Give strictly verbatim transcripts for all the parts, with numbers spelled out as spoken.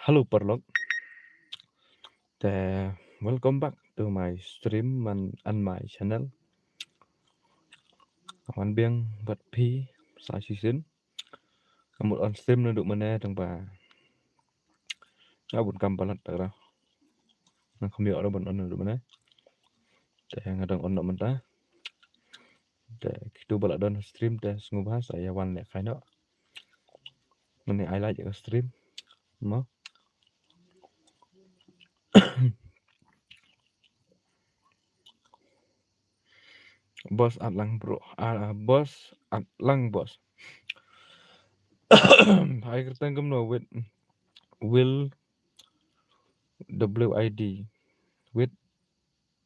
Hello paralok. Te welcome back to my stream man and my channel. Wan biang bad phi sa shisien. Nga mut on stream naduh mynne tang ba nga bun kam palat ta ra. Nga kham ïoh ra ban on naduh mynne. Te nga dang on noh mynta. Te kito ba la don stream te sngewbha sa ïa wan lehkai noh. Mynne ai like ïa ka stream. Mo. Boss at lang bro. Ah, boss at lang boss. Ai kyrteng kumno with Will W I D with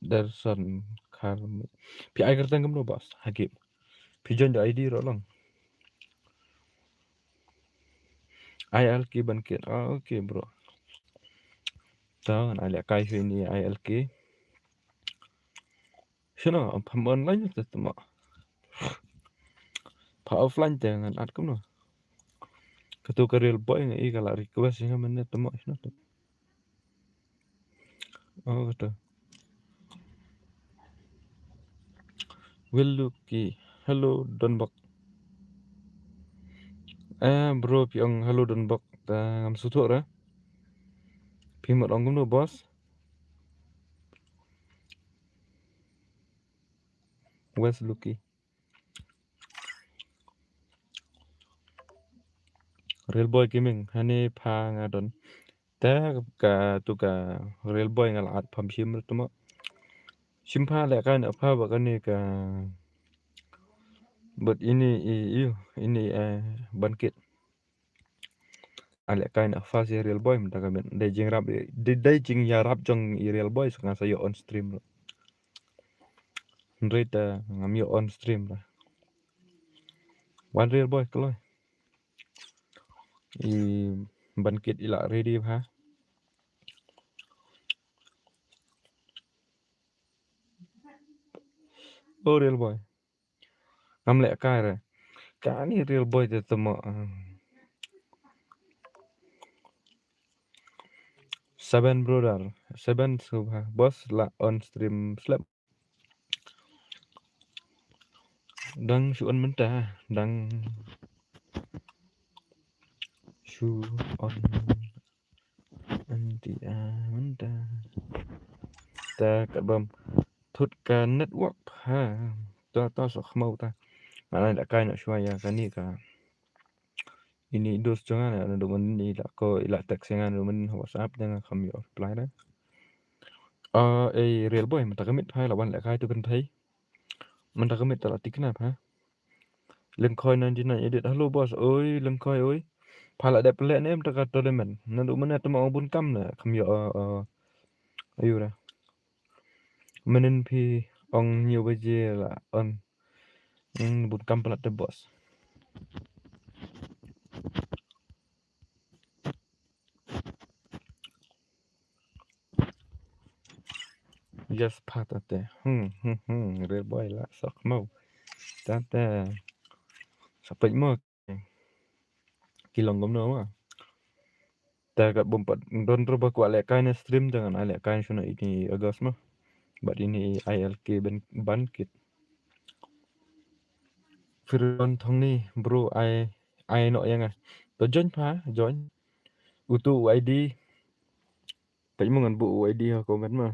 Darson Karmi. Phi ai kyrteng kumno boss? Ha ki. Phi join da I D ruh long. I L K ban kit. Ah, okay bro. Ta ngan ai lehkai hi ni I L K. Shano, pham online te tama. Pha offline te ngan add kumno. Katu ka Real Boy nga i ka la request nga mynne tama shano tu. Oh, katu. Will Lucky. Hello, Donbok. Eh, bro, phi ong hello, Donbok. Ta ngam sngewthuh re. Phi mut ong kumno, boss? West Lucky. Real Boy Gaming, hani pha nga don. Te katu ka Real Boy nga la add pham shim re tama. Shim pha lehkai na pha ba kane ka. But ini i, i, ini, eh, ban kit. Ai lehkai na pha si Real Boy mynta ka miet. Dei jingrap, dei, dei jingïarap jong i Real Boy sa nga sa ïoh on stream ruh. Hynrei te ngam ïoh on stream ruh. Wan Real Boy kloi. I ban kit i la ready bha. Oh, Real Boy. Ngam lehkai re. Kane Real Boy te tama. Seven brother. Seven sngewbha. Boss la on stream slap. Dang shu on mynta. Dang shu on. Anti a mynta. Ta kat bam thut ka network ha. Ta ta sok khmau ta. Nga nai lehkai noh shuwa ïa kane ka. Ini i dos jong nga naduh mynne i la ko i la text ïa nga naduh mynne ha WhatsApp te nga kham ïoh reply re. Ah, eh, Real Boy mynta ka miet pha la wan lehkai tu kynthei. Mynta ka miet ta la thikna pha. Lyngkhoi ninety-nine edit. Hello boss. Oi, Lyngkhoi oi. Pha la dep leh ne em ta ka tournament. Naduh mynne tama ong bun kam ne. Kham ïoh, uh, uh, ayu ra. Mynnin phi ong hynñiew baje la on. Hmm, bun kam palat te boss. Yes, pha ta te. Hmm, hmm, hmm. Real Boy la sok mo. Ta te. Sa peit mo. Ki long kumno ma. Ta kat bym pat don ruh ba kwah lehkai na stream te ngan ai lehkai shano ini August ma. Bad ini I L K ban, ban kit. Firon Thongni bro ai, ai noh ïa nga. To join pha, join. Utu u I D. Peit mo ngan buh u I D ha comment ma.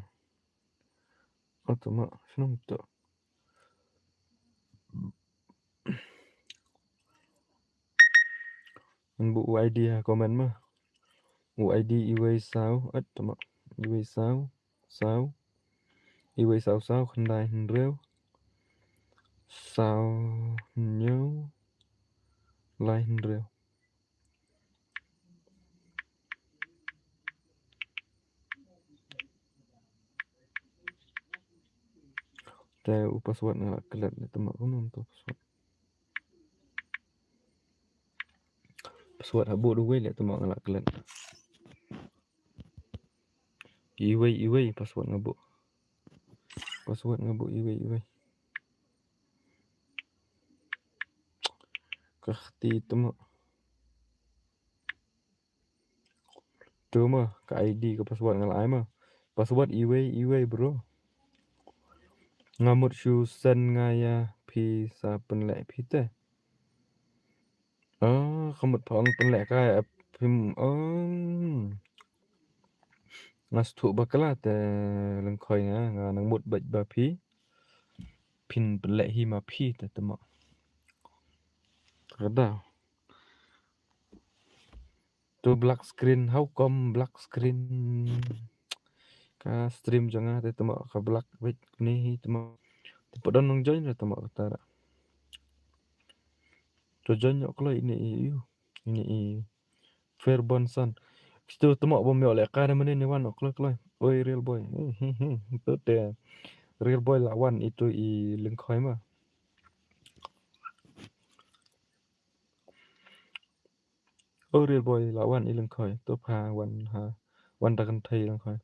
Oto ma, shano to. Ngan buh u I D ha comment ma. U I D iwei saw, at tama. Iwei saw, saw. Iwei saw saw, khyndai hynriew. Saw hynñiew. Lai hynriew. Te u password nga la klet ne tama kumno to password. Password ha buh duwei le tama nga la klet. Iwei, iwei, password nga buh. Password nga buh iwei, iwei. Ka khti tama. Yo ma, ka I D ka password nga la ai ma. Password iwei iwei bro. Nga mut shu send nga ïa phi sa pynleh phi te. Ah, ka mut pha ong pynleh ka ïa phim, oh. Nga sngewthuh bakla te lyngkhoi nga, nga nang mut bad ba phi. Phin pynleh hi ma phi te te mo. Ka da. To black screen, how come black screen? Ka stream jong nga te temo ka black, wait, ni hi temo. Te pat don nong join re temo kata ra. To join ïoh kloi ini i, yu. Ini i Fair Bonson. Kitu temo bom ïoh leh ka ne mene ni wan ïoh kloi kloi. Oi, Real Boy. Hmm, hmm, hmm. Tu te Real Boy la wan itu i lyngkhoi ma. Oh, Real Boy, la wan i lyngkhoi. To pha wan ha. Wan da kynthei lyngkhoi.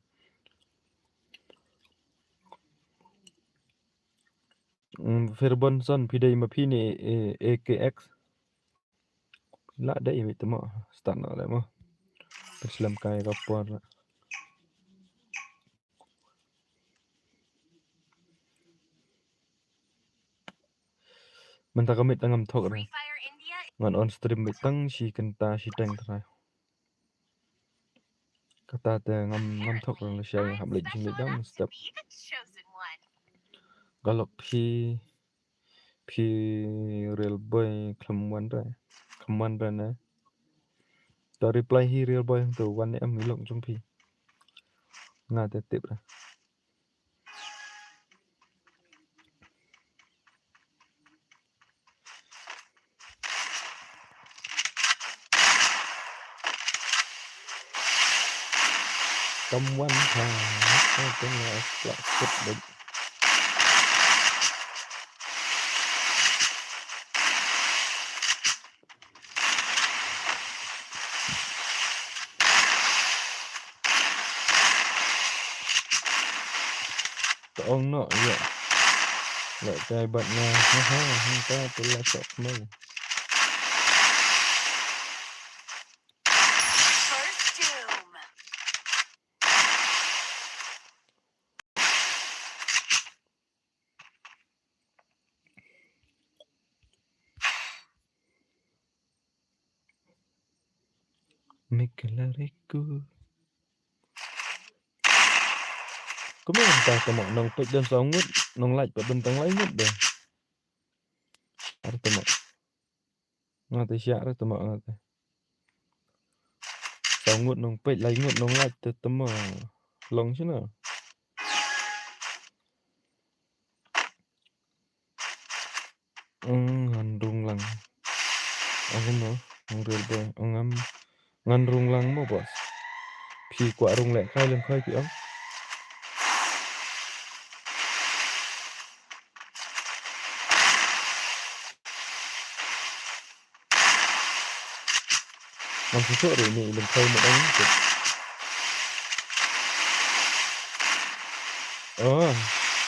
Mm, Fair Bonson, phi dei ma phi ne, eh, A K X. La dei mi temo. Start na le mo. Pynslem kai ka por la. Mynta ka mic ngam thok re. Ngan on stream mic tang shi kynta shi teng trai. Kata te ngam, ngam thok re, la shai hap leit jingdang step. Ka lok phi, phi Real Boy khlem wan re. Khlem wan re ne. To reply hi Real Boy hangto wan ne em i lok jong phi. Nga te tip re. Someone ha, ha, tengah plak kut dek. To ong noh ïa. Leh kai bad nga. Ha ha, hangta te la sok mo. First Doom. Mikalariku. Kumne mynta temo nong peit don saw ngut, nong like pat don tang lai ngut de. Ar temo. Nga te shah re temo nga te. Saw ngut nong peit, lai ngut nong like te temo. Long shano. Ong ngan rung lang. Ong kumno, ong Real Boy, ong ngam, ngan rung lang mo boss. Phi kwah rung leh kai lem kai phi ong. Ngam sngewthuh re ine i lyngkhoi mut ong. Oh,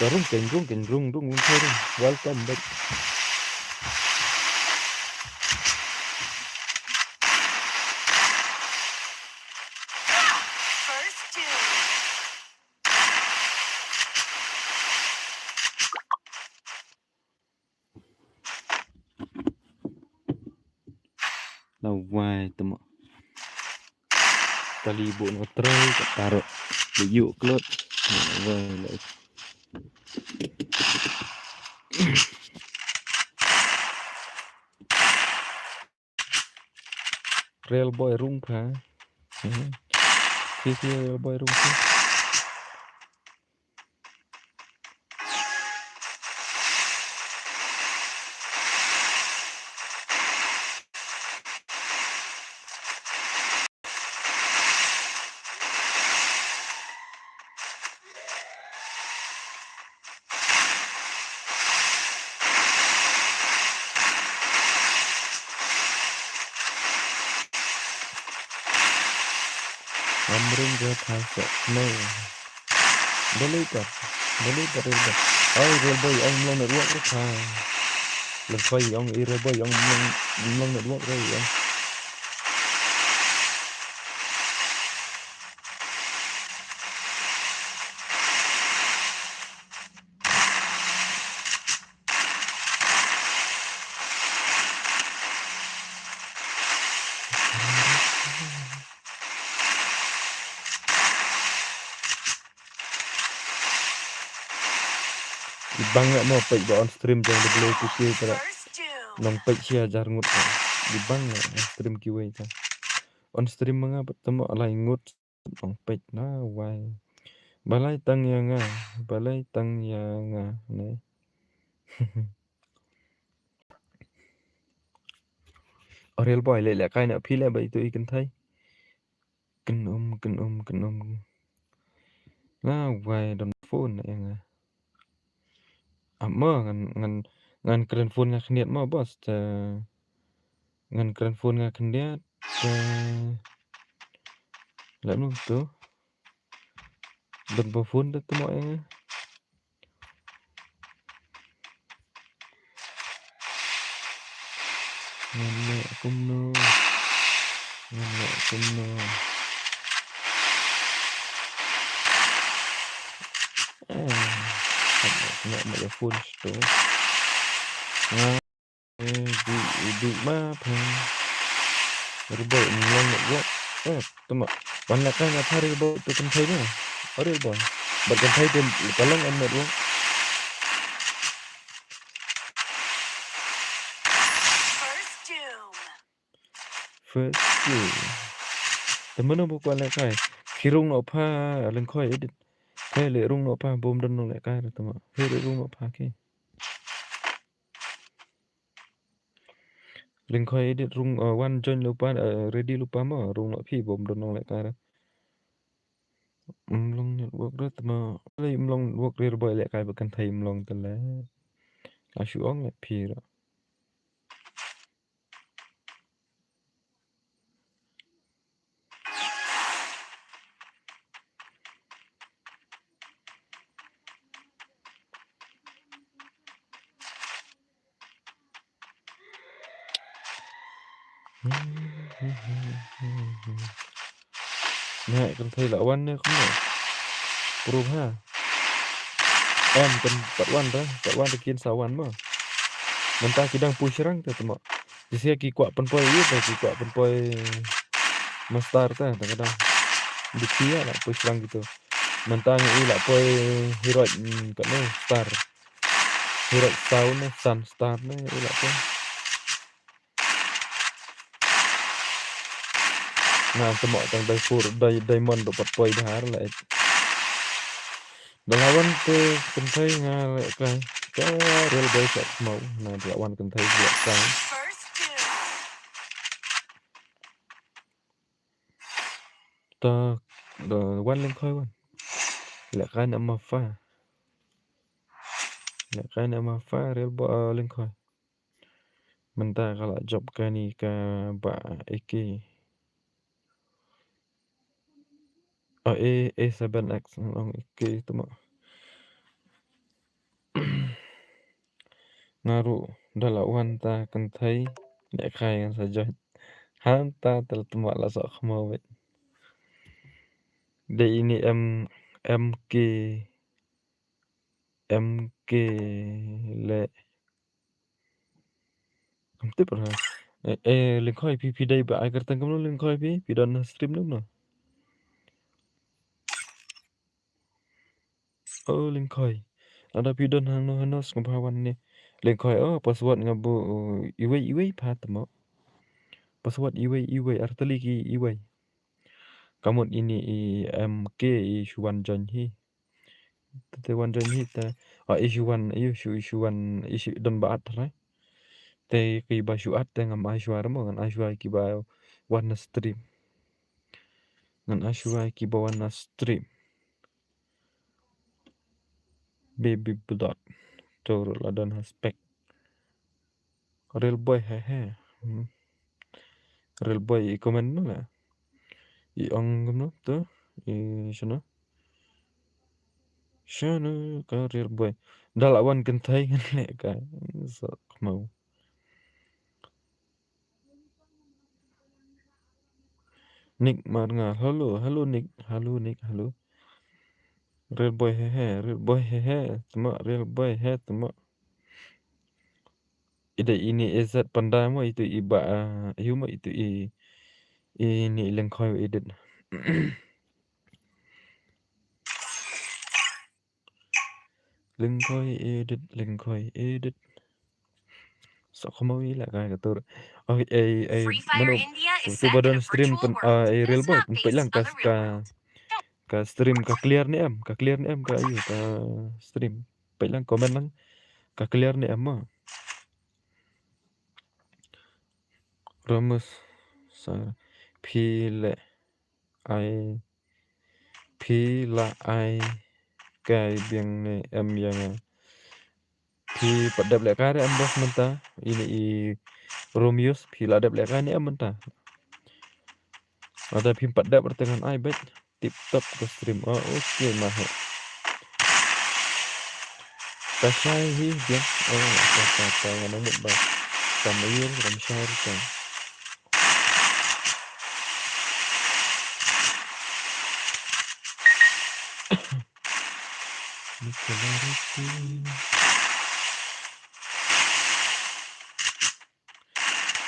ka rung keiñ rung keiñ rung rung lyngkhoi rung. Welcome back. First Doom. La wai temo. Kali bu no trai ka taro. Be yu klot. La wai la. Real Boy rung pha. Hmm. Phi phi Real Boy rung pha. Amring ga tha sa no. Balei ka? Balei ka rel ba? Ai rel ba ong mlong network re tha. Leng phai ong i rel ba ong mlong, mlong network re ong. Bang nga mo peit ba on stream jong W T K tara. Nong peit shi hajar ngut ka. Di bang nga on stream kiwei ta. On stream ma nga pat tamo lai ngut nong peit na wai. Balei tang ïa nga, balei tang ïa nga ne. O Real Boy leh leh kai na phi leh ba itu i kynthei. Kynum, kynum, kynum. Na wai don phone na ïa nga. Amo ngan, ngan, ngan kren phone nga khyndiat mo boss. Te ngan kren phone nga khyndiat. Te leh nu tu. Don ba phone da tu mo ïa nga. Ngan leh kumno? Ngan leh kumno? Eh, nga ma ïa phone sto. Nga, eh, di, di ma pha. Real Boy, mlong network. Eh, tama. Wan leh kai na pha Real Boy tu kynthei na. O Real Boy. Bad kynthei tu ka long on network. First kill. Te mano ba kwah lehkai. Ki rung noh pha Lyngkhoi edit. Te leh rung noh pha bym don nonglehkai re te ma. Phi leh rung noh pha ki. Lyngkhoi edit rung, uh, wan join lypa, uh, ready lypa mo. Rung noh phi bym don nonglehkai re. Mlong network re te ma. Leh mlong network re Real Boy lehkai ba kynthei mlong te leh. Ka shu ong leh phi re. Nga kynthei la wan ne kumno? Proof ha. Em kan pat wan ta, pat wan ta kin sa wan mo. Mynta ki dang poi shrang ta tamo. Jise ki kwah pynpoi ïa ta, ki kwah pynpoi master ta, ta ka dang. Di ki ïa la poi shrang gitu. Mynta ngi la poi hero, mm, katno star. Hero sound ne, sun star ne, ngi la poi. Nga tamo tang dai pur, dai diamond do pat poi bha la. Da la wan te kynthei nga lehkai. Ka Real Boy sa khmau. Na da la wan kynthei lehkai. Ta da wan Lyngkhoi wan. Lehkai na ma pha. Lehkai na ma pha Real Boy, uh, Lyngkhoi. Mynta ka la jop kani ka ba A K. A, A, A seven X, ong A K tamo. Nga ruh da la wan ta kynthei, lehkai ngan sa join. Hangta te la tamo la soh khmau wei. Dei ini M, M K, M K le. Kam tip ra. Eh, eh, Lyngkhoi phi, phi dei ba ai kyrteng kumno Lyngkhoi phi, phi don stream no no. Oh, Lyngkhoi. Lada phi don hangno hangno sngewbha wan ne. Lyngkhoi, oh, password nga buh, oh, iwei iwei pha tamo. Password iwei iwei, ar tylli ki iwei. Ka mut ini i M K i shu wan join hi. Te wan join hi te. Ah, i shu wan, i shu, i shu wan, i shu don ba at trai. Te ki ba shu at te ngam ai shuwa mo, ngan ai shuwa ki ba wan na stream. Ngan ai shuwa ki ba wan na stream. Baby blood. To ruh la don ha spec. Real Boy he he. Hmm. Real Boy i comment no la. I ong kumno to. I shano. Shano ka Real Boy. Da la wan kynthei ngan lehkai. Soh khmau. Nick Marnga, hello, hello Nick, hello Nick, hello. Real Boy he he, Real Boy he he, tamo, Real Boy he tamo. Ida ini ezat panda mo itu i ba, ah, ayu mo itu i, ini Lyngkhoi edit. Lyngkhoi edit, Lyngkhoi edit. Sok khmoi la ka ka tur. Oh, ei, ei, Free Fire mano, India is tu, tu set ba in don a stream virtual pun, world. Ah, ei, Real Boy, pun peit lang ka, ka, ka stream ka clear ne em, ka clear ne em ka, ayu, ka stream. Peit lang, comment lang, ka clear ne em ma. Ramus, sa, phi le, ai, Phi la ai kai biang ne em ïa nga? Phi pat dep lehkai re em boss mynta? Ine i Romeos, phi la dep lehkai ne em mynta? Lada phim pat dep re te ngan ai beit. Tip top ka stream. Oh, okay, ma he. Ka shai hi biang. Oh, ta, ta, ta, ngan mut ba. Kam aiur, kam shai re ta.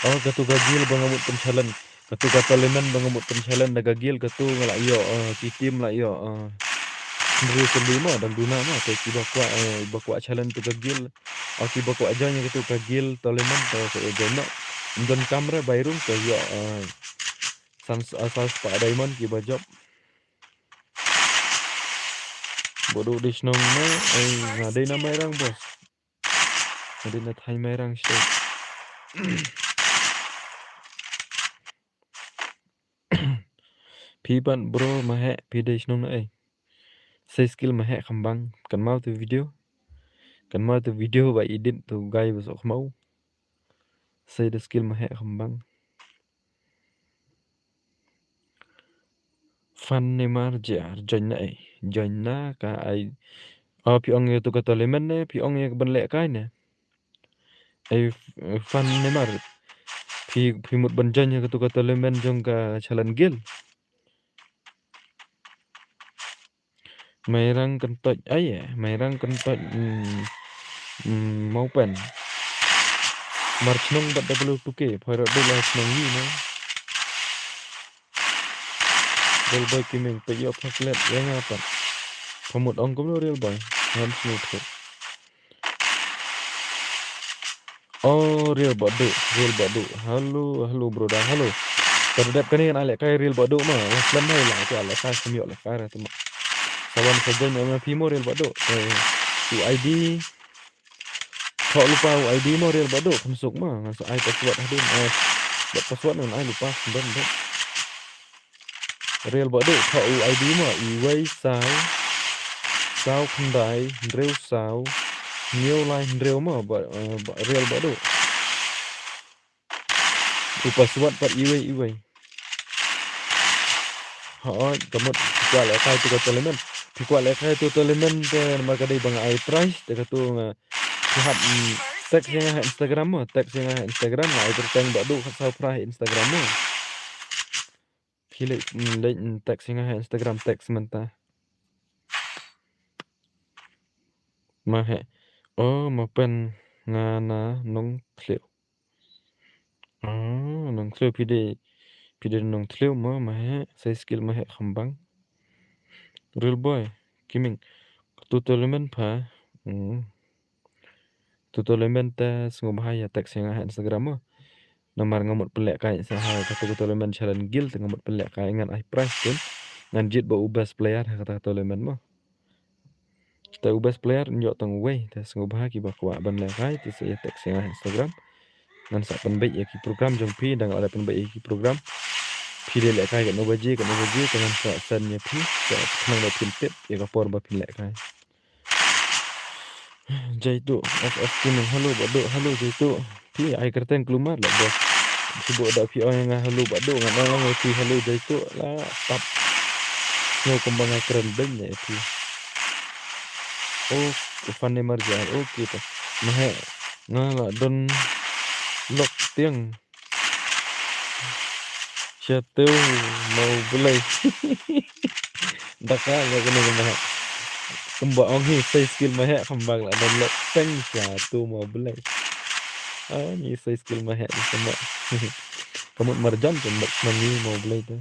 Oh, katu ka guild ba nga mut pynchallenge. Katu ka tournament ba nga mut pynchallenge da ka guild katu nga la ïoh, ah, ki team la ïoh, ah, hynriew tylli mo, dang duna mo, te kiba kwah, eh, ba kwah challenge tu ka guild. Oh, kiba kwah join katu ka guild tournament, te, te join noh. Ym don kam re bai rung, te ïoh, ah, san, ah, san spah diamond kiba jop. Boss Duh dei shnong na, eh, nga dei na Mairang, boss. Nga dei na thaiñ Mairang state. Phi pat bro, ma he, phi dei shnong na ei? Sei skill ma he khambang, kan mau tu video. Kan mau tu video ba edit tu guy ba sok mau. Sei da skill ma he khambang. Fan Neymar J R, join na ei? Join na ka ai. Oh, phi ong ïa tu ka tournament ne, phi ong ïa ka ban lehkai ne? Ei, f-, fan Neymar. Phi, phi mut ban join ïa katu ka tournament jong ka Challenge Guild. Mairang Kyntoit, ai, eh, Mairang Kyntoit, mm, mm, Mawpen. Mar chnong bad W two K, phaira dula chnong yi na. Real Boy Gaming, peit ïoh pha klet, ïa nga pat. Pha mut ong kumno Real Boy, ngam sngewthuh. Oh, Real Bah Duh, Real Bah Duh. Hello, hello, brother, hello. Ka dep kane ngan ai lehkai Real Bah Duh ma. Wa slem hai la, ka lehkai, kham ïoh lehkai ra tu ma. Sa wan sa join ma phi mo Real Bah Duh. Eh, u I D. Thoh lypa u I D mo Real Bah Duh, kham suk ma. Ngan sa ai password hadien. Eh, bad password ngan ai lypa, kham don, don. Real Bah Duh, thoh u I D mo, iwei saw, saw khyndai, hynriew saw, hynñiew lai hynriew mo, ba, eh, ba, Real Bah Duh. U password pat iwei, iwei. Hooid, ka mut, phi kwah lehkai tu ka tournament. Phi kwah lehkai tu tournament te namar ka dei ba nga ai prize, te katu nga, phi hap, mm, text ïa nga ha Instagram mo, text ïa nga ha Instagram, nga ai kyrteng Bah Duh khatsaw phra ha Instagram mo. Phi leh, mm, leh, mm, text ïa nga ha Instagram, text mynta. Ma he. Oh, ma pen nga na Nongthliew. Oh, Nongthliew phi dei, phi dei Nongthliew ma, ma he, sei skill ma he khambang. Real Boy Gaming. Katu tournament pha. Hmm. Tu tournament te sngewbha ïa text ïa nga ha Instagram mo. Namar nga mut pynlehkai sa ha katu ka tournament Challenge Guild te nga mut pynlehkai ngan ai prize te. Ngan jied bad u best player ha kata ka tournament mo. Te u best player yn ïoh tang uwei te sngewbha kiba kwah ban lehkai te sa ïa text ïa nga ha Instagram. Ngan sa pynbeit ïa ki program jong phi, dang la pynbeit ïa ki program. Phi dei lehkai katno baje, katno baje, te ngan sa send ïa phi, te khnang ba phin tip ïa ka por ba phin lehkai. Jaitu, F F Gaming, hello, Bah Duh, hello, Jaitu. Phi ai kyrteng kulmar la, boss. Shu buh da phi ong ïa nga hello, Bah Duh, ngan ong lang ïa phi hello, Jaitu, la, tap. Sngew kumba nga kren beiñ ïa phi. Oh, u fan Neymar J R, okay, ta. Ma he, nga la don lok tiang. Sha tiew Mawblei. Da ka nga kane ka ma he. Kumba ong hi sei skill ma he khambang la don lok teng sha tiew Mawblei. Ah, ni sei skill ma he ni kumba. Ka mut marjan kan bak man ni Mawblei te.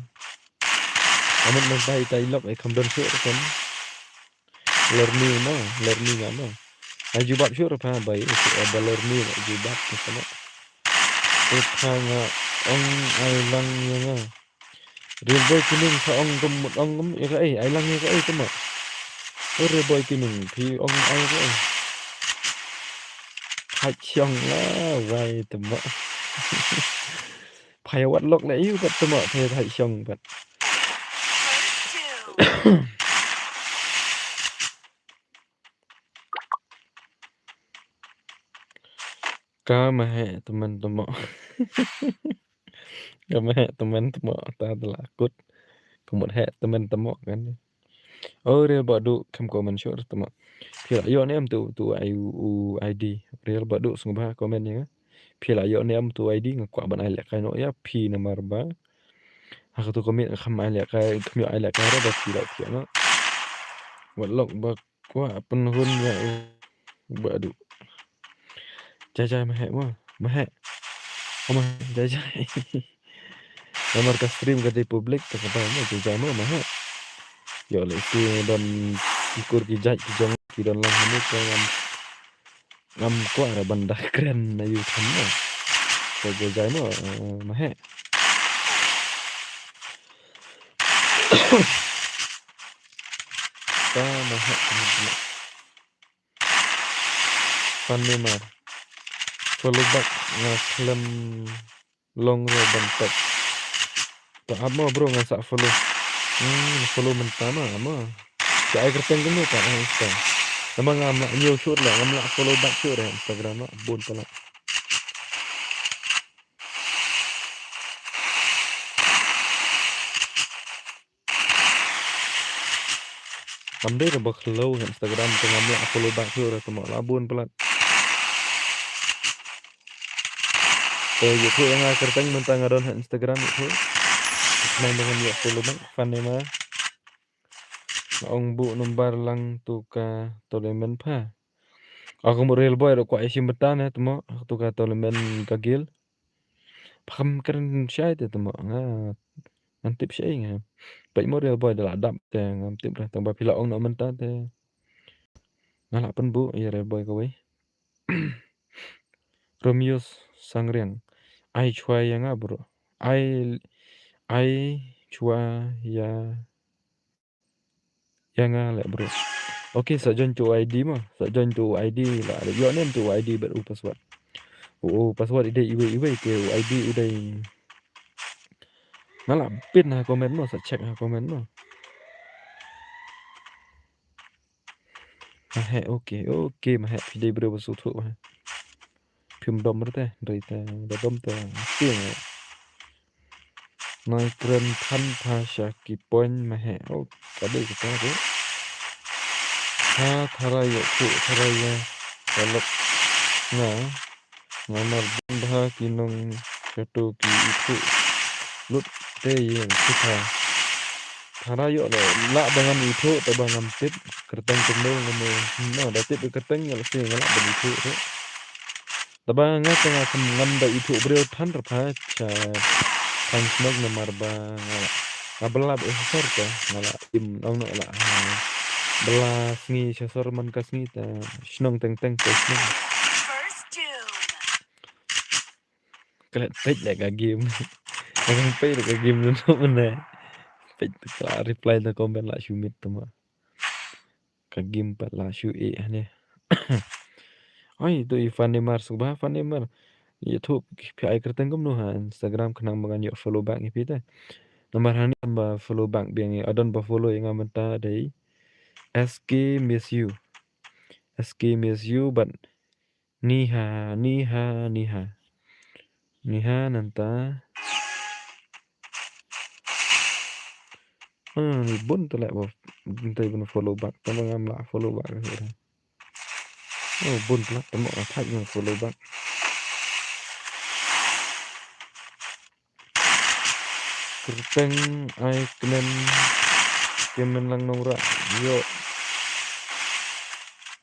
Ka mut man tai tai lok ai kham don shuh kan. Lorni mo, lorni nga mo. Ai jubab shuh re pha bai, eh, ba lorni ba jubab ni kano. Eh, pha nga ong ai lang ïa nga. Real boy kining pha ong kum mut ong kum ïa ka ei, ai lang ïa ka ei tamo. Oh, real boy kining phi ong ai ka ei. Thait shong la wai tamo. Pha ïa wat lok la ïu pat tamo, pha ïa thait shong pat. Ka ma heh tymmen tamo. Ka ma heh tymmen tamo, ta da la kut. Ka mut heh tymmen tamo kan. Oh, Real Bah Duh, kham comment shuh tamo. Phi la ïoh ne em tu, tu ai u, u I D. Real Bah Duh, sngewbha comment ïa nga. Phi la ïoh ne em tu I D, nga kwah ban ai lehkai noh ïa phi namar ba ha katu ka miet kham ai lehkai, kham ïoh ai lehkai re ba phi la ïoh noh. Wat lok ba kwah pynhun ïa u Bah Duh. Jai jai ma heh mo, ma heh. Oh, ma heh, jai jai. Namar ka stream ka dei public, te kata mo, jai jai mo, ma heh. Ïoh lehse don ki kur ki jait ki jong ki don lang hangne, te ngam, ngam kwah re ban da kren na ïu than mo. Te jai jai mo, eh, ma heh. Ta ma heh, ma heh. Fan Neymar. Follow back nga khlem long re ban tek. Ta ap mo bro, ngan sa follow. Hmm, follow mynta ma, ap mo. Phi ai kyrteng kumno ta, eh, Insta. Namar ngam lah ñiew shuh la, ngam lah follow back shuh re Instagram ma, bun pala. Kam dei re ba khlaw ha Instagram te ngam lah follow back shuh re, te mo la bun palat. Te ïathuh ïa nga kyrteng mynta nga don ha Instagram ïathuh. Khnang ba ngam lah follow back, Fan Neymar. Nga ong buh number lang tu ka tournament pha. Aku mut Real Boy ruh kwah ïa shim bynta ne te mo, tu ka tournament ka guild. Pha kham kren shai te te mo, nga ngan tip shai nga. Peit mo Real Boy da la dap te ngam tip dah, tang ba phi la ong noh mynta te nga lah pynbuh ïa Real Boy kawei. Romeo Sangriang. Ai shuwa ïa nga bro. Ai, ai shuwa ïa ïa nga leh bro. Okay, sa join tu I D mo. Sa join tu I D la. Ïoh ne em tu I D bad u password. U, u password i dei iwei iwei, te u I D u dei. Nga la pin ha comment mo, sa check ha comment mo. Ma heh, okay, okay, ma heh, phi dei bro ba sngewthuh ma heh. Phim dom re te, hynrei te da dom te tieng. Nai kren than pha sha ki point ma heh. Oh, ka dei kata ruh. Tha tharai ïa phi, tharai ïa ka lok nga. Namar bun bha ki nong katu ki ithuh lut te ïeng ki tha. Tharai ïoh le lah ba ngan ithuh te ba ngam tip kyrteng kumno ngam, no, da tip kyrteng ïa lehse nga lah ban ithuh te. Te ba nga te nga kham ngam da ithuh briew than re pha sha thaiñ shnong namar ba nga lah, nga bylla bad sha sor te nga lah im ong noh lah, ha, bylla sngi sha sor man ka sngi te shnong teng teng te shnong. Klet peit leh ka game. Ka peit leh ka game nunu mynne. Peit ka reply na comment lah shu miet te ma. Ka game pat lah shu ïeh hangne. Oi, tu i Fan Neymar, sngewbha Fan Neymar. Ïathuh phi ai kyrteng kumno ha Instagram khnang ba ngan ïoh follow back ïa phi te. Namar hangne ba follow back biang ïa, adon ba follow ïa nga mynta dei S K Miss You. S K Miss You bad Niha, Niha, Niha. Niha nangta. Hmm, ni bun te leh ba, bun te ban follow back, tang ba ngam lah follow back. Oh, bun te leh, tang ba nga thait ban follow back. Kyrteng ai kmen, kmen lang nongrah. Ïoh.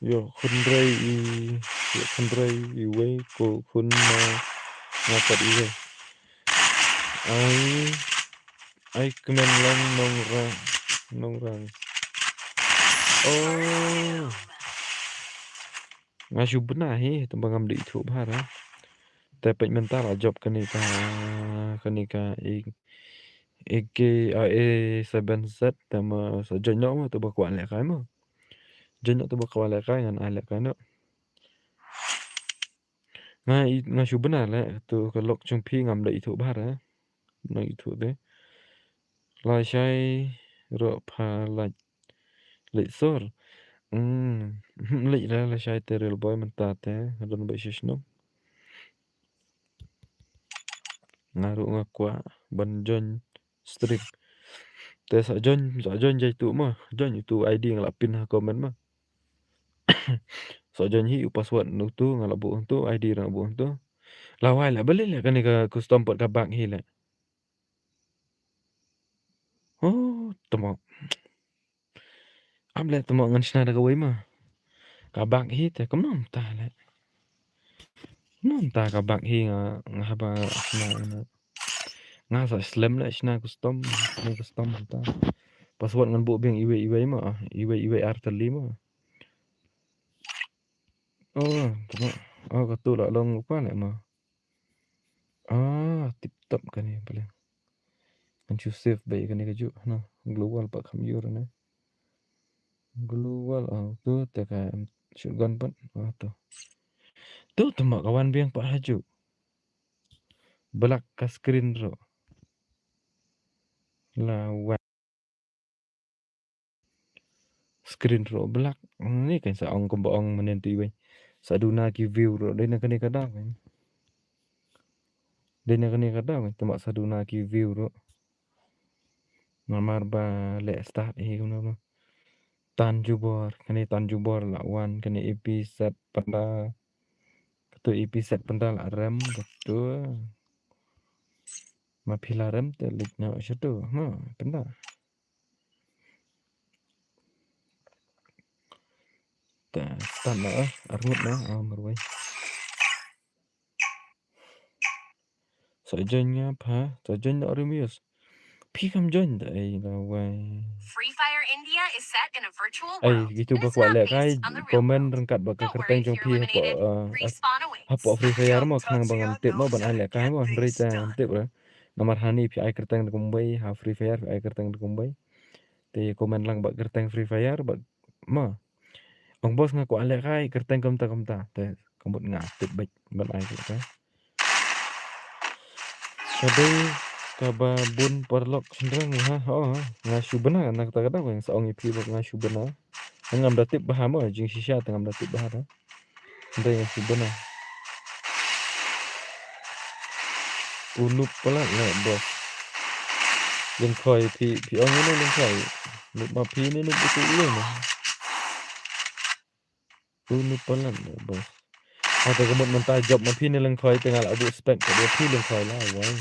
Ïoh khun rei i, ïoh khun rei iwei ko khun ma nga pat iwei. Ai, ai kmen lang nongrah, nongrah. Oh. Nga shu bna hi, tang ba ngam da ithuh bha re. Te peit mynta la jop kane ka, kane ka A-, A K, ah, A seven Z, te ma sa join noh ma, te ba kwah lehkai ma. Join noh te ba kwah lehkai, ngan ai lehkai noh. Nga i-, nga shu bna leh, to ka lok jong phi ngam da ithuh bha re. Ngam da ithuh te. Lashai ruh pha lait. Leit sur. Hmm, leit la, lashai te Real Boy mynta te, don ba shisno. Nga ruh nga kwah ban join stream. Te sa join, sa join jai tu ma, join tu I D nga la pin ha comment ma. Sa join hi u password nu tu nga la buh tu, I D nga buh tu. Lawai la beli le kane ka custom pot ka bank hi le. Oh, tamo. Am le tamo ngan shna da kawei ma. Ka bak hi te kumno mynta le. Kumno mynta ka bak hi nga, nga haba shna ina. Nga sa slem le shna custom, ni custom mynta. Password ngan buh biang iwei iwei ma, iwei iwei ar tylli ma. Oh, tamo. Oh, katu la long upa le ma. Ah, tip top kane pale. Ngan shu save beit kane kajuh, na. Global pat kham ïur ne. Global, ah, tu te ka shotgun pat, ah, tu. Tu te ma ka wan biang pat hajuh. Black ka screen ruh. La wan. Screen ruh black. Ni kan sa ong kumba ong mynnin tu iwei. Sa duna ki view ruh dei na kane ka daw kan. Dei na kane ka daw kan. Te ma sa duna ki view ruh. Namar ba leh start hi kumno ba. Tan jubor. Kane tan jubor la wan. Kane A P set pynda. Katu A P set pynda la rem. Katu. Ma phi la rem te leit noh shatu. Ma pynda. Ta, tan na, ah, arngut na, ah, marwei. Sa join nga pha, sa join na Remius. Phi kam join da, ai, lawai. Free Fire India is set in a virtual world. Ai, gitu ba kwah lehkai, comment ryngkat ba ka kyrteng jong phi hapoh, ah, hapoh Free Fire mo, khnang ba ngan tip mo, ban ai lehkai mo, hynrei te ngam tip re. Namar hani phi ai kyrteng da kumwei, ha Free Fire phi ai kyrteng da kumwei. Te comment lang ba kyrteng Free Fire, ba ma. Ong boss nga kwah lehkai kyrteng kumta kumta. Te ka mut nga tip beit ban ai lehkai. Ka dei kaba bun paralok shynrang ha, oh, ha. Nga shu bna na kata ka daw, nga sa ong ïa phi ba nga shu bna. Ngam da tip bha mo, jingshisha te ngam da tip bha ta. Hynrei nga shu bna. U noob palat le boss. Lyngkhoi phi, phi ong ïa u Lyngkhoi. Noob ma phi ne noob utu u lei ne. U noob palat le boss. Hata ka mut mynta jop ma phi ne Lyngkhoi te nga la buh spec ka dei phi Lyngkhoi la wai.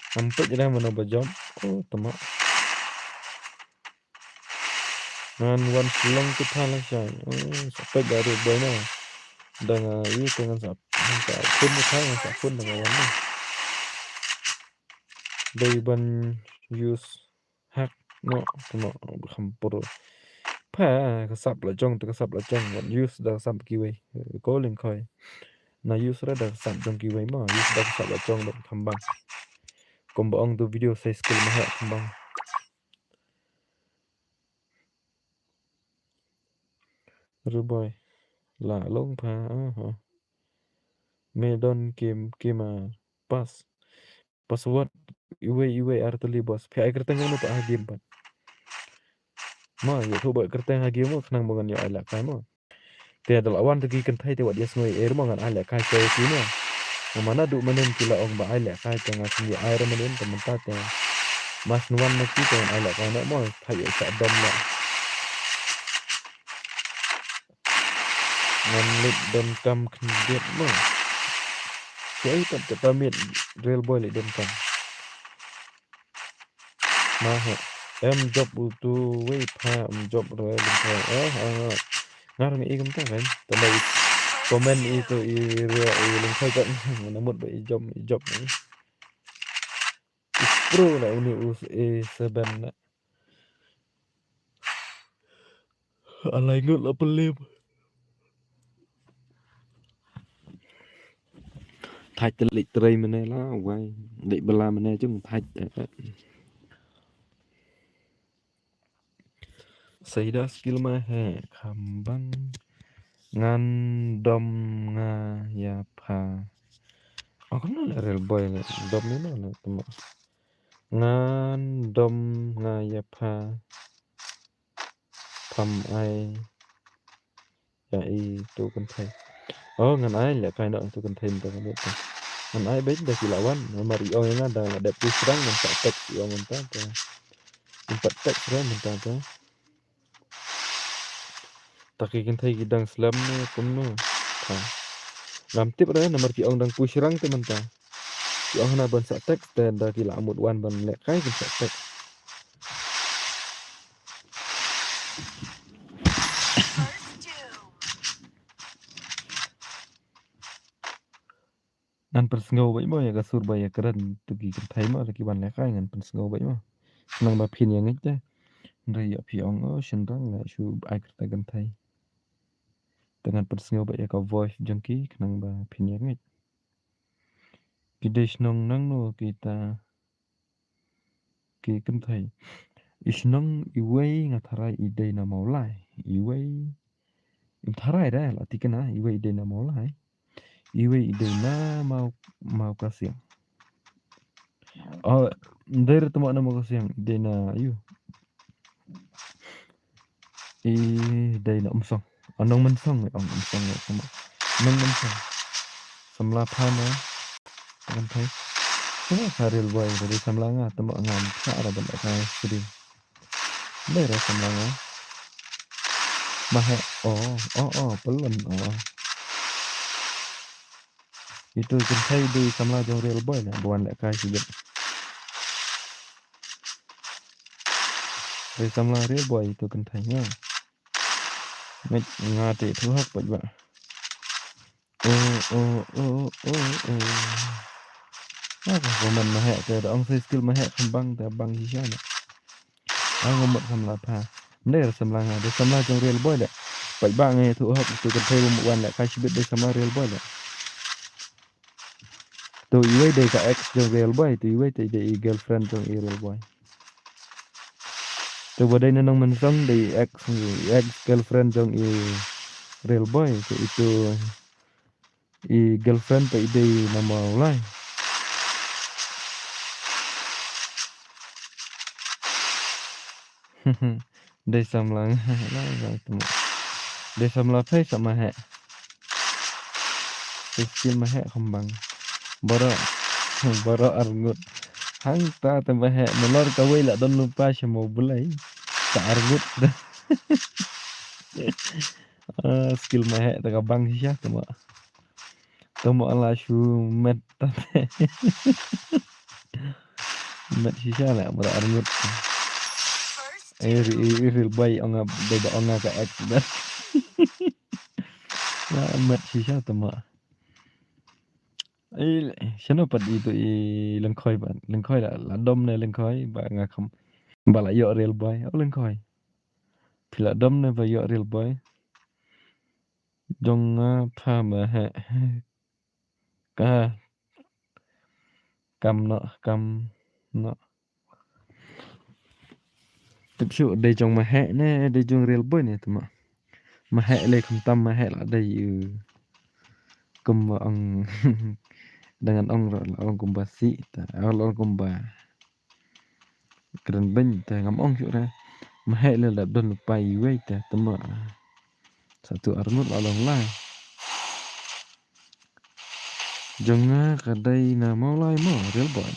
Ngam peit ïa mano ba jop. Oh, tama. Ngan wan shlong tu pha lashai. Oh, sa peit da ruh boy na. Da nga ïa te ngan sa, ngan sa phone tu pha, ngan sa phone da nga wan na. Dei ban use hack no, no, kham pur. Pha, ka sap la jong, te ka sap la jong, wan use da ka sap kiwei. Ko Lyngkhoi. Na use ra da ka sap jong kiwei ma, use da ka sap la jong da kham bang. Kumba ong tu video sai skill ma ha kham bang. Ruh boy. La long pha, ah, ah. Me don kim, kima pass. Password iwei iwei ar tylli boss. Phi ai kyrteng kumno pat ha game pat. Ma, ïoh thoh ba kyrteng ha game mo, khnang ba ngan ïoh ai lehkai mo. Te da la wan te ki kynthei te wat ïa sngew ei mo ngan ai lehkai ïa ki mo. Namar naduh mynnin ki la ong ba ai lehkai te nga sngew ai re mynnin te mynta te. Mas nwan na ki te ngan ai lehkai noh mo, thait ïa sa dom la. Ngan leit donkam khyndiat mo. Ki ai pat kata miet Real Boy leit donkam. Ma he. Em jop utu wei pha em jop re Lyngkhoi. Eh, eh, eh. Nga rang i kumta kan. Tama i comment i tu i re i Lyngkhoi kan. Namut ba i jop, i jop ni. I pro na uni u A seven na. Alai ngut la pelim. Thait te leit trei mene la wai. Leit bela mene jong thait. Saida skill ma he kham bang. Ngan dom nga ya pha. Oh, kam no le real boy le. Dom ni no le temo. Ngan dom nga ya pha. Pham ai. Ya i tu kynthei. Oh, ngan ai le kai no tu kynthei mynta ka dei tu. Ngan ai beit da ki la wan. Namar i ong ïa nga da la dep tu sdang ngan sa text i ong mynta ka. Ngan pat text re mynta ka. Ta ki kynthei ki dang slem ne kumno. Ha. Ngam tip re namar ki ong dang pu shrang te mynta. Ki ong hana ban sa text te da ki la mut wan ban leh kai ban sa text. Ngan pynsngew beit mo ïa ka sur ba ïa kren tu ki kynthei mo da ki ban leh kai ngan pynsngew beit mo. Khnang ba phin ïa ngeit te. Hynrei ïa phi ong o shynrang la shu ai kyrta kynthei. Te ngan pynsngew beit ïa ka voice jong ki khnang ba phin ïa ngeit. Ki dei shnong nangno kita ki kynthei. I shnong iwei nga tharai i dei na Mawlai. Iwei. Im tharai da la tikna iwei i dei na Mawlai. Iwei i dei na Maw Mawkasiang. Oh, dei re temo na Mawkasiang, dei na yu. I dei na Umsong. Oh, Nongmynsong, ong Umsong, ong Nongmynsong. Samla pha na. Kan thai. Kena ka real boy, dei samla nga, temo nga, ka ara ban ka screen. Dei re samla nga. Ma he, oh, oh, oh, pelem, oh. Itu kynthei dei samla jong real boy na, buan leh kai sibit. Dei samla real boy itu kynthei nga. Ngat nga te thu hok pat ba. Oh, oh, oh, oh, oh. Apa komen ma he te da ong sei skill ma he kham bang te bang shisha na. Ang ngamut samla pha. Ndei ra samla nga, dei samla jong real boy de. Pat ba ngai thu hok tu kynthei ba mut wan leh kai sibit dei samla real boy de. Tu iwei dei ka ex jong real boy, tu iwei te dei i girlfriend jong i real boy. Tu ba dei na Nongmynsong dei ex, ex girlfriend jong i real boy, tu itu i girlfriend pa i dei na Mawlai. Dei samla nga, la, la, tu. Dei samla phai sa ma he. Te skill ma he kham bang. Boro, boro arngut. Hangta te ma he, nalor kawei la don lypa sha Mawblei. Ta arngut da. Ah, skill ma he, ta ka bang shisha, temo. Temo ala shu met ta te. Met shisha la, boro arngut. Eh, ri, ri, ri, real boy, ong nga, dei ba ong nga ka ex da. La, met shisha, temo. Eh, shano pat itu i Lyngkhoi ba. Lyngkhoi la, la dom ne Lyngkhoi, ba nga kham. Ba la ïoh real boy, oh Lyngkhoi. Phi la dom ne ba ïoh real boy. Jong nga pha ma he. Ka. Kam no, kam no. Tip shu dei jong ma he ne, dei jong real boy ne temo. Ma he le kham tam ma he la dei u. Kumba ong, dangan ong ro la ong kumba si, ta, la ong kumba. Kren beiñ te ngam ong shuh re. Ma he le la don pa iwei te temo. Satu arngut la long lai. Jong nga ka dei na Mawlai mo, real boy.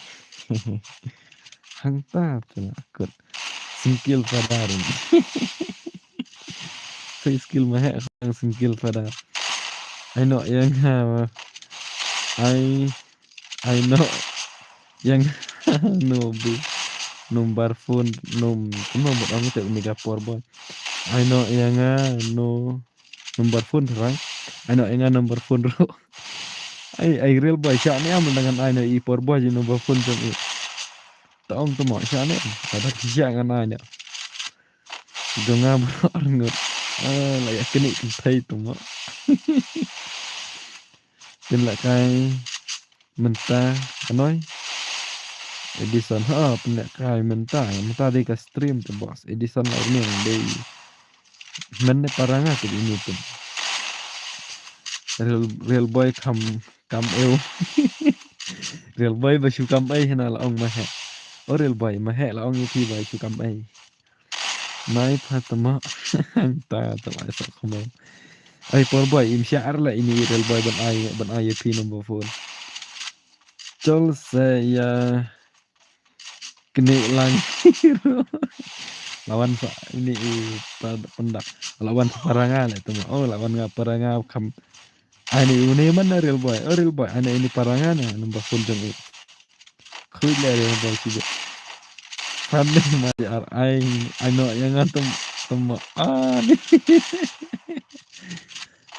Hangta te la kut. Singkil pada rin. Singkil ma he khang singkil pada. Ai no ïa nga. Ai, ai no ïa nga no bi. Number phone, num, kumno mut ong te uni ka por boy. Ai no ïa nga no number phone thrang. Ai no ïa nga number phone ro. Ai, ai real boy sha ne am dangan ai no i por boy ji number phone jong i. Ta ong temo sha ne. Ta da sha ngan ai ne. Jong nga bro arngut. Ah, la ïa knieh kynthei tu mo. Pynlehkai mynta, anoi. Edison, ha, pynlehkai mynta, mynta dei ka stream te boss. Edison la ring dei. Men ne paranga te ini pun. Real, real boy kam, kam eu. Real boy ba shu kam ei hina la ong ma he. O real boy, ma he la ong ïa phi ba shu kam ei. Nai pha tama. Ta tama sa khamo. Ai por boy im sha ar la ini real boy ban ai, ban ai ïa phi number phone. Chol se ïa knieh lang. Lawan sa ini i pa-, pendak. Lawan sa paranga le tama. Oh, lawan nga paranga kam. Ani une man na real boy. Oh, real boy. Ani ini paranga na number phone jong i. Khuid le real boy sibit. Phan ne ma ar ai, ai no yang atam tama. Ani.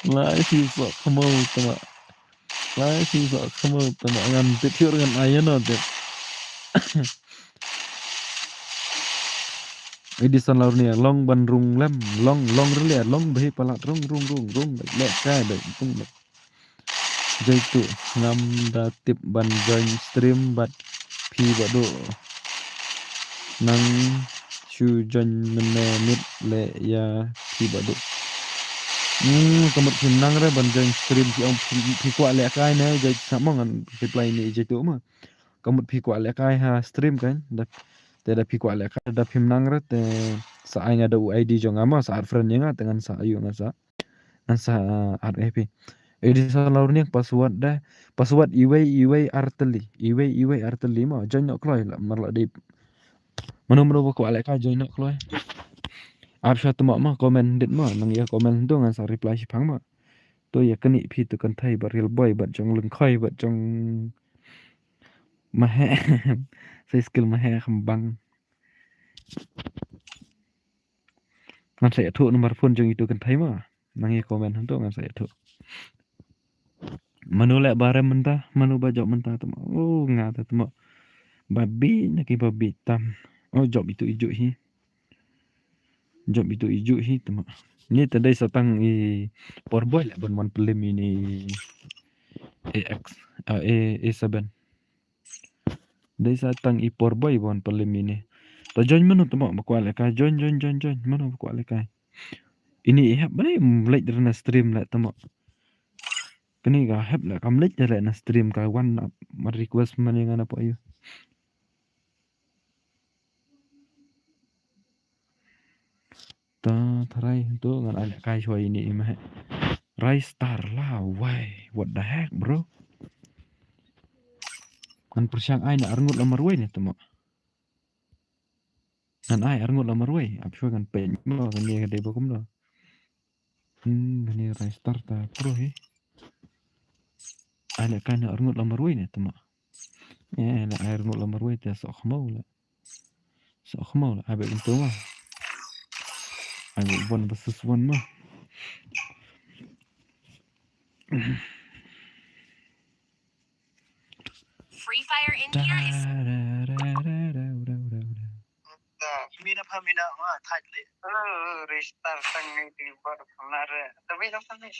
Lai si sok khamo tama. Lai si sok khamo tama ngan tip sure ngan ai no tip. Edison Laurnia, long ban rung lem, long, long rele, long bhi palat, rung, rung, rung, rung, le kai, le, rung, le. Jaitu, ngam da tip ban join stream, bad phi badu. Nang shu join mynne mit le ïa phi badu. Hmm, ka mut phim nang re ban join stream, phi ong phi, phi kwah lehkai ne, jaitu sa mo ngan reply ni jaitu ma. Ka mut phi kwah lehkai ha stream kan, da, te da phi kwah lehkai, da phim nang re, te sa ai nga da u I D jong nga ma, sa add friend ïa nga, te ngan sa ayu ngan sa, ngan sa, ah, add ïa phi. Edison Laurnia password da, password iwei, iwei artylli, iwei, iwei artylli ma, join noh kloi la, mar la dei. Mano, mano ba kwah lehkai join noh kloi. Ap sha tama ma, comment dit ma, nang ïa comment hyntu ngan sa reply shiphang ma. To ïa knieh phi tu kynthei bad real boy bad jong lyngkhoi bad jong Mahe. Sa skill mahe kham bang. Ngan sa ïathuh number phone jong itu kynthei ma. Nang ïa comment hangto ngan sa ïathuh. Mano leh ba rem mynta, mano ba jop mynta tama. Oh, nga ta tama. Babi na ki babi tam. Oh, jop itu ijuk hi. Jop itu ijuk hi tama. Ni ta dei sa tang i por boi leh ban wan pyllim ini A X, ah, A, A seven. Dei sa tang i por boi ban pyllim ini. Ta join mano tama ba kwah lehkai, join, join, join, join. Mano ba kwah lehkai. Ini i hep ba dei mlek dei na stream leh tama. Kani ka hep leh kam lek dei leh na stream ka wan na ma request mane nga na po ayu. Ta tharai tu ngan ai lehkai shwa ini i mah. Rai star la wai. What the heck, bro? Ngan pyrshang ai na arngut la marwei ne tama. Ngan ai arngut la marwei. Ap shwa ngan peit mo kani ka dei ba kumno. Hmm, kani rai star ta pro hi. Ai lehkai na arngut la marwei ne tama. Eh, na ai arngut la marwei ta sok khmau la. Sok khmau la. Ai beit kumto ma. Ai beit one versus one ma. Free Fire India is Mina pha mina ma thait le. Eh, restart tang ni ti ba da pha na re. Ta mina pha ni.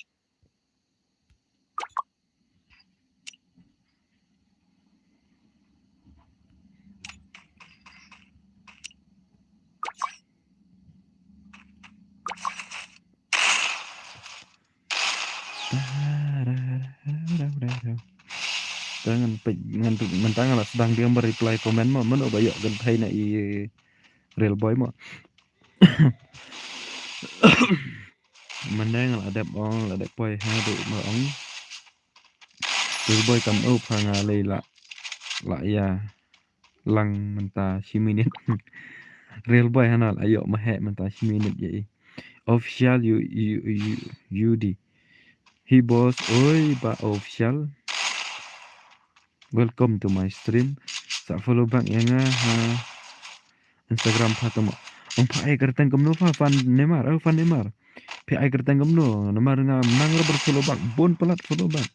Ta ngan peit, ngan, ngan ta ngan la sdang biang ba reply comment mo, mano ba ïoh kynthei na i real boy mo. Mynne nga la dep ong, la dep poi ha dei ma ong. Real boy kam up ha nga lei la, la ïa lang mynta shi minit. Real boy hana la ïoh ma heh mynta shi minit ïa i. Official U, U, U, U D. Hi boss, oi ba official. Welcome to my stream. Sa follow back ïa nga ha Instagram pha tama. Ong pha ai kyrteng kumno pha, fan Neymar, oh fan Neymar. Pha ai kyrteng kumno, Neymar nga nang ra ber follow back, bun palat follow back.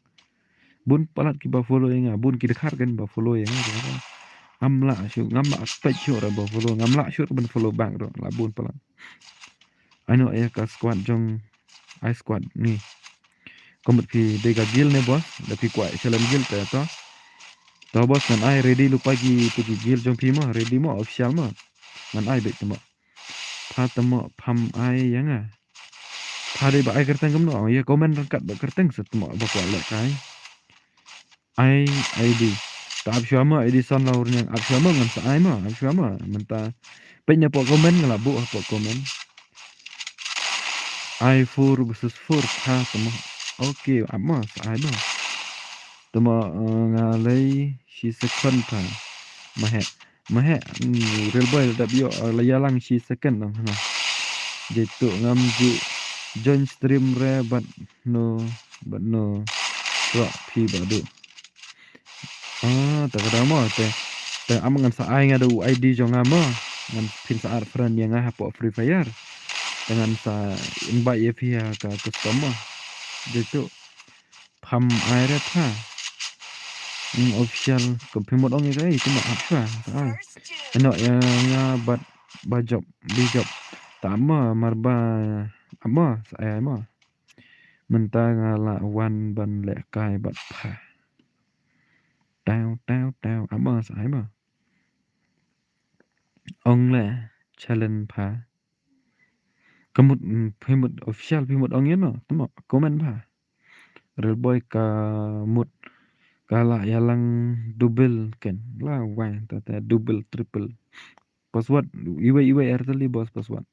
Bun palat ki ba follow ïa nga, bun ki dkhar kan ba follow ïa nga. Ngam lah shu, ngam lah peit shu ra ba follow, ngam lah shu ra ban follow back ro, la bun palat. Ai noh ïa ka squad jong, ai squad ni. Ka mut phi dei ka guild ne boss, da phi kwah challenge guild te to. To boss ngan ai ready lypa ki tu ki guild jong phi mo, ready mo, official mo. Ngan ai beit te mo. Pha te mo pham ai ïa nga. Pha dei ba ai kyrteng kumno, ïa comment ryngkat ba kyrteng sa te mo ba kwah lehkai. Ai ID. Ta ap shuwa mo ID Son Laurniang, ap shuwa mo ngan sa ai mo, ap shuwa mo. Mynta peit ne hapoh comment, nga la buh hapoh comment. Ai four versus four pha te mo. Okay, ap mo sa ai mo. Te mo, eh, nga lei shi second pha. Maheh. Maheh, mm, Real Boy la dep ïoh, eh, la ïalang shi second dang hana. Jaitu ngam ju join stream re bad no, bad no. Roh phi ba du. Ah, ta ka dang mo te. Te am ngan sa ai nga da u ID jong nga mo. Ngan phin sa add friend ïa nga hapoh Free Fire. Te ngan sa invite ïa phi ha ka custom mo. Jaitu. Pham ai re pha. Hmm, official, ka phi mut ong ïa ka ei, te mo ap shuwa. Ai. Ano ïa nga bad ba job, bi job. Ta mo mar ba ap mo, sa ai mo. Mynta nga la wan ban lehkai bad pha. Taw, taw, taw, ap mo, sa ai mo. Ong le, challenge pha. Ka mut, mm, phi mut official, phi mut ong ïa no, te mo, comment pha. Real Boy ka mut, ka la ïalang double ken. La wai, ta ta double, triple. Password, iwei, iwei, Airtel di boss password.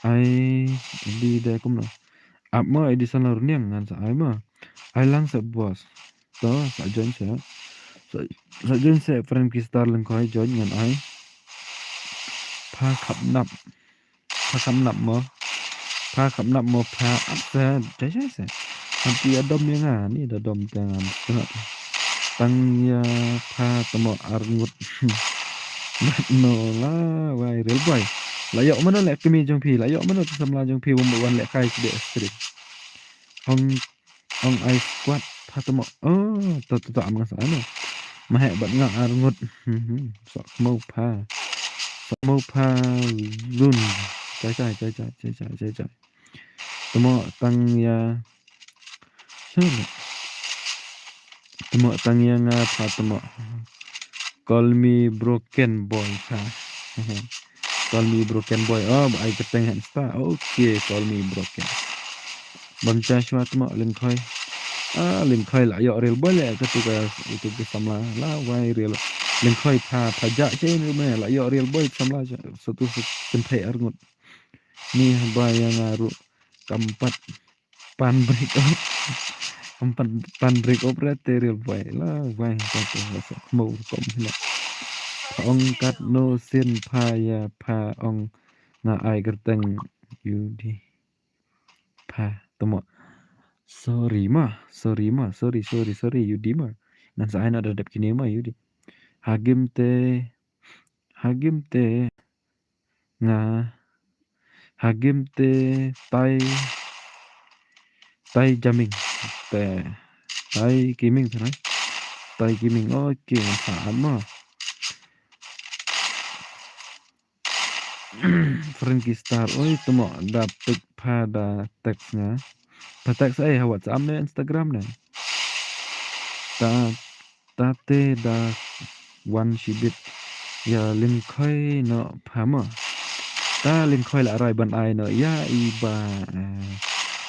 Ai, di dei kumno. Ap mo, ID Son Laurniang, ngan sa ai mo. Ai lang sa boss. To, sa join sa. Sa, sa join sa friend ki star Lyngkhoi join ngan ai. Pha khap nap. Pha khap nap mo. Pha khap nap mo pha ap sa. Jai jai sa. Hanti adom ïa nga ni da dom te ngam tengok. Tang ïa pha te mo arngut. Bad no la wai Real Boy. La ïoh mano leh kmie jong phi, la ïoh mano te samla jong phi wym wan lehkai ki dei stream. Hong Ong ai squad pha te mo. Oh, to to to am nga sa ano. Maheh bad nga arngut. Hmm, hmm. Sok mo pha. Sok mo pha lun. Chai chai chai chai chai chai chai chai. Te mo tang ïa. Sorry. Te mo tang ïa nga pha te mo. Call me broken boy pha. Call me broken boy. Oh, ba ai kyrteng ha Insta. Okay, call me broken. Bam cha shwa te mo Lyngkhoi. Ah, Lyngkhoi la ïoh Real Boy le ka tu ka, itu ka samla. La wai Real. Lyngkhoi pha, pha ja che ni me la ïoh Real Boy samla. Satu kynthei arngut. Ni haba ïa nga ruh kam pat pan break up. Kam pat pan break up re te Real Boy. La wai ka tu ka sa mo kom hila. Pha ong kat no sin pha ïa pha ong nga ai kyrteng ïa u di. Pha, te mo. Sorry ma, sorry ma, sorry, sorry, sorry, ïa u di ma. Ngan sa ai na da dep kine ma, ïa u di. Hagim te, hagim te, nga, hagim te, tai, tai jaming, te, tai kiming, te, tai kiming, okay, ngan sa ai ma. Frankie Star, oi, te mo da pic pha da text nga. Pha text ai ha WhatsApp ne Instagram ne. Ta, ta te da wan shibit. Ïa Lyngkhoi no pha mo. Ta Lyngkhoi la rai ban ai no ïa i ba. Eh,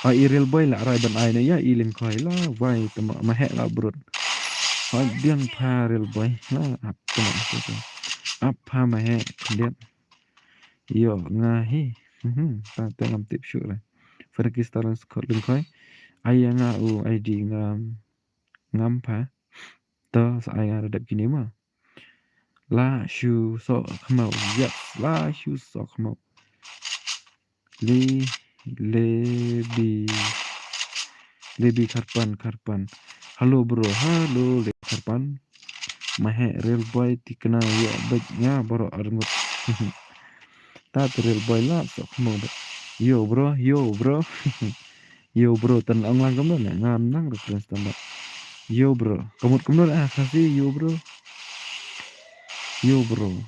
ha i Real Boy la rai ban ai no ïa i Lyngkhoi la wai te mo Maheh la brut. Ha diang pha Real Boy la ap te mo te mo. Ap pha Maheh khyndiat. Ïoh nga hi. Mhm, ta te ngam tip shuh re. Frankie Star Lyngkhoi. Ai ïa nga u ID ngam, ngam pha. To sa ai nga da dep kine ma. La shu sok khmau. Yes, la shu sok khmau. Le, Lebi, Lebi Kharpan, Kharpan. Hello bro, hello Lebi Kharpan. Maheh Real Boy tikna ïoh bad nga baroh arngut. Ta te Real Boy la sok mo bad. Yo bro, yo bro. Yo bro, tan ong lang kumno ne? Ngam nang reference tang bad. Yo bro. Ka mut kumno ne, ah, Khasi, yo bro. Yo bro.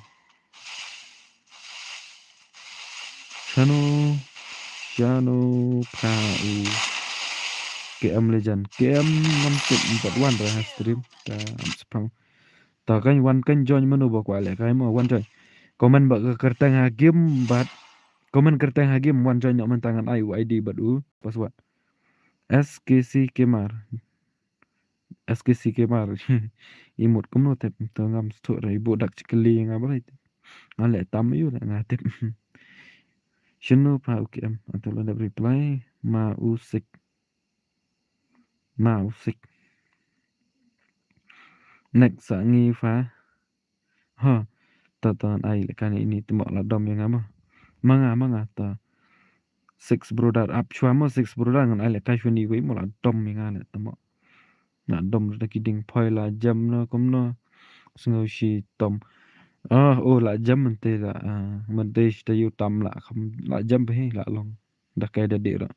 Shano Shano pha u K M Legend. K M ngam tip, em pat wan ra ha stream. Ta am spang. Ta kan wan kan join mano ba kwah lehkai mo wan join. Comment ba ka kyrteng ha game bad. Comment kyrteng ha game wan join noh mynta ngan ai u I D bad u password. S K C Kemar. S K C Kemar. I mut kumno tip to ngam sngewthuh ra i buh dak chikli nga balei tip. Nga leh tam ïa u leh nga tip. Shano pha u K M. Ato la dep reply. Ma u sik. Ma u sik. Next sa ngi pha. Ha. Ta ta ngan ai lehkai ini te mo la dom ïa nga mo. Ma nga ma nga ta. Six brother ap shwa mo six brother ngan ai lehkai shwa ni wei mo la dom ïa nga ne te mo. La dom da ki dieng phoi la jem no kumno. Sngew shi tom. Ah, oh la jem mynta la, ah, mynta shi ta ïu tam la kham la jem bha hi la long. Da kai da dih ro.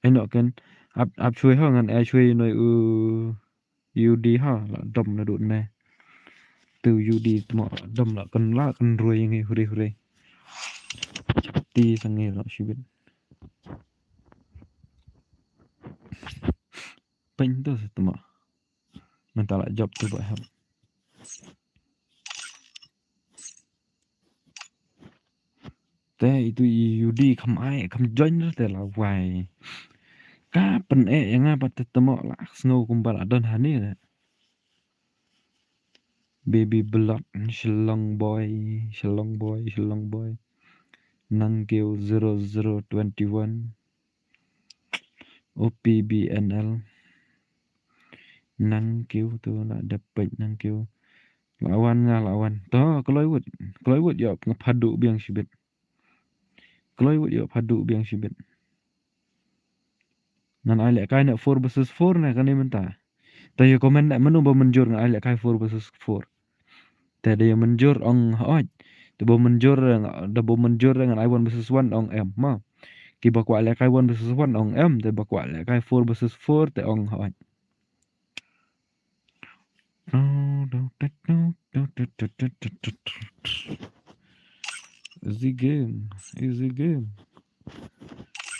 Ai no ken ap ap shwa ho ngan ai shwa noi u. U D ha la dom na dut ne. Tu U D tmo la dom la kan la kan roi ngi huri huri. Ti sang ngi la shibit. Peng tu sa tmo. Mynta la job tu ba hem. Te itu i U D kham ai, kham join te la wai. Ka pyneh ïa nga pat te tmo la sngew kumba la don hani le. Baby Blood, Shillong Boy, Shillong Boy, Shillong Boy. Nangkiew zero zero twenty one. O P B N L. Nangkiew tu la dep peit Nangkiew. La wan nga la wan. To kloi wut. Kloi wut ïoh nga phadu biang shibit. Kloi wut ïoh phadu biang shibit. Ngan ai lehkai ne four versus four ne kane mynta. Te ïa comment ne mano ba mynjur ngan ai lehkai four versus four. Te da ïa mynjur ong hooid. Te ba mynjur da ba mynjur ngan ai one versus one ong em ma. Ki ba kwah lehkai one versus one ong em te ba kwah lehkai four versus four te ong hooid. Easy game, easy game,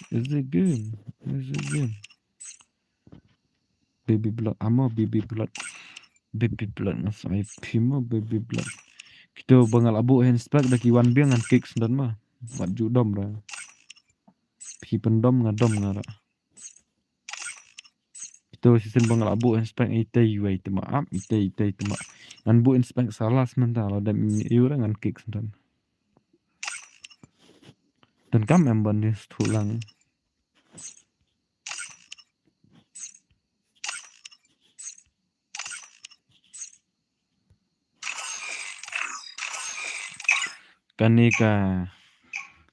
easy game, easy game. Baby Blood, amo Baby Blood. Baby Blood nga sa ai phi mo Baby Blood. Kito ba nga la buh hand spec da ki wan biang ngan kick sendon ma. Wat ju dom ra. Phi pyndom nga dom nga ra. Kito shisien ba nga la buh hand spec itei wei te ma ap itei itei te ma. Ngan buh hand spec salas mynta la dem ïu ra ngan kick sendon. Donkam em ban ni sthu lang. Kane ka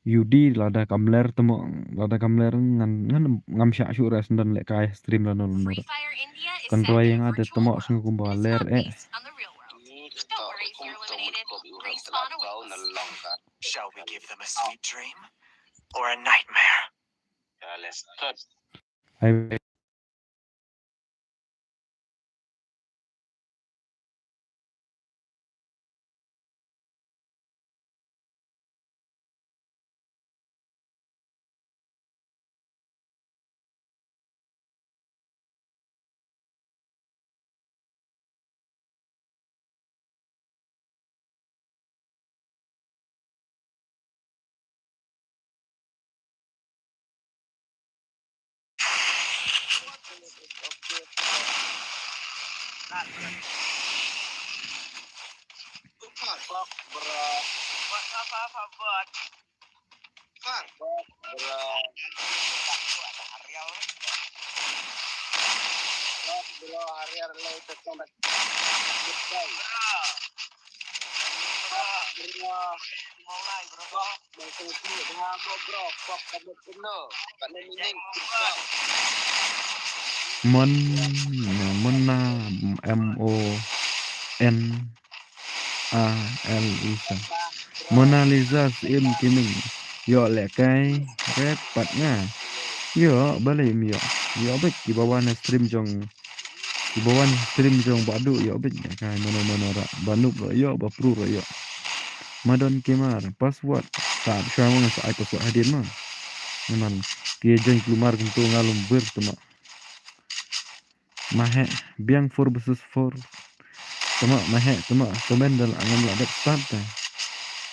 U D lada kam ler te mo lada kam ler ngan ngan ngam shah shuh ra sendon lehkai stream lano lano. Kan roi ïa nga te te mo sngew kumba ler eh. Shall we give them a sweet dream or a nightmare? Ai Mon, Mona, M O N A L I S A. Mona Lisa Syiem Gaming. Ïoh lehkai red pat nga. Ïoh balei ym ïoh. Ïoh beit kiba wan ha stream jong Kiba wan stream jong Bah Duh ïoh beit lehkai mano mano ruh. Bah Noob ruh ïoh, Bah Pro ruh ïoh. Madon Kemar password. Ta shuwa ma nga sa ai password hadien ma. Namar ki join kulmar kumto nga lum wir tuma. Mahe biang four versus four. Tuma mahe tuma comment da la ngam la dep start ta.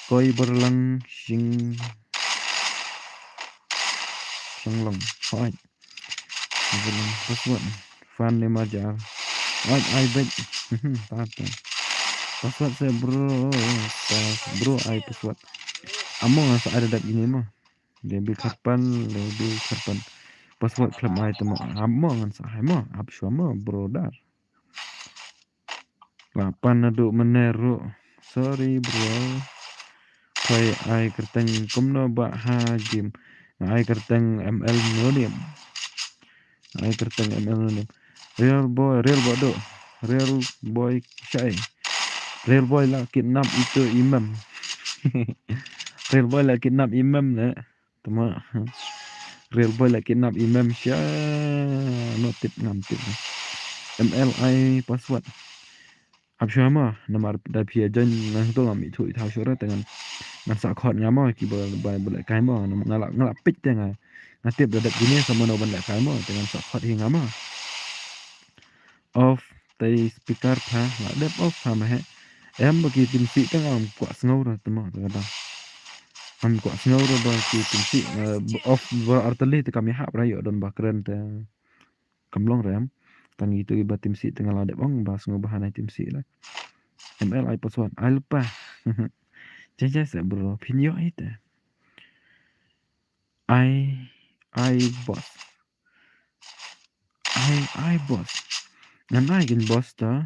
Koi berlang sing sing long. Hoi. Berlang password. Fan ne majar. Hoi ai bet. Start ta. Password se bro. Pas bro ai password. Amo nga sa ada dep ini mo. Lebi khatpan, lebi khatpan. Password khlem ai te mo. Ap mo ngan sa hai mo. Ap shwa mo, brother. Lapan naduh mynne ruh. Sorry, bro. Khoi ai kyrteng kumno ba ha game. Nga ai kyrteng M L Nonim. Ai kyrteng M L Nonim. Real boy, real boy do. Real boy shai. Real boy la kidnap itu imam. Real boy la kidnap imam ne. Tuma. Real boy la kidnap imam sha. No tip ngam tip. M L I password. Ap shwa ma, namar da phi join ngan to ngam ithu ithaw shura te ngan. Ngan sa khot nga ma, ki ba, ba, ba leh kai ma, nga la, nga la pit te nga. Nga tip da dep kine sa mano ban leh kai ma, te ngan sa khot hi nga ma. Off te speaker pha, la dep off pha ma he. Em ba ki tim si te ngam kwah sngew ra te ma, te kata. Ngam kwah sngew ra ba ki tim si, eh, off ba artylli te kam ïahap ra ïoh don ba kren te. Kam long re em. Tang itu iba tim si te nga la dep ong ba sngew ba hanai tim si la. M L I password. Ai lypa. Jai jai sa bro. Phin ïoh ite. Ai, ai boss. Ai, ai boss. Ngan ai kin boss ta.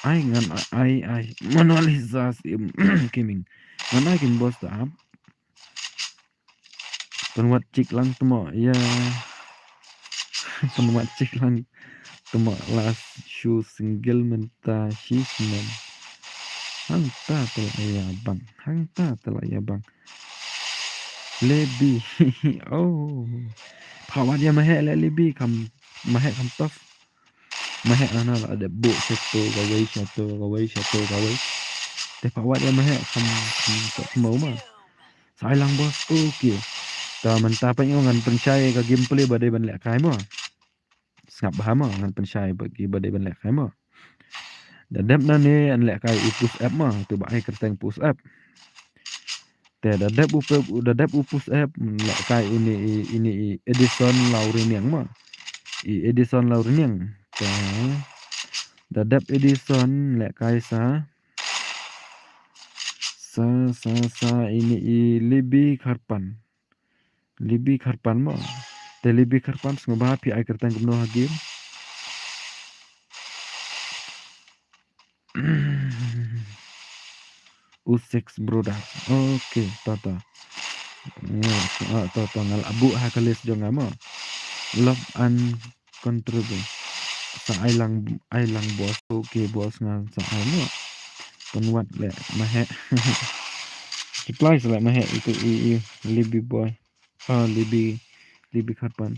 Ai ngan ai, ai, ai. Mona Lisa Sim Gaming. Ngan ai kin boss ta. Pynwat chik lang tmo, ïa. Pynwat chik lang tmo, last show single mynta shi snem. Hangta te la ïa bang, hangta te la ïa bang. Lebi, oh. Pha wat ïa ma he le Lebi kam, ma he kam tough. Ma he ana la dep buh shato kawei, shato kawei, shato kawei. Te pha wat ïa ma he kam, kam tough mo ma. Sa ai lang boss, okay. Ta mynta pat ngan pynshai ka gameplay ba dei ban leh kai mo. Sngap bha mo, ngan pynshai ba ki ba dei ban leh kai mo. Da dep na ne an leh kai u push up mo, tu ba ai kyrteng push up. Te da dep u pe-, da dep u push up, leh kai uni i, ini i Edison Lauriniang mo. I Edison Lauriniang. Te da dep Edison leh kai sa. Sa, sa, sa, ini i Libi Kharpan. Libi Kharpan mo. Te Libi Kharpan sngewbha phi ai kyrteng kumno ha game. U six brother. Okay, to to. Ya, to to ngal abu ha ka list jong nga mo. Love and Control. Sa ai lang, ai lang boss. Okay boss, ngan sa ai mo. Pynwat le ma he. Reply sa le ma he itu i, i Libi boy. Ah, Libi, Libi Kharpan.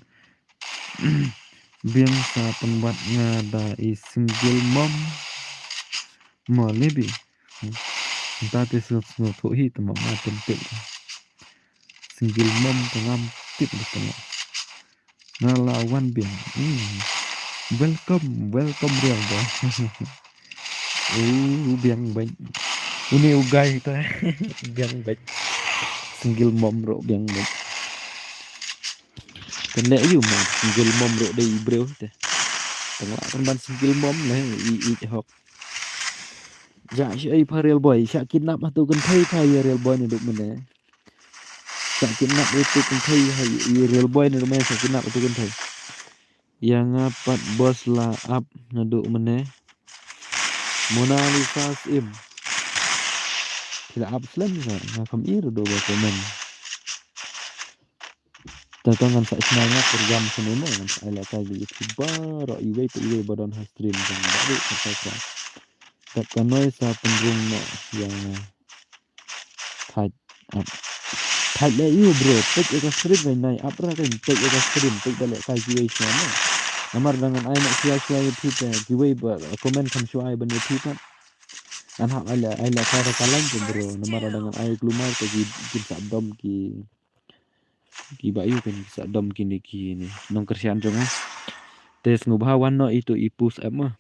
Biang sa pynwat nga da i single mom. Mo Libi. Nta te sngewthuh hi te mo ma pynpit. Single mom te ngam tip de te mo. Nga la wan biang. Hmm. Welcome, welcome real boy. Uh, biang bad. Uni u guy ta. Biang bad. Single mom ruh biang bad. Kan leh yu mo single mom ruh dei i briew te. Tang lah kan ban single mom leh i, i hok. Ja shi ai pha real boy. Sha kidnap hatu kan thei pha ïa real boy ne duk mene. Sa kidnap itu kan thei ha i real boy ne rumai sa kidnap itu kan thei. Ïa nga pat boss la ap naduh mynne. Mona Lisa Sim. Ki la ap slem sa nga kam ir do ba komen. Ta ta ngan sa ismail nga program sene mo ngan sa ai la ka gi YouTuber ro iwei pa iwei ba don ha stream kan ba dei ka sa ka. Tap ka noi sa pynrung no ïa nga. Thait ap. Thait le ïu bro. Peit ïa ka stream kai nai ap ra kai peit ïa ka stream peit da le kai kiwei sha ma. Namar da ngan ai na sia sia ïa phi te kiwei ba comment kham shuwa ai ban ïa phi pat. Ngan hap ai le ai le kai ra ka lain te bro. Namar da ngan ai klumar te ki kim sa dom ki. Kiba ïoh kan sa dom kine kine nongkyrshan jong nga. Te sngewbha wan noh ïa itu i push up ma.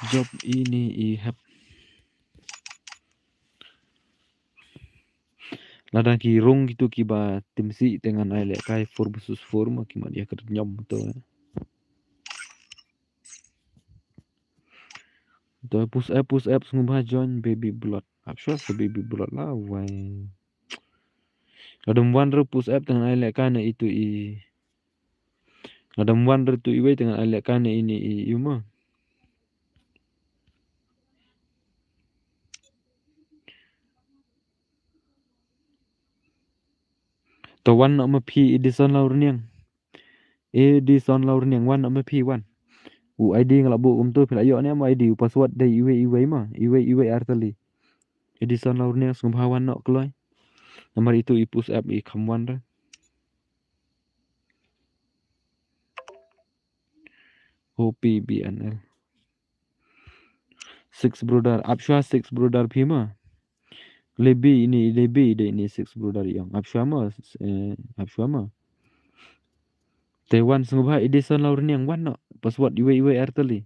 Job ini i hep. Lada ki rung kitu kiba timsi te ngan ai lehkai four versus four ma ki mat ïa ka nyom to. To push up, push up sngewbha join Baby Blood. Ap shuwa sa Baby Blood la wai. Lada wan ruh push up te ngan ai lehkai na itu i. Lada wan ruh tu iwei te ngan ai lehkai na ini i ïa ma. To wan noh ma phi Edison Laurniang. Edison Laurniang wan noh ma phi wan. U I D nga la buh kumtu phi la ïoh ne ma I D u password dei iwei iwei ma. Iwei iwei artylli. Edison Laurniang sngewbha wan noh kloi. Namar itu i push up i kham wan re. O P B N L. Six brother, ap shuwa six brother phi ma. Lebi ini, lebi de ini six brother ïong. Ap shuwa ma, eh, ap shuwa ma. Te wan sngewbha Edison Laurniang wan noh. Password iwei iwei artylli.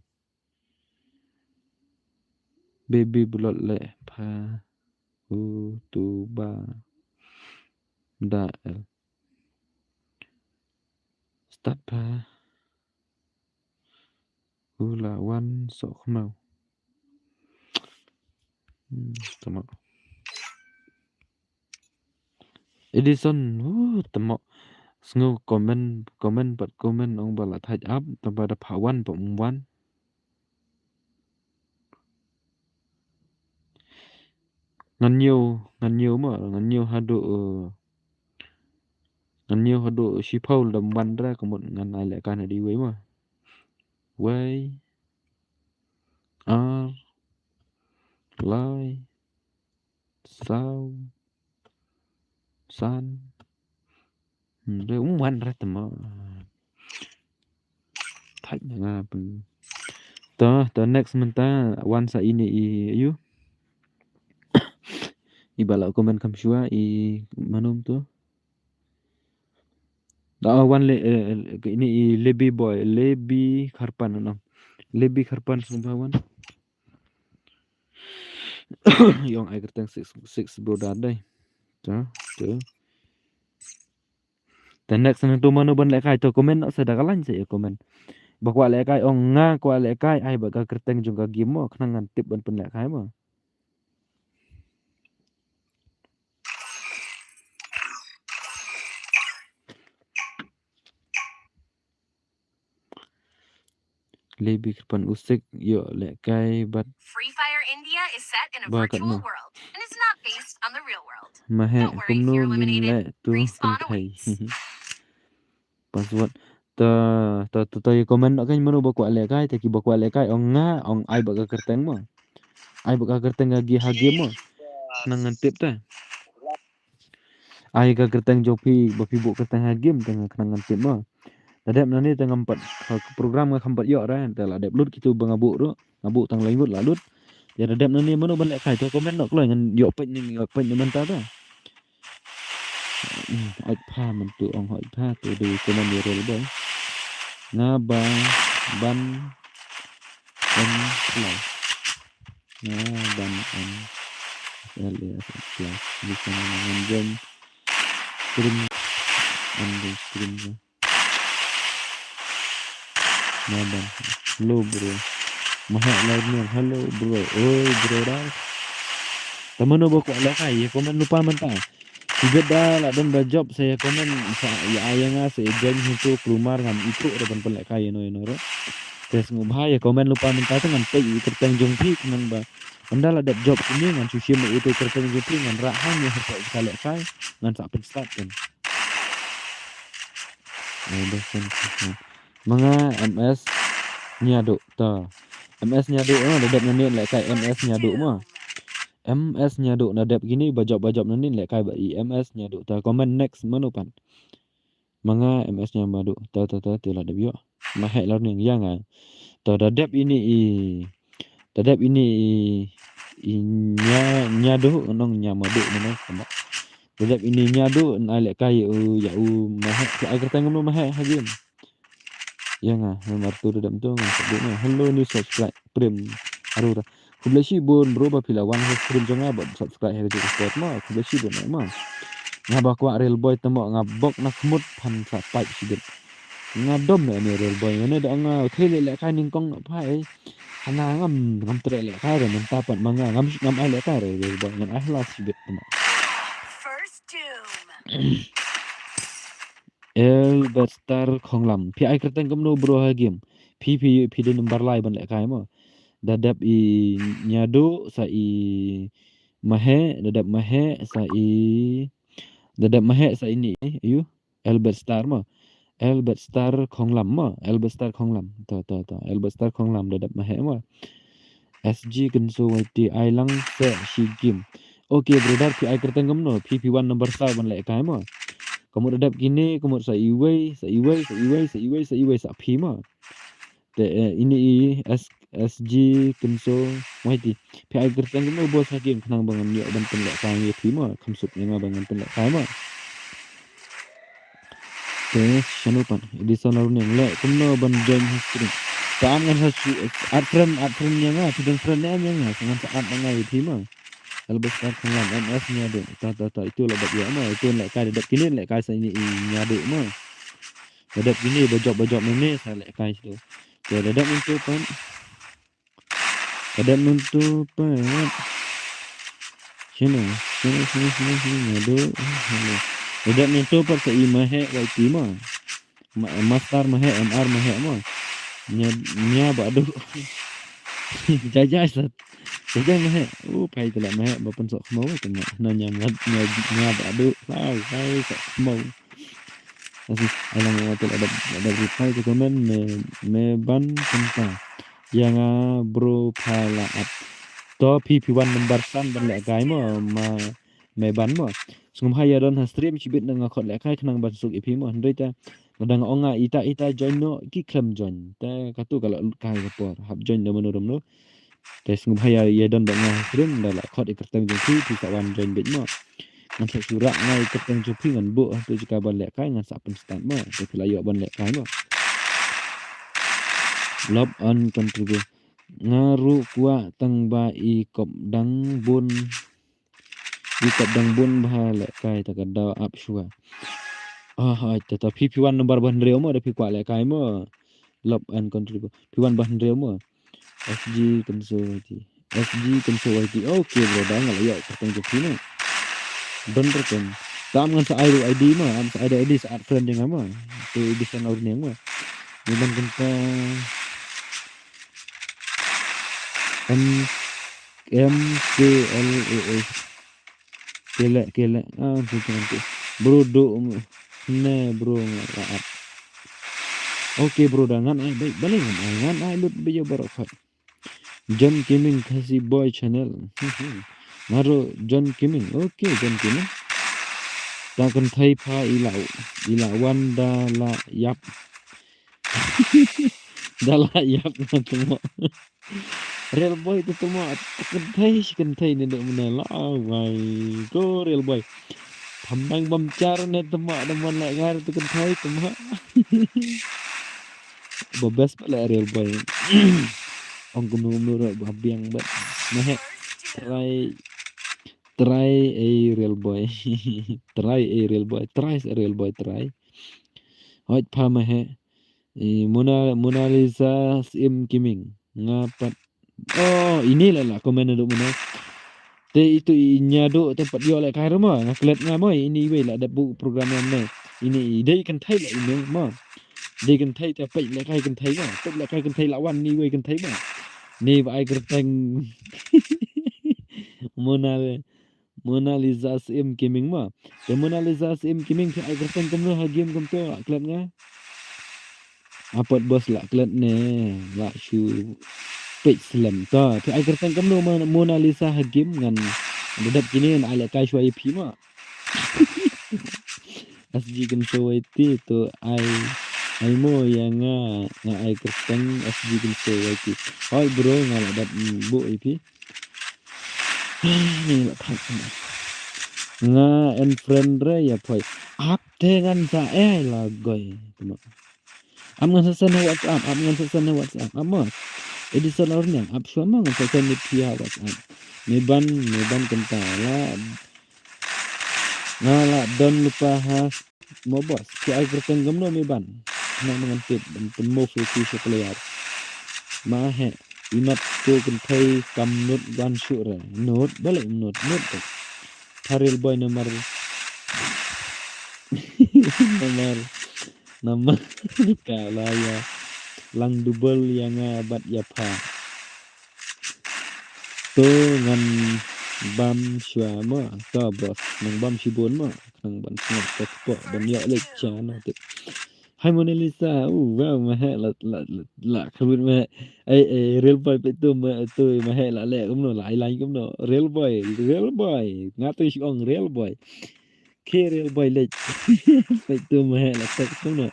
Baby Blood le pha. U tu ba. Da el. Start pha. U la wan sok khmau. Hmm, tama. Edison, uh, tama. Sngew comment, comment pat comment ong ba la thait ap, taba da pha wan pa um wan. Ngan ñiew, ngan ñiew ma, ngan ñiew haduh, eh, ngan ñiew haduh shiphew da wan ra ka mut ngan ai lehkai na di wei ma. Wei, ar, lai, saw, san. Hmm, re um wan re tama. Thait na nga pun. To, to next mynta wan sa ini i ayu. I ba la comment kham shuwa i mano to. Da wan le, eh, ini i Lebi boy, Lebi Kharpan no. Lebi Kharpan sngewbha wan. Ïong ai kyrteng six, six brother dei. To, to. Te next nangtu mano ban lehkai to comment noh sa da ka lain sa ïa comment. Ba kwah lehkai ong nga kwah lehkai ai ba ka kyrteng jong ka game mo khnang ngan tip ban pynlehkai mo. Lebi Kharpan u sik ïoh lehkai bad Free Fire India is set in a ba kat virtual no world and is not based on the real world. Mahe kumno ngin leh tu kynthei. Password. Ta, ta, ta, ta ïa comment noh kan mano ba kwah lehkai, ta ki ba kwah lehkai ong nga, ong ai ba ka kyrteng mo. Ai ba ka kyrteng ha gi ha game mo. Nang ngan tip ta. Ai ka kyrteng jong phi ba phi buh kyrteng ha game te nga khnang ngan tip mo. Ta dep nani te ngam pat ha program nga kham pat ïoh ra te la dep lut kitu ba nga buh ruh. Nga buh tang lai ngut la lut. Ïa ta dep nani mano ban lehkai to comment noh kloi ngan ïoh peit ni ïoh peit ni mynta ta. Hmm, hoi pha man tu ong hoi pha tu dei comment ïa rel boy. Nga ba ban em kloi. Nga ban em L A S L A. Bisa ngan join stream. Em join stream ka. Nga ban. Hello bro. Maha lai ni hello bro. Oi bro da. Te mano ba kwah lehkai ïa comment lypa mynta. Ki bit da la don ba job sa ïa comment sa ïa ai ïa nga sa ïa join hangtu kulmar ngam ïoh ruh da ban pynlehkai ïa no ïa no ruh. Te sngewbha ïa comment lypa mynta te ngan peit ïa kyrteng jong phi khnang ba ynda la dep job kine ngan shu shim ïa kyrteng jong phi ngan rah ha ïa ha ka lehkai ngan sa pynstart kan. Ai ba sen. Ma nga M S Nyaduh ta. M S Nyaduh, ah, da dep nani lehkai M S Nyaduh ma. M S Nyaduh na dep kine ba job ba job nani lehkai ba i M S Nyaduh ta comment next mano pat. Ma nga M S Nyaduh ta ta ta te la dep ïoh. Ma heh la ning ïa nga. Ta da dep ini i ta dep ini i, i nya Nyaduh nong Nyamaduh mano tama. Dep ine Nia Duh, ngan ai lehkai ïa u, ïa u Maheh, phi ai kyrteng kumno Maheh ha game. Ïa nga, namar tu dep tu ngan sa duh ma. Hello new subscribe, Prem Arora. Khublei shibun bro ba phi la wan ha stream jong nga bad subscribe ha ka jingspot ma. Khublei shibun eh ma. Nga ba kwah Real Boy te mo, nga bok na khmut phan sa pipe shibit. Nga dom ne ne Real Boy, nga ne da nga thei leh lehkai nyngkong na phai. Hana ngam, ngam treh lehkai re mynta pat ma nga, ngam, ngam ai lehkai re Real Boy, ngan ai hla shibit te mo. First Doom. Elbert Star Khonglam. Phi ai kyrteng kumno bro ha game? Phi, phi, phi dei number lai ban lehkai mo. Da dep i Nia Duh sa i Maheh, da dep Maheh sa i, da dep Maheh sa ine i, ayu? Elbert Star mo. Elbert Star Khonglam mo. Elbert Star Khonglam. To, to, to. Elbert Star Khonglam da dep Maheh mo. S G Kynso Y T ai lang seh shi game. Ok brother, phi ai kyrteng kumno? Phi, phi wan number saw ban lehkai mo. Ka mut da dep kine, ka mut sa iwei, sa iwei, sa iwei, sa iwei, sa iwei, sa phi mo. Te, eh, ine i S, S G Kynso Y T. Phi ai kyrteng kumno bro ha game khnang ba ngan ïoh ban pynlehkai ïa phi mo. Kham suk ïa nga ba ngan pynlehkai mo. Te shano pat Edison Aruneng, leh kumno ban join ha stream? Te am ngan sa add friend, add friend ïa nga, phi don friend ne em ïa nga, ngan sa add ma nga ïa phi mo. Elbert Star Khonglam, M S Nia Duh. Ta, ta, ta, itu la dep ïa mo, itu lehkai da dep kine lehkai sa ine i Nia Duh mo. Da dep kine ba jop, ba jop ne ne sa lehkai shuh. Te da dep nangtu pat. Da dep nangtu pat. Shano, shano, shano, shano, shano, Nia Duh. Hello. Da dep nangtu pat sa i Maheh Y T mo. Ma-, Master Maheh, M R Maheh mo. Nia, Nia Bah Duh. Jai jai sat. Jai jai Maheh. Oh, phai te la Maheh ba pynsoh khmaw te mo. Na Nia, Nia, Nia Bah Duh. Phai, phai soh khmaw. Asi, alang nga te la dep, la dep reply te comment me, me ban kynta. Ïa nga bro pha la at. To phi, phi wan number san ban lehkai mo ma me ban mo. Sngewbha ïa don ha stream shibit na nga khot lehkai khnang ban suk ïa phi mo. Hynrei te lada nga ong nga ita ita join noh ki khlem join. Te katu ka la lut kai ka por. Hap join da mano da mano. Te sngewbha ïa, ïa don bad nga ha stream, da la khot ïa kyrteng jong phi, phi sa wan join beit mo. Ngan sa shu rah nga ïa kyrteng jong phi ngan buh ha tu jaka ban lehkai ngan sa pynstart mo. Te phi la ïoh ban lehkai mo. Love and contribute. Nga ruh kwah tang ba i kop dang bun. I kop dang bun ba lehkai ta ka daw ap shuwa. Ah, ah, ta, ta phi, phi wan number ba hynriew mo, da phi kwah lehkai mo. Love and contribute. Phi wan ba hynriew mo. S G Kynso Y T. S G Kynso Y T. Okay bro, da nga la ïoh kyrteng jong phi mo. Don kyrteng. Te am ngan sa ai ruh I D mo, am sa ai da I D sa add friend jong nga mo. Te I D sa nau ring mo. Ni ban kynta. M, M K L A A. Kele, kele. Ah, tu tu tu. Bro Duh ne bro nga la at. Okay bro, da ngan ai beit, balei ngan ai, ngan ai lut beit ïa baroh pat. John Kiming Khasi Boy Channel. Nga ruh John Kiming. Okay John Kiming. Ta kynthei pha i la, i la wan da la ïap. Da la ïap na tu mo. Real Boy tu tu mo. Kynthei shi kynthei ne dok mane la wai. Ko Real Boy. Tham dang bam char ne tu mo da man la ngar tu kynthei tu mo. Ba best ba la Real Boy. Ong kumno kumno ruh ba biang ba. Maheh. Try, try a Real Boy. Try a Real Boy. Try a Real Boy. Try. Hoi pha Maheh. I Mona, Mona Lisa Sim Kiming. Nga pat. Oh, ini la la comment dok mane. Te itu i Nia Duh te pat ïoh lehkai ruh mo. Nga klet nga mo ini iwei la dep buh program ïa mane. Ini i dei kynthei la ini mo. Dei kynthei te peit lehkai kynthei mo. Peit lehkai kynthei la wan ini iwei kynthei mo. Ni ba ai kyrteng. Mona le. Mona Lisa Sim Kiming mo. Te Mona Lisa Sim Kiming phi ai kyrteng kumno ha game kumto, la klet nga. Apot bos la klet ne, la shu peit slem. To, phi ai kyrteng kumno Mo-, Mona Lisa ha game ngan. Da dep kine ngan ai lehkai shuwa ïa phi mo. S G Kynso Y T to ai, ai mo ïa nga, nga ai kyrteng S G Kynso Y T. Hoi bro nga la dep buh ïa phi. Ni la thak. Nga en friend re ïa phai. Ap te ngan sa eh la goi. Tuma. Ap ngan sa send ha WhatsApp, ap ngan sa send ha WhatsApp. Ap mo. Edison Orniang, ap shuwa mo ngan sa send ïa phi ha WhatsApp. Me ban, me ban kynta la. Nga la don lypa ha mo boss. Phi ai kyrteng kumno me ban. Na ngan tip ban pynmove ïa phi sha player. Ma he. Imat ko kynthei kam nud wan shuh re. Nud, balei nud, nud. Pharel boy namar. Namar. Namar. Ka la ïa. Lang double ïa nga bad ïa pha. To ngan bam shuwa mo. To boss. Nang bam shibun mo. Nang ban sngap to spot. Ban ïoh lek cha no tip. Hi Mona Lisa, uh, wow, ma he la la la la kharut ma he. Ai ai real boy pe tu ma tu ma he la le kumno la ai lain kumno. Real boy, real boy. Nga tu shi ong real boy. Ke real boy le. Pe tu ma he la text kumno.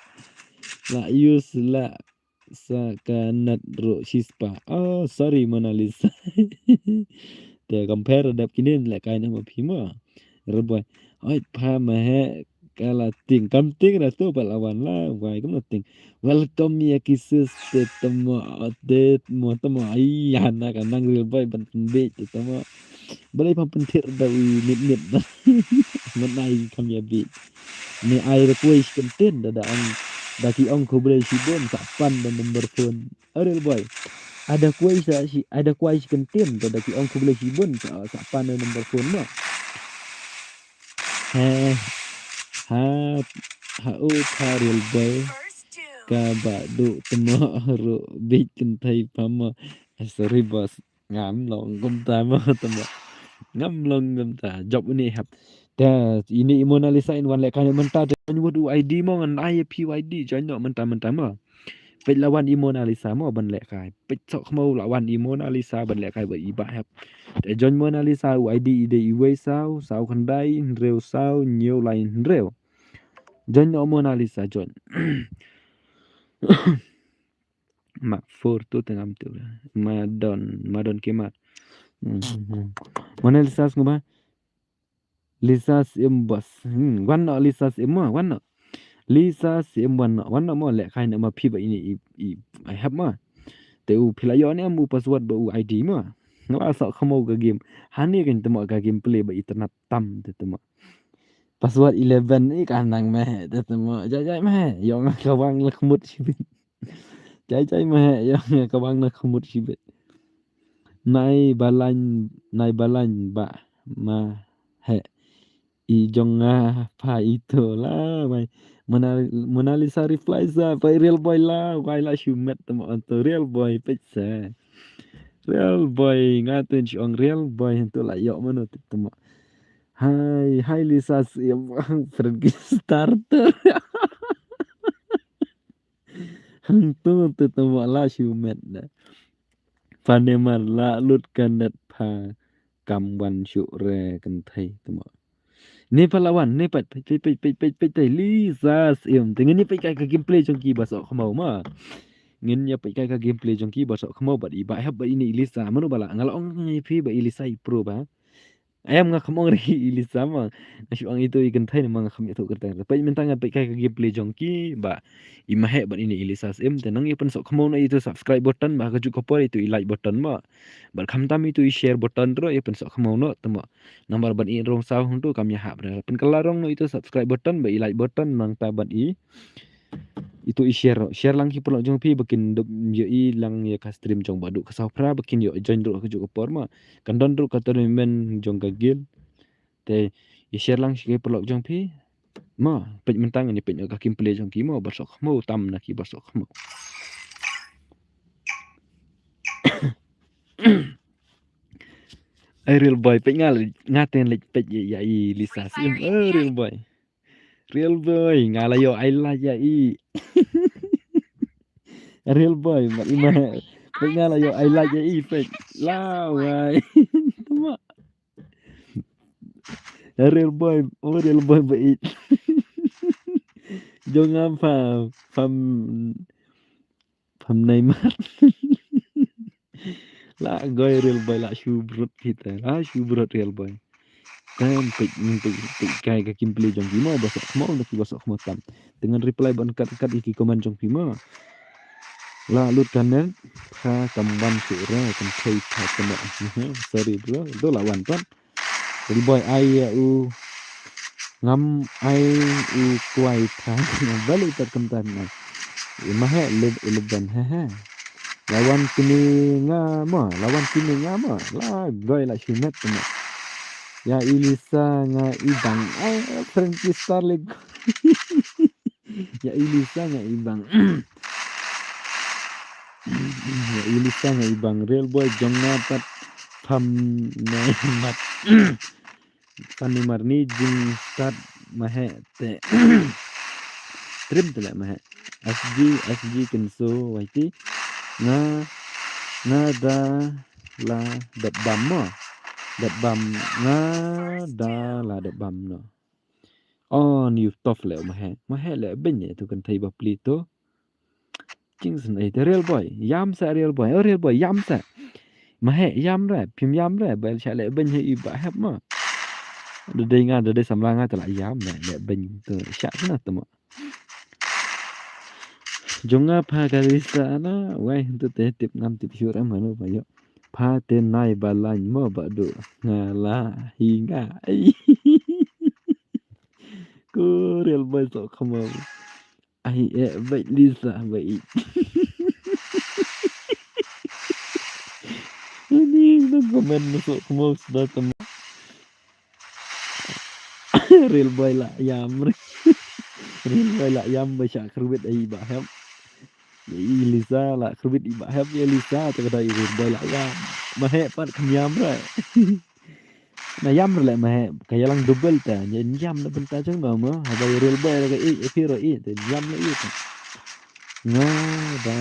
La use la sa ka nat ro shispa. Oh, sorry Mona Lisa. Te compare dap kinin le kai na ma phi ma. Real boy. Oi pha ma he. Ka la ting kam ting ra tu pat la wan la wai kam la ting. Welcome ïa ki sis te tamo te mo tamo ai ya na ka nang real boy ban pynbeit te tamo. Balei pha pynthir da u mit mit da. Ngan ai kam ïa beit. Ne ai request kyntin da da ong da ki ong khublei shibun sa pan da number phone. A real boy. Ada kuai sa shi ada kuai shi kyntin da da ki ong khublei shibun sa sa pan da number phone mo. He ha ha u pha real boy ka ba du temo ru bit kynthei pha mo. Eh, sorry boss. Ngam long kumta mo temo. Ngam long kumta. Job ini hap. Ta ini i Mona Lisa in wan leh kai mynta te join wad u I D mo ngan ai phi u I D join no mynta mynta mo. Peit la wan i Mona Lisa mo ban leh kai. Peit sok khmo la wan i Mona Lisa ban leh kai ba i ba hep. Te join Mona Lisa u I D i de i wei saw, saw khyndai, hynriew saw, hynñiew lai hynriew. Join no Mona Lisa join. Mak four tu tengam tu. Madon, madon kemat. Hmm, hmm, hmm. Mona Lisa sngewbha. Lisa Sim bos. Hmm, wan no Lisa Sim mo, wan no. Lisa Sim wan no, wan no mo leh kai no ma phi ba ini i i I have mo. Te u phi la ïoh ne em u password ba u I D mo. Nga la sok khmo ka game. Hani kan temo ka game play ba internet tam te temo. Password eleven i ka nang me te temo. Jai jai me. Ïoh nga ka wang la khmut shibit. Jai jai me ïoh nga ka wang la khmut shibit. Nai balain, nai balain ba ma he i jong nga pha itu la mai. Mona, Mona Lisa reply sa pa real boy la wai la shu met temo anto real boy peit sa. Real boy nga tun shi ong real boy anto la ïoh mano temo. Hai hai Lisa si friend ki starter. Hang tu tu temo la shu met da. Pha ne mar la lut ka net pha kam wan shu re kynthei temo. Ne pha la wan ne peit peit peit peit peit peit peit Lisa Sim. Te ngin ïa peit kai ka gameplay jong ki ba sok khmo ma. Ngin ïa peit kai ka gameplay jong ki ba sok khmo bad i ba hep bad ini i Lisa mano ba la nga la ong ngi phi ba i Lisa i pro ba. Ayam nga kham ong ri i Lisa ma. Nga shu ong itu i kynthei ne ma nga kham ïathuh kyrteng. Peit mynta ngan peit kai ka gameplay jong ki ba i ma heh bad ini i Lisa Sim te nang ïa pynsok khmo no itu subscribe button ba ka juk ka por itu i like button ma. Bad khamtam itu i share button ro ïa pynsok khmo no temo. Namar ban i rong saw hung tu kam ïa hap re. Pynkylla rong no itu subscribe button ba i like button nangta bad i itu i share ro. Share lang ki paralok jong phi ba kin dep ïoh i lang ïa ka stream jong ba duk ka saw phra ba kin ïoh join ro ka juk ka por ma. Kan don ruh ka tournament jong ka guild. Te i share lang shi ki paralok jong phi. Ma peit mynta ngan ïa peit ka gameplay jong ki ma ba sok khmo tam na ki ba sok khmo. Ai real boy peit nga nga ten lek peit ïa i Lisa Sim. Ai real boy. Real boy nga la ïoh ai like ïa i. Real boy mat i ma. Peit nga la ïoh ai like ïa i peit. La wai. Tama. Real boy, oh real boy ba i. Jong nga pha pham pham nai mat. La goi real boy la shu brut kita. La shu brut real boy. Kan peit, peit, peit kai ka kim plie jong ki mo, ba soh khmo, na ki ba soh khmo tam. Te ngan reply ban kat kat ïa ki comment jong phi mo. La lut ka net, pha kam wan shuh re, kan thei pha kane. Sorry bro, do la wan pat. Real boy ai ïa u ngam ai u kwai pha. Balik pat kumta na. Ïa ma he lip eleven he he. Lawan kine nga ma, lawan kine nga ma. La goi la shimet ma. Ya Elisa nga ibang. Ai, Frankie Starling. Ya Elisa nga ibang. Ya Elisa nga ibang. Real boy jong nga pat pham ne mat. Phan ni mar ni jing start ma he te. Trim te le ma he. S G, S G Kinso, Y T. Nga, nga da la dep bam mo. Dep bam, nga da la dep bam no. On you tough le ma he. Ma he le ben ne tu kan thei ba pli to. Jing sngewsih te real boy. Ïam sa real boy. Oh real boy, ïam sa. Ma he ïam re, phim ïam re, ba sha le ben he i ba hep ma. Da dei nga, da dei samla nga te la ïam re, le ben tu sha sna tu ma. Jong nga pha ka Lisa na, wai tu te tip ngam tip shuh re ma no ba yo. Pha te nai ba lain mo ba du. Nga la hi nga. Ai. Ko real boy soh khmo. Ai eh bai Lisa bai. Ini na comment na soh khmo sda tam. Real boy la ïam re. Real boy la ïam ba sha khruit ai ba hep. Ïa i Lisa la khruit i ba hep ïa Lisa te ka dei real boy la ïam. Ma he pat kham ïam re. Na ïam re le ma he ka ïalang double ta ïa ïam na bynta jong no mo. Haba i real boy re ka i e phi ro i te ïam le i te. Nga da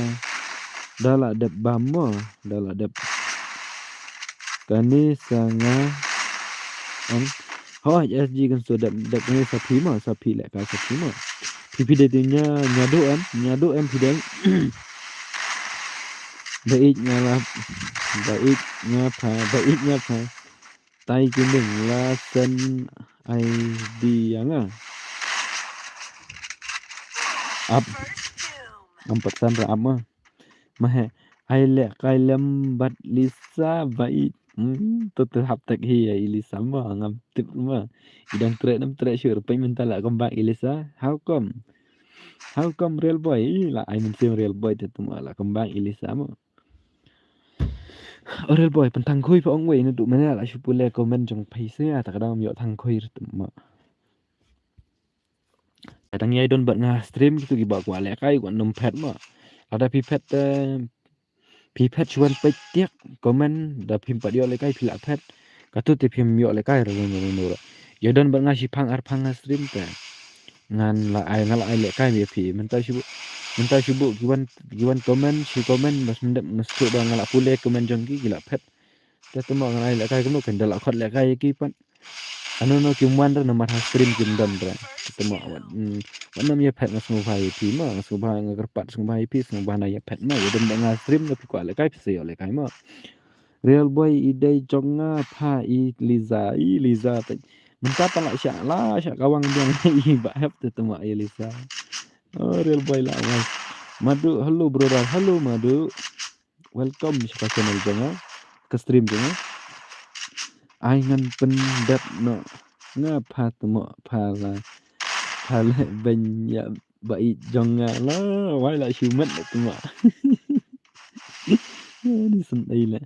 da la dep bam mo da la dep. Kane sa nga ang. Ho S G kan so dep dep kane sa phi mo sa phi le ka sa phi mo. Phi phi de tu nya nya do em nya do em phi de. Ba ik nga la ba ik nga pha ba ik nga pha. Tai ki ning la send I D ïa nga. Ap. Am pat send ra ap ma. Ma he. Ai leh kai lem bad Lisa ba i. Hmm, to te hap tek hi ïa i Lisa ma ngam tip ma. I dang treh nam treh shuh rupai mynta la come back i Lisa. How come? How come real boy? I la ai mynsiem real boy te tu ma la come back i Lisa ma. Oh real boy, pynthang khui pha ong wei na du mane la shu pule comment jong phai se ata kadang ym ïoh thang khui ruh ma. Kadang ïai don bad nga stream kitu kiba kwah lehkai kwah nym phet ma. Lada phi phet te phi phet shuwan peit tiak comment da phim pat ïoh lehkai phi la phet. Katu te phim ïoh lehkai ruh ruh ruh ruh. Ïa don bad nga shiphang arphang nga stream te. Ngan la ai nga la ai lehkai ïa phi mynta shu mynta shu buh ki wan ki wan comment shi comment bas mendep ngestu ba nga la pule comment jong ki ki la phet. Te temo ngan ai lehkai kumno kan da la khot lehkai ïa ki pat. Ano no kim wan re namar ha stream kim don re. Te temo wat wat nam ïa phet nga sngewbha ïa phi ma nga sngewbha nga kyrpad sngewbha ïa phi sngewbha na ïa phet ma ïa don ba nga stream na phi kwah lehkai phi sa ïoh lehkai ma. Real boy i dei jong nga pha i Liza i Liza peit. Mynta pa la sha la sha kawang biang i ba hep te temo i Liza. Oh, real boy la wai. Madu, hello brother, hello Madu. Welcome sha ka channel jong nga. Ka stream jong nga. Ai ngan pyndep no. Nga pha temo pha la pha la ben ïa ba i jong nga la wai la shu met temo. Ni sen ai la.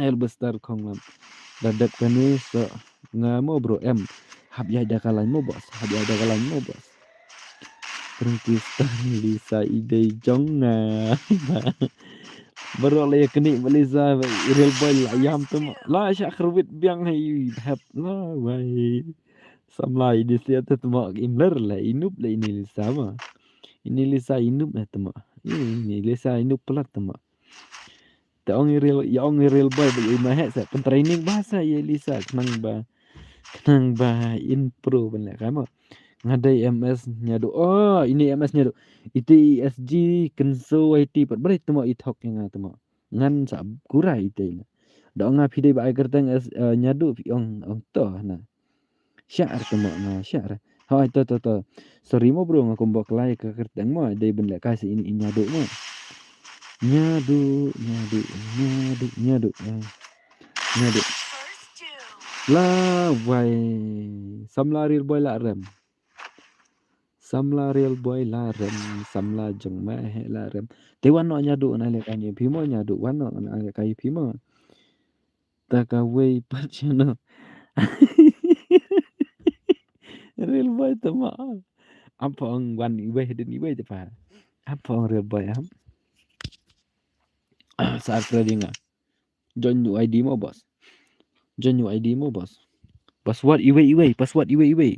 El Bestar khong lam. Da dep kane so nga mo bro em. Hap ïa da ka lain mo boss. Hap ïa da ka lain mo boss. Frankie Star Lisa i dei jong nga. Baroh la ïa kane ba Lisa ba i real boy la ïam temo. La sha khyrwit biang ha i hep la wai. Samla i dei sia te temo im ler la i nup la ini Lisa ma. Ini Lisa i nup la temo. Ini Lisa i nup plat temo. Te ong i real ïa ong i real boy ba i ma he sa pyntraining ba sa ïa Lisa khnang ba khnang ba in pro ban lehkai ma. Nga dei M S Nyadu. Oh, ini M S Nyadu. Ite i S G Kenso Y T pat bret temo i thok ïa nga temo. Ngan sa kurai ite ina. Da ong nga phi dei ba ai kyrteng as, eh, Nyadu phi ong, ong to na. Shah ar te mo nga shah ar. Hoi to to to. Sorry mo bro nga kumba klai ka kyrteng mo dei ban lehkai sa ini i Nyadu mo. Nyadu, Nyadu, Nyadu, Nyadu. Eh. Nyadu. La wai. Samla Real Boy la rem. Samla Real Boy la rem, samla jong Maheh la rem. Te wan noh Nyadu ngan ai lehkai ïa phi mo Nyadu, wan noh ngan ai lehkai ïa phi mo. Ta kawei pat shano. Real Boy te mo. Ap ong wan iwei hadien iwei te pa. Ap ong Real Boy ap. Sa trading ah. Join new I D mo boss. Join new I D mo boss. Password iwei iwei, password iwei iwei.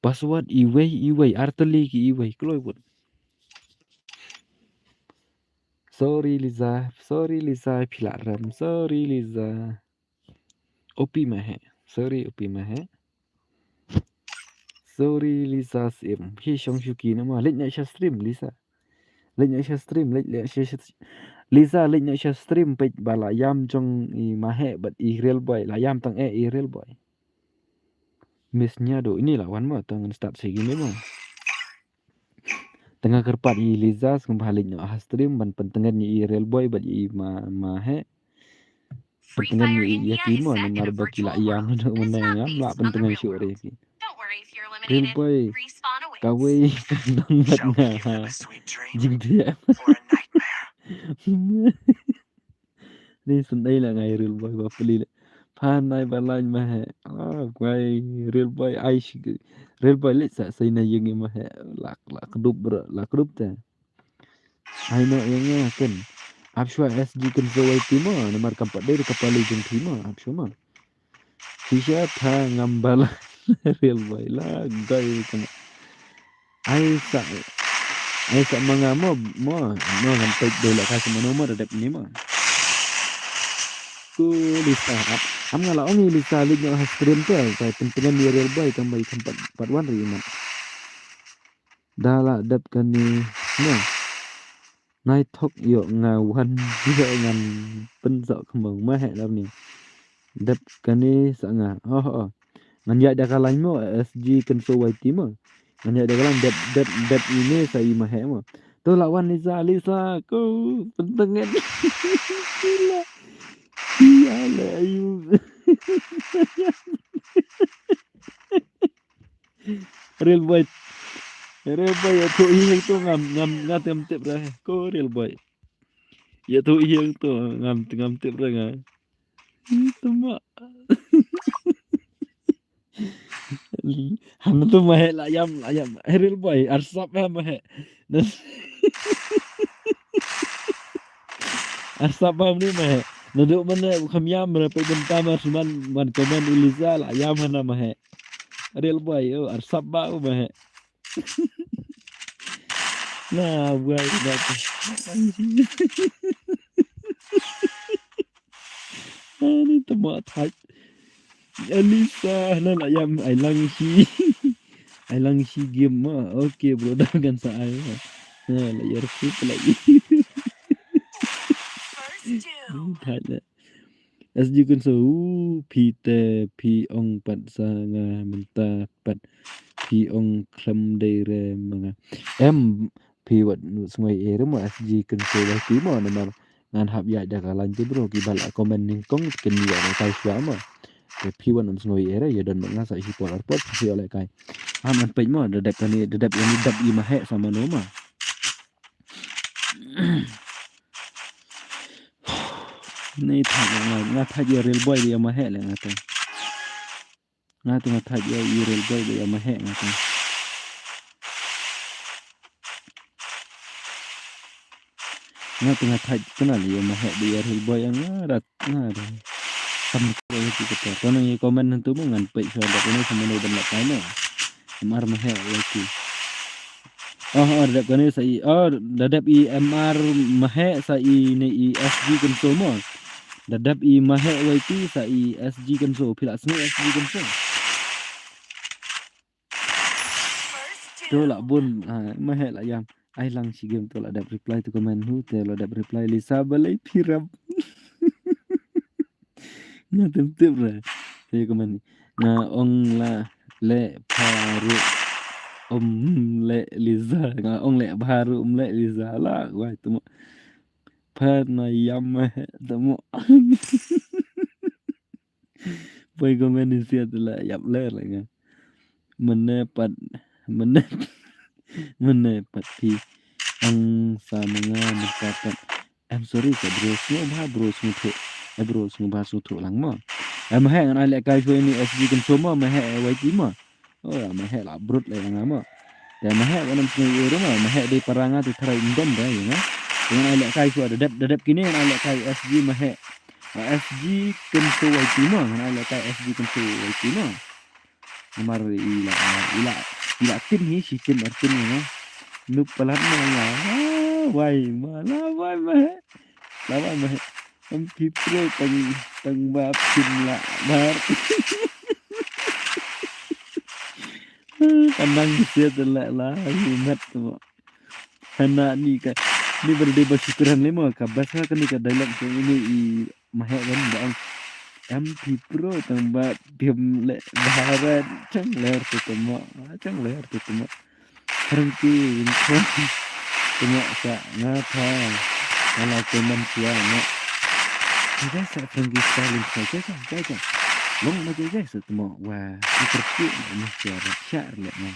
Password iwei iwei, artylli ki iwei, kloi wut. Sorry Liza, sorry Liza, phi la rem, sorry Liza. Opi Maheh, sorry Opi Maheh. Sorry Lisa Sim. Hi shong shuki na ma. Leit na sha stream Lisa. Leit na sha stream, leit na sha Lisa, leit na sha stream peit ba la ïam jong i Maheh bad i Real Boy. La ïam tang eh i Real Boy. Miss Nyadu ini la wan ma tang start segi ni ma. Tengah kyrpad i Lisa sngewbha leit na ha stream ban pyntngen i Real Boy bad i Ma Maheh. Pyntngen ïa ki mo namar ba ki la ïam na u mynne ngam lah pyntngen shuh re ki. Real Boy kawei ka nang mat nga ha. Jingthiah. Ni sendai la ngai Real Boy ba peli le. Phan nai ba lain Maheh. Ah, guai Real Boy ai shi. Real Boy leit sa sai na ïing i Maheh. Lak lak kdup bro, lak kdup te. Ai no ïa nga ken. Ap shuwa S G Kynso wai ti mo namar kam pat dei ka pali jong ti mo ap shuwa mo. Ti sha tha ngam bala Real Boy la gai ken. Ai sa ai sa ma nga mo mo mo ngam peit dei la ka sa mano mo da dep ni mo. Ku Lisa ap am nga la ong i Lisa lik no ha stream te ka pentingan ni Real Boy kam bai kam pat pat wan ri mo. Da la dep kane ne. Nai thok ïoh nga wan ïoh ngan pynsoh khmong Maheh lap ni. Dep kane sa nga. Oh oh. Ngan ïaid da ka lain mo S G Kynso wai ti mo. Ngan ïaid da ka lain dep dep dep ine sa i Maheh mo. To la wan Lisa Lisa ko pentengen. Gila. Iya le ayu. Real Boy. Real Boy ïathuh hi hangto ngam ngam nga te ngam tip re. Ko Real Boy. Ïathuh hi hangto ngam ngam tip re nga. Ih, tuma. Hangto Maheh la ïam la ïam. Real Boy arsap ha Maheh. Arsap bam ni Maheh. Naduh mynne u kham ïam re peit bynta mar shu man man comment i Lisa la ïam hana Maheh. Real Boy oh arsap ba u Maheh. Na buai da. Ani tama thaj. Alisa na la ïam ai lang shi. Ai lang shi game ma. Okay bro da kan sa ai. Na la ïar shi pala. Thaj la. S G Kynso phi te phi ong pat sa nga mynta pat phi ong khlem dei re ma nga. Em phi wat sngewai eh re mo S G Kynso wai ti mo namar ngan hap ïaid da ka lain te bro ki ba la comment nyngkong kin ïa da kai shuwa mo. Te phi wat sngewai eh re ïa don ma nga sa hi por ar por phi ïa le kai. Am an peit mo da dep kane da dep kane dep i Maheh sa mano ma. Ni thaj nga nga thaj ïa Real Boy ïa Maheh le nga te. Nga te nga thaj ïa i Real Boy ïa Maheh nga te. Nga te nga thaj kena le ïa Maheh ïa Real Boy nga rat nga rat. Tam ko ïa ki kata. Ko nang ïa comment nantu mo ngan peit sha da kono sama no ban la kai mo. Mar Maheh ïa ki. Oh, oh, da dep kane sa i, oh, da dep i M R Maheh sa i ne i S G Kynso mo. Da dep i Maheh wai ti sa i S G Kynso, phi la sngew S G Kynso. To la bun, ah, Maheh la ïam. Ai lang shi game to la dep reply to comment hu, te la dep reply Lisa balei phi rap. Nga tip tip re. Te comment ni. Nga ong la leh pha ruh um leh Liza. Nga ong leh pha ruh um leh Liza la. Wai tu mo. Pha na ïam ma he tu mo. Poi comment ni siat la ïap ler la nga. Mane pat mane mane pat phi ang sa ma nga mynta pat. I'm sorry sa bro, sngewbha bro sngewthuh. Eh bro, sngewbha sngewthuh lang mo. Eh ma he ngan ai lehkai shuwa ïa ine S G Kynso mo, ma he, eh, Y T mo. Oh ma he la brut leh ïa nga mo. Te ma he wat nym sngew ïa u ruh mo, ma he dei para nga te tharai ym don dei ïa nga. Te ngan ai lehkai shuwa da dep da dep kine ngan ai lehkai S G ma he. Ah, S G Kynso Y T mo, ngan ai lehkai S G Kynso Y T mo. Namar i la, i la, i la tim hi, shi tim ar tim hi, ha. Nup palat ma la, ah, wai ma la, wai ma he. La wai ma he. Em phi pro tang, tang ba phim la bar. Ka nang sia te la la, hi met mo. Hana ni ka, ni ba dei ba shukran le mo, ka bas ha ka ni ka dialogue te ni i ma he wan ba ong. Em phi pro tang ba phim le Bharat, chang ler te te mo, chang ler te te mo. Frankie Winkhoi. Te mo sa nga pha. Nga la comment sia mo. Te sa Frankie Stalin sa, sa, sa, sa, sa. Long ma sa, sa, sa, te mo. Wa, ki tertib ni sia, sia le mo.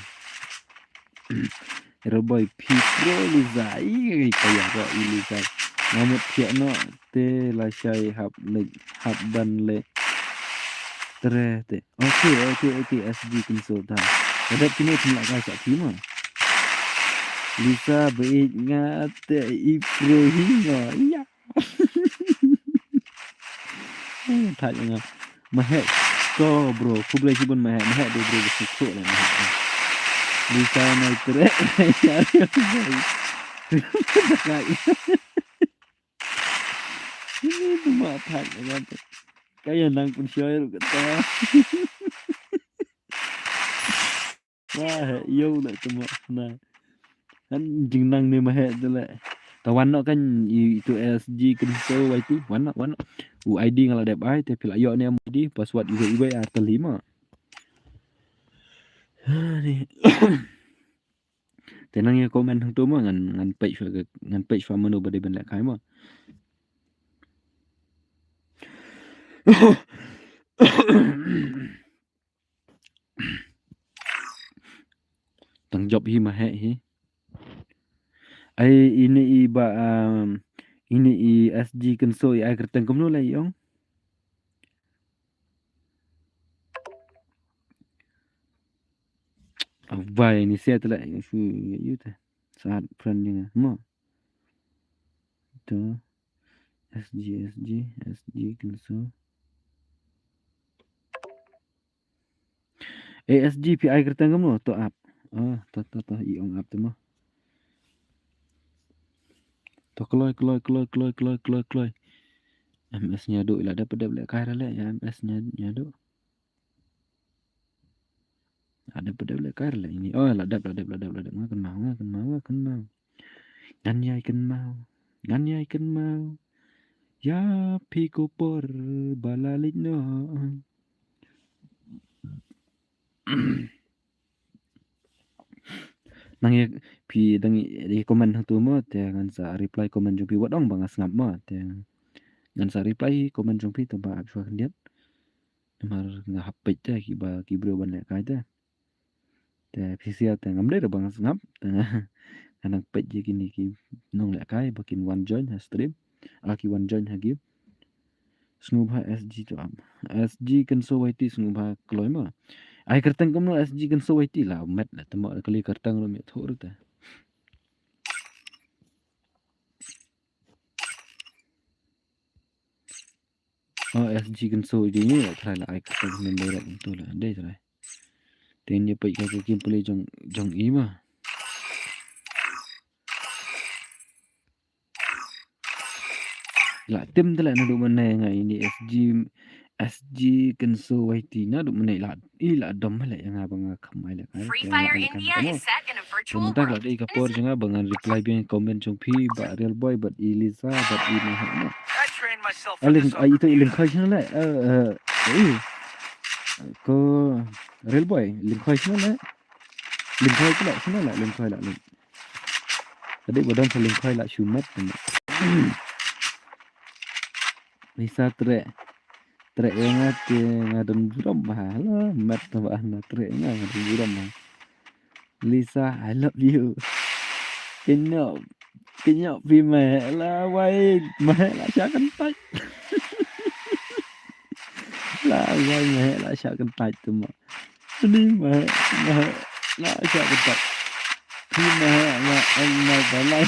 Roboy phi pro Liza, i ka ya ro i Liza. Nga mut phi no te la shai hap le, hap ban le. Tre te. Okay, okay, okay, S G Kynso ta. Ka dep kine phi la kai sa phi mo. Liza ba i nga te i pro hi mo. Ya. Eh, thait nga. Ma he ko bro, khublei shibun ma he, ma he do bro, bro ko le ma he. Liza mai tre. Ini tu ma thait nga. Ka ïa nang pynshoi ruh kata. Wah, he, ïoh leh tu mo. Na. Kan jingnang ne ma he tu leh. Ta wan noh kan i, itu S G Kynso Y T. Wan noh, wan noh. U I D nga la dep ai, te phi la ïoh ne em I D, password iwei iwei ar tylli mo. Ha, ni. Te nang ïa comment hangtu mo ngan, ngan peit shuwa, ngan peit shuwa mano ba dei ban lehkai mo. Tang jop hi ma he hi. Ai ini i ba, um, ini i S G Kynso i ai kyrteng kumno la i ong. Abai ni sia tela yu te. Saat friend ni mo. To. S G, S G, S G Kynso. Eh, S G phi ai kyrteng kumno? To app. Ah, to, to, to, i ong app te mo. To kloi, kloi, kloi. M S Nyadu, i la dep, dep lehkai ra leh, ïa M S Nya-, Nyadu. La dep, dep lehkai ra leh ini. Oh, la dep, la dep, la dep, la dep. Nga kynmaw, nga kynmaw, nga kynmaw. Ngan ïai kynmaw, ngan ïai kynmaw. Ïa phi ko por ba la leit noh. Nang ïa phi dang ïa comment hangtu mo, te ngan sa reply comment jong phi, wat ong ba nga sngap mo, te ngan sa reply comment jong phi, te ba ap shuwa khyndiat. Namar nga hap peit te kiba ki briew ban lehkai te. Te phi sia te ngam dei da ba nga sngap, te nga nang peit ïa kine ki nonglehkai ba kin wan join ha stream. Ah, ki wan join ha game. Sngewbha S G to app. S G Kynso Y T sngewbha kloi mo. Ai kyrteng kumno S G Kynso Y T la met la te mo, kali kyrteng ruh me thuh ruh te. Oh, S G Kynso jong ngi la try la ai kyrteng ngan dei rat tu la dei try. Te ngi peit ka ka gameplay jong, jong i ma. La tim te la naduh mynne nga ini S G, S G Kynso Y T naduh mynne la, i la dom le ïa nga ba nga kham ai le ka. Free Fire India is set in a virtual world. Mynta la dei ka por jong nga ba ngan reply biang comment jong phi ba Real Boy bad i Liza bad i Mahek mo. Aling, ai, itu i lyngkhoi shano leh? Eh, eh, eh. Ko Real Boy, lyngkhoi shano leh? Lyngkhoi ko leh, shano leh? Lyngkhoi leh, lyng. Tadi ba don sa lyngkhoi leh shu met. Lisa treh. Treh ïa nga te nga don burom bha. La met te ba na treh ïa nga, nga don burom bha. Lisa, I love you. Kynnoh, kynnoh phi meh la wai, meh la shah kyntait. La wai, meh la shah kyntait te mo. Ani meh, meh la shah kyntait. Phi meh nga ong nga ba lai.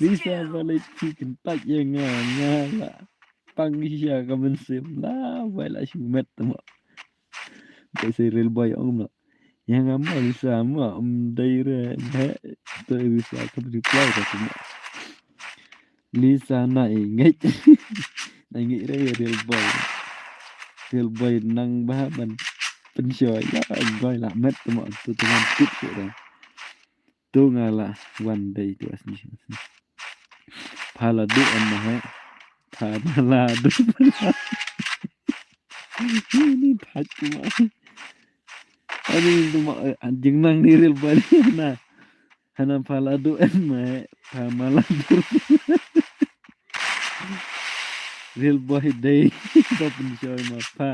Lisa ba lai phi kyntait ïa nga, nga la pang sha ka mynsiem la wai la shu met te mo. Te si Real Boy ong mo. Ïa nga mo Lisa mo, ym dei re, meh. Te Lisa ka reply ka te mo. Lisa na i ngeit. Na i ngeit re ïa Real Boy. Real Boy nang bha ban pynshoi la, boy la met te mo, tu tu ngan tip shu re. Tu nga la wan dei tu asni. Pha la du em meh. Pha ma la du. Ni thait tu mo. Ani tu mo, eh, jingnang ni Real Boy na. Hana pha la du em meh, pha ma la du. Real Boy dei ba pynshoi ma pha.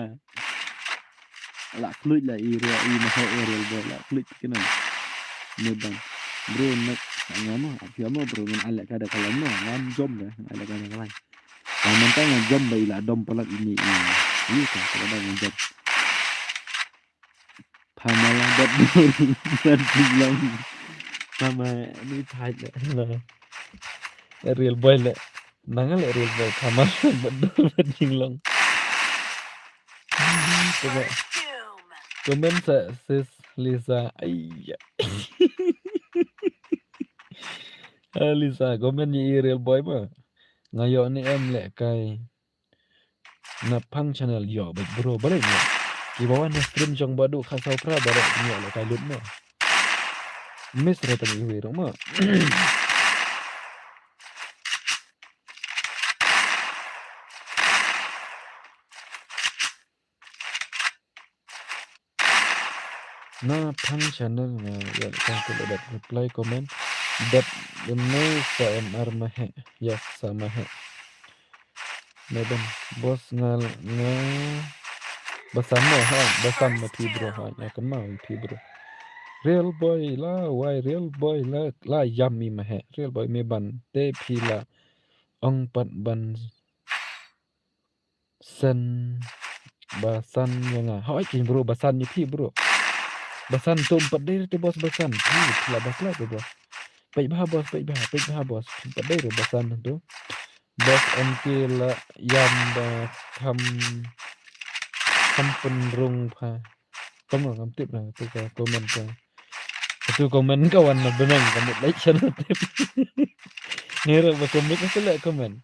La khluit la i re i ma he i Real Boy la khluit kena. Ne bang. Bro nek nga mo, phi mo bro ngan ai leh ka da ka lai mo, ngam jom da, ai leh ka da ka lai. Ka mynta nga jom ba i la dom palat ini i. Ini ka, ka da nga jom. Pha ma la bad dur bad jinglong. Pha ma ni thait na. Real Boy le. Nang le Real Boy pha ma la bad dur bad jinglong. Comment, comment sa sis Lisa. Aiya. Ah, Lisa, comment ïa i Real Boy ma. Nga ïoh ne em lehkai. Na Phang Channel ïoh bad bro balei ïoh. Kiba wan na stream jong Bah Duh Khatsaw Phra ba reh ïoh lehkai lut mo. Miss re tang iwei ruh mo. Na Phang Channel nga ïa tang tu la dep reply comment. Dep dep ne sa M R ma he. Yes, sa ma he. Medan boss nga nga basan mo ha, basan ma phi bro ha, nga kynmaw ïa phi bro. Real Boy la wai, Real Boy la la ïam i ma he. Real Boy me ban te phi la ong pat ban San basan ïa nga. Hoi kin bro, basan ïa phi bro. Basan tum pat dei te boss basan. Phi phi la bas la te boss. Peit bha boss, peit bha, peit bha boss. Pat dei te basan tu. Boss M K la ïam ba kham kham pynrung pha. Kam ngam tip na tu ka comment ka. Tu comment ka wan na bneng ka mut leit sha na tip. Ni ra ba comment ka leh comment.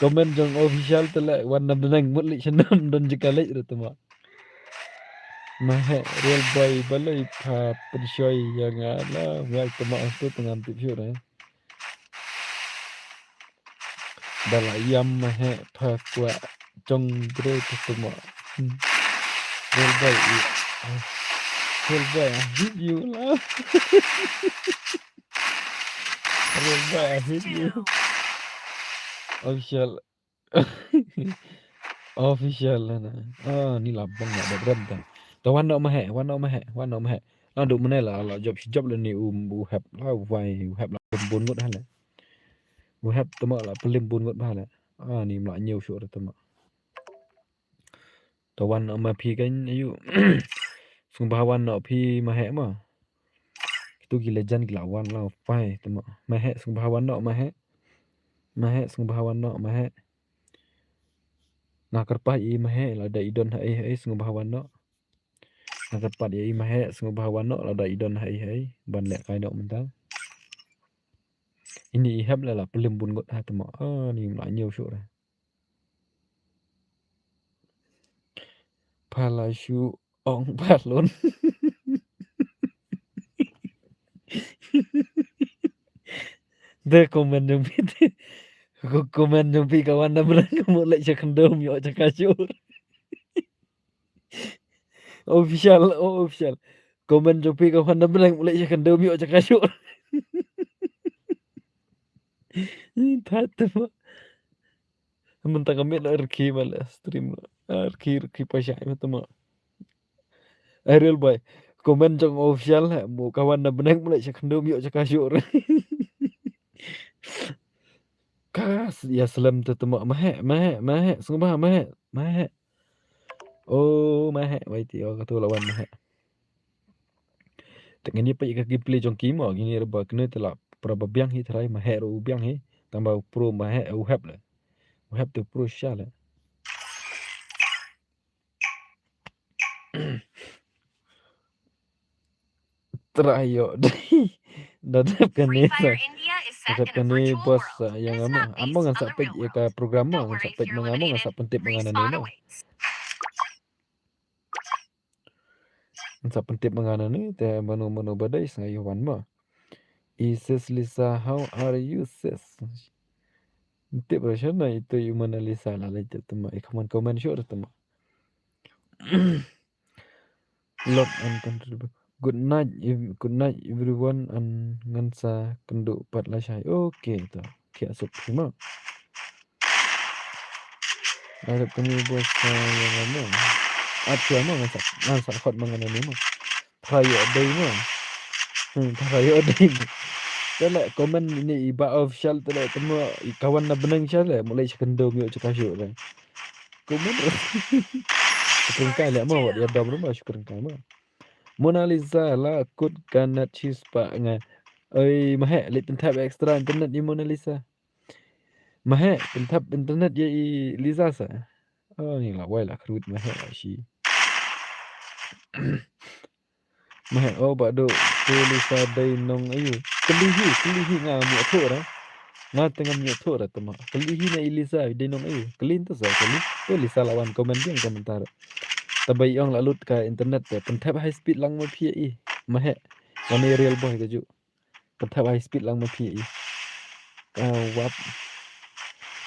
Comment jong official te leh wan na bneng mut leit sha na don jaka leit re te ma. Ma he Real Boy balei pha pynshoi ïa nga la wai te ma tu te ngam tip shuh re. Ba la ïam ma he pha kwah jong bro tu tu mo. Hmm. Real Boy i. Real Boy, I hate you, love. Real Boy, I hate you. Official. Official na. Ah, ni la bang la dep rem ta. Ta wan noh ma he, wan noh ma he, wan noh ma he. Ah, duk mane la, la jop shi jop la ni u, u hep la, u vai, u hep la bun bun ngut ha le. U hep tama la pelim bun ngut bha le. Ah, ni mla ñiew shuh re tama. Ta wan noh ma phi kan ayu. Sngewbha wan noh phi ma he ma. Kitu ki legend ki la wan la phai tama. Ma he sngewbha wan noh ma he. Ma he sngewbha wan noh ma he. Nga kyrpad ïa i ma he lada i don ha ei ha ei sngewbha wan noh. Nga kyrpad ïa i ma he sngewbha wan noh lada i don ha ei ha ei ban leh kai noh mynta. Ini i hep la la pelim bun ngut ha tama. Ah, ni mla ñiew shuh re. Pha la shu ong pha lun. De comment jong phi te. Ko comment jong phi ka wan na bneng, ka mut leit sha khyndew ym ïoh sha ka shuh. Official, oh, official. Comment jong phi ka wan na bneng, mut leit sha khyndew ym ïoh sha ka shuh. Thait te mo. Mynta ka miet la rkhi ma la stream la. Ah, rkhi, rkhi pa shai ma te mo. Ai real boy. Comment jong official ha, mo ka wan na bneng, mut leit sha khyndew ym ïoh sha ka shuh. Ka s-, ïa slem te te mo, ma heh, ma heh, ma heh, sngewbha ma heh, ma heh. Oh, ma heh, wait, ïa katu la wan ma heh. Te ngin ïa peit ka gameplay jong ki mo, ngin ïa ba kane te la pra ba biang hi trai, ma heh ruh u biang hi, tang ba u pro ma heh u hep le. U hep te u pro sha le. Trai ïoh dei. Da dep kane sa. Da dep kane boss sa ïa nga mo. Amo ngan sa peit ïa ka program mo, ngan sa peit ma nga mo, ngan sa pyntip ma nga nane mo. Ngan sa pyntip ma nga nane, te mano mano ba dei sa nga ïa wan mo. I sis Lisa, how are you sis? Tip ra shano ito i Mona Lisa la leit tip te mo. I comment comment shuh ra te mo. Love and control. Good night, ev-, good night everyone, and ngan sa kynduh pat lashai. Okay, to. Thiah suk phi mo. Arep kane boss sa ïa nga mo. At ïa mo ngan sa, ngan sa khot ma nga nane mo. Phra ïoh dei mo. Hmm, phra ïoh dei mo. Te leh comment ine i Bah Official te leh te mo i ka wan na bneng sha leh, mut leit sha khyndew ym ïoh sha ka shuh leh. Comment. Shu kren kai leh mo, wat ïa dom ruh mo, shu kren kai mo. Mona Lisa la kut ka net shispah nga. Oi, ma heh, leit pynthep extra internet ïa i Mona Lisa. Ma heh, pynthep internet ïa i Lisa sa. Oh, ni la wai la khrut ma heh la shi. Ma heh, oh, ba do, tu Lisa dei nong aïu. Kylli hi, kylli hi, ngam ïoh thuh ra. Nga te ngam ïoh thuh ra te mo. Kylli hi na i Lisa dei nong aïu. Kylli nto sa kylli. Tu Lisa la wan comment biang komentar. Te ba i ong la lut ka internet te pynthep high speed lang ma phi i. Ma heh. Wan i real boy ka ju. Pynthep high speed lang ma phi i. Ka wap.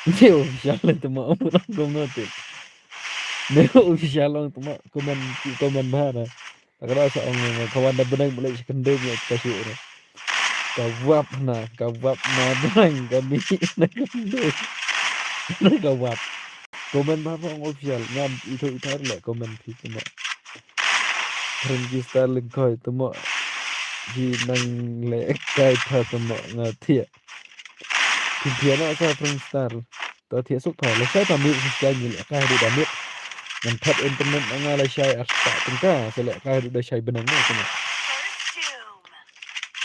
Ne official lang te mo, ong lang kum no te. Ne official lang te mo, comment, comment bha na. Ta ka da sa ong nga ka wan na bneng, mut leit sha khyndew ym ïoh sha ka shuh na. Ka wap na, ka wap na bneng, ka mih na khyndew. Na ka wap. Comment bha pha ong official, ngam ithuh ithuh leh comment phi te mo. Frankie Star Lyngkhoi te mo. Phi nang leh kai pha te mo nga thiah. Phi thiah noh sa Frankie Star. To thiah suk pha, lashai pha miet, lashai ngi leh kai haduh da miet. Ngan thep internet nga lashai arspah tyngka, sa leh kai haduh da shai bneng mo te mo.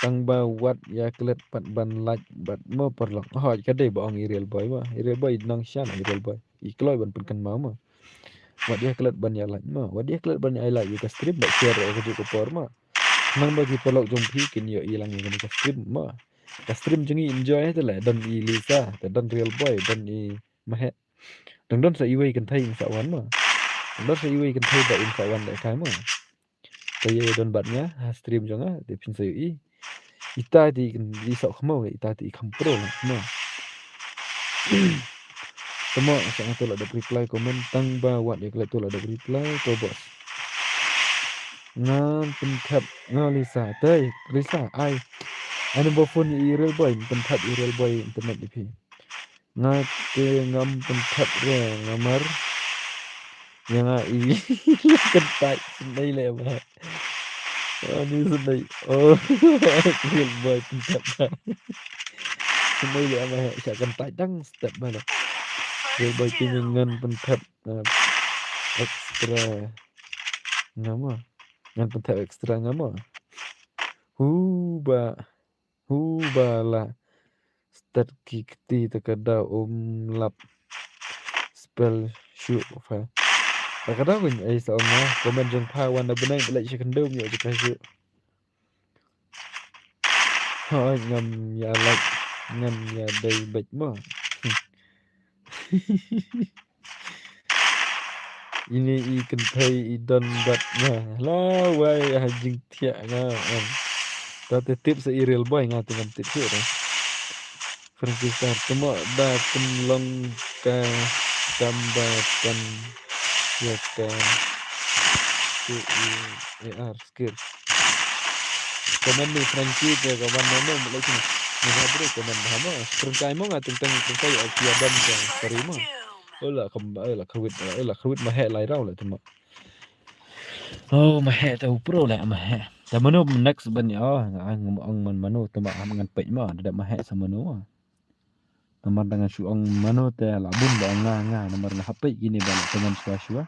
Tang ba wat ïa klet pat ban like bad mo paralok. Hooid ka dei ba ong i real boy mo. I real boy nang shan i real boy. I kloi ban pynkynmaw mo. Wat ïa klet ban ïa like mo. Wat ïa klet ban ïa like ïa ka stream bad share ïa ka juh ka por mo. Nang ba ki paralok jong phi kin ïoh i lang ïa kane ka stream mo. Ka stream jong ngi enjoy te leh don i Lisa, te don real boy, don i ma heh. Dang don sa iwei kynthei in sa wan mo. Dang don sa iwei kynthei ba in sa wan leh kai mo. Te ïa don bad nga ha stream jong nga te phin sa ïohi. Ita te i soh khmaw, ita te i kham pro mo. Te mo sa nga tu la dep reply comment tang ba wat ïa klet tu la dep reply to boss. Ngan pynthep nga Lisa, te Lisa ai. Ai number phone i real boy, pynthep i real boy internet i phi. Nga te ngam pynthep re namar ïa nga i kyntait sngewdei leh ba. Ani sngewdei. Oh, real boy pynthep ba. Sngewdei leh ba sha kyntait dang step ba lo. Real boy te ngan pynthep, eh, extra. Nga mo. Ngan pynthep extra nga mo. Hu ba. Hu ba la start ki kti ta ka daw um lap spell shuh pha. Ta ka daw kuñ ai sa ong nga comment jong pha wan na bneng ba leh sha khyndew ym ïoh sha ka shuh. Hooid ngam ïa like ngam ïa dei beit mo. Ine i kynthei i don bad nga. La wai ha jingthiah nga, em. Ta te tip sa i real boy nga te ngam tip shuh re. Frankie Star, tuma da pynlong ka damba pan ya ka tu i A R skill. Comment ni Frankie te ka wan no no, mulai sini. Ni ha bro comment ha mo. Sprint kai mo nga teng teng teng kai ya dam ka kari mo. Ola kam, ola kawit, ola kawit ma he lai rau la tuma. Oh, ma he ta u pro la ma he. Ta mano next ban ya, oh, ang ong man mano tuma am ngan peit ma, da ma he sa mano. Namar da ngan shu ong mano te la bun ba ong nga, nga, namar nga hapei kini ba la teman shwa shwa.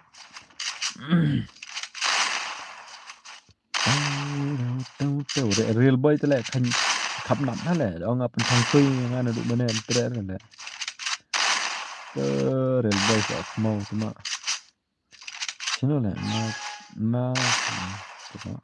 Tau, tau, tau, tau. Re-, real boy te le khan khap nap na le, ong nga pen thang tui nga na du mane tre re le. Te real boy sa khmau tuma. Sino le, ma, ma, tuma.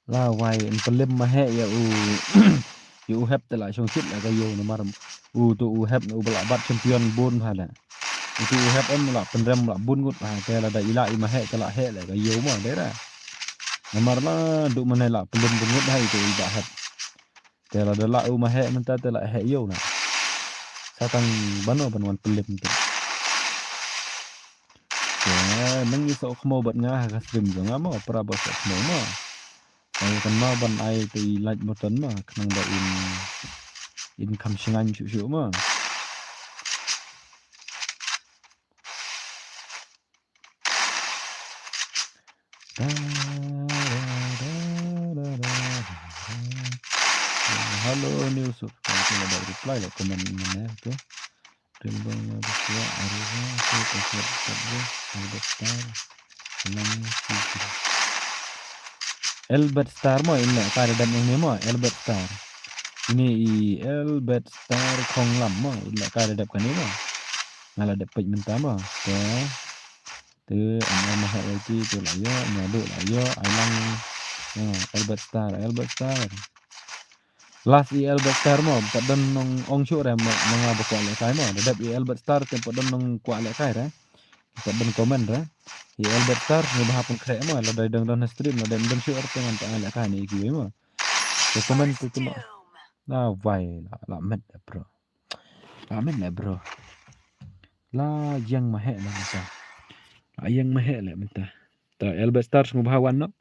La wai, yn pynlem ma he ya u, ya u hep te la shong shit la ka yo namar u tu u hep u ba la bat champion bun bha la. U tu u hep em la pynrem la bun ngut bha, te la da i la i ma he te la he la ka yo mo de ra. Namar la du mane la pynlem bun ngut bha i tu i ba hep. Te la da la u ma he mynta te la he yo na. Sa tang bano ban wan pynlem te. Te nang i soh khmo bad nga ha ka stream jong nga mo, para ba soh khmo mo. Ai kan ma ban ai te i like button mo, khnang ba in, in kham shngain shuh shuh mo. Hello, new subscriber, reply la comment mane tu. Albert Star. Albert Star mo, in leh kai da dep ong ne mo, Albert Star. Ini i Albert Star Khonglam mo, in leh kai da dep kane mo. Nga la dep peit mynta mo. Te, te, ama ma ha ti te la yo, nya du la yo, ai lang. Albert Star, Albert Star. Last i Albert Star mo, pat don nong ong shuh re mo, nga ba kwah leh kai mo. Da dep i Albert Star te pat don nong kwah leh kai re. Pat don comment re. I Albert Star ni ba hap khreh mo, la dei dang don stream, la dei don shuh re te ngan ta leh kai ni ki mo. Te comment tu tu mo. Na vai la, la met bro. La met le bro. La yang ma he le mynta. La yang ma he le mynta. Ta Albert Star sngewbha wan noh.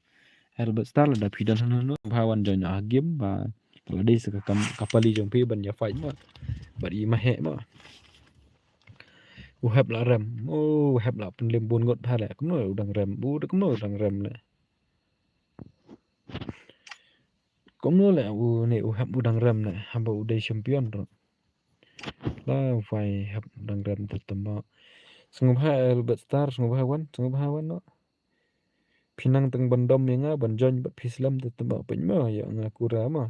Albert Star lada phi don hano hano sngewbha wan join noh ha game ba la dei sa ka kam ka pali jong phi ban ïa fight mo. Bad i ma he mo. U hep la rem. Oh, u hep la pynlem bun ngut bha le. Kumno u dang rem. U da kumno u dang rem le. Kumno le u ne u hep u dang rem ne haba u dei champion ruh. La vai hep dang rem te tymba. Sngewbha Albert Star, sngewbha wan, sngewbha wan noh. Phi nang tang ban dom ïa nga ban join bad phi slem te tymba pynma ïa nga kura ma.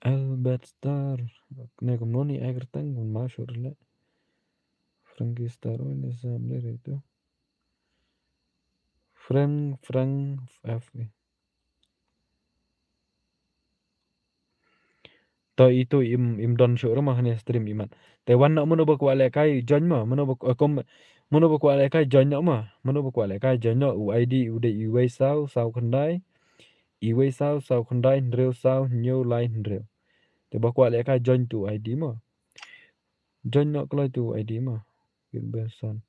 Albert Star. Ne kumno ni ai kyrteng ban ma shuh le. Frankie Star, oh, ne sam le re tu. Frank, Frank, F. To itu im, im don shuh ruh ma ha ne stream imat. Te wan noh mano ba kwah leh kai join ma, mano ba, eh, kom, mano ba kwah leh kai join noh ma, mano ba kwah leh kai join noh u I D u dei iwei saw, saw khyndai, iwei saw, saw khyndai, hynriew saw, hynñiew lai hynriew. Te ba kwah leh kai join tu I D ma. Join noh kloi tu I D ma. Gilbertson.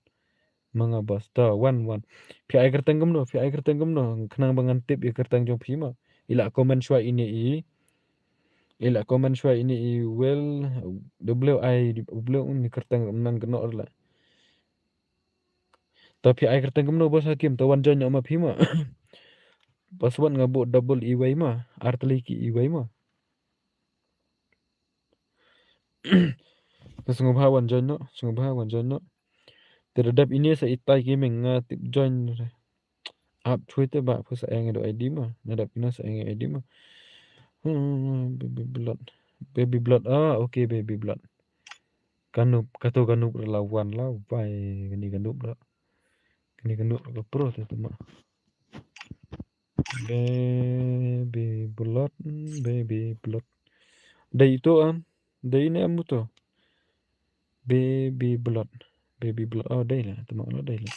Ma nga bas. To, wan, wan. Phi ai kyrteng kumno, phi ai kyrteng kumno. Khnang ba ngan tip ïa kyrteng jong phi ma. I la comment shuwa ine i. I la comment shuwa ine i wel. W I, W ni kyrteng nan kano la. To phi ai kyrteng kumno bos Hakim, to wan join noh ma phi ma. Password nga buh double iwei ma. Ar tylli ki iwei ma. Te sngewbha wan join noh, sngewbha wan join noh. Te da dep ine sa itai gaming nga tip join. Ap chwe te ba phu sa eng do I D ma. Na dep ine sa eng I D ma. Hmm, baby blood. Baby blood. Ah, okay, baby blood. Kanup, kato kanup la wan la bai kani kanup la. Kani kanup la pro te ma. Baby blood, baby blood. Dei ito am, dei ne am ito. Baby blood, baby blood. Oh, dei la, tama la dei la.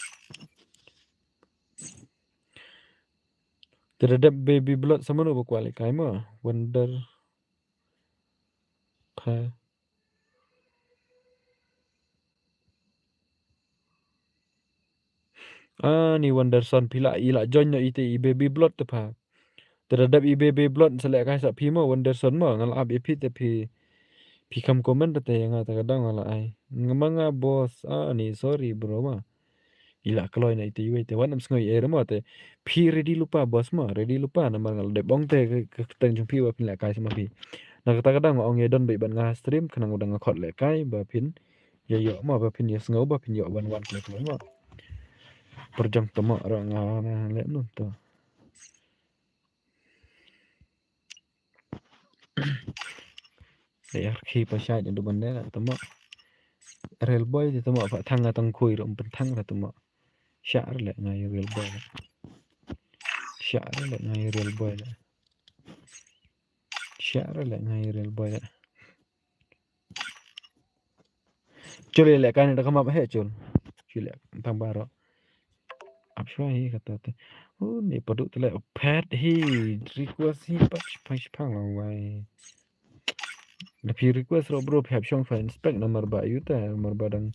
Te da dep baby blood sa mano ba kwah lehkai ma. Wonder. Pa. Ani Wonderson phi la i la join noh ite i baby blood te pha. Te da dep i baby blood sa lehkai sa phi mo Wonderson mo nga la ap i phi te phi. Phi kam comment te nga ta ka dang nga la ai. Nga ma nga boss ani sorry bro ma. I la kloi na ite iwei te wan am sngew i er mo te. Phi ready lupa boss mo ready lupa namar nga la dep ong te ka teng jong phi wa phin lehkai sa ma phi. Na kata ka dang nga ong ye don ba i ban nga stream khnang u dang nga khot lehkai ba phin. Ïa ïoh ma ba phin ïa sngew ba phin ïoh wan wan kle kle ma. Pyrjang tama ra nga leh nun ta. Ïa khi pa shai da ban ne tama. Real boy di tama pa thang nga tang khui rum pen thang la tama. Sha re le ngai real boy. Sha re le ngai real boy. Sha re le ngai real boy. Chul ïa lehkai ne da ka map he chul. Chul ïa tang baroh. Ap shwa hi kata te. Oh, ni padu te le pet hi request hi pat shipang shipang la wai. Da phi request ro bro phi hap shong phi inspect namar ba yu te namar ba dang.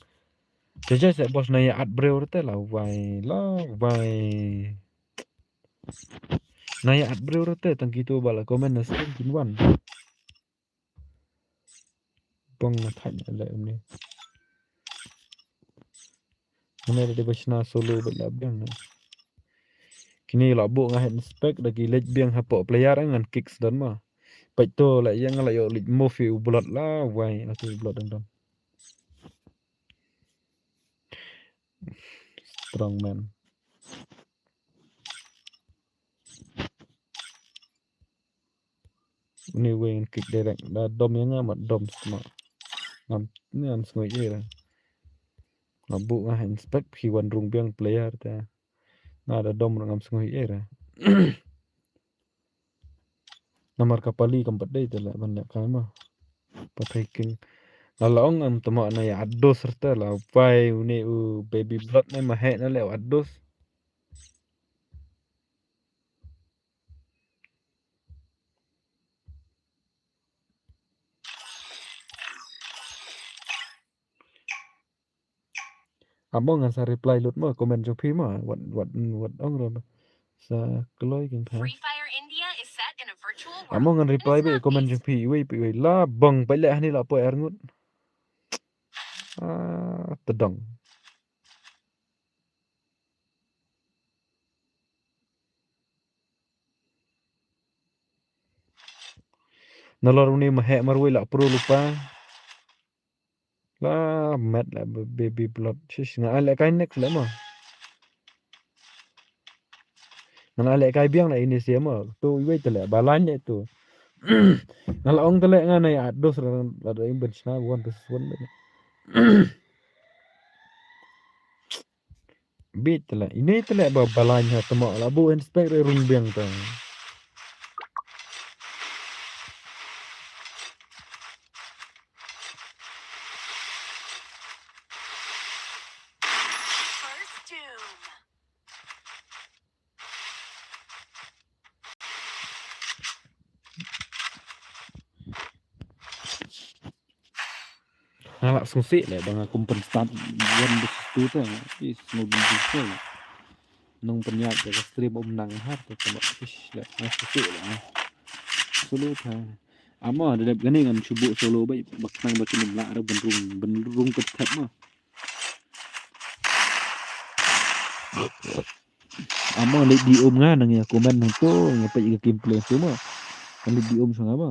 Te jai se boss na ïa at breu te la wai la wai. Na ïa at breu te tang kitu ba la comment na stream kin wan. Bong na thait na le umni. Mane da dei ba shna solo ba la biang na. Kini la bu nga head spec da ki lej biang hapoh player ngan kick sdon ma. Pait to la yang la yo lej move u blood la wai atu blood dang dang. Strong man. Ni weng kick direct da dom ïa nga mat dom sama. Ngam ni ngam sngoi ïa. Nga bu nga inspect phi wan rung biang player ta. Nga da dom ngam sngoi ïa. Namar ka pali kam pat dei te la ban lehkai ma. Pathai king. Nga la ong am tama na ïa ados rta la pai une u baby blood ne ma he na le ados. Amo ngan sa reply lut mo comment jong phi mo wat wat wat ong ro sa kloi king pha. Free Fire India is set in a virtual world. Amo ngan reply be comment jong phi iwei pe iwei la bang pe le hani la poi arngut. Ah, tedong. Nalor uni mahek marwei la pro lupa. La met la baby blood. Shish nga ale kai next le ma. Nga ale kai biang la ini sia ma. Tu iwei tele balai ne tu. Nga la ong tele nga na ya dos la da imben sna one versus one. Bit tele. Ini tele ba balai ha temo la bu inspect re rung biang ta. First doom. Nga la sngewsih le ba nga kum pynstad one versus two te. Is no bin sngewsih. Nong pynïap da ka stream um nang har te tama fish le nga sngewsih le. Solo ta. Ama da dep gani ngan chubu solo bai bak nang ba kinum la ra benrung benrung ke thep ma. Amo leit di um nga nang ya comment nang tu nga peit ka gameplay tu ma. Nang leit di um sanga ma.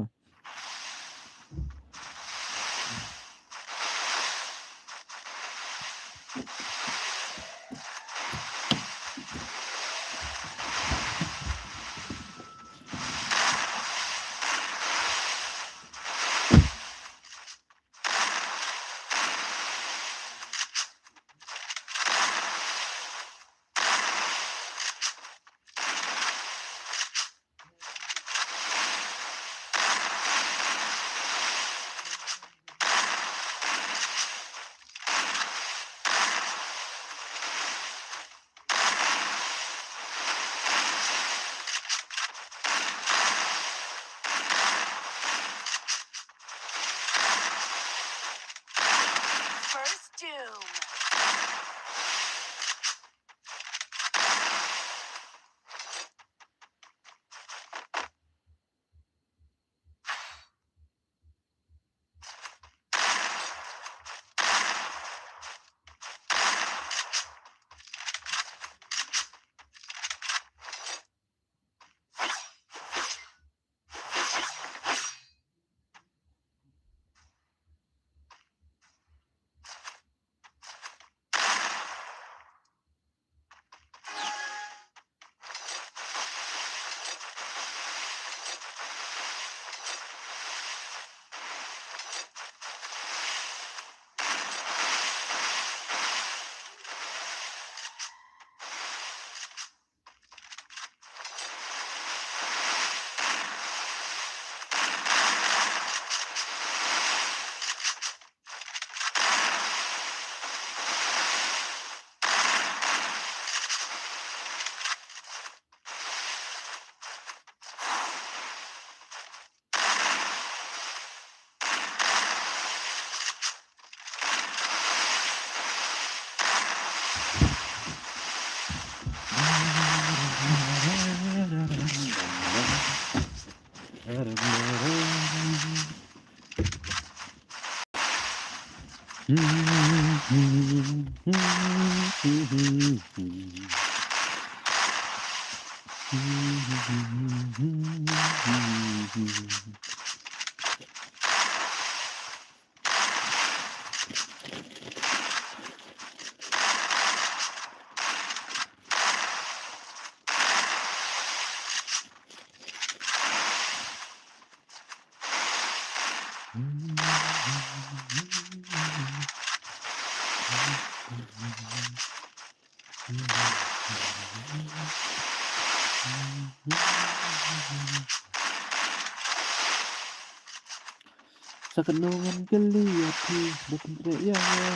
Sa katno ngan kylli ïa phi ba pyntreh ïa nga.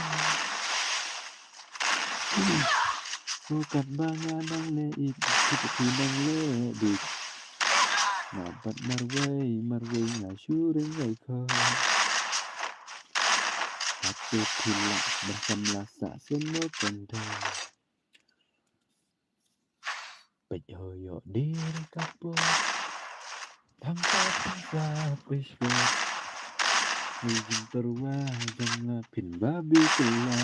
Ko katba nga nang leh ïeit, phi nang leh bit. Nga bat marwei marwei, nga shu ring wei ko. Hato phi lah ban samla sah sien mo kynthei. Peit ho ïoh diri ka por. Thangta thangta pishkut. Ujung tyrwa jong nga phin babi kylla.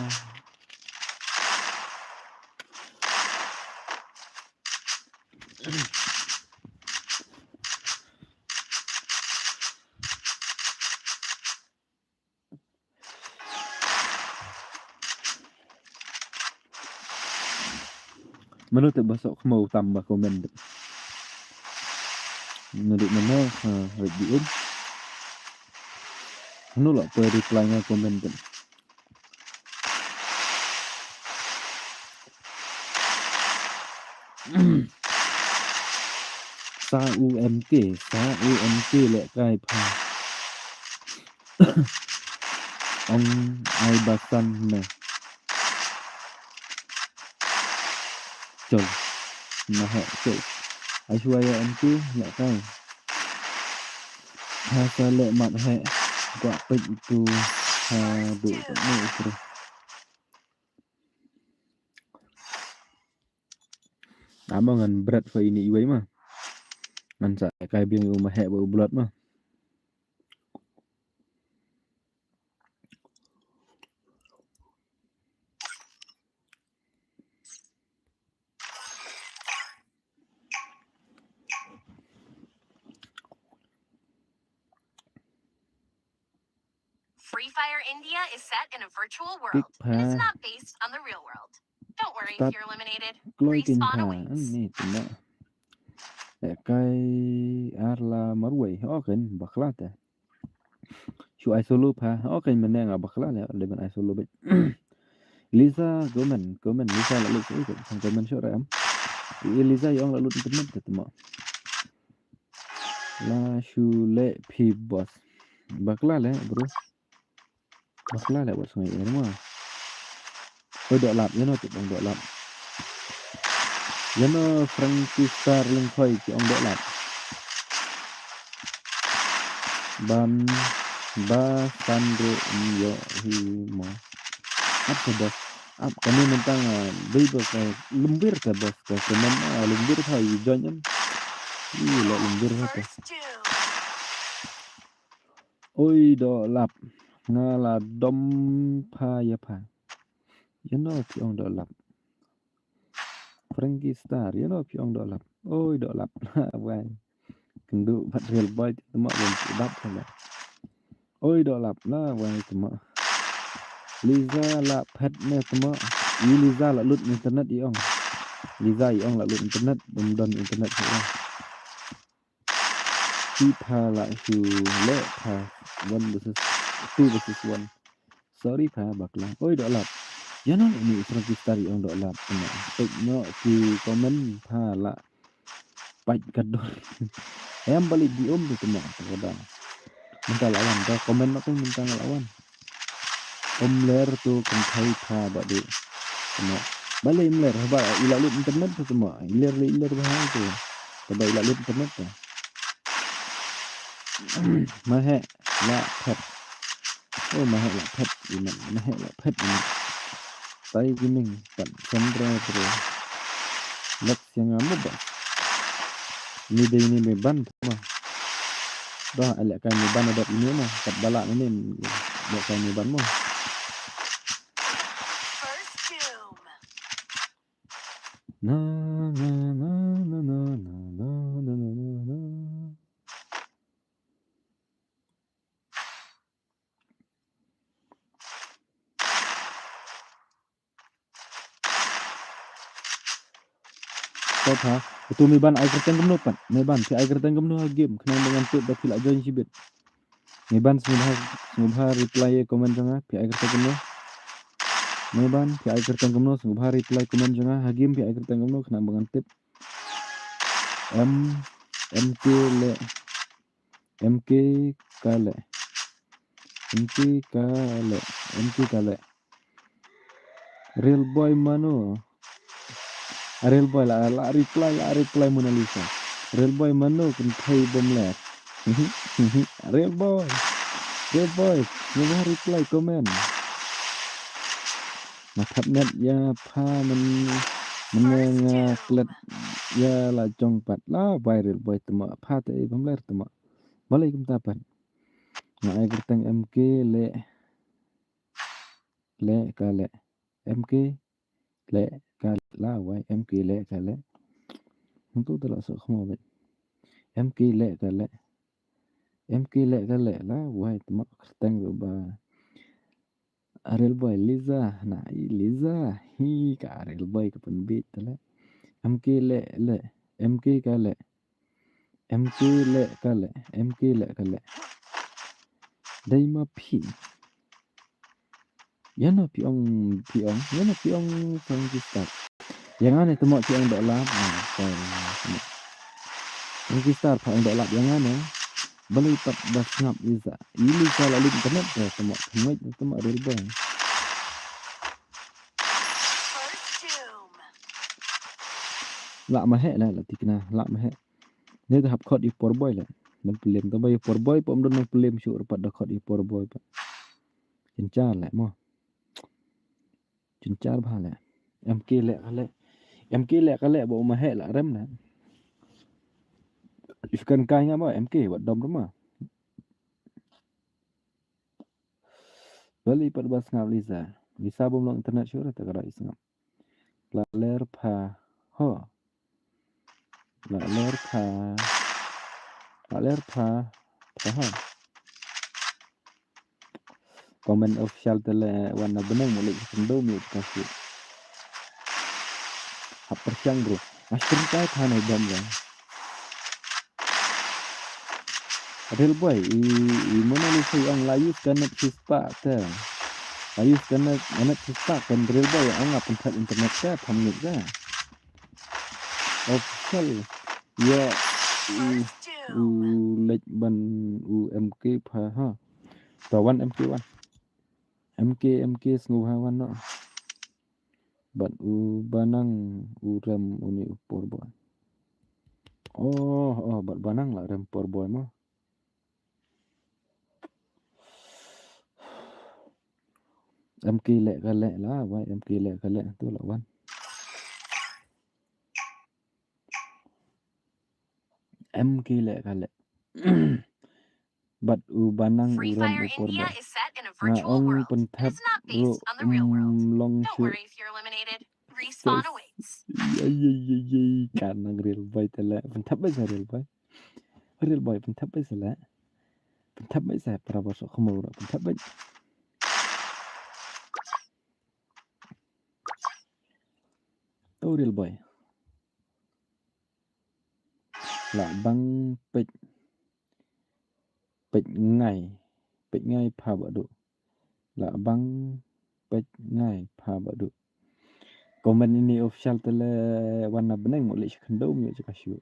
Mano te ba soh khmo tam ba comment. Nadi mano ha red di um. Mano la pe reply nga comment. Sa U M K, sa U M K leh kai pha. Ong ai basan ne. Chol. Na he chol. Ai shwa ya M K leh kai. Ha sa leh mat he. Kwah peit tu. Ha du ne ukru. Amo ngan bret fa ini iwei ma. Ngan sa kai biang u ma he ba u blot ma. Free Fire India is set in a virtual world. It's not based on the real world. Don't worry if you're eliminated. Respawn awaits. Ni tuma. Eh, kai arla marwei. Oh, kan bakla te. Shu ai solo pha. Oh, kan meneng a bakla le. Lemon ai solo bet. Lisa, comment, comment. Lisa la lut sih kan. Comment shu ram. I Lisa yong la lut internet te tuma. La shu leh phi boss. Bakla le, bro. Bakla le, boss ngai er ma. Oi, doh lap, yano tip ong doh lap. Yano Frankie Star Lengkhoi ki ong doh lap. Ban ba san ro yo hi mo. Ap ka boss. Ap kane mynta nga dei ba ka lembir ka boss ka comment, ah, lembir ka i join em. I lo lembir ka. Oi doh lap. Nga la dom pha ya pha. Yano phi ong doh lap. Frankie Star, yano phi ong doh lap. Oi doh lap. Wai. Kynduh pat real boy te tuma wan dap tuma. Oi doh lap la wai tuma. Liza la phet ne tuma. I Liza la lut internet i ong. Liza i ong la lut internet, dum don internet i ong. Ki pha la shu leh pha one versus two versus one. Sorry pha bakla. Oi doh lap. Yano ni Frankie Star i ong doh lap. Peit noh ki comment pha la pait ka dur. Em balik di um tu tuma tu da. Mynta la wan da comment ma tu mynta la wan. Um ler tu kynthei pha ba di. Tuma balik um ler ba i la lut internet tu tuma. I ler i ler ba tu. Ba i la lut internet tu. Ma he la phet. Oh, ma he la phet iman, ma he la phet iman. Tai Gaming pat Chandra Pro. Lek siang amo ba. Ni dei ni me ban ma. Ba ale kai me ban adat ini ma. Pat bala ni ni le kai me ban ma. First doom. Na, na, na, na. Stop ha. Utu Meban ai kyrteng kumno pat? Meban phi ai kyrteng kumno ha game khnang ba ngan tip ba phi la join shibit. Meban sngewbha, sngewbha reply ïa comment jong nga, phi ai kyrteng kumno? Meban phi ai kyrteng kumno, sngewbha reply comment jong nga, ha game phi ai kyrteng kumno khnang ba ngan tip. M, M K Leh. M K Ka Leh. M K Ka Leh. M K Ka Leh. Real boy mano. Real boy la, la reply, la reply Mona Lisa. Real boy mano kynthei bym leh. Real boy. Real boy. Ngi ba reply comment. Nga thap net ïa pha men, men nga klet ïa la jong pat la bai Real boy tma pha te bym leh tma. Balei kumta pat? Nga ai kyrteng M K Leh. Leh Ka Leh. M K Leh Ka Leh la wai M K Leh Ka Leh. Hyntu te la sok khmo bet. M K Leh Ka Leh. M K Leh Ka Leh la wai tma kyrteng ba. Real boy Liza na i Liza. Hi ka Real boy ka pynbit te le. M K Leh Leh. M K Ka Leh. M K Leh Ka Leh, M K Leh Ka Leh. Dei ma phi. Ïa no phi ong, phi ong, ïa no phi ong Frankie Star. Ïa nga ne tmo phi ong doh lap. Ah, sorry. Frankie Star pha ong doh lap ïa nga ne. Balei pat ba sngap Liza. I Liza la lim internet te tmo. Tmo tmo Real boy. La ma he la la tikna la ma he. Ne da hap khot ïa por boy la. Nang pylem taba ïa por boy pom don nang pylem shu rapat da khot ïa por boy pa. Chinchar la mo. Chinchar ba la. M K Leh Ka Leh. M K Leh Ka Leh ba ma he la rem na. Iskan kai nga ba M K ba dom rema. Bali pat ba sngap Lisa. Lisa bom long internet sure ta kara isngap. La ler pha ho. La ler pha. La ler pha. Pha ho. Comment official te le wan na beneng mo lek sendom yu kasi. Hap persiang bro. Asyik kai pha na dom ya. Real boy, i, i Mona Lisa ong la use ka net shispa te. La use ka net, net shispa kan Real boy ong ap internet te, pam net te. Official. Ya, u, u lek ban u M K pha ha. Ta wan M K wan. M K, M K sngewbha wan no. Bad u Banang u rem uni u por boy. Oh, oh, bad Banang la rem por boy mo. M K Leh Ka Leh la, wai M K Leh Ka Leh tu la wan. M K Leh Ka Leh. Bad u Banang u rem u por boy. Nga ong pynthep ruh um long shu. Ei, ei, ei, ei, ka nang Real boy te le. Pynthep ba sa Real boy. Real boy, pynthep ba sa le. Pynthep ba sa para ba sok khmo ruh. Pynthep ba. To Real boy. La bang peit, peit ngai, peit ngai pha ba du. La bang peit ngai pha ba du. Comment ini official te le wan na beneng mo le shi khyndom yu jaka shu.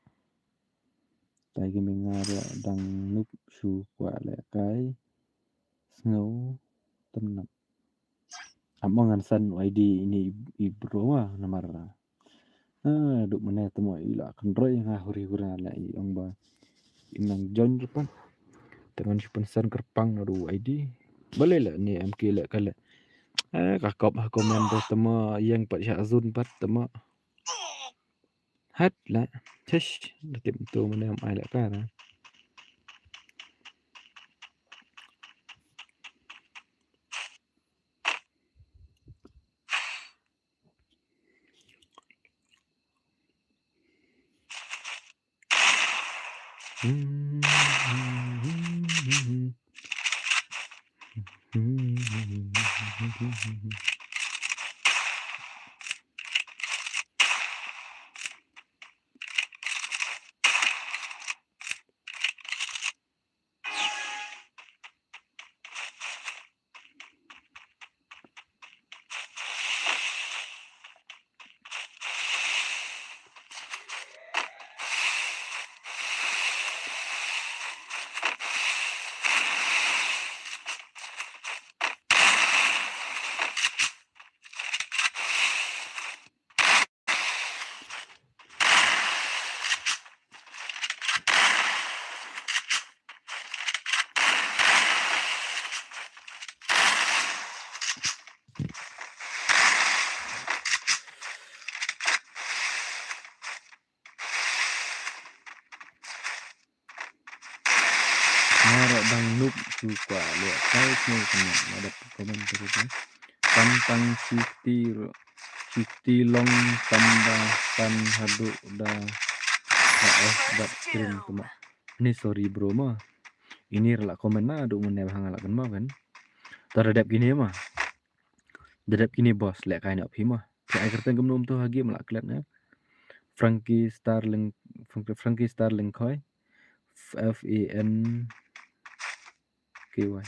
Tai ki me nga ra dang nup shu kwa le kai. Sngew tynap. Amo ngan san I D ini i bro wa namar. Ah, duk mane temo i la kynroi nga huri hura la i ong ba i nang join rupan. Te ngan shu pynsan kyrpang na du I D. Bale la ni M K Leh Ka Leh. Eh, ka kop ha comment te temo yang pat sha zun pat temo. Hat la. Tish, da tip tu mane am ai la ka na. Nga ruh dang noob shu kwah leh kai sngewtynnat, nga dep comment terus, eh. Pan tang shi kti ruh, shi kti long tang ba pan haduh da, da off bad stream tymmen. Ni sorry bro ma. Ini ruh la comment naduh mynne ba nga la kynmaw kan. To da dep kine ma. Da dep kine boss, leh kai noh phi ma. Phi ai kyrteng kumno mynta ha game la klet ne. Frankie Starling, Frank-, Frankie Starling Khoi. F A N K Y.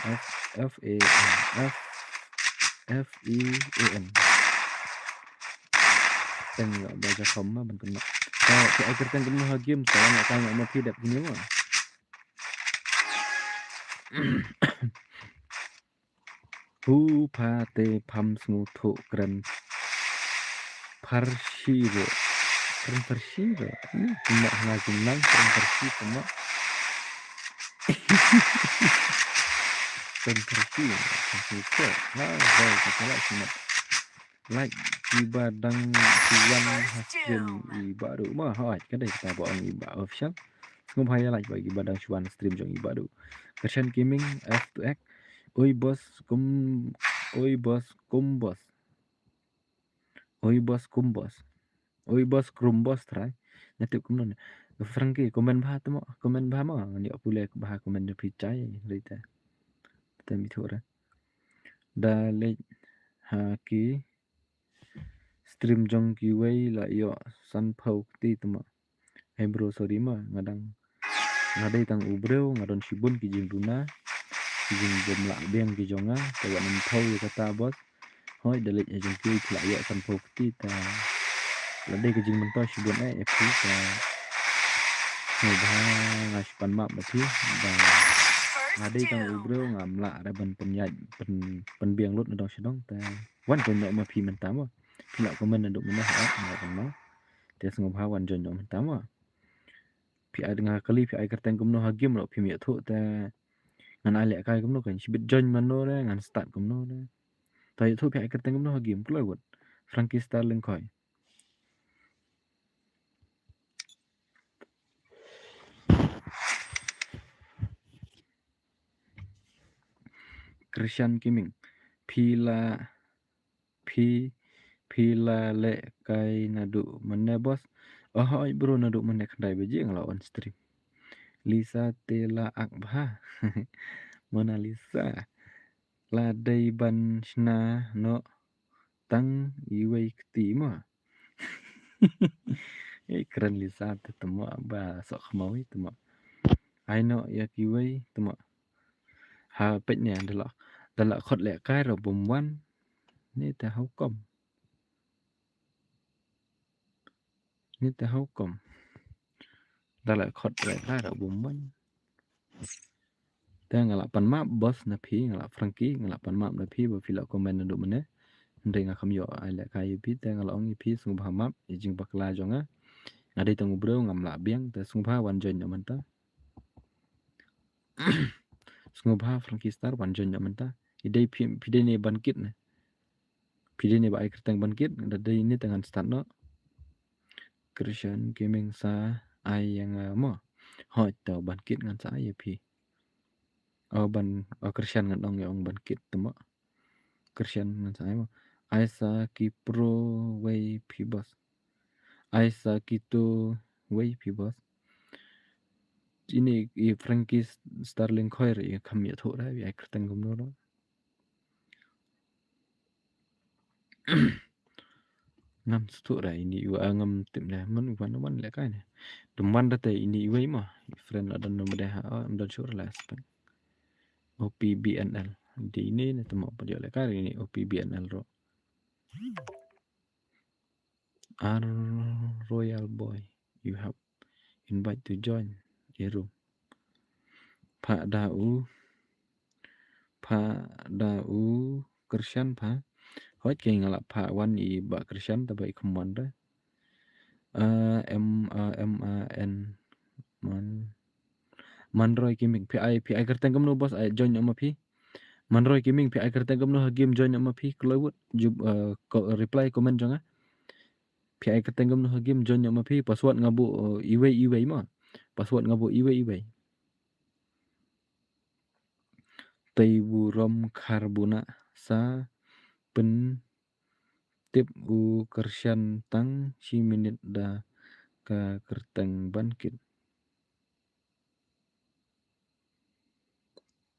F, F A N, F, F E A N. Teng la ba ja kham ma ban kynnoh. Ka, phi ai kyrteng kumno ha game, sa wan la kai noh ma phi dep kine ma. Hu pha te pham sngewthuh kren pharshi ruh. Kren pharshi ruh. Ni kynnoh ha nga jingmut kren pharshi kynnoh. Kren pharshi. Pharshi ruh. Nga bai ka la kynnoh. Like kiba dang shu wan ha stream i Bah Duh ma, hooid ka dei kata ba ong i Bah Official. Sngewbha ïa like ba kiba dang shu wan stream jong i Bah Duh. Kyrshan Gaming F two X. Oi boss kum, oi boss kum boss. Oi boss kum boss. Oi boss krum boss trai. Nga tip kumno ne. Frankie comment bha tymmen, comment bha ma. Ngan ïoh pule bha comment jong phi chai. Rita. Te mi thura. Da leit ha ki stream jong kiwei la ïoh sanphew kti tymmen. Hey bro, sorry ma, nga dang, nga dei tang u briew, nga don shibun ki jingduna, ki jingbym lah biang ki jong nga, te wat nym thew ïa kata boss. Hooid, da leit ha jong kiwei phi la ïoh sanphew kti, te la dei ka jingmyntoi shibun eh ïa phi, te sngewbha, nga shu pan map ba phi, ba nga dei tang u briew, ngam lah re ban pynïaid, pyn, pynbiang lut na dong sha dong, te wan join noh ma phi mynta mo. Phi la comment naduh mynne ha app, nga la kynmaw. Te sngewbha wan join noh mynta mo. Phi ai, nga kylli phi ai kyrteng kumno ha game ruh phim ïathuh, te ngan ai lehkai kumno kan, shibit join mano re, ngan start kumno re. Te ïathuh phi ai kyrteng kumno ha game, kloi wut. Frankie Starling Khoi. Kyrshan Gaming. Phi la, phi, phi la lehkai naduh mynne boss? Oh hooid bro, naduh mynne khyndai baje nga la on stream. Lisa te la ak bha. Mona Lisa. La dei ban shna noh tang iwei kti mo. Eh, kren Lisa te tymmen ba soh khmawi tymmen. Ai noh ïa kiwei tymmen. Ha peit ne da la, da la khot lehkai ruh bym wan. Ni te how come? Ni te how come? Da la khot lehkai ruh bym wan. Te nga la pan map boss na phi, nga la Frankie, nga la pan map na phi ba phi la comment naduh mynne. Hynrei nga kham ïoh ai lehkai ïa phi, te nga la ong ïa phi sngewbha map ïa jingbakla jong nga. Nga dei tang u briew ngam lah biang, te sngewbha wan join noh mynta. Sngewbha Frankie Star wan join noh mynta. Phi dei phi, phi dei ne ban kit ne. Phi dei ne ba ai kyrteng ban kit, da dei ne te ngan start noh. Kyrshan Gaming sa ai ïa nga mo. Hooid te ban kit ngan sa ai ïa phi. Oh ban, oh Kyrshan ngan ong ïa ong ban kit tymmen. Kyrshan ngan sa ai mo. Ai sa ki pro wei phi boss. Ai sa kito wei phi boss. ini i Frankie Starling Khoer i kham ïathuh da, i ai kyrteng kumno da. Ngam sngewthuh da ini i wa, ngam tip da man i wan wan lehkai ne. Dum wan da te ini i wei ma. I friend la don num da ha, oh, em don sure la spek. O P B N L. Di ini ne temo pa jok lehkai ini O P B N L ro. Ar Royal Boy, you have invite to join a room. Pha da u, pha da u Krishan pha. Hoi ke nga la pha wan i ba Krishan ta ba i kham wan da. Uh, M, uh, M A N, Man, Manroy Gaming. Phi ai, phi ai kyrteng kumno boss, ai join ma phi. Manroy Gaming, phi ai kyrteng kumno ha game, join ma phi. Kloiwood, jub, uh, ko-, reply comment jong nga. Phi ai kyrteng kumno ha game, join ma phi. Password nga buh, uh, iwei iwei ma. Password nga buh iwei iwei. Tei burom khar buna sa pyn tip u Krishan tang shi minit da ka kyrteng ban kit.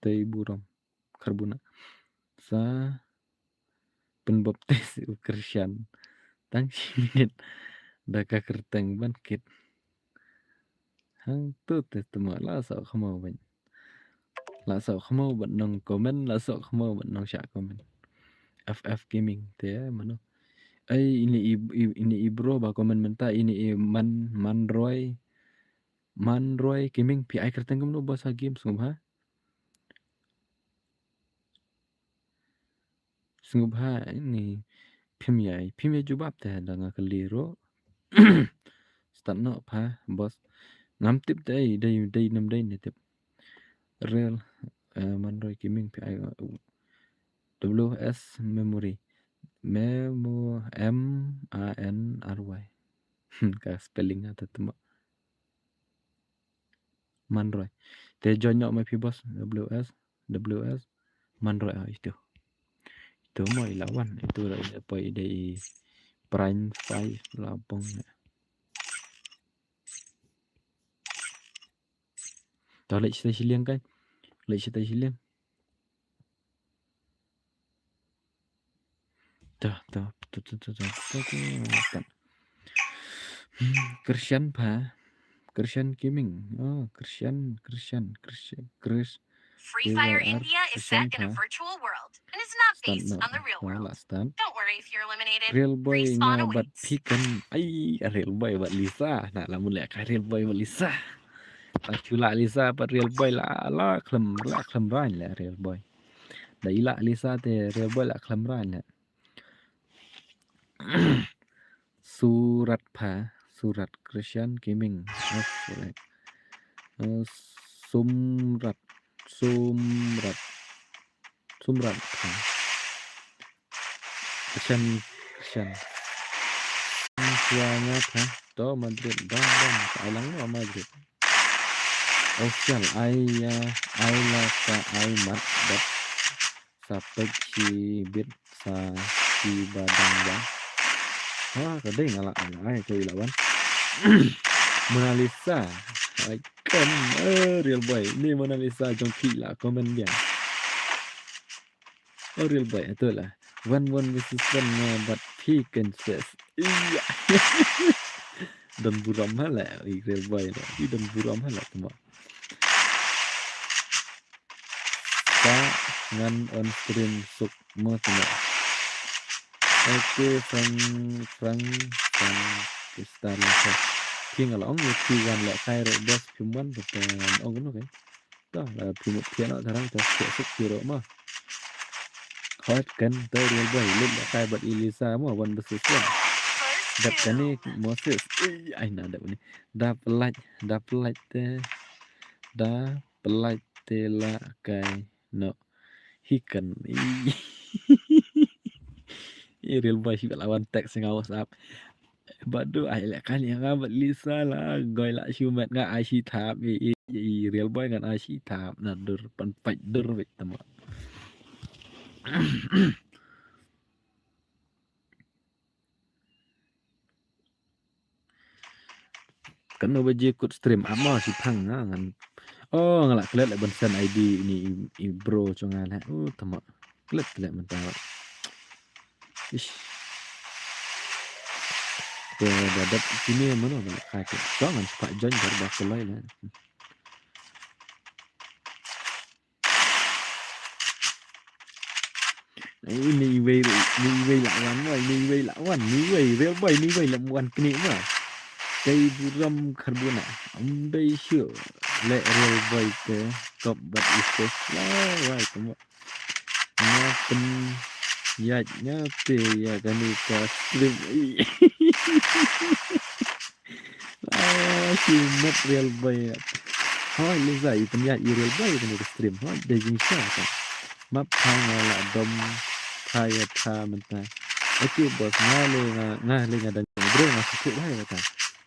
Tei burom khar buna sa pynbaptis u Krishan tang shi minit da ka kyrteng ban kit. Hangtu te temo la soh khmaw ban. La soh khmaw ban nong comment, la soh khmaw ban nong shah comment. F F Gaming te mano. Ai ini i, i, ini i bro ba comment mynta ini i Man, Manroy. Manroy Gaming phi ai kyrteng kumno boss ha game sngewbha. Sngewbha ini phim ïa, phim ïa jubab te da nga kylli ruh. Start noh pha boss. Ngam tip te dei, dei nem dei ne tip. Real, eh, Manroy Gaming phi ai, uh, W S Memory. Memo M A N R Y. Ka spelling ata temo. Manroy. Te join noh ma phi boss, W S, W S, Manroy, ah, itu. Itu mo i la wan, itu la i poi i dei i Prime five la bong. Ta leit shata shiliang kai. Leit shata shiliang. Ta, ta, ta, ta, ta, ta, ta, ta. Hmm, Krishan pha. Krishan Gaming. Oh, Krishan, Krishan, Krishan, Kris-, Free Fire K Y R India is set in a Krishan pha. Virtual world and is not based on the real world. Start noh. Wala start. Don't worry if you're eliminated. Real Boy nga bad phi kan. Ai, Real Boy bad Lisa. Na la mun lehkai Real Boy bad Lisa. Ta chula Lisa bad Real Boy la, la khlem, la khlem rain la Real Boy. Da i la Lisa te Real Boy la khlem rain la. Surat pha, Surat Krishan Gaming. Oh, Surat. Eh, Sumrat, Sumrat. Sumrat pha. Krishan, Krishan. Suara pha. To Madrid, bam, bam. Ka ai lang mo Madrid. Official, ai, ah, ai la ka ai mat, bad sa pek shi bit sa shi badang ba. Ha, ka dei nga la ai, ai, ka i la wan. Mona Lisa. Ai, kan, eh, Real Boy. Ni Mona Lisa jong phi la comment biang. Oh, Real Boy, atu la. One, one versus one, nga bad phi kan ses. Iya. Don burom ha la, i Real Boy la. I don burom ha la, temo. Sa ngan on stream suk mo temo. Okay, Frank, Frank, Frank, Kristal, okay. Phi nga la ong, phi wan lehkai ruh boss, phi wan, phi wan ong, no, okay. To, la phi mut phi noh tharang to, phi suk phi ruh mo. Hot kan to Real Boy, lut lehkai bad i Lisa mo, one versus one. Dap kane Moses. Ih, ai na dap ni. Da pelaih, da pelaih te. Da pelaih te la kai. No. Hi kan. Ih. Ih, Real Boy shi ba la wan text nga WhatsApp. Badu ai lehkai ïa nga bad Lisa la, goi la shu met nga ai shi thap, i, i, i Real Boy ngan ai shi thap, na dur pan pait dur wek tama. Katno baje kut stream? Ap mo, shiphang nga ngan. Oh, nga la klet leh ban send I D ine i, i bro jong nga leh. Oh, tama. Klet klet mynta. Ish. Te da dep kine mano ba lehkai te. To ngan shu pat join bar ba kulai leh. Ai, ine iwei, ine iwei la wan mo, ine iwei la wan, ine iwei, Real Boy, ine iwei la wan kane mo. Tei burom kharbuna. Ym dei shuh. Leh Real Boy te kop bad ite. La wai te mo. Nga pynïaid nga te ïa kane ka stream. Ah, shimet Real Boy. Hooid Liza, i pynïaid i Real Boy kane ka stream. Hooid, dei jingshisha ka. Map pha nga la dom pha ïa pha mynta. Okay boss, nga le nga, nga le nga dang dei u briew nga sngewthuh bha ïa kata.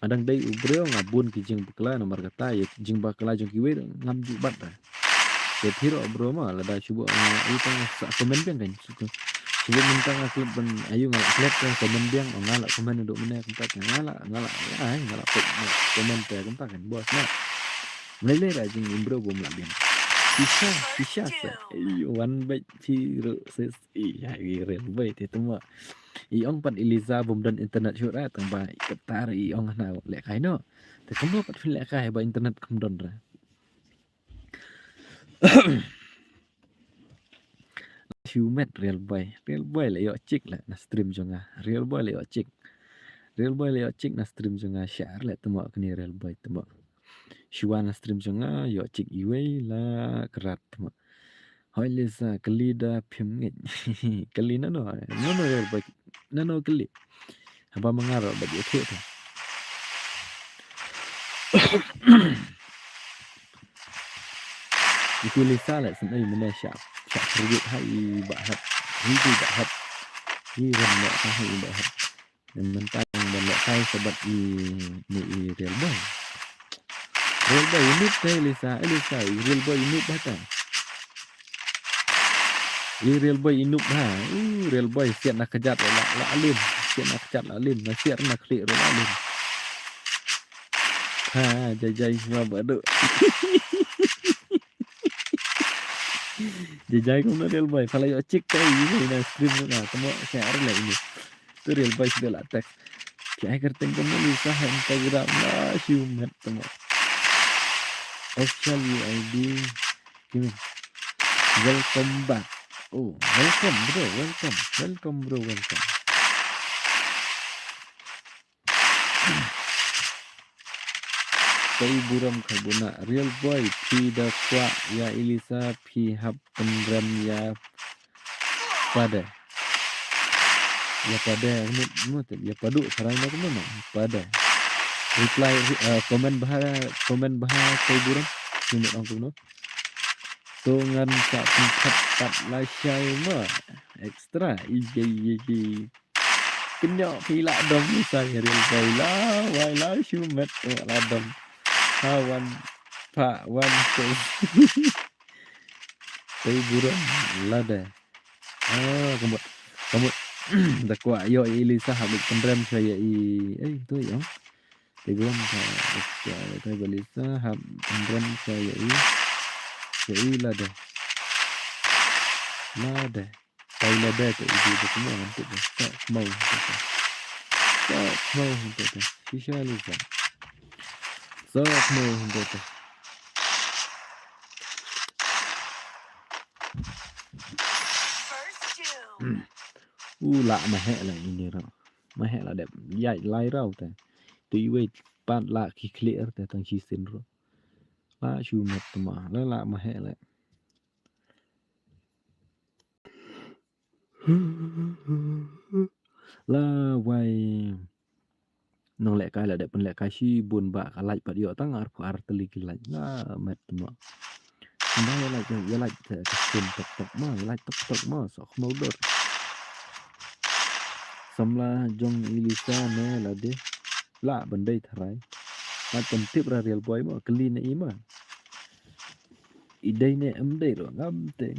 Nga dang dei u briew nga bun ki jingbakla namar kata ïa ki jingbakla jong kiwei ruh ngam ju bat da. Te phi ruh bro ma lada shu buh nga ïa tang sa comment biang kan. Shu buh mynta nga klet ban ayu nga la klet ka comment biang, nga la comment duk mynne kumta kan nga la, nga la, ai nga la put comment te kumta kan boss na. Mlei lei ra jing im bro bum la biang. Shisha, shisha sa. Ai wan bait phi ruh sis. Ai ai Real Boy te tuma. I ong pat i Liza bum don internet shuh ra tang ba i kata ra i ong hana lehkai noh. Te kumno pat phin lehkai ba internet kam don ra. Shimet Real Boy. Real Boy la ïoh chick la na stream jong nga. Real Boy la ïoh chick. Real Boy la ïoh chick na stream jong nga. Share la tuma kane Real Boy tuma. Shu wan na stream jong nga ïoh chick iwei la krat tuma. Hooid Liza, kylli da phim ngeit. Kylli nano, nano Real Boy, nano kylli. Haba ma nga ruh bad ïathuh te. Ïa ki Liza leh sngewbha mynne sha, sha kredit ha i Bah Hep. Hi i Bah Hep. Hi ren leh ha i Bah Hep. Mynta ban lehkai sa bad i, ine i Real Boy. Real Boy i noob te Liza, eh Liza, i Real Boy i noob bha te. I Real Boy i noob bha. Uh, Real Boy siat na kjat la, la lim. Siat na kjat la lim. Na siat na khlieh ruh la lim. Ha, jai jai ma ba duk. Jai jai kumno Real Boy. Pha la ïoh chick te i na stream na. Tamo share leh ine. Tu Real Boy shu la text. Phi ai kyrteng kumno Liza ha Instagram la shimet tamo. Official U I D. Kimin. Welcome back. Oh, welcome bro, welcome. Welcome bro, welcome. Tei burom kharbuna. Real Boy, phi da kwah ïa i Liza, phi hap pynrem ïa pade. Ïa pade, mut, mut, ïa padu, sarai na kumno, pade. Reply, uh, comment bha, comment bha, tei burom. Ni mut ong kumno. To ngan sa pynphat pat lashai ma. Extra, iji, iji. Kynnoh phi la dom ni sa Real Boy la, wai la shimet to la dom. Ha wan, pha wan, to. Tei burom lade. Ah, ka mut, ka mut. Da kwah ïoh i Liza hap pynrem sha ïa i. Eh, to ïoh. Tei burom ka, ka, ka Liza hap pynrem sha ïa i. Sha i lade. Lade. Tei lade te i di kumno ngan tip de. Sa khmau. Sa khmau te. Shisha Liza. Sa khmau te. U la ma heh la ini ro. Ma heh la dep ïaid lai rau te. Tu iwei pat la ki clear te tang shisien ro. La shu met tma la la ma heh la. La wai. Nong lehkai la dep pynlehkai shibun ba ka like pat ïoh tang arphew ar tylli ki like. La met tma. Ba ïa like, ïa like te ka sien tok tok ma, ïa like tok tok ma, sok khmau dor. Samla jong i Lisa ne la dei. La ban dei tharai. La ban tip ra Real Boy ma, kylli ne i ma. I dei ne em dei ruh ngam tip.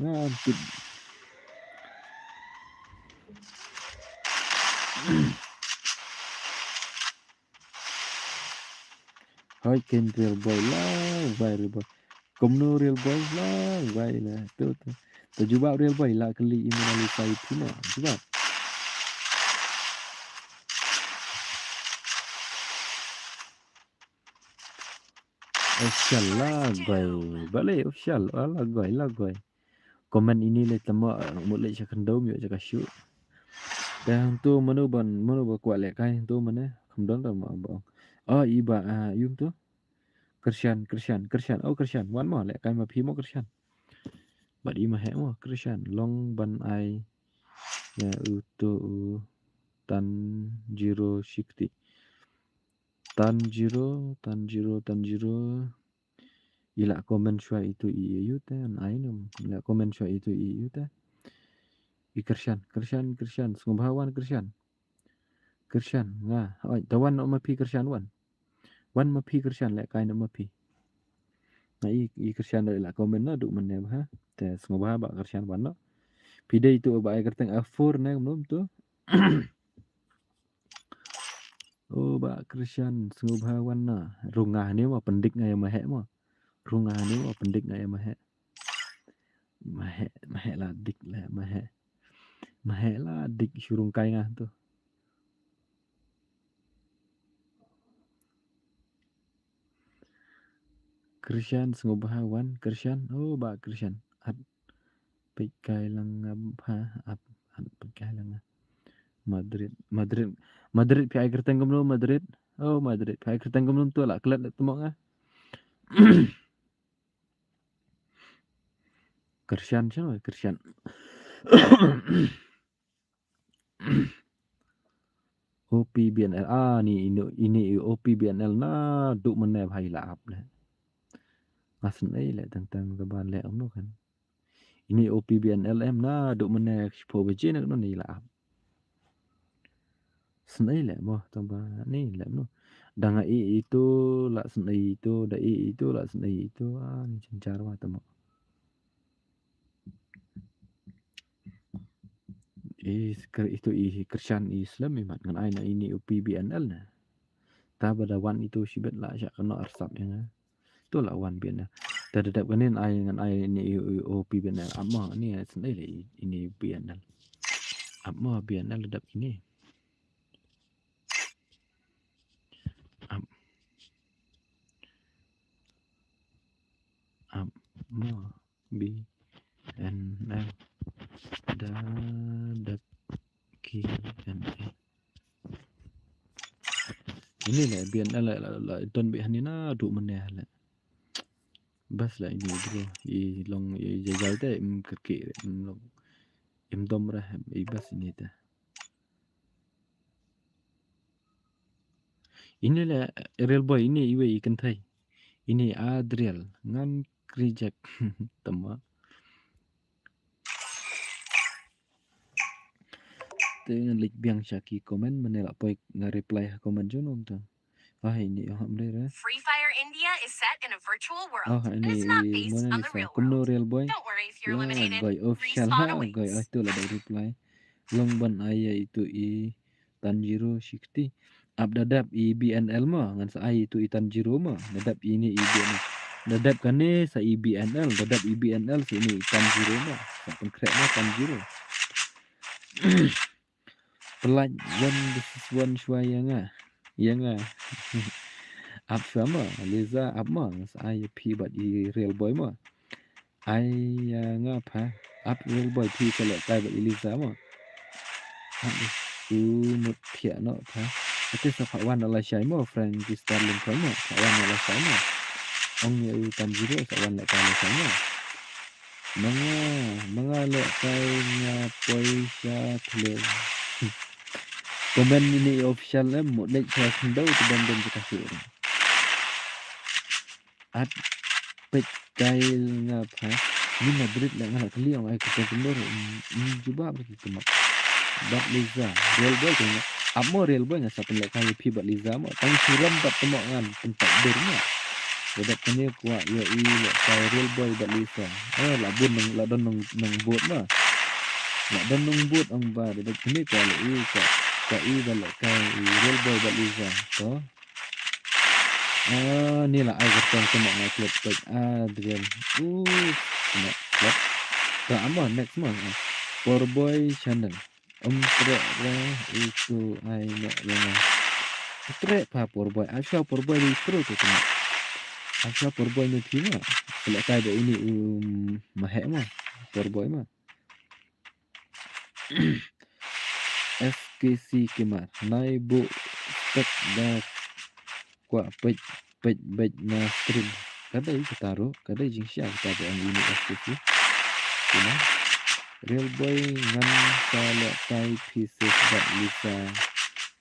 Hoi ken Real Boy la, wai Real Boy. Kumno Real Boy la, wai la. Tu, tu. Tu jubab Real Boy la kali i Mona Lisa i phi na. Jubab. Official la goi. Bale official la goi, la goi. Comment ini le tama mut le sha khyndew myo sha ka shu. Te hangto mano ban, mano ba kwah lehkai hangto mane. Kham don da ma ba. Oh, i ba, ah, yum to. Kyrshan, Kyrshan, Kyrshan. Oh, Kyrshan. Wan mo lehkai ma phi mo Kyrshan. Bad i ma heh mo Kyrshan. Long ban ai. Ya, u to u. Tanjiro Shikti. Tanjiro, Tanjiro, Tanjiro. I la comment shuwa itu i ayu te, an ai num. I la comment shuwa itu i ayu te. I Kyrshan, Kyrshan, Kyrshan. Sngewbha wan Kyrshan. Kyrshan, nga. Oi, ta wan ma phi Kyrshan wan. Wan ma phi Kyrshan lehkai na ma phi. Na i, i Kyrshan da i la comment na duk mane ba ha. Te sngewbha ba Kyrshan wan no. Phi dei tu ba ai kyrteng a four ne mlum tu. Oh, ba Kyrshan sngewbha wan na. Rung nga ne mo, pyndik nga ïa ma heh mo. Rung nga ne mo, pyndik nga ïa ma heh. Ma heh, ma heh la dik la, ma heh. Ma heh la dik shu rung kai nga tu. Kyrshan sngewbha wan, Kyrshan. Oh, ba Kyrshan. At peit kai lang nga pha, at, at peit kai lang nga. Madrid, Madrid, Madrid phi ai kyrteng kumno Madrid? Oh, Madrid phi ai kyrteng kumno tu la klet le tmok nga. Kyrshan, shan oi, Kyrshan. O P B N L. Ah, ni, ini, ini O P B N L na duk mane bha i la ap le. Nga snei le tang tang ka ban le ong no kan. Ini O P B N L em na duk mane shiphew baje na no ni la ap. Snei le mo tang ba ni le no. Da nga i itu la snei itu, da i itu la snei itu. Ah, ni jynjar wa tang mo. I ker-, itu i Kyrshan i slem i mat ngan ai na ini U P B N L na. Ta ba da wan itu shibit la sha kano arsap ïa nga. Tu la wan B N L. Ta da dep kane ai ngan ai ini i, i, U P B N L. Ap mo ini snei le ini B N L. Ap mo B N L da dep ini. Ap. Ap mo. B N L da dep Q N A. Ini le B N L le la, la don bih hangne na duk mane le. Bas la ini bro. I long i jai jai te im kyrkieh im long. Im dom rah i bas ini te. Ini le Real Boy ini iwei i kynthei. Ini Adriel ngan krijek tama. Te ngan leit biang sha ki comment mane la poi nga reply ha comment jong nong ta. Ah ini oh am dei re. Free Fire India is set in a virtual world, oh, but it's ini not based on the real world. Kumno Real Boy. Don't worry if you're eliminated. Goi official ha goi oh tu la dei reply. Long ban ai ïa itu i Tanjiro Shikti. Ap da dep i B N L mo ngan sa ai itu i Tanjiro mo. Da dep ini i B N L. Da dep kane sa i B N L, da dep i B N L sa ini i Tanjiro mo. Sa pynkhreh mo Tanjiro. Pynlait one versus one shuwa ïa nga. Ïa nga. Ap shuwa mo, Liza ap mo, ngan sa ai ïa phi bad i Real Boy mo. Ai ïa nga pha. Ap Real Boy phi sa lehkai bad i Liza mo. Ap u mut thiah noh pha. Ate sa pha wan na lashai mo, Frankie Starling pha mo. Pha wan na lashai mo. Ong ïa u Tanjiro sa wan lehkai lashai mo. Ma nga, ma nga lehkai nga poi sha thliew. Comment ini official em, mut leit sha khyndew te dang don jaka shuh. At peit kai nga pha. Ni Madrid le nga la kylli ong ai kyrteng kumno. Ni jubab ki kumno. Bad Liza, Real Boy kumno. Ap mo Real Boy nga sa pynlehkai ïa phi bad Liza mo. Tang surem bad kumno ngan pyntak dur mo. Ïa dep kane kwah ïohi lehkai Real Boy bad Liza. Eh, la bun nong, la don nong, nongbud mo. La don nongbud ong ba ïa dep kane kwah ïohi kwah, kwah i bad lehkai i Real Boy bad Liza. To. Ah, ni la ai kyrteng, tengok nga klet peit. Adrian. Uh, tengok klet. Ka amo next mo. Ah, Poor Boy Channel. Um treh re itu ai no yang. Treh pa Poor Boy. Asha Poor Boy di pro tu tengok. Asha Poor Boy ni phi mo. Klet kai ba ini um mahek mo. Poor Boy mo. S K C Kimar. Nai bu stek da kwah peit peit beit na stream. Ka dei kata ruh, ka dei jingshisha kata ba ong ini S K C Kimar. Real Boy ngan sa leh kai phi seh bad Lisa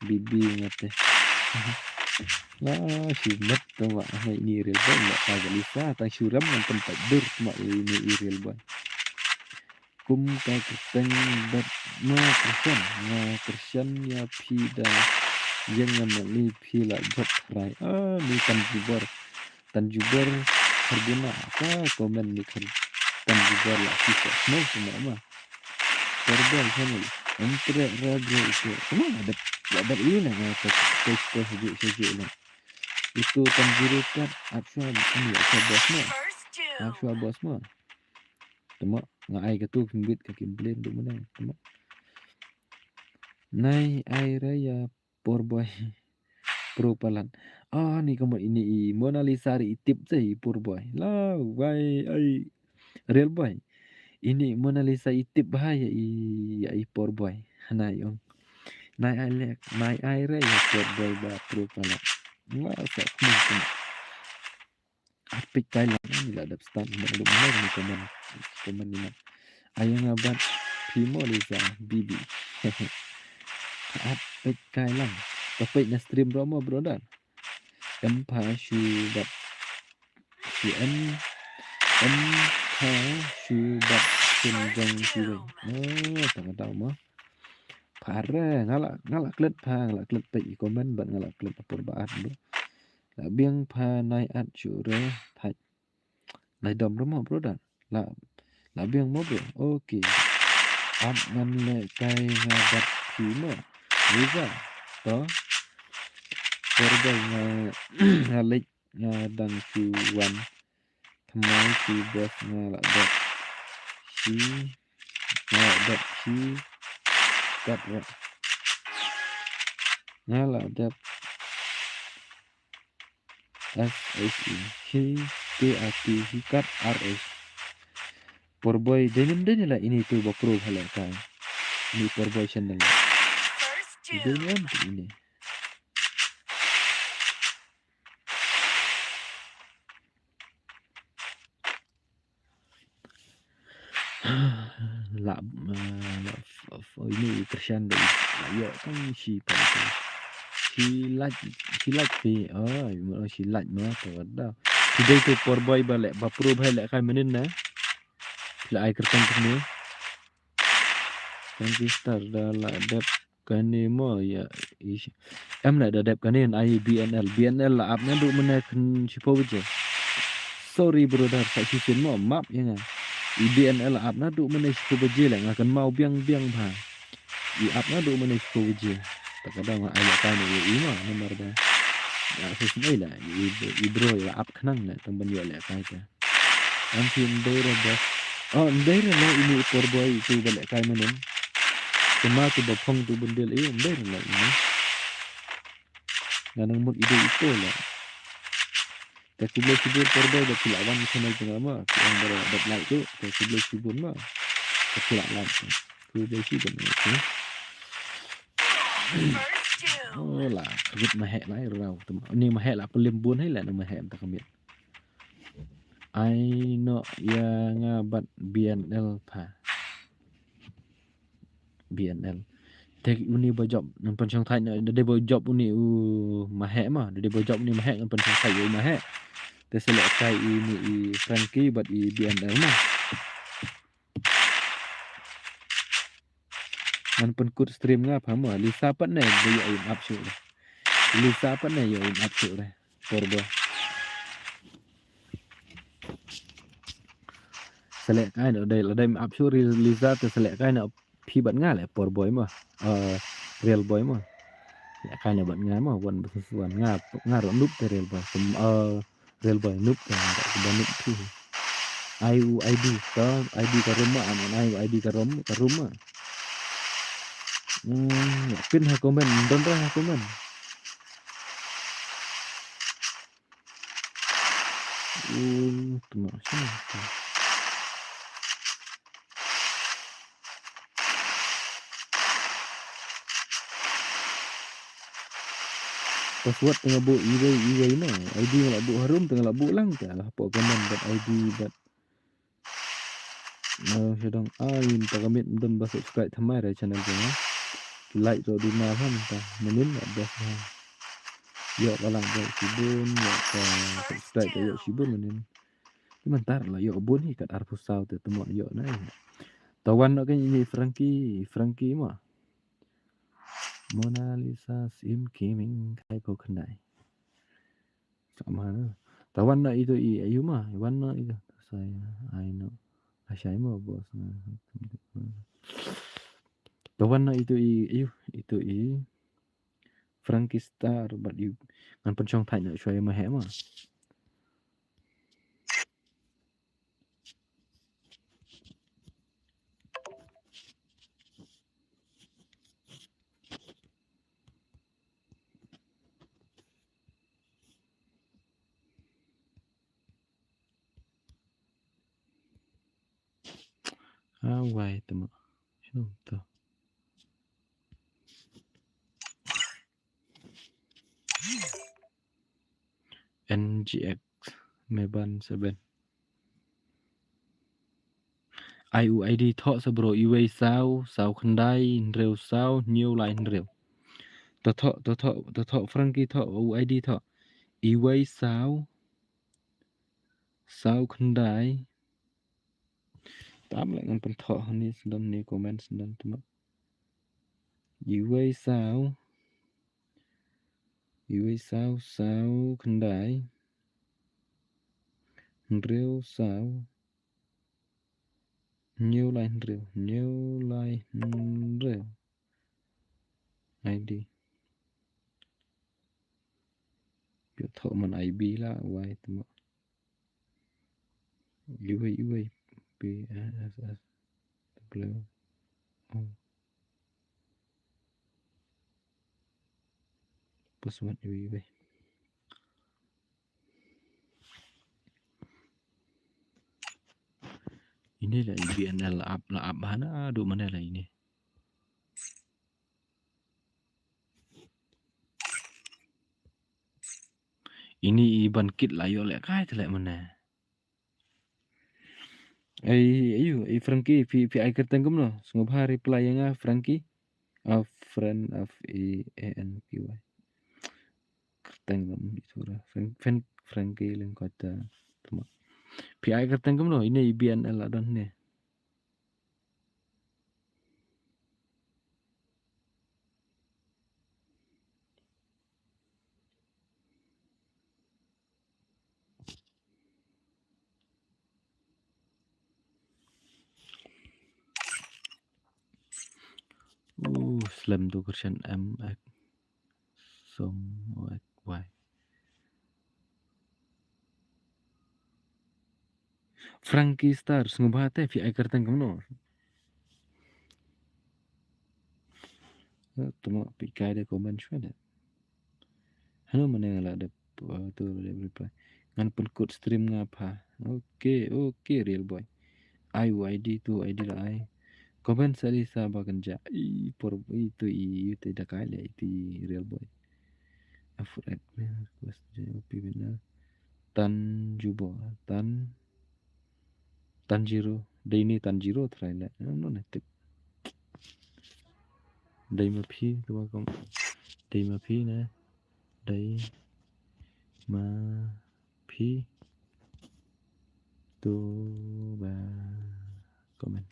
Bibi ngate. Nga shi met tu ma ngai ini Real Boy leh kai bad Lisa tang shu rem ngan pynpait dur ma ini i Real Boy. Kum ka kyrteng bad nga kyrshan, nga kyrshan ïa phi da ïeng nga mali phi la jop trai. Ah, ni Tanjubor. Tanjubor Harbuna. Ka comment ni kan Tanjubor la phi sa. No, sama ma. Poor Boy Channel. Em treh ra bro itu. Sama la dep, la dep ini na nga ka page ko sejuk sejuk na. Itu Tanjuru kat Apsha ini Apsha bos mo. Apsha bos mo. Tama nga ai ka tu kimbit ka kimblin tu mana. Tama. Nai ai raya Poor Boy. Pro palat. Ah, ni ka mo ini i Mona Lisa ri i tip sa i Poor Boy. La wai ai Real Boy. Ini Mona Lisa i tip ba ïa i, ïa i Poor Boy. Hana yong. Nai ai lek, nai ai re ïa Poor Boy ba pro palat. Wa sa kmu kmu. Ar peit kai lang ni la dep start mo dep mo ni comment, comment ni na. Ai nga bad phi mo Lisa Bibi. Ar peit kai lang. Ka peit na stream ro mo brother. Em pha shu bad shu em em pha shu bad shu jong shu wei. Oh, tang dau mo. Phare nga la, nga la klet pha, nga la klet peit i comment bad nga la klet apor ba at bro. La biang pha nai at shu re thait. Nai dom re mo brother. La, la biang mo bro. Okay. Ap ngan leh kai nga bad phi mo. Riza. To. Por ba nga, nga leh nga dang shu wan. Thymmai shu best nga la dep. Shi nga la dep shi kat ra. Nga la dep S H E. Shi K A T shi kat R H. Por boy denim deni la ini tu ba pro bha leh kai. Ni por boy channel. Denim tu ini. La, eh, la f-, f-, ini i Krishan da la ïoh tang shi pa tu. Shi lait, shi lait phi. Oh, i mo shi lait mo to da. Phi dei tu por boy ba leh ba pro bha leh kai mynnin na. Phi la ai kyrteng tu ni. Frankie Star da la dep kane mo ïa i. Em la da dep kane ai B N L. B N L la ap naduh mynne khyndai shiphew baje. Sorry brother, sa shisien mo map ïa nga. I B N L la ap naduh mynne shiphew baje leh nga kynmaw biang biang bha. I ap naduh mynne shiphew baje. Ta ka dang ai leh kai ne ïa i mo namar ba. Ïa shisien ai leh i, i bro la ap khnang leh tang ban ïoh leh kai te. Am phi ym dei re bos. Oh, ym dei re leh ini i por boy itu ba leh kai mynnin. Te ma tu ba phong tu bun dei leh ym dei re leh ini. Nga nang mut i dei itu leh. Te khublei shibun por boy ba phi la wan channel jong nga ma. Phi ong ba la dep like tu. Te khublei shibun ma. Te phi la like tu. Khublei shibun ma. Oh la, kyrgit ma heh lai rau. Ni ma heh la pynlem bun hai la na ma heh ta kamiet. Ai noh ïa nga bad B N L pha. B N L. Te uni ba jop ngan pynshong thait na, da dei ba jop uni u ma heh ma, da dei ba jop uni ma heh ngan pynshong thait u ma heh. Te select kai uni i Frankie bad i B N L ma. Ngan pynkut stream nga pha mo. Lisa pat ne ba ïoh im ap shuh re. Lisa pat ne ïoh im ap shuh re. Por boy. Select kai no dei la dei im ap shuh re Lisa te select kai no phi bad nga le por boy mo. Eh, real boy mo. Ya, kane bad nga mo, wan bas wan nga, nga ruh noob te Real Boy. Kum, eh, Real Boy noob te, ba noob phi. Ai u I D, ka I D ka rum ma, am ai u I D ka rum, ka rum ma. Hmm, ya, pin ha comment, don ra ha comment. Hmm, tu ma, sini tu. Password tengah buh iwei iwei na. I D nga la buh harum tengah la buh lang ta. Lah pok comment bad I D bad. Nah, sedang ai ta kamit mdon ba subscribe thamai rai channel ko na. Like to di na ham ta. Menin la bas ha. Yok ka lang ba shibun, yok ka subscribe ka yok shibun menin. Ti mynta la yok bun hi kat arphew saw te temo yok na. Tawan no kan ini Frankie, Frankie ma. Mona Lisa Sim Gaming kai ko khnai. Sama na. Tawan na itu i ayu ma, wan na itu. Saya ai no. Asai ma bos na. Tawan na itu i ayu, itu i Frankie Star bad i ngan pynshong thait na shwa ma he ma. Ah, wai temo. Sino to. N G X Meban seven. Ai u I D thoh sa bro, iwei saw, saw khyndai, hynriew saw, hynñiew lai hynriew. To thoh, to thoh, to thoh Frankie thoh, u I D thoh. Iwei saw, saw khyndai. Tam leh ngan pynthoh hani sendon ni comment sendon temo. Iwei saw. Iwei saw, saw khyndai. Hynriew saw. Hynñiew lai hynriew, hynñiew lai hynriew. I D. Ïa thoh man I B la wai temo. Iwei, iwei. P S S W O. Password iwei, iwei. Ini la B N L la ap, la ap bha na, duk mane la ini. Ini i ban kit la ïoh leh kai te leh mane. Ai, ayu, ai Frankie, phi, phi ai kyrteng kumno? Sngewbha reply ïa nga Frankie. A friend of A N Q Y. Kyrteng kumno itu ra. Frank, Frank, Frankie Lyngkota. Tuma. Phi ai kyrteng kumno? Ini i B N L la don ne. Uh, slem tu Christian M X. Som O X Y. Frankie Star, sngewbha te phi ai kyrteng kumno? Tuma phi kai da comment shwa da. Hano mane nga la dep, uh, tu la dep reply. Ngan pynkut stream nga pha. Okay, okay, Real Boy. Ai u I D tu, I D la ai. Comment sa di sa ba kan ja. I por, i tu i, i tu da kai le, i tu i Real Boy. Afur ek ne, request je, O P winner. Tan Jubo, Tan Tanjiro, dei ni Tanjiro trai le. No, no, ne tik. Dei ma phi, tu ba kom. Dei ma phi ne. Dei ma phi. Tu ba comment.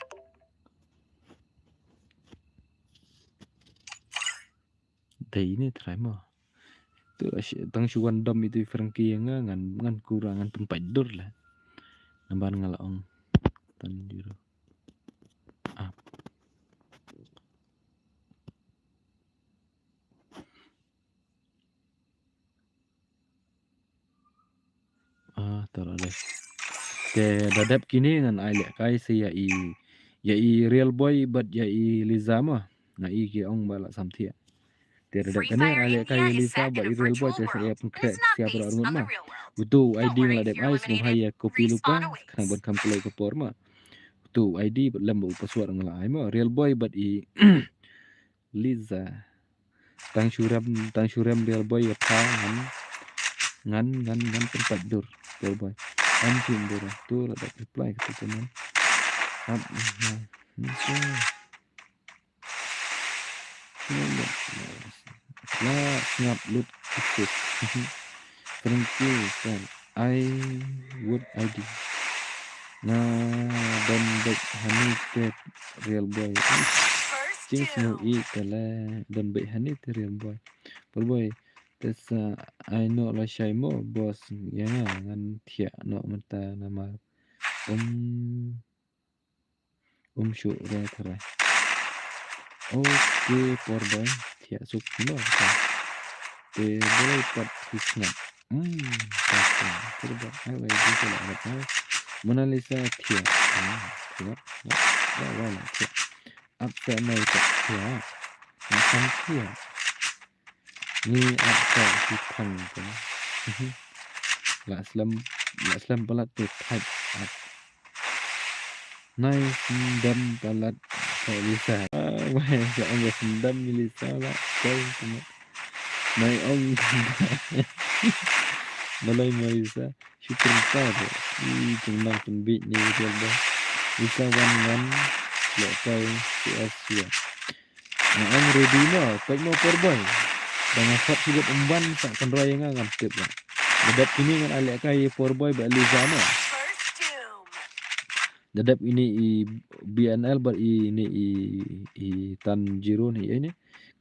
Dei ni trai mo. Tu ashi, tang shu wan dom itu Frankie ïa nga ngan, ngan kura ngan pynpait dur la. Namban nga la ong. Tan juro. Ah. Te la dep. Te da dep kine ngan ai lehkai sa ïa i, ïa i Real Boy bad ïa i Liza mo. Nga i ki ong ba la sam thiah. Te da dep kane ai lehkai ïa i Liza bad i Real Boy te sa ïa pynkhreh sia para arngut ma. Utu u I D nga la dep ai sngewbha ïa copy lypa khnang ban kham kloi ka por ma. Utu u I D bad lem bad u password nga la ai ma. Real Boy bad i Liza. Tang shu rem, tang shu rem Real Boy ïa pha ngan, ngan, ngan, ngan pynpait dur Real Boy. Am pyndur tu la dep reply kata tu man. Ap, ha, ha. La ngap lut khusus. Frankie kan I would I D. Nga don bek hani te Real Boy. Jing snu i te le don bek hani te Real Boy. Real Boy. Te sa ai no la shai mo boss ïa nga ngan thiah no mynta namar. Um. Um shu re tharai. Okay, por boy. Thiah suk no. Te bolai pat hi snap. Hmm, ta ta. Por boy. Ai wai di ko la rat ai. Mona Lisa thiah. Hmm, thiah. Wa wa wa la thiah. Ap ta nai ta thiah. Masam thiah. Ni ap ta hi thang ko. La slem, la slem palat te thait ap. Nai sendam palat ka Lisa. Ah, wai, ka ong ka sendam i Lisa la. Kau kena. Nai ong. Balai ma Lisa. Shukran ta tu. I tengdang pynbit ni Lisa ba. Lisa wan wan. Lok kai C S ya. Nga ong ready mo, peit mo por boy. Da nga khot sibit umban sa kan roi nga ngam tip ba. Da dep kini ngan ai lehkai por boy ba Lisa mo. Da dep ini i B N L bad ini i, i Tanjiro ni ini.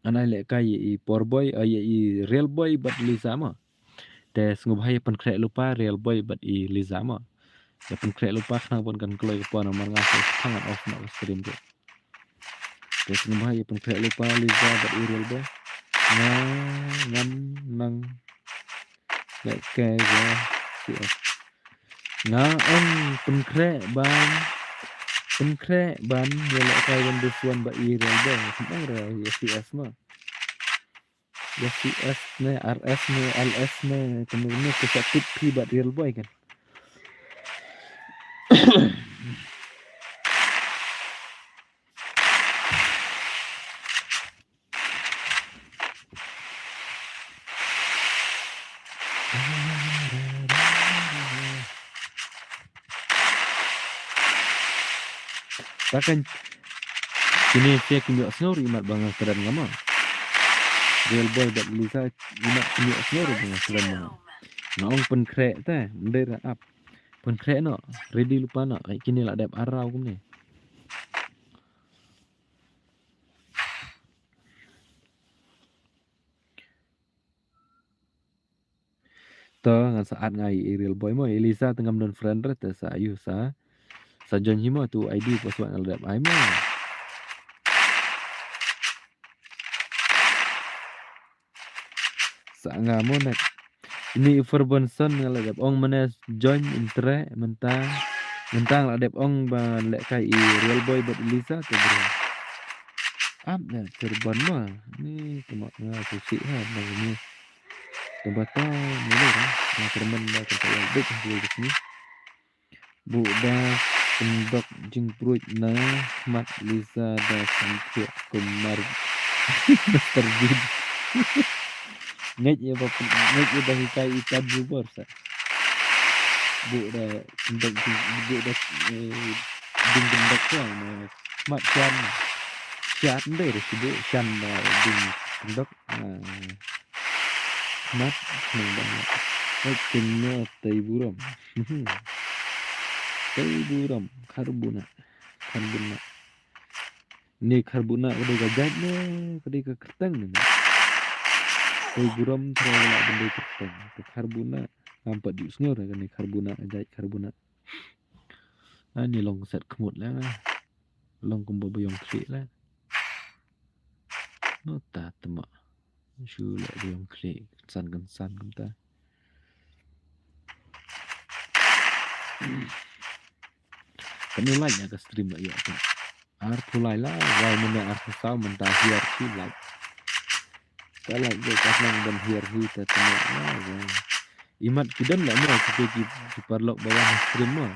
Ngan ai lehkai i por boy, ai i Real Boy bad Lisa mo. Te sngewbha ïa pynkhreh lypa Real Boy bad i Liza mo. Ïa pynkhreh lypa khnang ban kan kloi ka por namar nga sa phang ngan off noh ka stream te. Te sngewbha ïa pynkhreh lypa Liza bad i Real Boy. Nga ngan nang lehkai ïa C S. Nga ong pynkhreh ban, pynkhreh ban ïa lehkai wan bisuan bad i Real Boy. Ong ra ïa C S mo. Ïa C S ne, R S ne, L S ne, kumno kumno, ki sa tip phi bad Real Boy kan. Ta kan kine sia kim ïohsngew ruh imat ba nga kren nga ma. Real Boy bad Lisa imat kim ïohsngew ruh ba nga kren nga. Nga ong pynkhreh te, mdei ra ap. Pynkhreh noh, ready lypa noh, ai kine la dep arau kumne. To ngan sa add nga i Real Boy mo, i Lisa te ngam don friend re te sa ayu sa. Sa join hi mo tu I D password nga la dep ai mo. Sa nga mo nek. Ini i Ferbenson nga la dep ong mane join intre mynta. Mynta nga la dep ong ba lehkai i Real Boy bad i Lisa te bro. Ap ne Ferben mo. Ni temo nga susi ha bang ni. Tong ba ta mulu ha. Nga kyrmen ba kan sa ïa bit ha bit ni. Bu da kyndok jingpruit na khmat Lisa da samthiah kum mar Mister Bean. Ngeit ïa ba, ngeit ïa ba hikai i Tanjiro sa. Bu da kyndok jing, bu da, eh, jingkyndok ko na khmat shan. Shan dei da sibu shan da jingkyndok. Ah. Mat nang ba. Ai kynnoh tei burom. Tei burom, kharbuna. Kharbuna. Ni kharbuna ka dei ka jait ne ka dei ka kyrteng ne. Tei burom trai ka lah ban dei kyrteng. Te kharbuna ngam pat ju sngew re kane kharbuna ka jait kharbuna. Ani long set khmut la. Long kumba ba ïong khlieh la. Nota tma. Shu la ba ïong khlieh kynsan kynsan kumta. Katno like ïa ka stream ba ïa ka. Arphew lai la, wai mynne arphew saw mynta hiar shi like. Ka like de ka nang ban hiar hi ta tengok la wai. Imat ki don la mo ki ki ki paralok ba wan stream mo.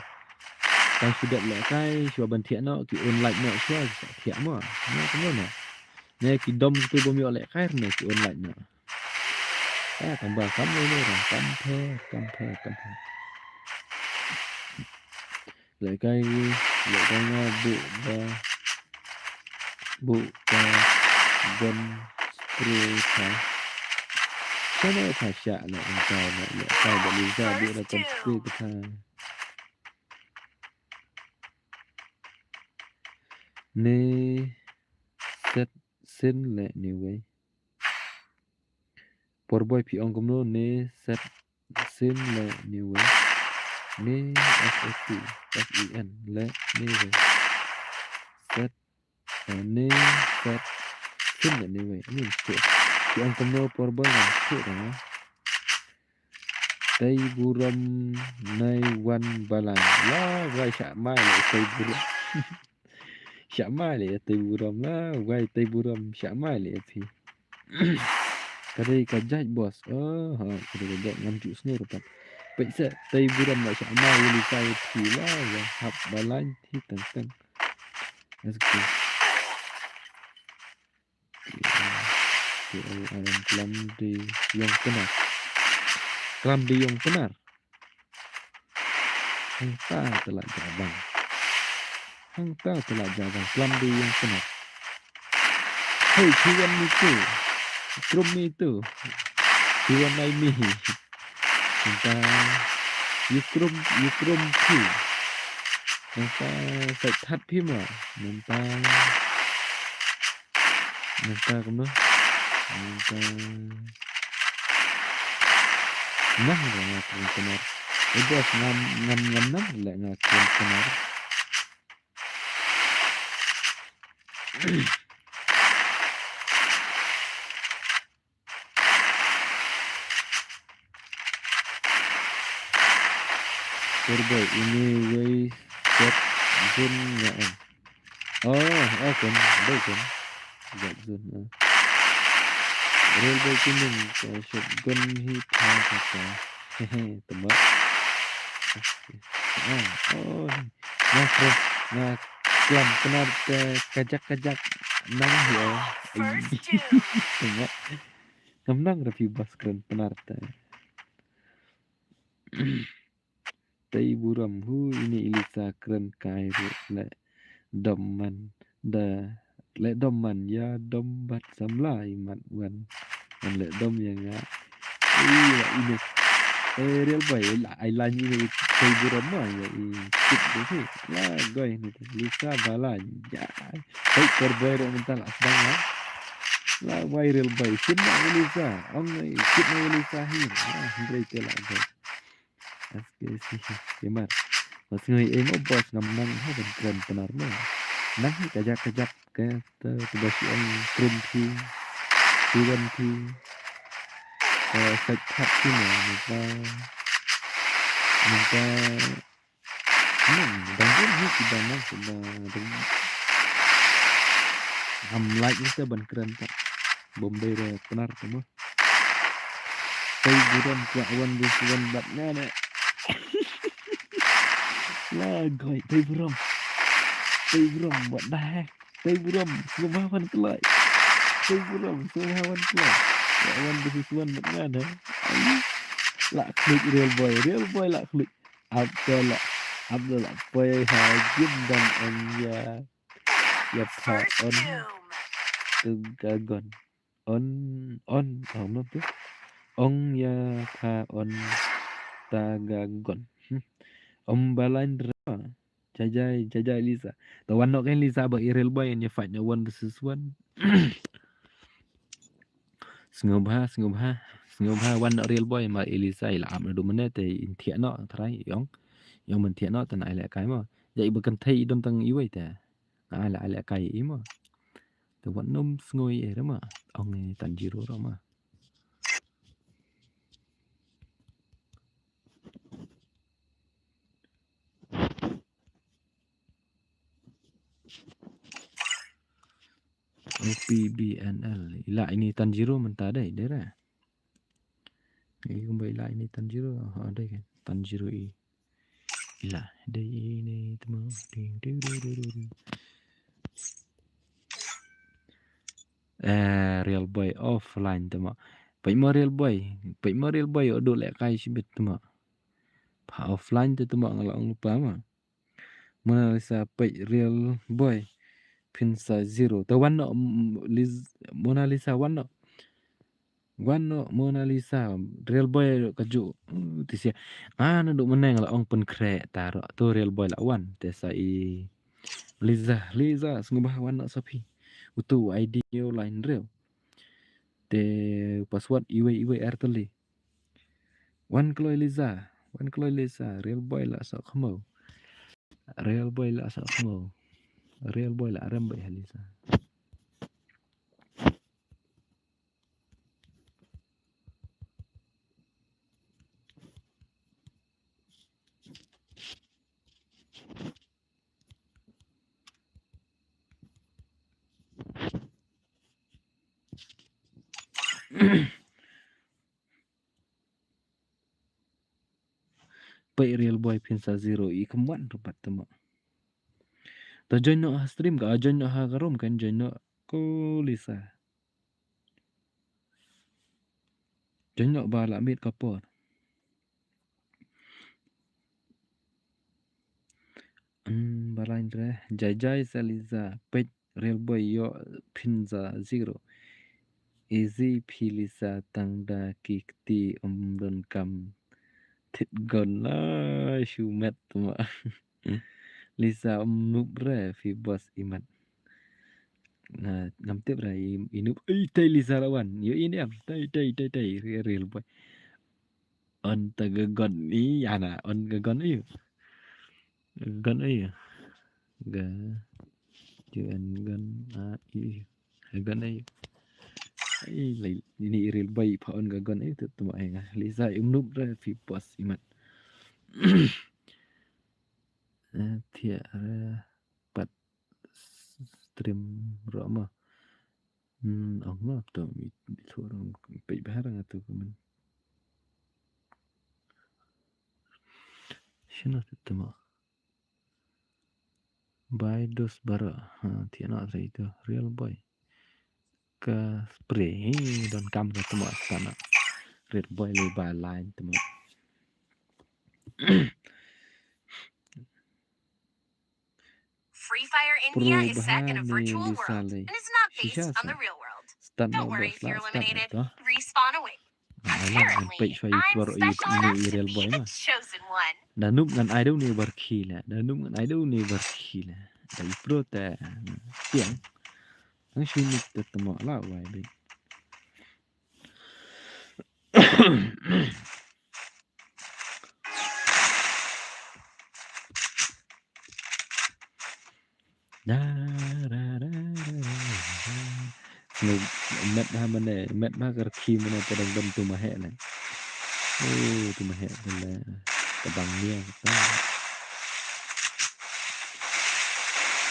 Ka shu dep lehkai shu ban thiah noh ki un like noh shu thiah mo. Ne kumno ne. Ne ki dom ki bym ïoh lehkai ne ki un like noh. Ah, tang ba kam ne ne kam pher kam pher kam pher. Lehkai, lehkai nga buh ba, buh ba gun spray pha. Shane pha shah leh engkai leh lehkai ba Liza buh da gun spray pha. Ne set sin leh ne wei. Por boy phi ong kumno ne set sin leh ne wei. Ne S S T S E N leh ne wei. Set, eh, ne set sin leh ne wei. Ani shu. Phi ong kumno por boy ngan shu da nga. Tei burom nai wan balang. La wai shah mai leh tei burom. Shah mai leh tei burom la wai tei burom shah mai leh phi. Ka dei ka jait boss. Oh, ha, ka dei ka jait ngam ju sngur pat. Peit se tei burom la shah mai ïa Liza ïa phi la ïa hap balang hi teng teng. Let's go. Klam de ïong Pnar. Klam de ïong Pnar. Hangta te la jabang. Hangta te la jabang. Klam de ïong Pnar. Hey, kiwan ni tu. Krum ni tu. Kiwan nai mi. Mynta ïa krum, ïa krum phi. Mynta sait that phi ma. Mynta, mynta kumno. Mynta nang ra nga kren Pnar. Eh boss, ngam, ngam, ngam nang leh nga kren Pnar. Por boy, ini wei set zone nga em. Oh, oh, kan, dei kan. Set zone, ah. Real boy kuning, ka shotgun hi tha kata. Hehe, tama. Ah, oh, nga kre, nga klam Pnar te kajak kajak nang hi, oh. Ai. Tama. Ngam nang ra phi boss kren Pnar te. Tei burom hu ini i Liza kren kai ruh leh dom man da leh dom man ïa dom bad samla imat wan. Man leh dom ïa nga. Ih, la ini. Eh, real boy, la ai lan ini tei burom ma ïa i kit de hi. La goi ni Liza ba la ïa. Tei por boy ruh mynta la sdang la. La wai real boy. Kit na ïa Liza. Ong i kit na ïa Liza hi. La hynrei te la goi. Aske si kimar. Mas ngoi ei mo boss ngam nang ha ban kren Pnar mo. Nang hi kajak kajak ke te te ba shi ong krum phi. Tuan phi. Eh, sait that phi mo. Mynta. Mynta. Nang, dang dang hi ki ba nang ki ba dang. Ngam like ni te ban kren ta. Bombay re Pnar te mo. Tei burom kwah wan bus wan bad nga ne. La goi, tei burom. Tei burom, what the heck? Tei burom, sngewbha wan kloi. Tei burom, sngewbha wan kloi. Kwah wan bus wan bad nga ne. Ai. La klik real boy, real boy la klik. Abdullah, Abdullah poi ha gym ban ong ïa, ïa pha on. Tu gagon. On, on, ong no tu. Ong ïa pha on ta gagon. Hmm. Om balain ra. Jajai, jajai Liza. Ta wan nok kan Liza ba i real boy ïa fight na one versus one. Sngewbha, sngewbha, sngewbha wan real boy ma i Liza i la ap na du mane te in thiah noh trai ïong. Ïong man thiah noh te na ai leh kai mo. Ja i ba kan thei i don tang i wei te. Nga ai leh, ai leh kai i mo. Te wan num sngewbha i re ma. Ong i tan jiro ro ma. P B N L. I la ini Tanjiro mynta dei, dei re. Ïa kumba i la ini Tanjiro, ha, dei kan. Tanjiro i. I la, dei ini tma. Ding, ding, ding, ding, ding. Eh, Real Boy offline tma. Peit mo Real Boy. Peit mo Real Boy, u duk lehkai shibit tma. Pha offline te tma nga la ong lypa ma. Mona Lisa peit Real Boy. Phin sa zero. Te wan noh, mm, Liz-, Mona Lisa wan noh. Wan noh Mona Lisa. Real Boy ka ju. Uh, ti sia. Nga na duk mynne nga la ong pynkhreh taro. Tu Real Boy la wan. Te sa i Liza, Liza, sngewbha wan noh sa phi. Utu I D u line real. Te password iwei iwei ar tylli. Wan kloi Liza, wan kloi Liza, Real Boy la sa khmo. Real Boy la sa khmo. Real Boy la rem bai ha Liza. Peit Real Boy phin sa zero i kham wan rupat tama. Ta join noh ha stream ka, join noh ha ka room kan join noh ko Lisa. Join noh ba la miet ka por. Hmm, ba lain re. Jai jai sa Lisa. Peit Real Boy ïoh phin sa zero. Easy phi Lisa tang da ki kti ym don kam. Thit gon la shu met tama. Lisa ym nup re phi boss imat. Na ngam tip re i, i nup. Ei, tei Lisa la wan. Ïoh i niam. Tei, tei, tei, tei. Re-, Real Boy. On ta ga gon i ana. On ga gon i. Gon i. Ga. Ju en gon a i. Ga gon i. Ai, lai, ini i Real Boy pha on ga gon i tu tu ma ai nga. Lisa ym nup re phi boss imat. Eh, thiah re pat stream ro ma. Hmm, ong ma to mi, mi thu rong peit bha rang atu comment. Shino tu tu ma. Bai dos bara. Ha, thiah na tre itu. Real Boy. Ka spray. Hi, don kam ka tuma stana. Real Boy le ba line tuma. Free Fire India is set in a virtual world and is not based on the real world. Don't worry if you're eliminated. Respawn away. Apparently, I'm special enough to be the chosen one. Da nup ngan ai dau ni bar khi la. Da nup ngan ai dau ni bar khi la. Da i pro ta tiang. Ang shu nup ta tama la wai bi. Da, da, da. Met ha mane, met ha kar khi mane padang ban tu ma he le. Oh, tu ma he le. Tabang nia kata.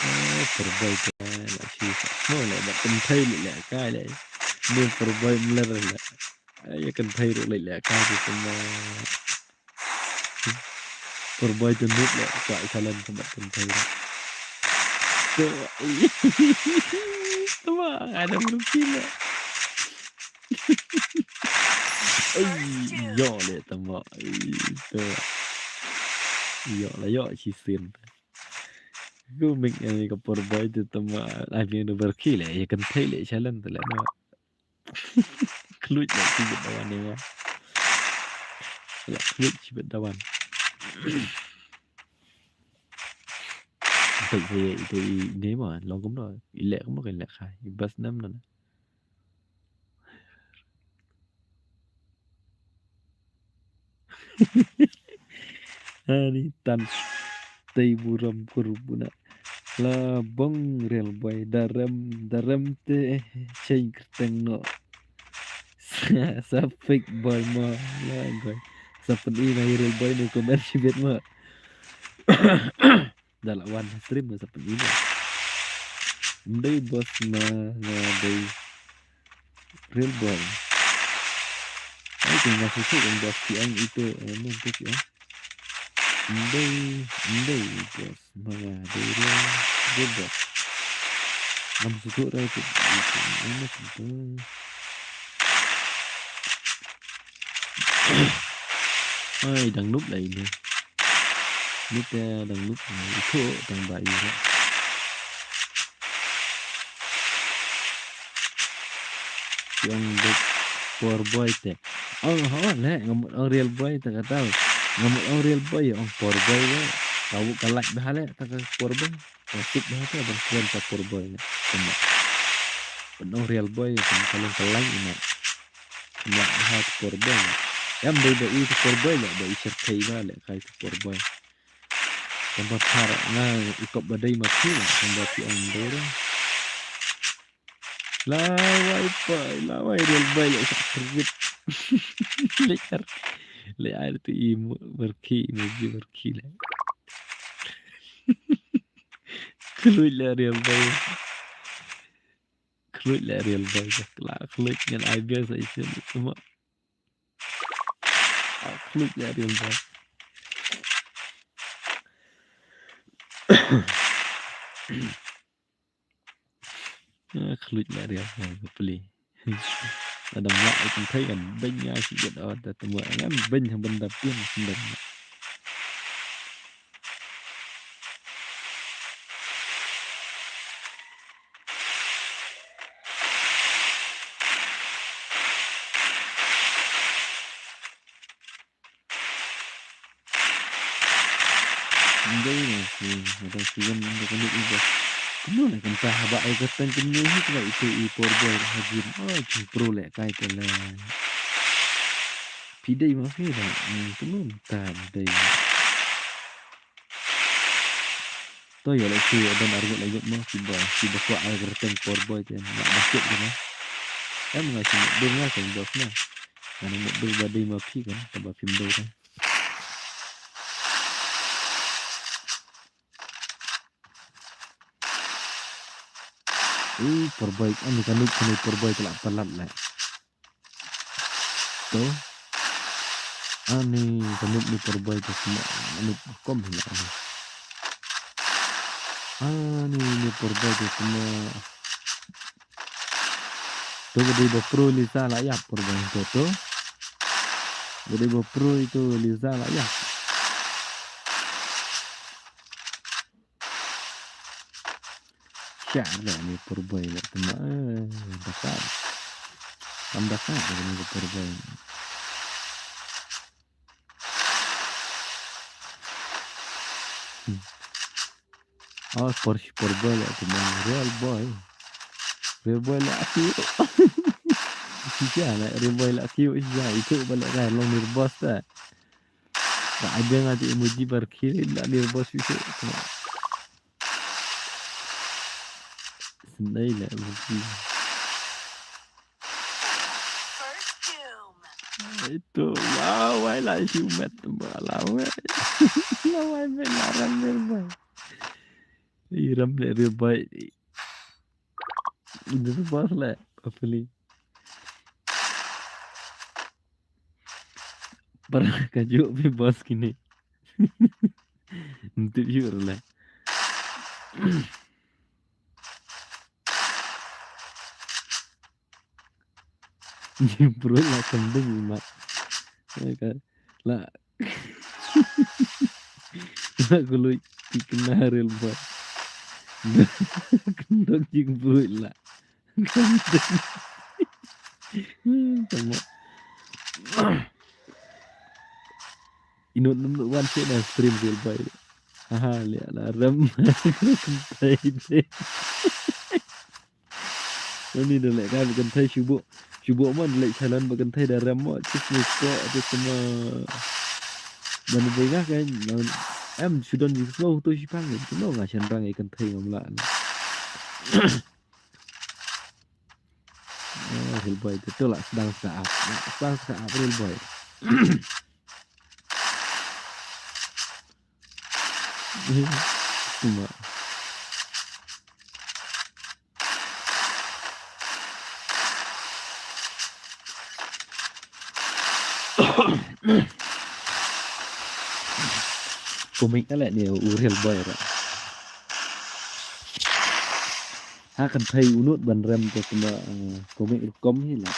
Oh, perbai ka la shi. No le, ba kan thai le, le, kai le. Ni perbai mler le. Ai, ïa kan thei ruh leh leh ka tu tama. Perbai tu nup leh ka challenge ka kan thei ruh. Tu. Tama, ada rugi leh. Ai, ïoh leh tama. Ai, tu. Ïoh lah ïoh shi sin. Ku mik ïa ka perbai tu tama. Ai, ni number ki leh, ïa kan thei leh challenge tu leh. Khluit leh shibit da wan ïa nga. Leh khluit shibit da wan. Peit peit ito i ne ma long kumno. I leh kumno kan leh khai. I bas nam na. Ani tan tei buram kur buna. La bong real boy darem darem te cheng kerteng no. Sa, sa fake boy ma la boy. Sa pen i na real boy ne comment shibit ma. Da la wan stream sa pen i ma. Ym dei boss ma nga dei real boy. Ai, te nga shu shu ong boss ki ong ito, eh, no, ito ki ong. Ym dei, ym dei boss ma nga dei real, real boss. Ngam shu shu rai tu, ito, ito, ito. Ai, dang nup lai ni. Ni te dang nup lai. Ito, dang ba ira. Ong dei poor boy te. Ong ho le, ngam ong real boy te kata. Ngam ong real boy, ong poor boy le. Kau ka lak dah le, ta ka poor boy. Ka sik dah te, bang kuan ta poor boy le. Kena. Ong real boy, kena kalong kalang ina. Kena dah te poor boy le. Em dei ba i te poor boy le, ba i cherkai ba le, kai te poor boy. Tang ba phar nga i kop ba dei ma phi, tang ba phi ong dei re. Lawai pai, lawai real bai leh sak krit. Leh ar, leh ar tu i mu barki, i mu ji barki leh. Klut leh real bai. Klut leh real bai. Kla klut ngan ai biasa isin cuma. Ah, klut leh real bai. Ah, klut leh real bai, peli. Lada mlak i kynthei kan beiñ ïa shi bit, oh, da tymmen ngan beiñ ha bynta pyn sendang. Ndei na si, nga dang shu wan ynda ka lut i ba. Kumno na kynta haba ai kyrteng kumne hi kynta itu i por boy ha gym. Oh, jingpro leh kai te leh. Phi dei ma phi da. Hmm, kumno kynta dei. To ïa leh shu don arngut leh ngut mo, kiba, kiba kwah ai kyrteng por boy te, nga ba kit kane. Em nga shu mutdur nga seng boss na. Nga mutdur ba dei ma phi kan, tang ba phim dei kan. Ui, por boy, ani kane, kane por boy ka la palat leh. To. Ani ka nup ni por boy ka sma, ani kom hi la ani. Ani ni por boy ka sma. To ba dei ba pro Lisa la ïap por boy to to. Ba dei ba pro itu Lisa la ïap. Sha leh ni por boy leh tymmen, eh, da ka. Kam da ka ni por boy. Hmm. Oh, por, por boy leh tymmen, real boy. Real boy leh akiu. Shisha leh real boy leh akiu, shisha itu ba leh ka long ni boss ta. Ba ai biang ati emoji bar khiri la ni boss shisha. Sendai leh emoji. Itu, wow, wai la shu met ba la wai. La wai met la ram met ba. I ram leh real boy. Ini tu boss leh, apa ni? Para ka juk phi boss kini. Ntip juk leh. Jingpruit la kandung i mat. Ka la la kului ti kena real boy. Kandung jingpruit la. Kandung. Tama. Inut num wan sha na stream real boy. Aha, leh la rem. Kynthei de. Ani da leh ka ba kynthei shu buh. Shu buh mo da leh challenge ba kynthei da rem mo. Chis ni ko, chis mo. Ban dei nga ka, em, shu don jingsngew to shipang. Kumno nga shynrang ïa kynthei ngam lah. Oh, real boy, te to la sdang sdang ap. La sdang sdang ap, real boy. Tuma. Kumne ka leh ne u Real Boy ra. Ha kynthei u nud ban rem te kumne, eh, kumne rukom hi la.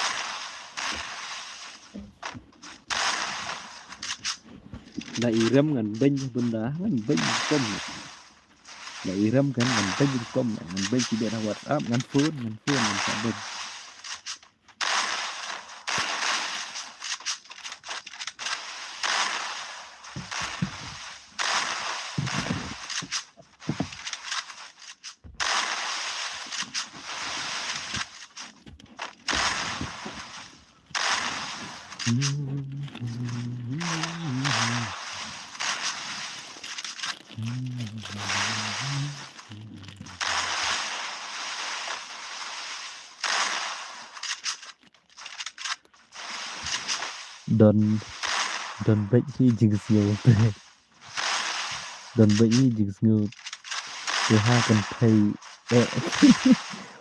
Da i rem ngan beiñ bynda, ngan beiñ rukom hi. Da i rem kan ngan beiñ rukom, ngan beiñ ki beit ha WhatsApp, ngan phone, ngan phone, ngan sa beiñ. Don, don beit hi jingsngew te. Don beit hi jingsngew te ha kynthei. Eh.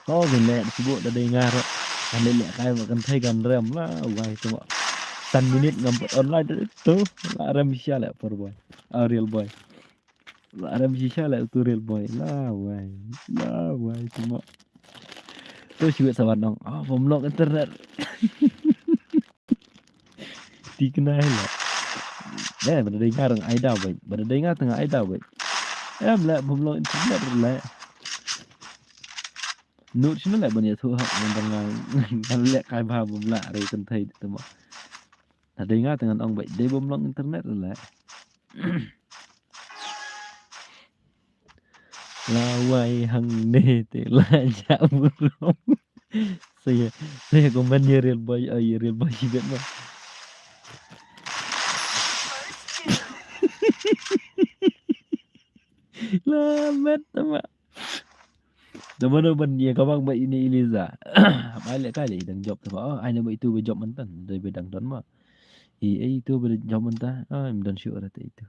Oh, ngin leh sibuk da dei nga ruh. Kan leh lehkai ma kynthei kan rem la wai tu ma. San minit ngam pat online tu. La rem shisha leh por boy. Ah, Real Boy. La rem shisha leh tu Real Boy. La wai. La wai tu ma. Tu shu sa wan nong. Ah, bym long internet. Ti kynai la. Eh, ba da dei nga rang ai daw beit. Ba da dei nga tang ai daw beit. Em leh bym long internet leh. Nud shano leh ban ïathuh hok ngan ban nga, ngan lehkai bha bym lah re kynthei te ma. Da dei nga te ngan ong beit dei bym long internet leh. La wai hangne te la jah burom. Sa ïa, sa ïa comment ïa Real Boy, ai ïa Real Boy shibit ma. La met ma. Da mano ban ïa ka bang ba ini Eliza. Ba lehkai leh dang job te ba. Oh, ai ne ba itu ba job mynta. Dei ba dang don ma. I, eh, itu ba job mynta. Ah, im don shuh ra te itu.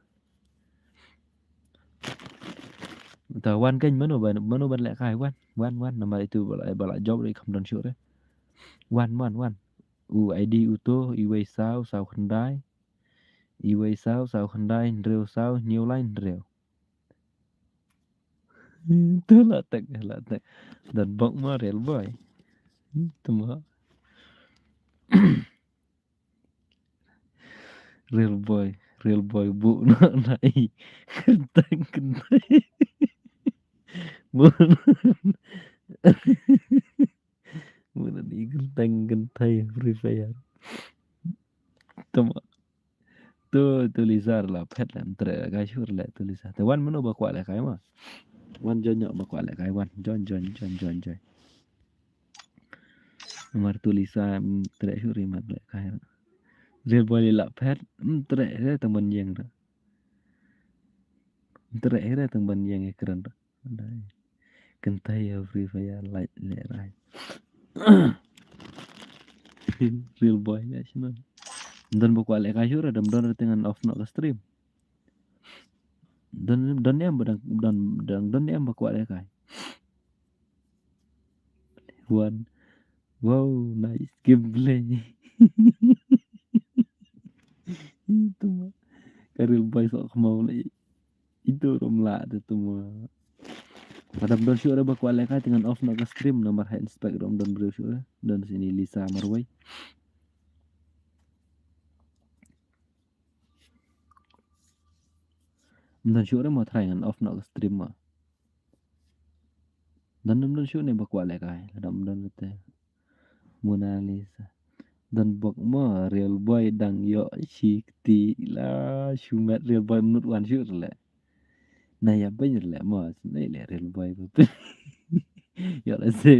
Ta wan kan mano ban, mano ban lehkai wan. Wan, wan, namar itu ba la, ba la job re kham don shuh re. Wan, wan, wan. U ID uto, iwei saw, saw khyndai. Iwei saw, saw khyndai, hynriew saw, hynñiew lai, hynriew. Tu la tek, la tek. Don bok ma Real Boy. Tu ma. Real Boy, Real Boy bu na na i. Kentang kentai. Bu. Bu na i kentang kentai Free Fire. Tama. Tu, tu Lisa la phet la, em treh ka shur la tu Lisa. Te wan mano ba kwah lehkai ma. Wan join nyok ba kwah lehkai wan. Join, join, join, join, join. Namar tu Lisa, em treh shur i mat lehkai. Real Boy la phet, em treh re tang ban ïeng re. Em treh re tang ban ïeng e kren re. Dai. Kynthei ha Free Fire lait leh rai. Real Boy leh shino. Don ba kwah lehkai shur, dam don re te ngan off noh ka stream. Don, don em ba dang, don, dang, don em ba kwah lehkai. One. Wow, nice gameplay. Itu ma. Ka Real Boy sok kemau lagi. Itu rom lah tu tu ma. Padam don shuh re ba kwah lehkai te ngan off noh ka stream namar ha inspect rom don briew shuh re. Don sini Lisa marwei. Don shuh re ma try ngan off noh ka stream ma. Don, don, don shuh ne ba kwah lehkai. Don, don te. Mona Lisa. Don bok ma Real Boy dang ïoh shi kti la shu met Real Boy mut wan shuh re leh. Na ïa beiñ re leh ma, ne leh Real Boy ba. Ïoh leh se.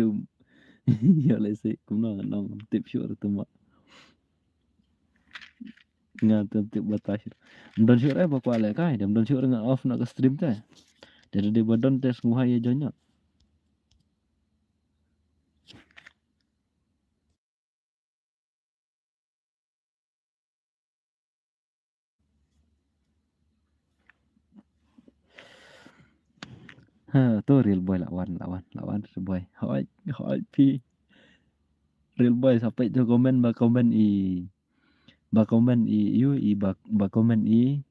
Ïoh leh se kumno ngan ong tip shuh re tu ma. Nga tip tip ba ta shuh. Don shuh re ba kwah lehkai, dam don shuh re ngan off noh ka stream te. Te dei ba don te sngewbha ïa join noh. Ha, tu Real Boy la wan, la wan, la wan Real Boy. Hoi, hoi phi. Real Boy sa peit tu comment ba comment i. ba comment i, ïoh i ba, ba comment i,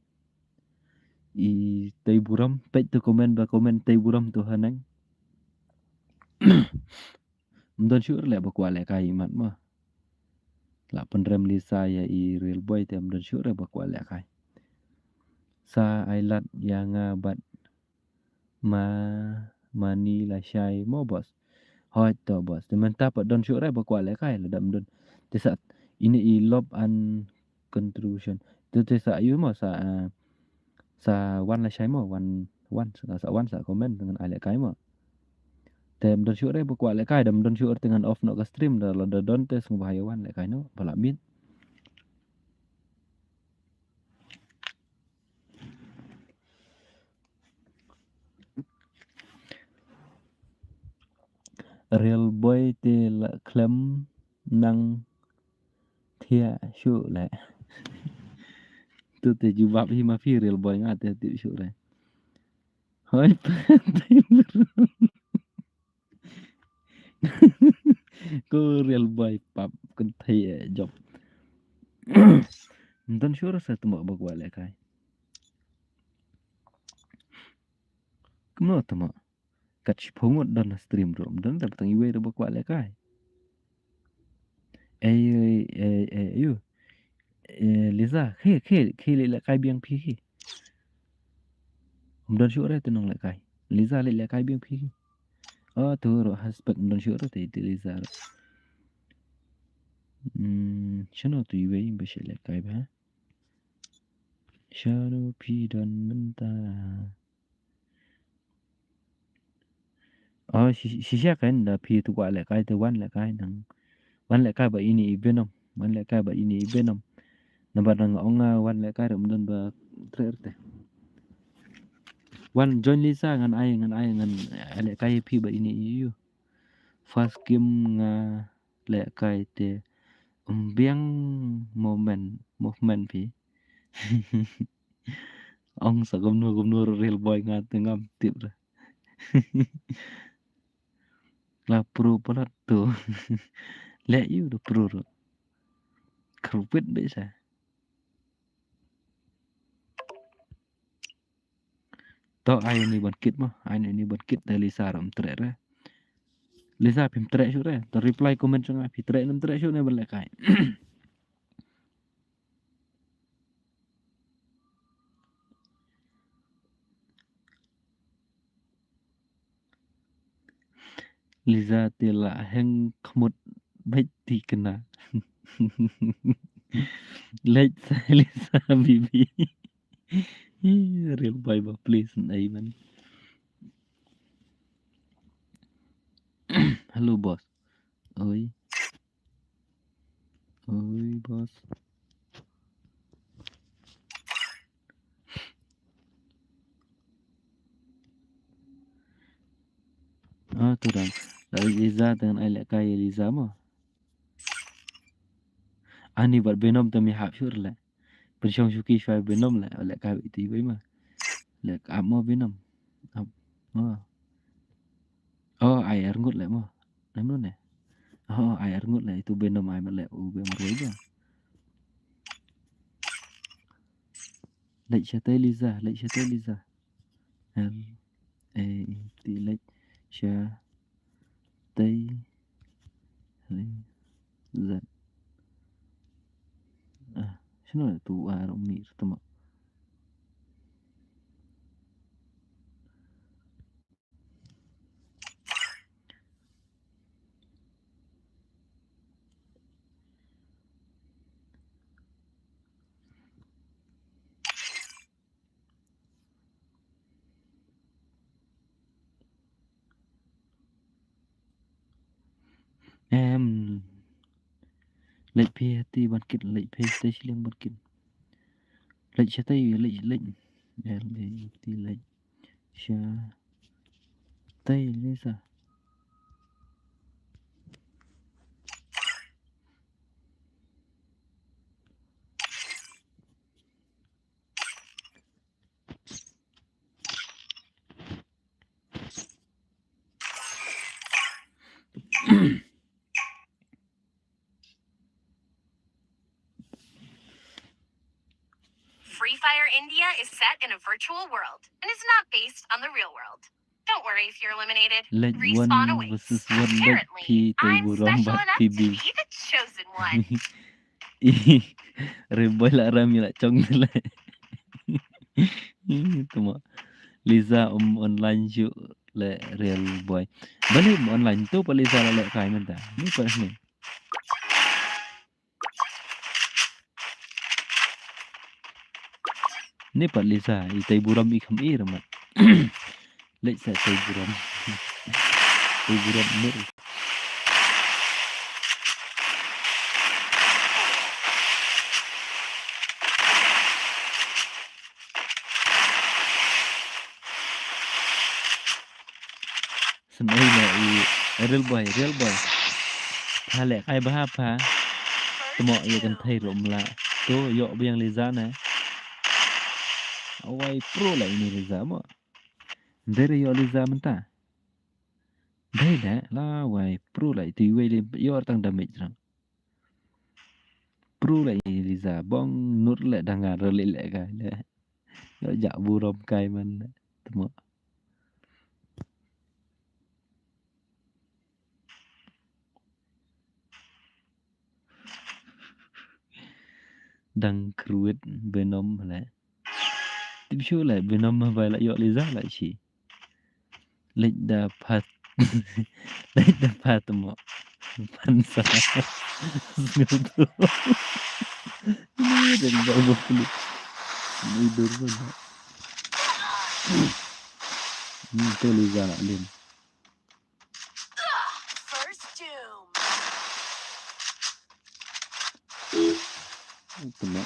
i tei burom, peit tu comment ba comment tei burom tu haneng. Ym don shuh re leh ba kwah lehkai imat mo. La pynrem Lisa ïa i Real Boy te ym don shuh re ba kwah lehkai. Sa ai lad ïa nga bad ma, mani lashai mo boss. Hooid to boss. Te mynta pat don shuh re ba kwah lehkai lada ym don. Te sa ine i lop an contribution. Te te sa ïoh mo sa, ah, sa wan lashai mo, wan, wan, sa, sa wan sa comment ngan ai lehkai mo. Te ym don shuh re ba kwah lehkai, da ym don shuh re te ngan off noh ka stream, da lada don te sngewbha ïa wan lehkai noh, ba la miet. Real Boy te la khlem nang thiah shuh leh. Tu te jubab hi ma phi Real Boy nga te tip shuh re. Hoi, ko Real Boy pap kynthei eh jop. Ym don shuh re sa tmo ba kwah lehkai. Kumno tmo? Kat shiphew ngut don ha stream ruh ym don re, tang iwei ruh ba kwah lehkai. Ei, ei, ei, ei, ïoh. Eh, Liza, khie, khie, khie leit lehkai biang phi khie. Ym don shuh re te nonglehkai. Liza leit lehkai biang phi khie. Oh, tu ruh ha spek ym don shuh re te, te Liza ruh. Hmm, shano tu iwei ba shu lehkai ba? Shano phi don mynta? Oh, shi, shisha kan da phi tu kwah lehkai te wan lehkai nang. Wan lehkai bad ine i Venom. Wan lehkai bad ine i Venom. Namar nang ong nga wan lehkai ruh ym don ba treh te. Wan join Lisa ngan ai, ngan ai, ngan ai lehkai phi bad ine i ïoh. First game nga lehkai te ym biang movement, movement phi. Ong sa kumno kumno Real Boy nga te ngam tip re. La pro palat tu. Leh ïoh da pro ruh. Kyrpit beit sa. To ai ni ban kit mo, ai ni ban kit da Lisa ram treh re. Lisa phim treh shuh re. To reply comment jong nga phi treh ne ym treh shuh ne ban lehkai. Liza te la heng khmut beit ti kena. Leit sa Liza bibi. Real boy ba please ai man. Hello boss. Oi. Oi boss. Ah, tu dang. Lai Liza dengan ai lehkai Liza mo. Ani bad Venom te mi hap shuh leh. Pynshong shuki shwa Venom leh, lehkai iti bai ma. Leh ap mo Venom. Ap mo. Oh, ai ar ngut leh mo. Nam no ne? Oh, ai ar ngut leh itu Venom ai ma leh u be marwai ba. Leh shatai Liza, leh shatai Liza. L A T leh shatai Liza. Ah, shano tu ar umi tama. Em. Leh phi ti ban kit, leh phi te shilling ban kit. Leh shatai, leh, leh. L A T leh. Shatai Liza. Free Fire India is set in a virtual world and is not based on the real world. Don't worry if you're eliminated. Leit one versus one, leit phi tei burom bad phi bi. Apparently, I'm special enough to be the chosen one. Ih, Real Boy la ram ïa la chong le. Ih, tuma. Liza um online shuh le Real Boy. Balei um online to pat Liza la lehkai mynta. Ni pat ni. Ni pat Liza, i tei burom i kham i ramat. Leit sa tei burom. Tei burom nur. Sngewbha ïa i Real Boy, Real Boy. Pha lehkai bha pha. Tmoh ïa kan thei ruh mla. To ïoh biang Liza na. Awai pro la ini Liza mo. Dei re ïoh Liza mynta. Dei da la wai pro la itu iwei le ïoh tang damage rang. Pru la i Liza bong nur le dangar le le kai le. Yo ja burom kai man le. Temo. Dang kruit Venom le. Tip shu le Venom ma bai la yo Liza la shi. Leit da pat. Leit da pat mo. Pan sa. Ini dan bau bau kulit. Ini dur mana? Ini tu Liza nak lim. First doom. Kena.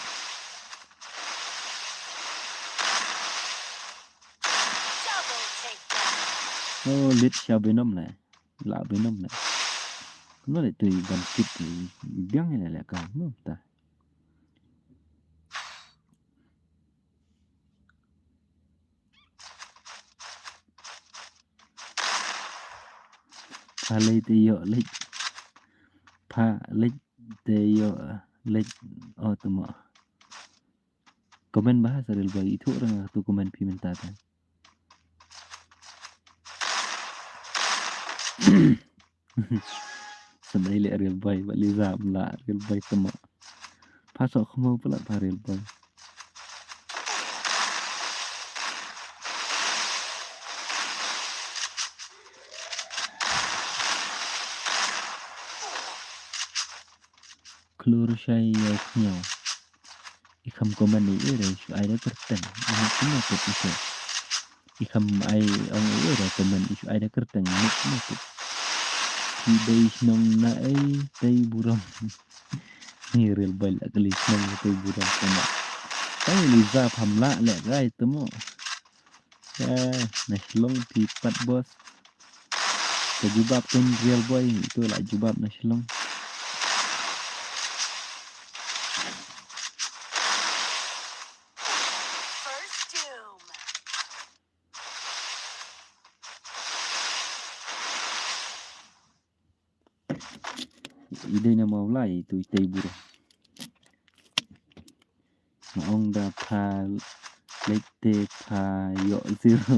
Double takedown. Oh, lit sha Venom le. La Venom le. Kena le tu ban kit ni. Biang ni le ka. No ta. Pha leit te ïoh leit. Pha leit te ïoh leit. Oh, temo. Comment bha sa Real Boy, ithuh rang tu comment phi mynta ta. Sa dei le Real Boy, ba Liza mla Real Boy temo. Pha sok khmo pula pha Real Boy. Klur shai ya khñiaw. I kham comment i ere shu ai da kyrteng. I kham ai da kyrteng. I kham ai ong i ere comment i shu ai da kyrteng. Nik nik. Ki dei shnong na ei tei burom. Ni Real Boy la kali shnong tei burom temo. Tei Liza pham la le gai temo. Eh, na Shillong phi pat boss. Ka jubab ken Real Boy, itu la jubab na Shillong. First doom. I dei na Mawlai tu i tei bura. Nga ong da pha leit te pha ïoh zero.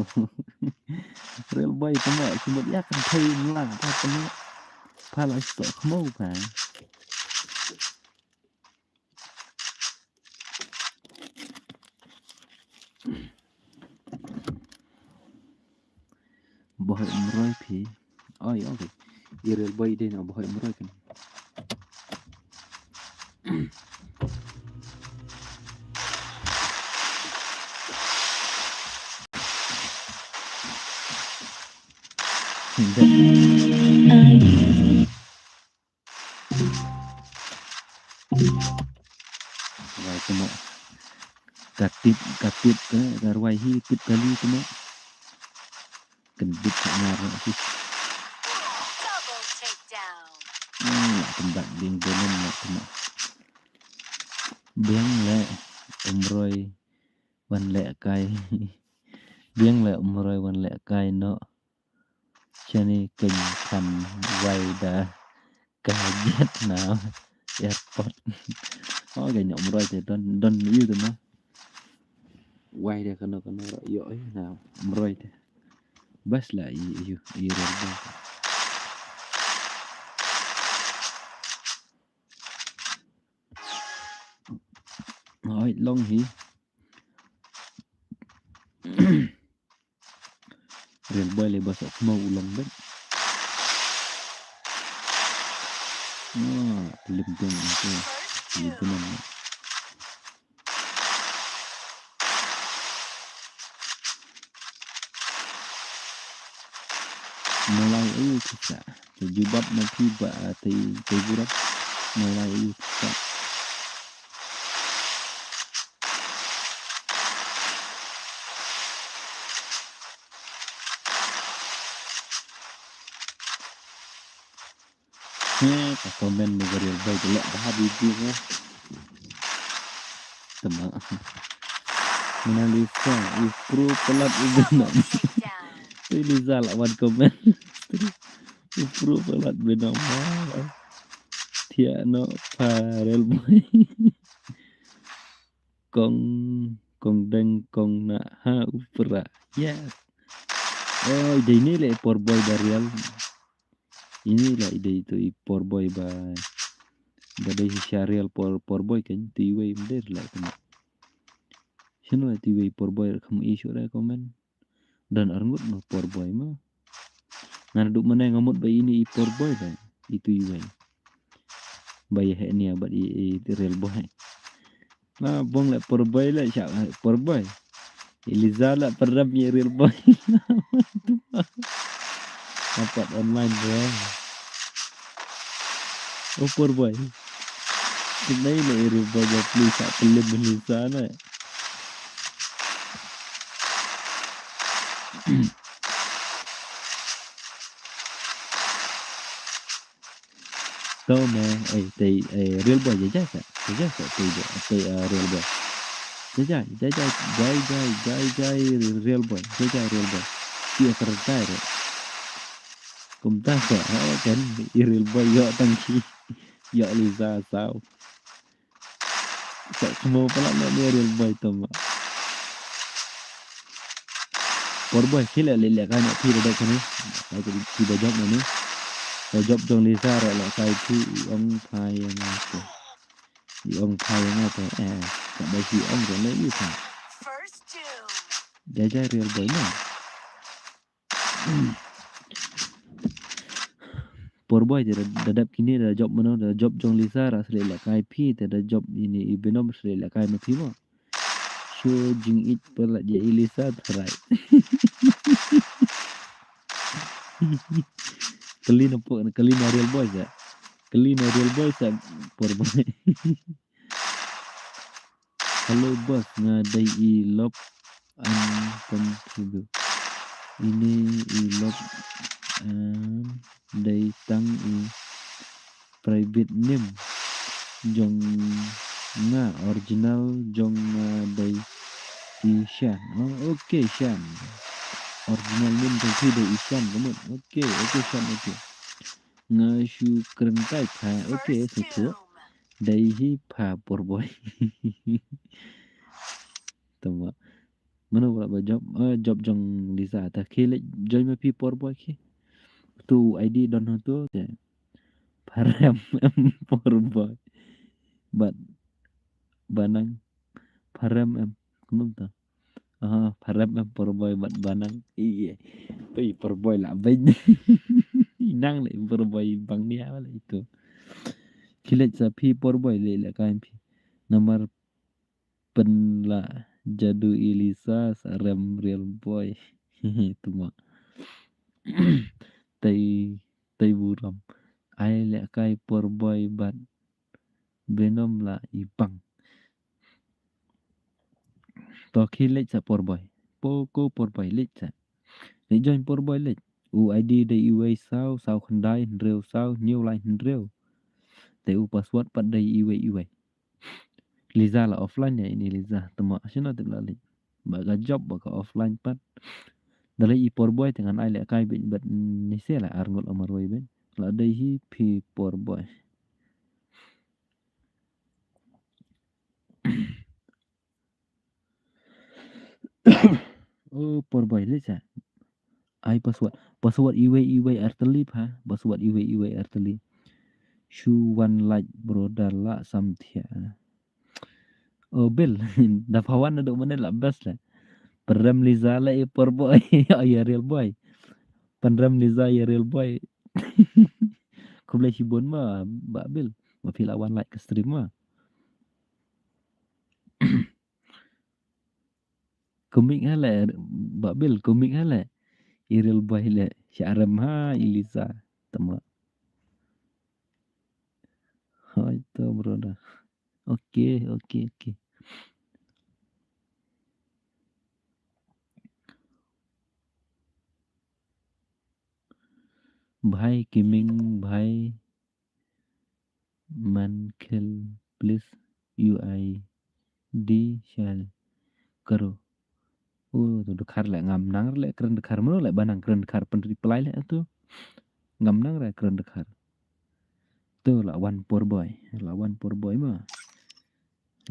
Real Boy temo, ki mut ïa kan thei mla pha temo. Pha la sok mo pha. Bohoi Umroi phi. Oi, okay. I Real Boy dei na Bohoi Umroi kan. Wai temo. Ka tip, ka tip ka, ka rwai hi tip kali temo. Kan bit ka ngar na office. Double takedown. Ah, la tembak ding Venom la temo. Biang le Umroi wan lehkai. Biang le Umroi wan lehkai noh. Shane kein phan wai da ka jet na airport. Oh, kein Umroi te don, don ïu te mo. Wai de kano kano ro yo, eh, na mroi de. Bas la i, i, i rel de. Oi, long hi. Rel boy le bas ok mau ulong bet. Ah, lim dong itu. Lim dong. Malai u kisa. Te jubab na phi ba, ah, te, te jubab. Malai u kisa. He, ka comment mo ka rel boy ka leh bha biang biang eh. Tama. Mona Lisa, u pro palat u Venom. Tu Lisa la wan comment. U pro palat Venom. Thiah noh pha rel boy. Kong, kong deng, kong na ha u pra. Yes. Oi, dei ni le por boy ba rel. Ini la i dei tu i por boy ba, ba dei hi sha rel por, por boy kan tu i wei mder la tu. Sino tu i wei por boy kham i shu da comment. Dan arngut ma por boy ma. Ngan duk mana nga mut ba ini i por boy da. Itu i wei. Ba i he ni abat i, i rel boy. Na bong le por boy le sha por boy. Eliza la peram ye rel boy. Dapat online bro. Oh por boy. Kenai le rel boy ba please sa pelim Eliza na. To me, eh, te, eh, rel boy, jai jai sa, jai jai sa, te, te, eh, rel boy. Jai jai, jai jai, jai jai, jai jai, rel boy, jai jai, rel boy. Ti asar tai re. Kumta sa, oh, kan, i rel boy, yo, tang ki, yo, Eliza, sao. Sa kmo pala na ni rel boy tama. Por boy, ki le le le ka na phi da dok ni. Ai ko phi da jop na ni. Da jop jong Lisa ra le kai phi i ong phai nga ko. I ong phai nga ko, eh. Ka da phi ong ko le ni sa. Jai jai rel boy na. Por boy te da, da dap kine da jop mano, da jop jong Lisa ra sle la kai phi, te da jop ini i Venom sle la kai ma phi mo. Shu jing it pala je i Lisa tharai. Kali na po, kali na rel boy sa. Kali na rel boy sa por boy. Hello boss, nga dei i lop an kon tudu. Ini i lop an dei tang i private name jong nga, original jong nga dei i Shan. Oh, okay Shan. Original name jong phi dei i Shan ka mut. Okay, okay Shan, okay. Nga shu kren tai pha. Okay, shu tu. Dei hi pha por boy. Tama. Mano ba ba jop, eh, jop jong Lisa ta ki le join ma phi por boy ki. Tu I D don ho tu te. Pharem em por boy. Bat banang pharem em. Kumno ta. Ah, pharem em por boy bat banang. Iya. Ui, por boy la beng. Inang le por boy bang nia le itu. Ki leit sa phi por boy le le kai phi. Namar pynlah jadu i Lisa sa rem rel boy. Tuma. Tai, tai buram. Ai le kai por boy bat Venom la i bang. To ki leit sa por boy. Po ko por boy leit sa. Leit join por boy leit. U I D dei i wei saw, saw khyndai, hynriew saw, hynñiew lai hynriew. Te u password pat dei i wei i wei. Liza la offline ya ini Liza. Tama sino te la leit. Ba ka job ba ka offline pat. Da leit i por boy te ngan ai le kai bit bat ni se la arngut amar wei ben. La dei hi phi por boy. Oh, por boy, leh sa. Ai password. Password iwei iwei artylli pha. Password iwei iwei artylli. Shu wan like brother la sam thiah. Oh, Bill. Da pha wan na dok mane la best la. Pynrem Liza la i por boy. Oh, ya real boy. Pynrem Liza ya real boy. Khublei shibun ma, Bah Bill. Ba phi la wan like ka stream ma. Kumik ha le, Bah Bill, kumik ha le. I real boy le, sha rem ha, i Liza. Tama. Hai to, brother. Okay, okay, okay. Bhai Kiming, bhai. Man khel, please, U I D shall karo. Oh, to dkhar le ngam nang le kren dkhar mo le ba nang kren dkhar pyn reply le to. Ngam nang le kren dkhar. To la wan por boy, la wan por boy ma.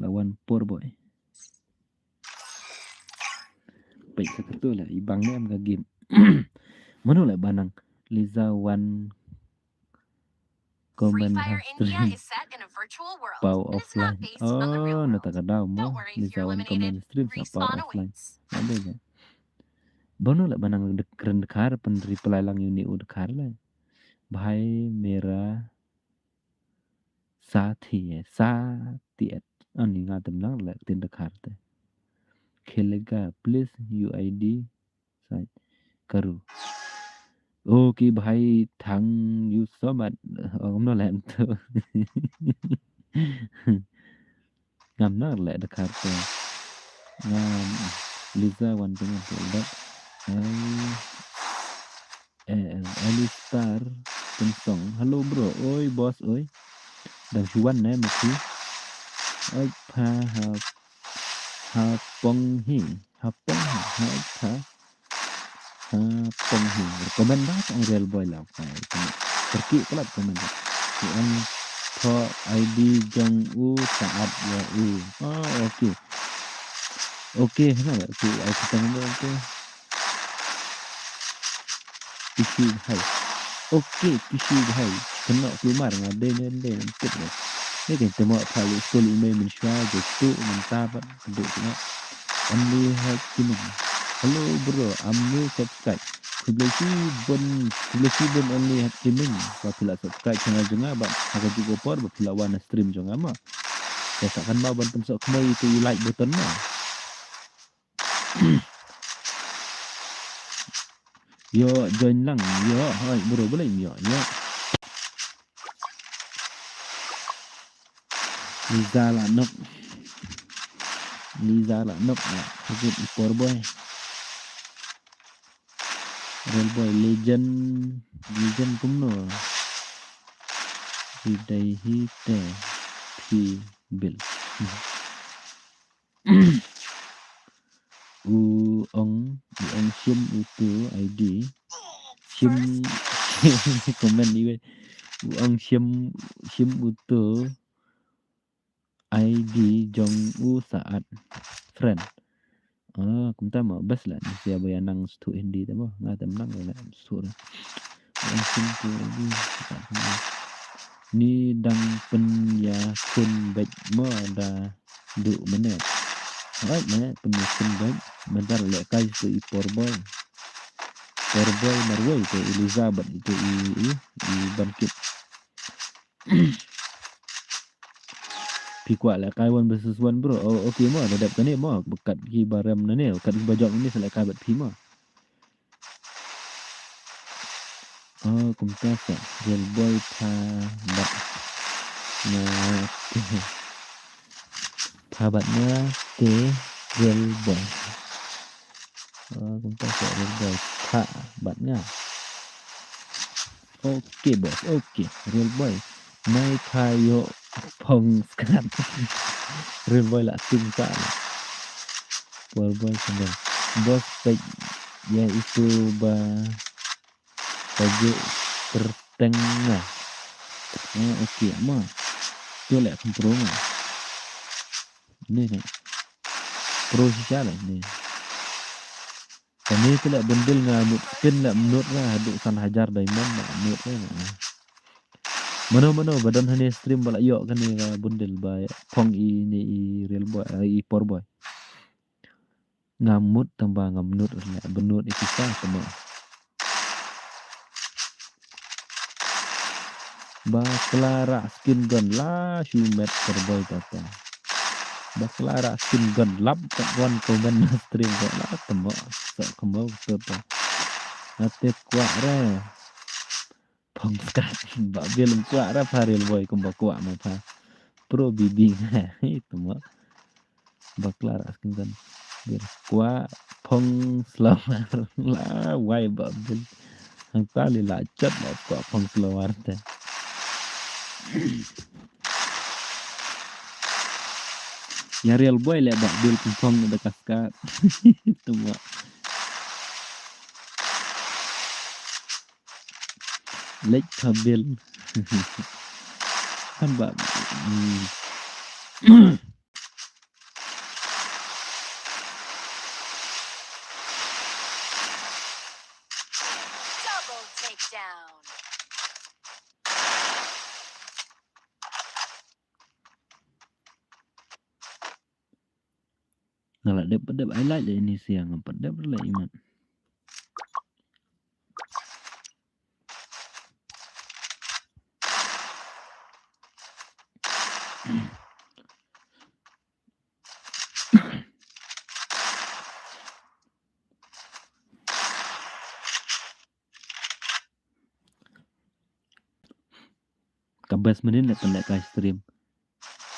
La wan por boy. Peit sa katu la, i bang ne em ka game. Mano la ba nang Liza wan comment ha stream. Pau offline. Oh, na ta ka daw mo. Liza wan comment stream sa pau offline. Ada ja. Mano la ba nang kren dkhar pyn reply lang uni u dkhar la. Bhai mera Sathi, eh, Sathi et. Ani nga tem nang lek tin dkhar te. Khelega, please, U I D, sa karu. Okay, bhai, thank you so much. Oh, ngam no lek tu. Ngam nang lek dkhar te. Ngam, Liza wan tu ngam tu lek. Ai. Eh, Alistar Pynsong. Hello, bro. Oi, boss, oi. Dang shu wan ne, mati. Oi, pha, ha, ha, pong hi. Ha, pong hi. Ha, pha. Ha, pong hi. Recommend ba, tang real boy la. Pha, pha. Terki kelap comment. Ki ang tho I D jong u saat ya u. Oh, okay. Okay, hana ba. Tu, I D tang ba, okay. Kishi hai. Okay, kishi hai. Kena keluar nga dei ne dei ne tip ne. Ni kan temo pha lu skul email men shwa je tu men ta pat keduk ne. Only hat kiming. Hello bro, I'm new subscribe. Khublei shibun, khublei shibun only hat kiming. Ba phi la subscribe channel jong nga ba ha ka juh ka por ba phi la wan stream jong nga ma. Ka sa kan ba ban pynsok kmoi itu i like button ma. Yo, join lang. Yo, hoi, bro, boleh yo, yo. Liza la nok. Liza la nok la. Hujit i por boy. Real boy legend, legend kumno. Hidai hite phi bil. U ong, u ong shim utu I D. Shim, comment iwei. U ong shim, shim utu I D jong u saat. Friend. Ah, kumta mo best la ni sia ba ya nang stu Hindi te mo. Nga tem nang la stu. Ong shim utu I D. Ni dang pyn ya kun bek mo da du minit. Alright, minit pyn ya kun bek. Bentar leh kai tu i por boy. Por boy marwei tu Elizabeth itu i, i, i ban kit. Phi kwah leh kai one versus one bro. Oh, okay mo, da dep kane mo. Bekat ki ba rem nane, bekat ki ba jop nane sa leh kai bad phi mo. Oh, kumta sa. Real boy pha bad nga te. Pha bad nga te real boy. Oh, kumta sa real boy pha bad nga. Okay boss, okay. Real boy. Mai pha yo phong skat. Real boy la ting ta. Por boy sendal. Boss pek ya itu ba Tajuk terteng nga. Oh, okay, ma. Tu leh kan pro nga. Ni ni. Pro shisha leh ni. Kane te leh bundle nga mut spin leh mynta re haduh san hajar diamond leh mynta re. Mano mano ba don hane stream ba la ïoh kane ka bundle ba phong i ne i real boy, eh, i poor boy. Nga mut tang ba nga mynta re leh mynta i kita tama. Bakla rah skin gun la shu met poor boy tata. Bakla rah skin gun lap kat wan comment na stream ko la tama. Sok kemau tata. Ate kwah re. Phong skat ba bil kwah re pha real boy kumba kwah mo pha. Pro bibing ha itu mo. Bakla rah skin gun. Bil kwah phong slower la wai ba bil. Hangta li la chat ba kwah phong slower te. Ïa real boy leh ba bil phong da ka skat. Itu mo. Leh ka bil. Kan ba. Hmm. Double takedown. Nga la dep dep ai like le ini siang, nga pat dep le imat. Ka best mynnin leh pynleh kai stream.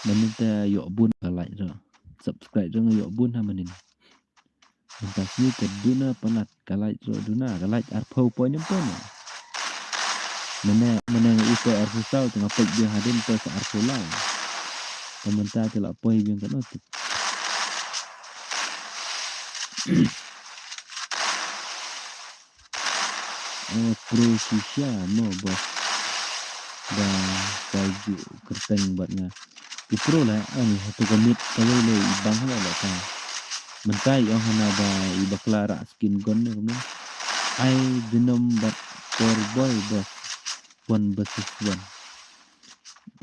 Mynnin te ïoh bun ka like ruh. Subscribe ruh nga ïoh bun ha mynnin. Mynta sni te duna palat ka like ruh duna ka like arphew point em point. Mynne mynne nga i poi arphew saw te nga peit biang hadien poi sa arphew lai. Te mynta te la poi biang ka no tip. Oh, pro shisha mo boss. Da ka ju kyrteng bad nga. U pro la ani hatu ka mit ka wei le i bang la la ka. Mynta i ong hana ba i bakla rah skin gun ne kumne. Ai Venom bad poor boy boss. One versus one.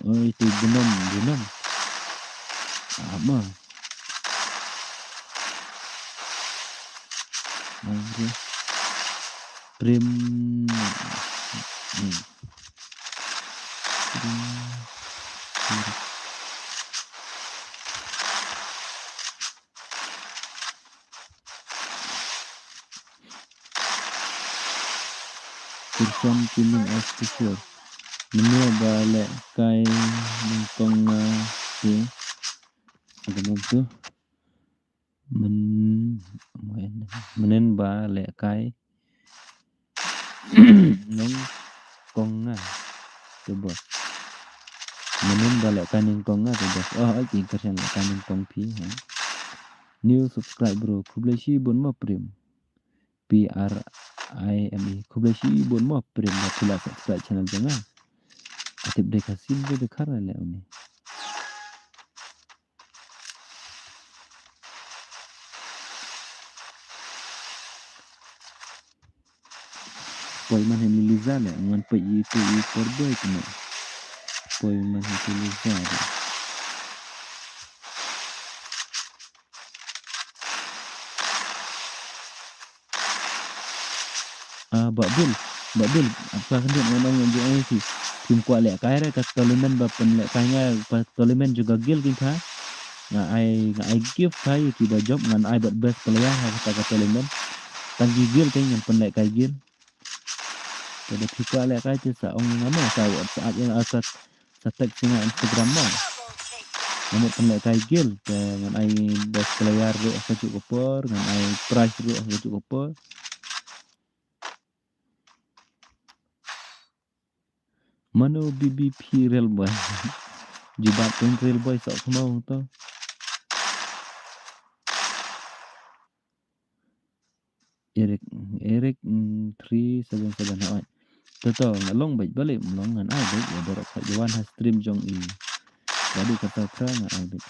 Oi, tu Venom, Venom. Ama. Oke. Prim. Hmm. Prim. Pyrshang killing as to sure. Mynne ba leh kai nyngkong nga te. Ada mem tu. Men, men ba leh kai nyngkong nga te boss. Mynne ba leh kai nyngkong nga te boss. Oh, ai ki kyrshang leh kai nyngkong phi ha. New subscribe bro. Khublei shibun mo Prim. P R I M E. Khublei shibun mo Prim ba phi la subscribe channel jong nga. Ka tip dei ka sim dei ka khar leh uni. Poi man hi Liliza leh, ngan poi i poi i por boi kena. Poi man hi Liliza leh. Ah, Bah Bill, Bah Bill, apa khyndiat ngan ong ong ong ki. Kim kwah leh kai re ka tournament ba pynleh kai nga, ka tournament jong ka guild ki tha. Nga ai, nga ai gift kai ki ba jop ngan ai bad best player ha kata ka tournament. Tang ki guild kai ngan pynleh kai guild. Te da phi kwah leh kai te sa ong nga mo sa WhatsApp ïa nga sa Sa text ïa nga Instagram mo. Nga mut pynleh kai guild te ngan ai best player ruh ha kajuh ka por, ngan ai prize ruh ha kajuh ka por. Mano B B P real boy. Jibat pyn real boy sok mo to. Eric, Eric, mm, three seven seven, hooid. To to, nga long bad balei, mm, long ngan ai bad, ïa baroh ka wan ha stream jong i. Bad ka ta pra ngan ai bad.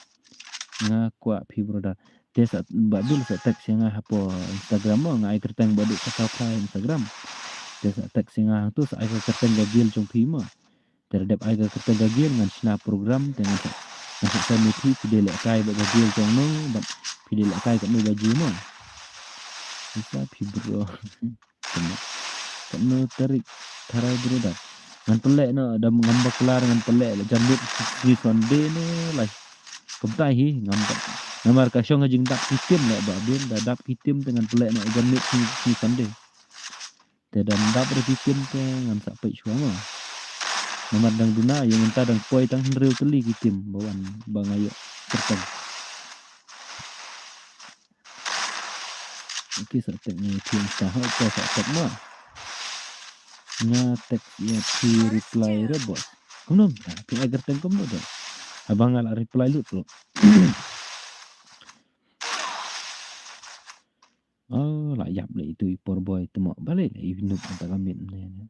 Nga kwah phi brother. Te sa Bah Bill sa text ïa nga hapoh Instagram mo, nga ai kyrteng Bah Duh ka saw kha Instagram. Te sa text ïa nga hangto, sa ai ka kyrteng ka guild jong phi mo. Te da dep ai ka kyrteng ka guild ngan shna program te ngan sa, ngan sa send ïa phi, phi dei lehkai bad ka guild jong no, bad phi dei lehkai katno baje mo. Pisa phi bro. Katno, katno tarik tharai brother. Ngan pynleh noh, da ngam bakla ngan pynleh la janmiet sngi Sunday ne lai. Kumta hi ngam ba. Namar ka shong ha jingdap ki team leh Bah Bill, da dap ki team te ngan pynleh noh janmiet sngi, sngi Sunday. Te da dap ruh ki team te ngan sa peit shuwa mo. Namar dang duna ïa mynta dang poi tang hynriew tylli ki team ba wan ba nga ïoh kyrteng. Ki sa text ïa phi Insta, ha, ki sa text mo. Nga text ïa phi reply re boss. Kumno? Ha, phi ai kyrteng kumno de? Haba nga la reply lut ruh. Oh, la ïap leh itu i por boy te mo. Balei leh i noob mynta ka miet ne.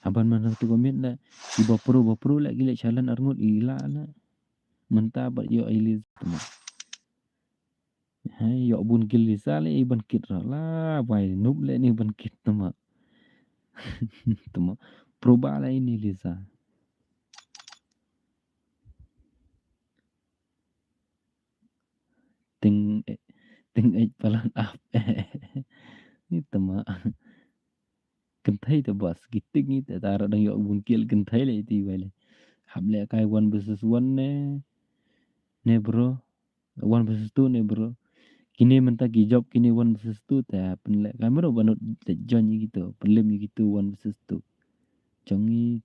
Haban man tu ka miet leh. I ba pro ba pro leh ki leh challenge arngut i la leh. Mynta bad ïoh i Liza te mo. Hai, ïoh bun kill Liza leh i ban kit ruh la, wai noob leh ni ban kit te mo. Te mo. Pro ba leh ini Liza. Ting, ting ej palat ap. Ni te mo. Kynthei te boss, ki ting i te tara dang ïoh bun kill kynthei leh iti wai leh. Hap lehkai one versus one ne. Ne bro. One versus two ne bro. Kine mynta ki jop kine one versus two te pynlehkai mano ba nud te join ïa kito. Pynlem ïa kito one versus two. Jong i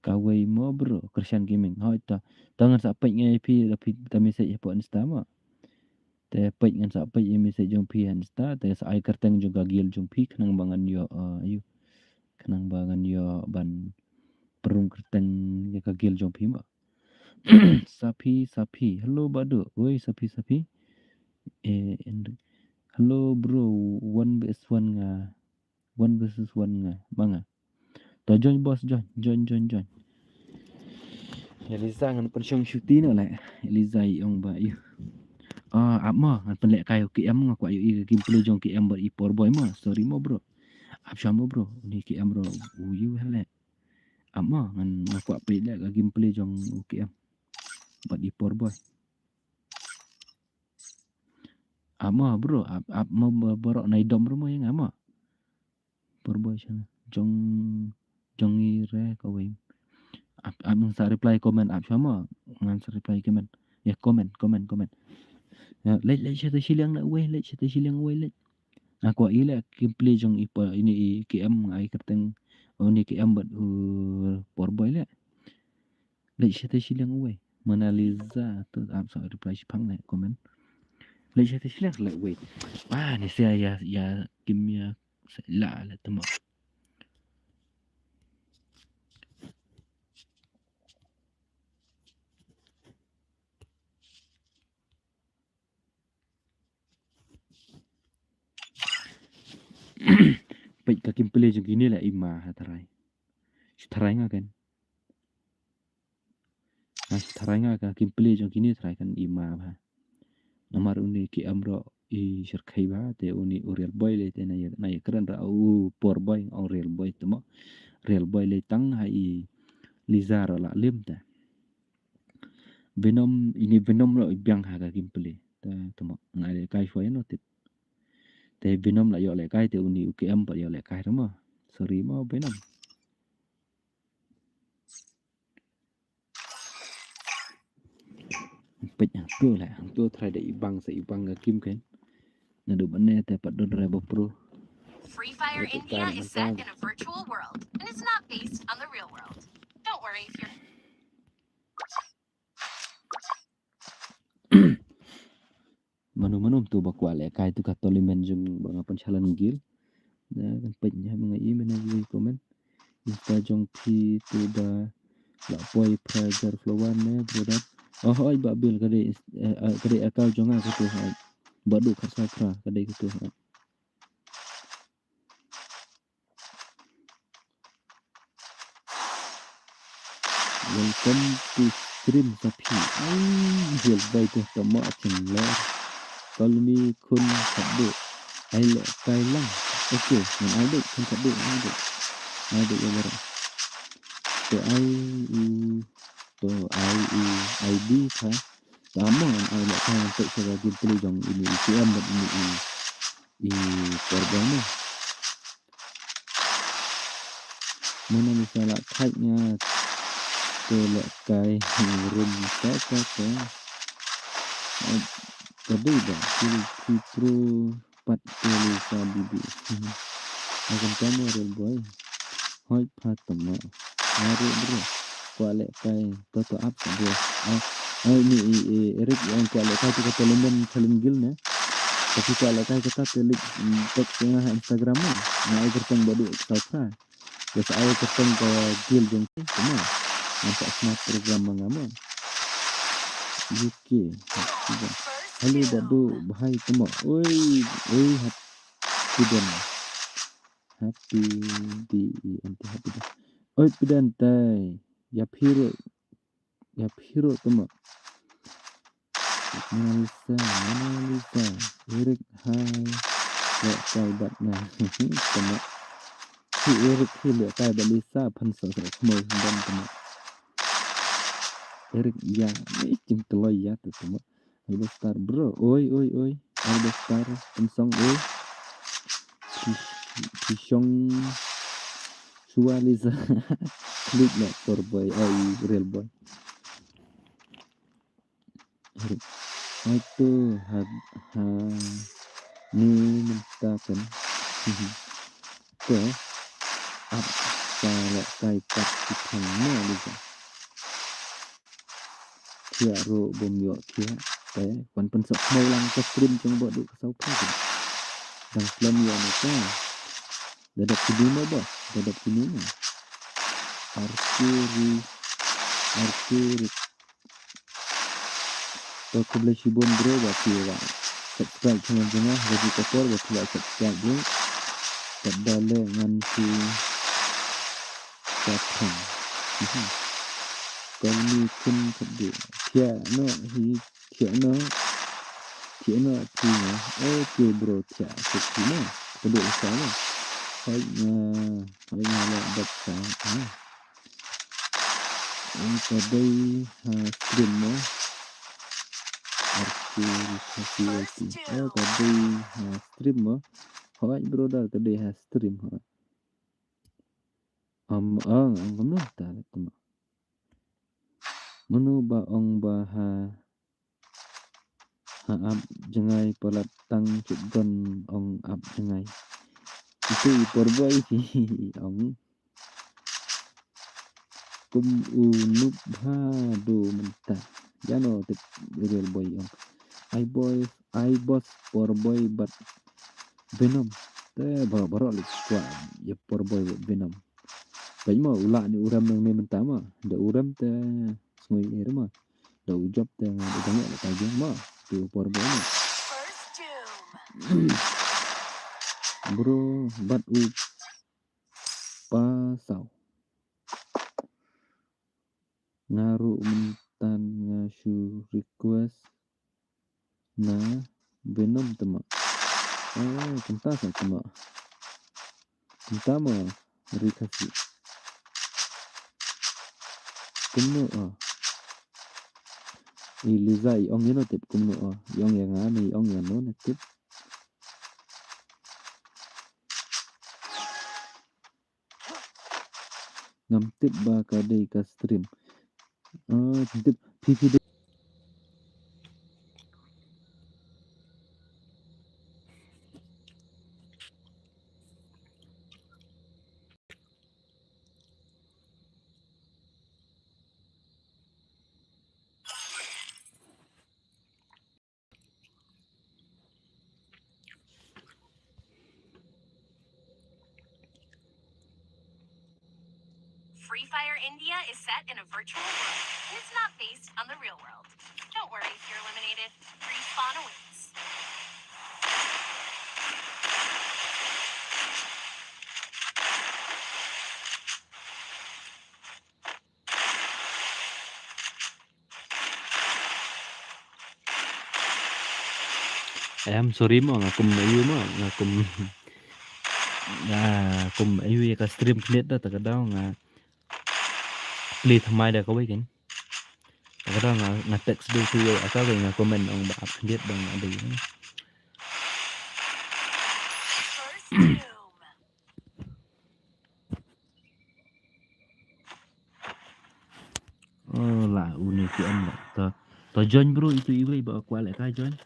kawei mo bro, Krishan Gaming. Hoi ta. Ta ngan sa peit ngai phi da phi ta message hapoh Insta mo. Te peit ngan sa peit ïa message jong phi ha Insta, te sa ai kyrteng jong ka guild jong phi khnang ba ngan ïoh, uh, ïoh. Khnang ba ngan ïoh ban prung kyrteng ïa ka guild jong phi mo. Sapi, Sapi. Hello Bah Duh. Oi, Sapi, Sapi. Eh, and hello bro, one versus one nga. One versus one nga. Ba nga. To join boss, join, join, join, join. Eliza ngan pynshong shuti noh leh. Eliza i ong ba ïoh. Ah, ap mo, ngan pynlehkai u K M, nga kwah ïohi ka gameplay jong K M bad i por boy mo. Sorry mo bro. Ap shuwa mo bro. Ni K M bro. U ïoh leh. Ap mo, ngan, nga kwah peit leh ka gameplay jong u K M bad i por boy. Ap mo bro, ap, ap mo ba-, baroh nai dom ruh mo ïa nga mo. Por boy shana. Jong, jong i re kawei. Ap, ap ngan sa reply comment ap shuwa mo. Ngan sa reply comment. Ya comment, comment, comment. Ya, leh, leh shatei shiliang na uwei, leh shatei shiliang uwei, leh. Nga kwah ïohi leh gameplay jong i por, ini i K M nga ai kyrteng. Oh, ini K M bad, uh, por boy leh. Leh shatei shiliang uwei. Mona Lisa to ap sa reply shiphang leh comment. Leh shatei shiliang leh uwei. Ba ni sia ïa, ïa kim ïa sa la leh te mo. Peit ka gameplay jong kine leh i ma ha tharai. Shu tharai nga kan. Ha, tharai nga ka gameplay jong kine tharai kan i ma bha. Namar uni K M ruh i syrkhei bha, te uni u Real Boy leh te na ïa, na ïa kren ruh u por boy, u Real Boy te mo. Real Boy leh tang ha i Liza ruh la lem te. Venom, ini Venom ruh i biang ha ka gameplay. Te, te mo, nga lehkai shuwa ïa no tip. Te Venom la ïoh lehkai te uni u K M pat ïoh lehkai te mo. Sorry mo Venom. Peit hangto leh, hangto tharai da i bang sa i bang ka kim kan. Naduh mynne te pat don re ba pro. Free Fire India is set in a virtual world, and it's not based on the real world. Don't worry if you're Mano mano to ba kwah lehkai to ka tournament jong ba nga pynchallenge guild. Na kan peit ïa ma nga i mano i comment. Insta jong phi to ba la poi phra hajar follower ne brother. Oh hoi ba bil ka dei, eh, eh, ka dei account jong nga ka to hoi. Ba duk ka sa phra ka dei ka to hoi. Welcome to stream sa phi. Ai, jil bai te tama ching le. Call me khun khatdu. Ai le kai lang. Okay, ngan ai dei khun khatdu, ai dei. Ai dei ya bara. To ai u, to ai u I D kha. Tama ngan ai le kai ngan tek sa gameplay jong ini i T M ini i i por bang mo. Mona Lisa la thait nga te le kai rum ka ka ka. Ka dei ba ki ki pro pat te Lisa bibi. Akan kamu real boy. Hoi pha tama. Are bro. Kwah le kai to to up bro. Ai ni i Eric yang kwah le kai to ka London Challenge Guild ne. Tapi kwah le kai kata te lik tek tengah Instagram mo. Nga ai kerteng badu subscribe. Bas ai kerteng ka guild jong ki mo. Nampak smart program ma nga mo. U K. Hello badu bahai tama. Oi oi happy den. Happy D E N T happy den. Oi piden tai. Ya phiro ya phiro tama. Mona Lisa, Mona Lisa, Eric hai. Le kai bat na. Tama. Hi Eric hi le kai bat Lisa phan sa sa khmo dan tama. Eric ya ni chim teloi ya tu tama. Albastar bro, oi oi oi. Albastar pensong oi. Pishong Sua Lisa. Klik le por boy ai real boy. Hai tu ha ha ni mynta kan. Te ap sa le kai pat ki thang mo Lisa. Thiah ruh bym ïoh thiah. Te wan pynsuk khmai lang ka stream jong ba dei ka saw pha. Dang slem ïoh na ka. Da dap kini mo ba, da dap kini mo. Arturi, Arturi. To khublei shibun bro ba phi la subscribe channel jong nga, ba phi ka por ba phi la subscribe bro. Pat da le ngan phi Ka thong. Kong ni kun kadu. Thiah no hi thiah no. Thiah no thiah no. Okay bro thiah. Thiah no. Kadu sa no. Hoi na. Hoi na la bat sa. Ha. Ang kadai ha stream mo. Arti kasi arti. Oh kadai ha stream mo. Hoi brother kadai ha stream ha. Am ang ang kumno ta kumno. Mano ba ong ba ha ha ap jngai palat tang chut gon ong ap jngai. Itu i por boy hi ong. Kum u nup ha do mynta. Yano tip real boy ong. Ai boy ai boss por boy bat Venom. Te baro baro li kwa ya por boy bat Venom. Pai ma ula ni uram nang ne mynta ma. Da uram te sngui er ma. Da u job te nga da jang la ta jang ma. Tu por boy ma. Bro bat u pa saw. Nga ruh myntan nga shu request na Venom tama. Oh, kumta sa tama. Kumta ma ri Khasi. Kumno ah. I Liza i ong ïano tip kumno ah. I ong ïa nga ne i ong ïano ne tip. Ngam tip ba ka dei ka stream. Ah, ngam tip. Phi phi dei. Free Fire India is set in a virtual world. It's not based on the real world. Don't worry if you're eliminated. Respawn awaits. Em, sorry mo, nga kum ïa u mo, nga kum, nga kum ïa u ïa ka stream khyndiat da, ta ka daw nga play thymmai da kawei kan. Ta ka daw nga, nga text da u tu ïa ka wei, nga comment ong ba ap khyndiat ba nga dei. Oh, la, une ki em la. To, to join bro, itu iwei ba kwah lehkai join.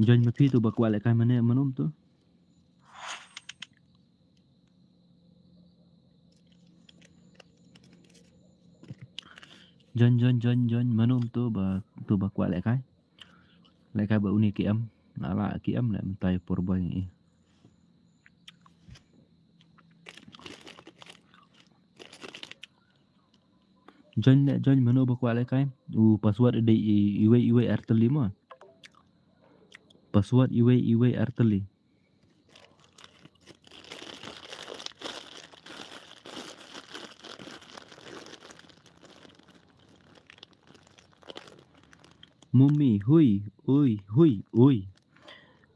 Join ma phi tu ba kwah lehkai mane manum tu. Join, join, join, join, manum tu ba, tu ba kwah lehkai. Lehkai ba une ki em, la la ki em leh mynta ïa por boi ngi. Join leh, join mano ba kwah lehkai. U password dei i, iwei, iwei artylli mo. Password iwei, iwei artylli. Mummy, hui, ui, hui, ui.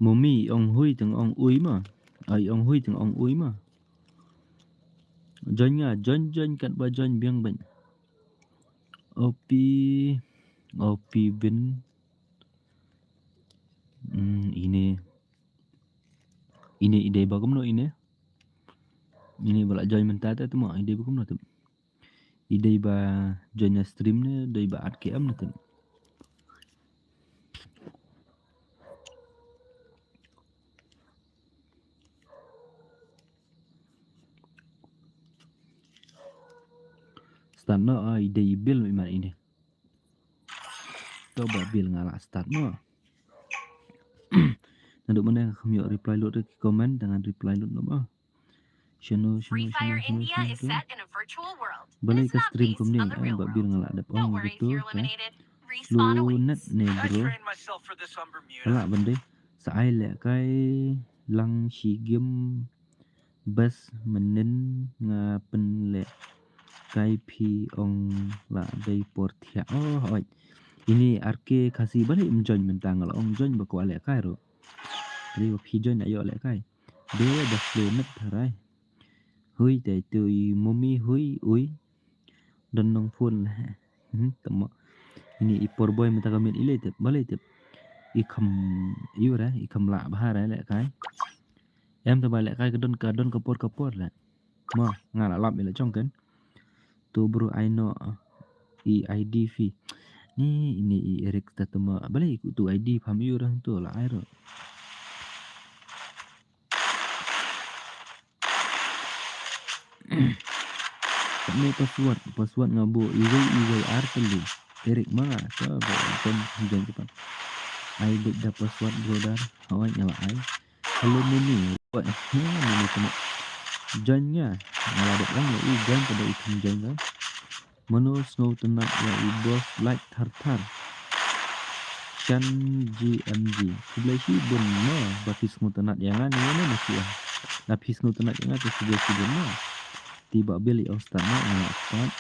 Mummy, ong hui teng ong ui ma. Ai, ong hui teng ong ui ma. Join nga, join, join kat ba join biang bang. Opi, opi bin. Hmm, ine. Ine i dei ba kumno ine. Ine ba la join mynta te tu ma, i dei ba kumno tu. I dei ba join na stream ne, dei ba at K M ne tu. Start no, ah, i dei i bil i man ine. To ba bil nga la start mo. Naduh mynne nga kham ïoh reply lut ki comment, te ngan reply lut no ba. Shano, shano, shano, shano, shano. Balei ka stream kumne, eh, ba bil nga la dep ong gitu te. Slow net ne bro. Ka lah ban dei. Sa ai lehkai lang shi game. Bes mynnin nga pynlehkai phi ong la dei por thiah. Oh, oi. Ini R K Khasi balei ym join mynta nga la ong join ba kwah lehkai ruh. Dei ba phi join ïoh lehkai. Dei ba slow net tharai. Hui te tu i mummy hui ui. Don nong phone la. Hmm, tama. Ini i por boi mynta ka miet i lei tip, balei tip. I kham, i ura, i kham lah bha ra lehkai. Em te ba lehkai ka don ka, don ka por ka por la. Ma, nga la lap i la jong kan. Tu bro ai no i I D phi. Ni, ini i Eric ta tama. Balei ku tu I D pham i ura tu la ai ro. Kane password, password nga buh iwei iwei ar tylli. Eric ma nga, to ba kan join ka pan. Ai bit da password brother. Hawai nga la ai. Hello Mimi. What? Ni Mimi kena. Join nga. Nga la dep ong ïa i join ka da i kan join ka. Mano sngewtynnat ïa i boss like thar thar. Shan G M G. Khublei shibun mo ba phi sngewtynnat ïa nga ne ïa ne na phi. Na phi sngewtynnat ïa nga te khublei shibun mo. Te ba bil i ong start mo, nga la start.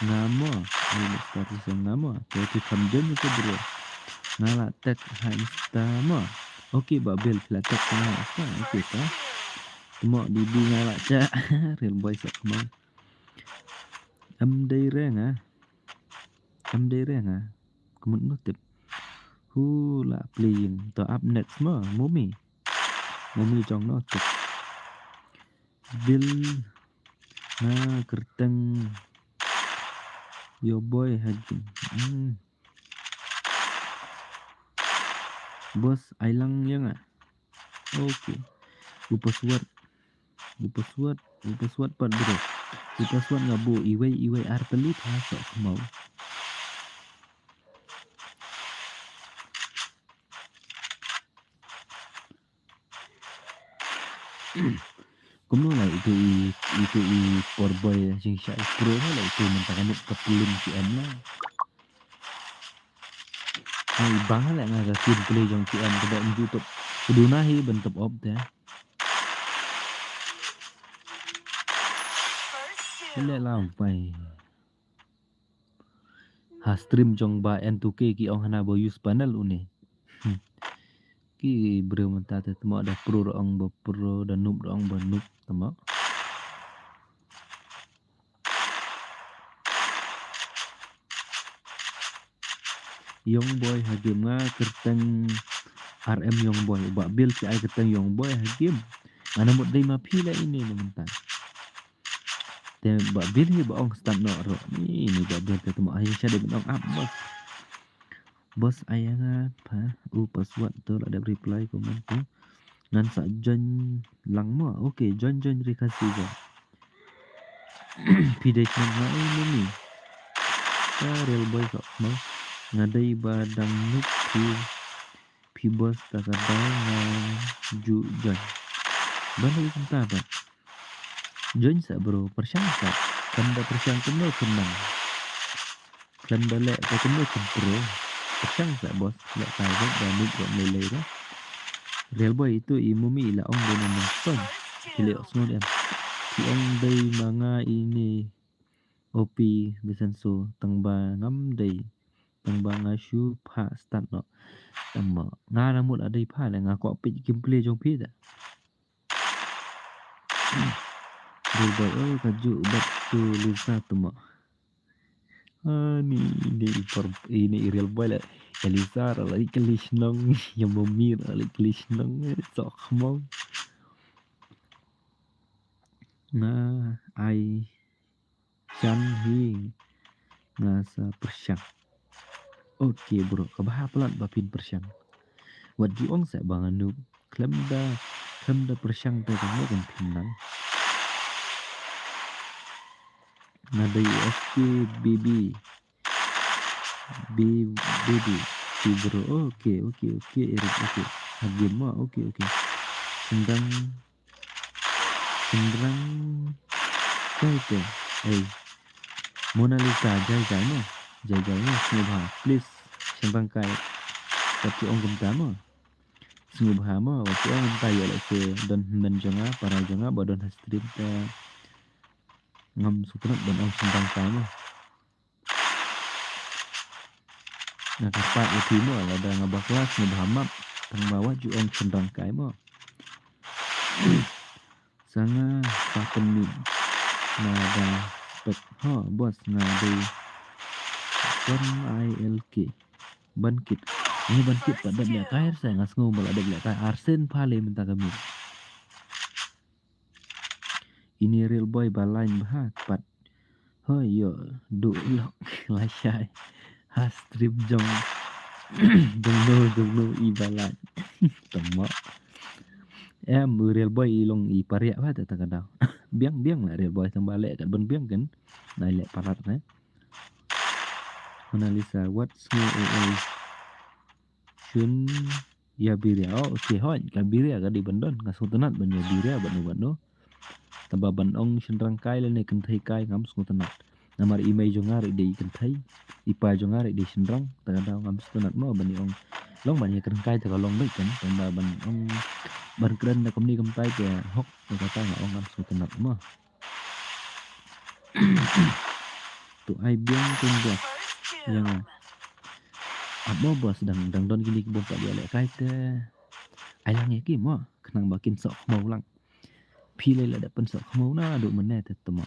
Nga mo. Ai ba start i song nga mo. Te phi kham join ïa ka bro. Nga la text ha Insta mo. Okay ba bil phi la text ha Insta. Okay ta. Te mo di di nga la cha. Real boy sok mo. Em dei re nga. Em dei re nga. Kumut no tip. Hu la playing. To up next mo, Mumi. Mumi jong no tip. Bil nga kyrteng yo boy hagin. Hmm. Boss, ai lang ïa nga. Okay. U password. U password, u password pat bro. U password nga buh iwei iwei ar tylli, ha sok khmau. Kumno la itu i, itu i por boi jingshisha i pro la itu mynta ka mut ka plim ki em la. Hai bang la nga ka kin play jong ki em ka bok nju top. Ku duna hi ban top op te. Ile lam pai. Ha stream jong ba N two K ki ong hana ba use panel une. Hmm. Ki briew mynta te tmo da pro da ong ba pro, da noob da ong ba noob tmo. Young boy ha game nga kyrteng R M Young boy. Ba bil ki ai kyrteng Young boy ha game. Nga na mut dei ma phi la ine ne mynta. Te ba bil hi ba ong start noh ro. Ni ni ba bil te tmo ai sha dei ba ong up boss. Boss ai nga pha u password to la dep reply comment to. Ngan sa join lang mo. Okay, join join ri ka si jo. Phi dei shnong nga ai mini. Ka real boy sok mo. Nga dei ba dang nuk phi. Phi boss ta ka dau nga ju join. Ba lei kumta ba. Join sa bro, pyrshang sa. Kan da pyrshang kumno kumnang. Khlem da leh ka kumno kum pro. Pyrshang sa boss, leh kai bad da mik bad lei lei da. Real boy itu i mumi i la ong dei nang nang ton. Ki leh ok sngon em. Ki ong dei ma nga ini O P Vincenzo tang ba ngam dei. Tang ba nga shu pha start noh. Tang ba nga na mut a dei pha le nga kwah peit gameplay jong phi da. Real boy, oh, ka ju bat tu Lisa tu mo. Ah, ni, ni i por, ini i real boy la. Elisa la i kali shnong, ya mami la i kali shnong, eh, sok mo. Nga ai chan hi nga sa pyrshang. Okay bro, ka bha palat ba phin pyrshang. Wat ju ong sa ba nga noob. Khlem da, khlem da pyrshang te ka kan phin nang. Nga dei S K B B. B-, B B. Ki bro. Okay, okay, okay, Eric, okay. Ha game mo. Okay, okay. Shynrang, shynrang kai te. Ei. Mona Lisa, jai jai mo. Jai jai mo, sngewbha. Please, shynrang kai. Wat ju ong kumta mo. Sngewbha mo, wat ju ong kumta ïa lehse don hynmen jong nga, para jong nga, ba don ha stream te. Ngam sngewtynnat ban ong shynrang kai mo. Nga kyrpad ïa phi mo, lada nga bakla sngewbha map, tang ba wat ju ong shynrang kai mo. Sa nga sa pynmih. Nga da spek. Ho, boss, nga dei one I L K. Ban kit. Ni ban kit pat dep leh kai sa nga sngew ba la dep leh kai. Arsen pha le mynta ka miet. Ini real boy ba line bha pat. Hoi yo, du lok lashai. Ha stream jong. Jong no, jong no i ba line. Tama. Em, u real boy i long i pariak bha ta ka daw. Biang, biang la real boy tang ba leh kat ban biang kan. Nai leh palat ne. Mona Lisa, what's new A A? Shun ïa biria. Oh, okay, hoi, ka biria ka dei ban don. Nga sngewtynnat ban ïa biria bad no bad no. Taba ban ong shynrang kai lane kynthei kai ngam sngewtynnat. Namar i mei jong nga ruh dei kynthei, i pa jong nga ruh dei shynrang, ta ka daw ngam sngewtynnat mo ban ïa ong. Long ban ïa kren kai ta ka long beit kan, tangba ban ong ban kren na kumne kumtai te hok, ta kata nga ong ngam sngewtynnat mo. Tu ai biang kum boss ïa nga. Ap mo boss dang, dang don kine ki bym pat ïa leh kai te. Ai lang ïa ki mo, khnang ba kin sok khmaw lang. Phi lei la da pynsok khmaw naduh mynne te tama.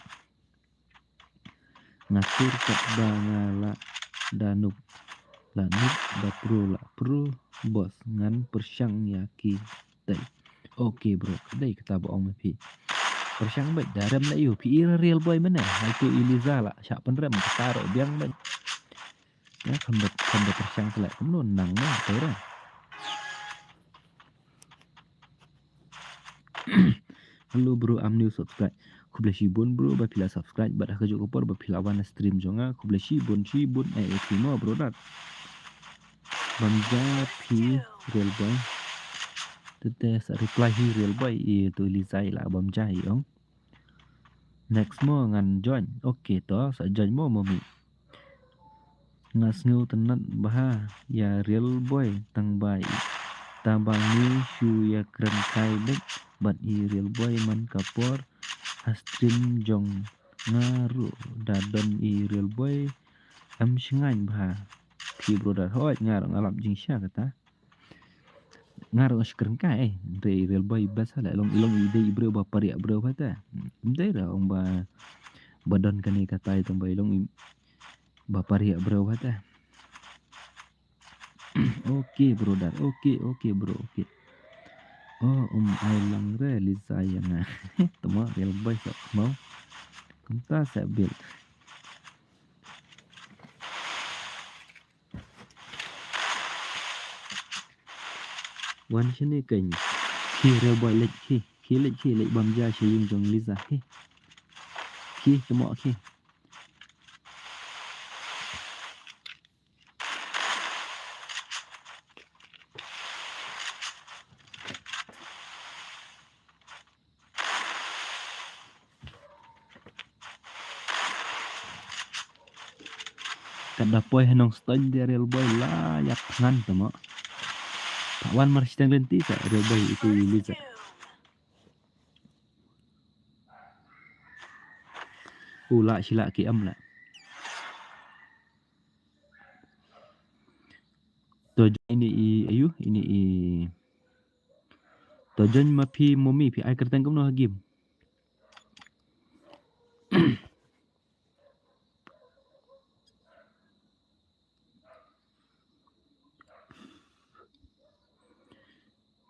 Nga sur katba nga la da noob. La noob da pro la pro boss ngan pyrshang ïa ki tei. Okay bro, ka dei kata ba ong ma phi. Pyrshang beit da rem la ïoh phi i real boy mynne. Hai tu Eliza la shah pynrem kata ruh biang beit. Ïa, kham da, kham da pyrshang te leh kumno nang ma te ra. Hello bro, I'm new subscribe. Khublei shibun bro ba phi la subscribe bad ha kajuh ka por ba phi la wan na stream jong nga. Khublei shibun shibun eh eh phi mo bro dat. Bam ja phi real boy. Tete sa reply hi real boy i tu Eliza i la bam ja i ong. Next mo ngan join. Okay to sa join mo mami. Nga sngewtynnat bha ïa real boy tang ba i, tang ba ngi shu ïa kren kai beit bad i real boy man ka por ha stream jong nga ruh da don i real boy em shngaiñ bha. Phi bro da hoi nga ruh nga lap jingshisha kata. Nga ruh nga shu kren kai, eh. Hynrei Real Boy best la, i long, i long i dei i briew ba pariah briew bha te. Hmm, ym dei ruh ong ba, ba don kane katai tang ba i long i, ba pariah briew bha te. Okay, brother. Okay, okay, bro. Okay. Oh, um, ai lang re, Liza ïa nga. Tama, Real Boy sa mau. Kumta sa bil. Wan shane keiñ. Ki Real Boy leit ki. Ki leit ki, leit bam ja sha ïing jong Liza ki. Ki, tama ki. Kat da poi ha Nongstoiñ de Real Boy la ïap thngan tama. Pat wan mar shiteng lynti sa Real Boy itu i Liza. U la shi la ki am la. To join ini i ayu, ini i. To join ma phi Momi, phi ai kyrteng kumno ha game.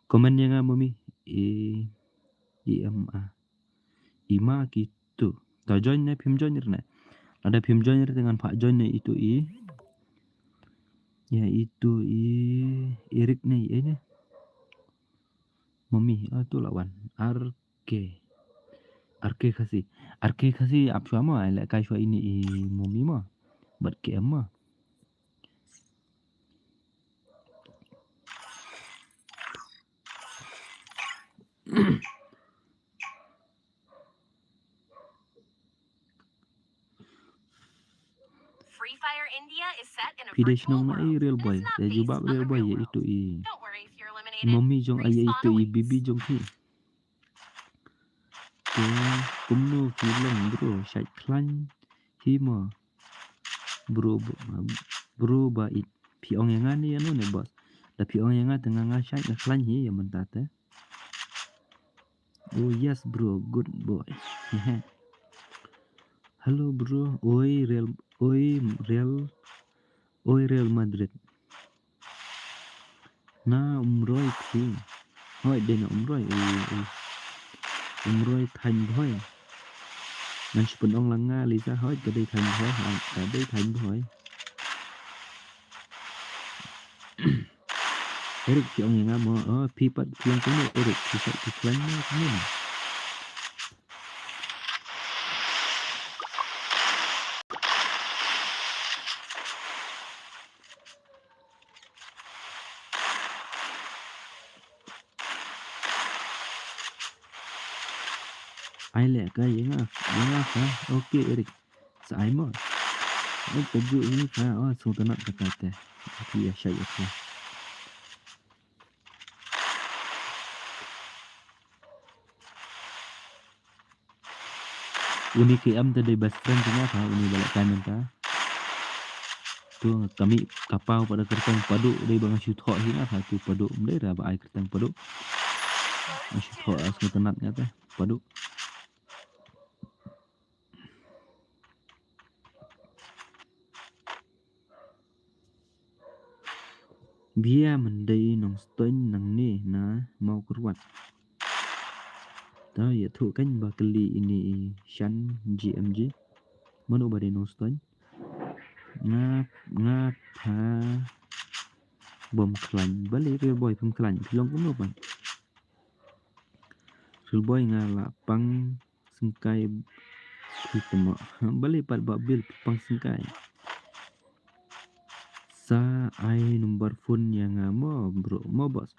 Comment ïa nga Momi. E, e, em, a. Ima ki tu. Ta join ne phim join ne. Lada phim join ne ngan phah join ne itu i. Ïa itu i Eric ne, eh, ne. Momi, ah, tu lawan. R K. R K Khasi. R K Khasi ap shuwa mo, ai leh kai shuwa ini i Momi mo. Bad K M mo. Free Fire India is set in a Phi dei virtual shnong na world. I Real Boy. There's no Te jubab peace Real Boy undefeated. Ya itu i. Don't worry if you're eliminated. Mommy jong Don't ai ya respond itu i, when bibi jong phi. Te kumno phi long bro, shait khlaiñ hi mo. Bro, bro ba it. Phi ong ya nga ne ya no ne boss. Da phi ong ya nga te nga nga shait nga khlaiñ hi ya mynta te. Oh yes bro, good boy. Hello bro, oi Real, oi Real, oi Real Madrid. Na Umroi phi. Hoi, dei na Umroi, oi, oi. Umroi Thaiñ Bhoi. Ngan shu pynong lang nga Lisa, hoi, ka dei Thaiñ Bhoi, ha, ka dei Thaiñ Bhoi. Eric phi ong ya nga mo, oh, phi pat phi ong kumno Eric, phi pat phi khlaiñ mo kumno. Ai leh ka ïa nga, ïa nga ka. Okay Eric. Sa ai mo. Ai ka ju ïa nga ka. Oh, sngewtynnat kata te. Ki ïa shait ïa ka. Uni K M te dei best friend jong nga pha, uni ba leh kai mynta. Tu nga kami ka paw pada kyrteng Padu dei ba nga shu thoh hi nga pha tu Padu, ym dei ra ba ai kyrteng Padu. Nga shu thoh, ah, sngewtynnat nga te Padu. Bia, men dei Nongstoiñ nangne na Mawkyrwat. Ta ïathuh keiñ ba kylli ine i Shan G M G. Mano ba dei Nongstoiñ? Nga, nga pha bym khlaiñ. Balei Real Boy phim khlaiñ? Phi long kumno ban? Real Boy nga la pang syngkai phi temo. Balei pat ba Bill phi pang syngkai. Sa ai number phone ïa nga mo bro, mo boss.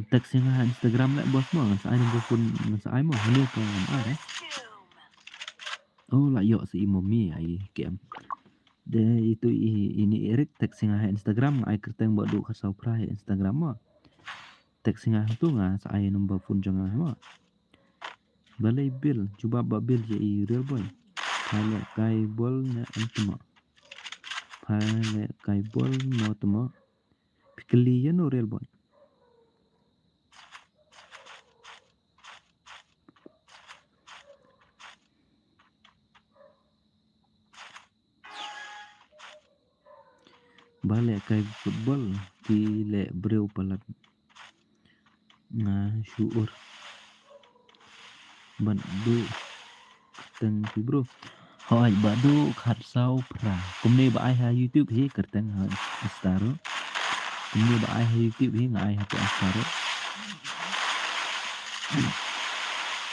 Text ïa nga ha Instagram leh boss mo, ngan sa ai number phone, ngan sa ai mo. Hynne ka ngan ai. Oh la ïoh sa i Mommy ai kem. De itu i, ini Eric text ïa nga ha Instagram, nga ai kyrteng ba duh khatsaw phra ha Instagram mo. Text ïa nga hangtu nga sa ai number phone jong nga mo. Balei Bill, jubab ba Bill ïa i Real Boy. Pha leh kai bol ne em temo. Pha leh kai bol mo temo. Phi kylli ïa no Real Boy. Ba leh kai football ki leh briew palat. Nga shu ur. Ban du kyrteng phi bro. Hooid ba du khat saw phra. Kumne ba ai ha YouTube hi kyrteng ha Insta ruh. Kumne ba ai ha YouTube hi nga ai ha Insta ruh.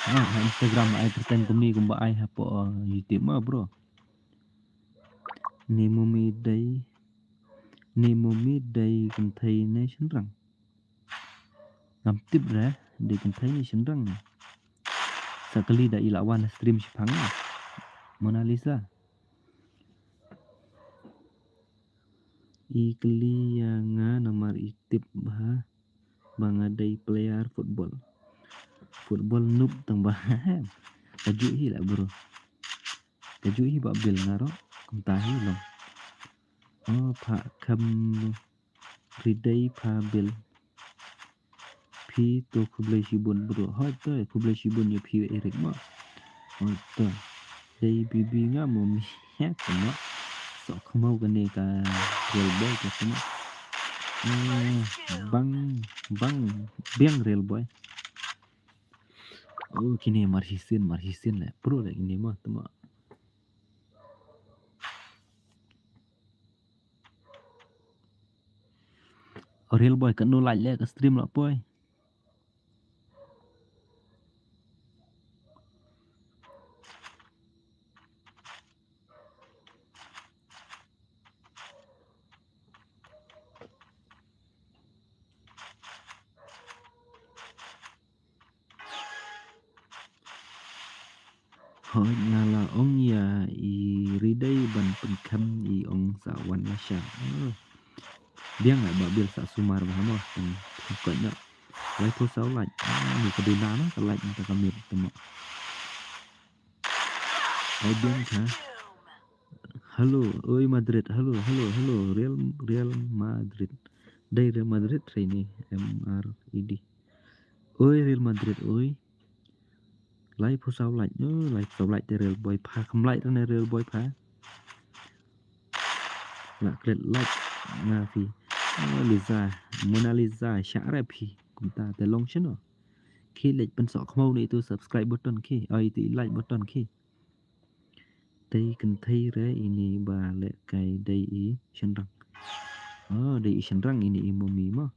Ah, ha Instagram nga ai kyrteng kumne kumba ai ha po, uh, YouTube ma bro. Ni mumi dei. Ni mumi dei kynthei ne shynrang. Ngam tip re, dei kynthei ne shynrang ne. Sa kylli da i la wan stream shipang ne. Mona Lisa. I kylli ïa nga namar i tip ba, ba nga dei player football. Football noob tang ba. Ka ju hi la bro. Ka ju hi ba bil nga ro. Kumta hi long. Oh, pha kham ri dei pha bil. Phi to khublei shibun bro. Hoi to khublei shibun ïa phi Eric ma. Hoi to. Dei bibi nga mo mi. Ya to ma. So khmau kane ka real boy ka to ma. Eh, bang, bang, biang real boy. Oh, kine mar hisin, mar hisin le. Pro le kine ma to ma. Real boy ka nu like le ka stream la poi. Hoi nga la ong ïa i ri dei ban pynkhem i ong sa wan la sha. Oh. Biang ai ba bil sa sumar ba mo. Ko na. Lai ko sa like. Ah, ni ka duna na ka like ta ka mir temo. Ai biang ka. Hello, oi Madrid. Hello, hello, hello. Real, Real Madrid. Dei Real Madrid re ni M R E D. Oi Real Madrid oi. Lai phew saw like. Oh, lai phew saw like te Real Boy pha kham like ne Real Boy pha. La klet like nga phi. Oh, Lisa, Mona Lisa, sha re phi. Kumta te long shano. Ki leh pynsoh khmau ne itu subscribe button ki. Oh, itu like button ki. Dei kynthei re ini ba leh kai dei i shynrang. Oh, dei i shynrang ini i mummy mo.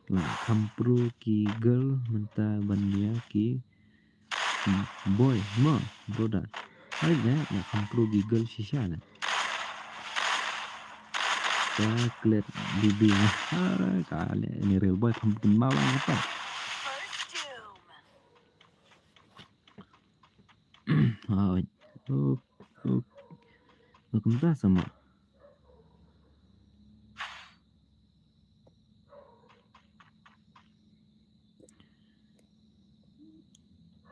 La kham pro ki girl mynta ban ïa ki boy mo, brother. Hai ne, la kham pro ki girl shisha ne. Ka klet bibi. Ah, ka leh ini Real Boy kham kynmaw lang kata. Hooid. Oh, oh. Oh, kumta sama.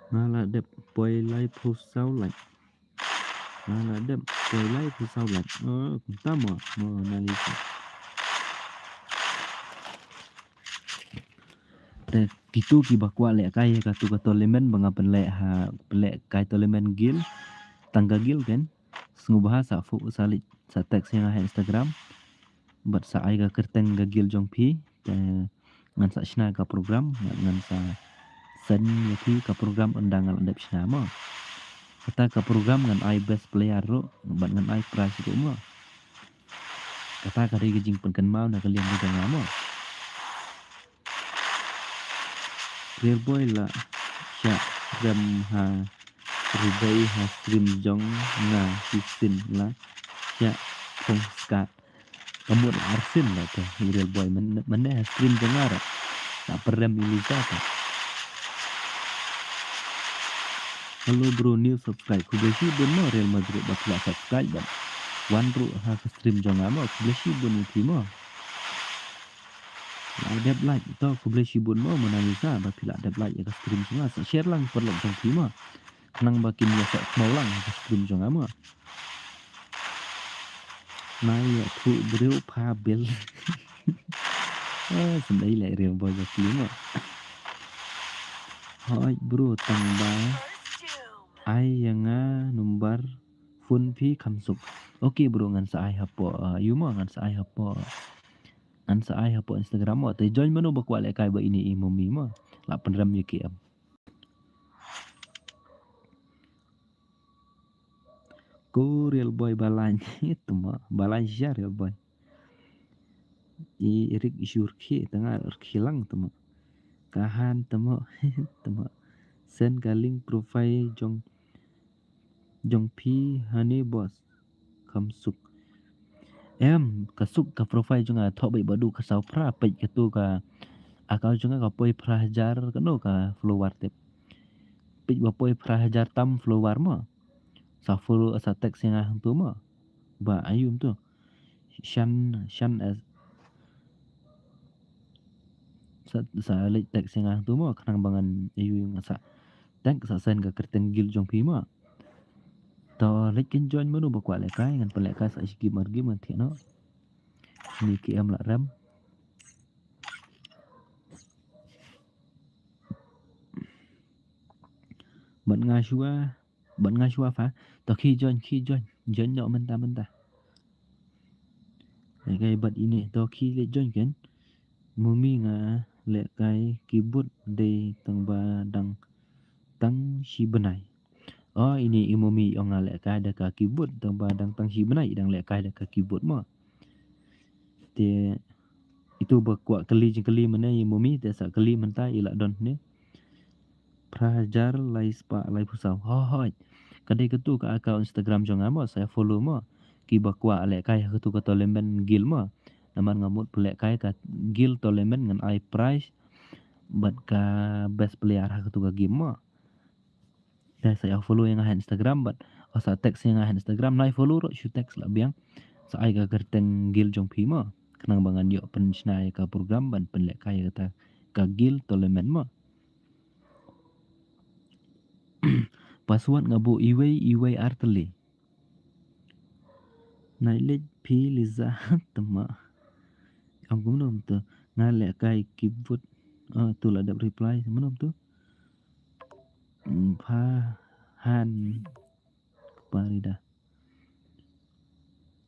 Nga la dep poi lai phew saw like. Nga la dep poi lai phew saw like. Oh, kumta mo, Mona Lisa. Te kitu kiba kwah leh kai katu ka tournament ba nga pynleh ha, pynleh kai tournament guild, tang ka guild kan. Sngewbha sa pho-, sa leit, sa text ïa nga ha Instagram. Bad sa ai ka kyrteng ka guild jong phi. Te ngan sa shna ka program, ngan, ngan sa send ïa phi ka program ynda nga la dep shna mo. Kata ka program ngan ai best player ruh, bad ngan ai prize ruh mo. Kata ka dei ka jingpynkynmaw na ka liang ka jong nga mo. Real Boy la shah rem ha ri dei ha stream jong nga shisien la shah phong skat. Ka mut la arsien la te Real Boy myn-, mynne ha stream jong nga ra. La pyrem i Lisa te. Hello bro, new subscribe. Khublei shibun mo Real Madrid ba phi la subscribe bad wan ruh ha ka stream jong nga mo. Khublei shibun ïa phi mo. La dep like to, khublei shibun mo Mona Lisa ba phi la dep like ïa ka stream jong nga. Sa share lang paralok jong phi mo. Khnang ba kin ïa sa khmau lang ïa ka stream jong nga mo. Nai ïa thu briew pha bil. Ah, sendai leh Real Boy ba phi mo. Hoi bro tang ba ai ïa nga number phone phi kham suk. Okay bro, ngan sa ai hapoh, ah, ïa mo, ngan sa ai hapoh, ngan sa ai hapoh Instagram mo. Te join mano ba kwah lehkai bad ine i Mummy mo. La pynrem ïa ki em. Ko Real Boy ba lain. Te mo, ba lain shisha Real Boy. I Eric Shurki, tang ar khilang te mo. Ka Han te mo, te mo. Send ka link profile jong, jong phi hane boss. Kham suk. Em, ka suk ka profile jong nga, thoh beit ba duh ka saw phra, peit katu ka account jong nga ka poi phra hajar kano ka follower te. Peit ba poi phra hajar tam follower mo. Sa follow, sa text ïa nga hangtu mo. Ba aïu tu. Shan, shan as. Sa, sa leit text ïa nga hangtu mo, khnang ba ngan aïu ïa nga sa text sa send ka kyrteng guild jong phi mo. To leit kin join mano ba kwah lehkai, ngan pynlehkai sa shi game ar game ngan thiah noh. Ni ki em la rem. Bad nga shuwa, bad nga shuwa pha. To ki join, ki join. Join noh mynta mynta. Lehkai bad ine, to ki leit join kan. Mummy nga lehkai keyboard dei tang ba dang tang shi bnai. Oh, ine i Mummy ong nga lehkai da ka keyboard tang ba dang tang shi bnai i dang lehkai da ka keyboard mo. Te itu ba kwah kylli jingkylli mynne i Mummy te sa kylli mynta i la don ne. Phra hajar lai spah laiphew saw. Hooid. Ka dei katu ka account Instagram jong nga mo, sa follow mo. Kiba kwah lehkai ha katu ka tournament guild mo. Namar nga mut pynlehkai ka guild tournament ngan ai prize bad ka best player ha katu ka game mo. Te sa ïa follow ïa nga ha Instagram bad, oh, sa text ïa nga ha Instagram, nai follow ruh shu text la biang. Sa ai ka kyrteng guild jong phi mo. Khnang ba ngan ïoh pynshna ïa ka program ban pynlehkai ïa kata ka guild tournament mo. Password nga buh iwei iwei ar tylli. Nai leit phi Lisa te mo. Ong kumno to nga lehkai keyboard. Oh, tu la dep reply. Kumno to? Pha Han Parida.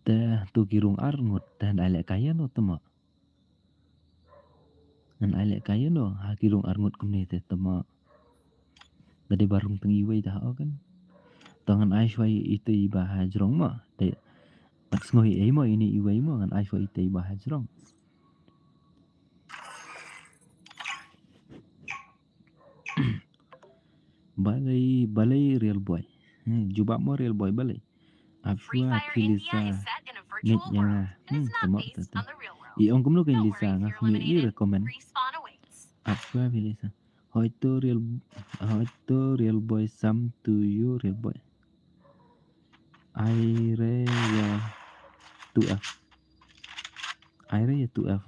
Te tu ki rung ar ngut te nai lehkai ïa no te mo. Ngan ai lehkai ïa no ha ki rung ar ngut kumne te te mo. Ka dei ba rung tang iwei da o kan. To ngan ai shuwa ïa ite i ba ha jrong mo. Te bad sngew ïa ei mo ine iwei mo ngan ai shuwa ite i ba ha jrong. Balei, balei Real Boy. Hmm, jubab mo Real Boy balei. Ap shuwa phi Lisa. Ngeit ïa nga. Hmm, te mo te te. I ong kumno kein Lisa nga khmih i recommend. Ap shuwa phi Lisa. Hoito Real, hoito Real Boy sam to you Real Boy. Ai re ïa two F. Ai re ïa two F.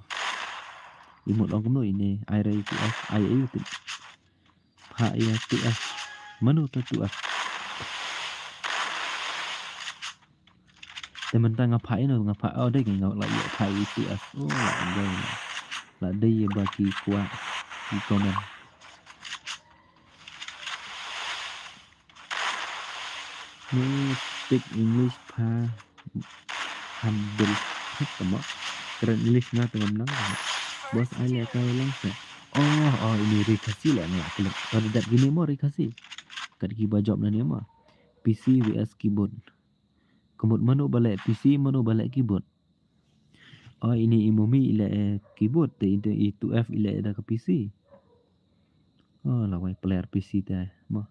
I mut ong kumno ine ai re ïa two F. Ai ai tu. Phah ïa two F. Mano ta two F. Te mynta nga phah ïa no nga phah, oh dei nga la ïa phah ïa two F. Oh la dei. La dei ïa ba ki kwah ki comment. No speak English pha. Humble. Te mo. Kren English nga te ngam nang. Boss ai lehkai lang se. Oh, oh, ine ri Khasi leh nga klik. Ka dep kine mo ri Khasi. Kat kiba jop na ne mo. P C V S keyboard. Ka mut mano ba leh P C, mano ba leh keyboard. Oh, ine i Mummy i leh keyboard te i two F i leh da ka P C. Oh, lawei player P C te mo.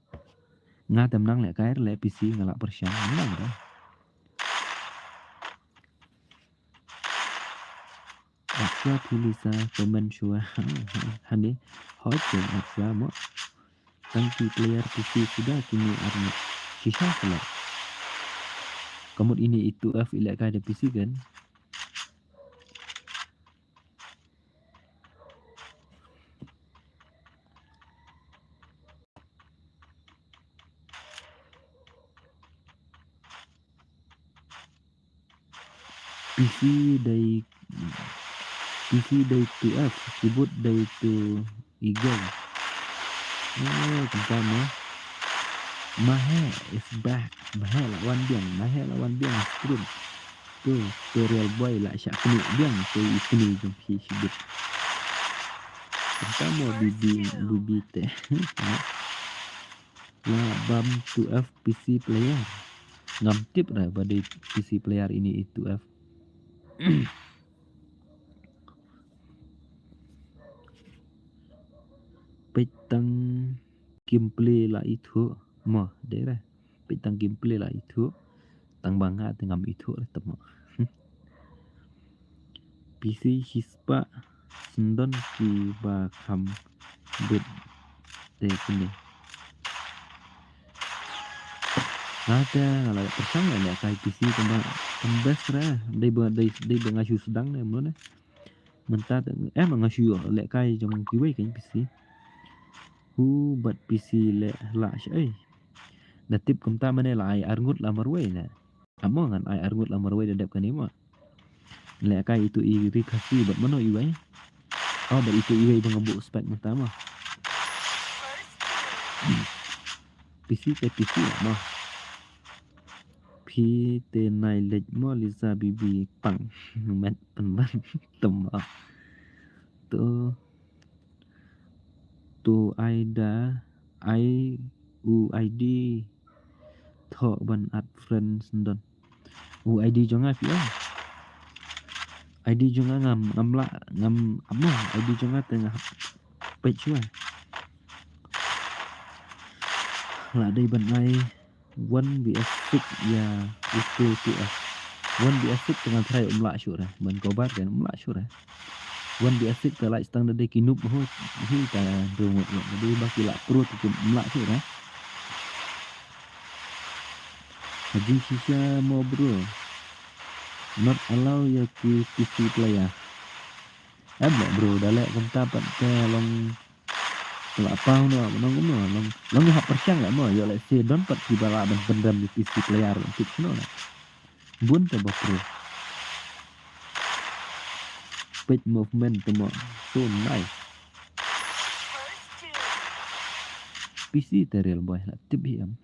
Nga te mynta lehkai leh P C nga la pyrshang mynta. Ap shuwa phi Lisa comment shuwa. Hane hot ap shuwa mo. Tang ki player P C suda kine ar ngut. Shisha pala. Ka mut ine i two F i lehkai da P C kan. P C dei, P C dei two F, keyboard dei two eagle. Oh, kumta mo. Mahe is back. Mahe la wan biang. Mahe la wan biang stream. Tu, tu real boy la shah kni biang. Tu i kni jong phi shibit. Tang mo bibi, bibi te. La bam two F P C player. Ngam tip re ba dei P C player ini i two F. Peit tang gameplay la ithuh mo, dei re. Peit tang gameplay la ithuh. Tang ba nga te ngam ithuh re te mo. P C shispah sendon ki ba kham bit te kine. Nga te nga la pyrshang la lehkai P C kumba kam best re. Dei ba, dei, dei ba nga shu sdang ne mo ne. Mynta te, eh, ma nga shu ïoh lehkai jong kiwei kein P C. Hu bad P C leh lah shaei. Da tip kumta mane la ai arngut la marwei ne. Amo ngan ai arngut la marwei da dep kane mo. Lehkai itu i Ri Khasi bad mano iwei. Oh, bad itu iwei ba nga buh spec mynta mo. P C te P C lah mo. Phi te nai leit mo Lisa Bibi pang. Met pynban tymba. To, to ai da ai u I D thoh ban add friend sendon. U I D jong nga phi ong. I D jong nga ngam, ngam lah, ngam ap mo. I D jong nga te nga hap peit shuwa. Lah dei ban ai one V S six ïa u K T F. One V S six te ngan try um lah shuh re. Ban cover kan um lah shuh re. One V S six te lah tang da dei ki noob ho hi ta dei ngut ngut. Dei ba ki lah pro te ki um lah shuh re. Hajing shisha mo bro. Not allow ïa ki P C player. Em leh bro, da leh kumta pat te long Ka la paw no, nong kumno, nong, nong ïa hap pyrshang la mo, ïoh lehse don pat kiba lah ban pyndem ïa P C player ban tip kumno la. Bun te ba pro. Page movement te mo, so nice. P C te real boy la tip hi em.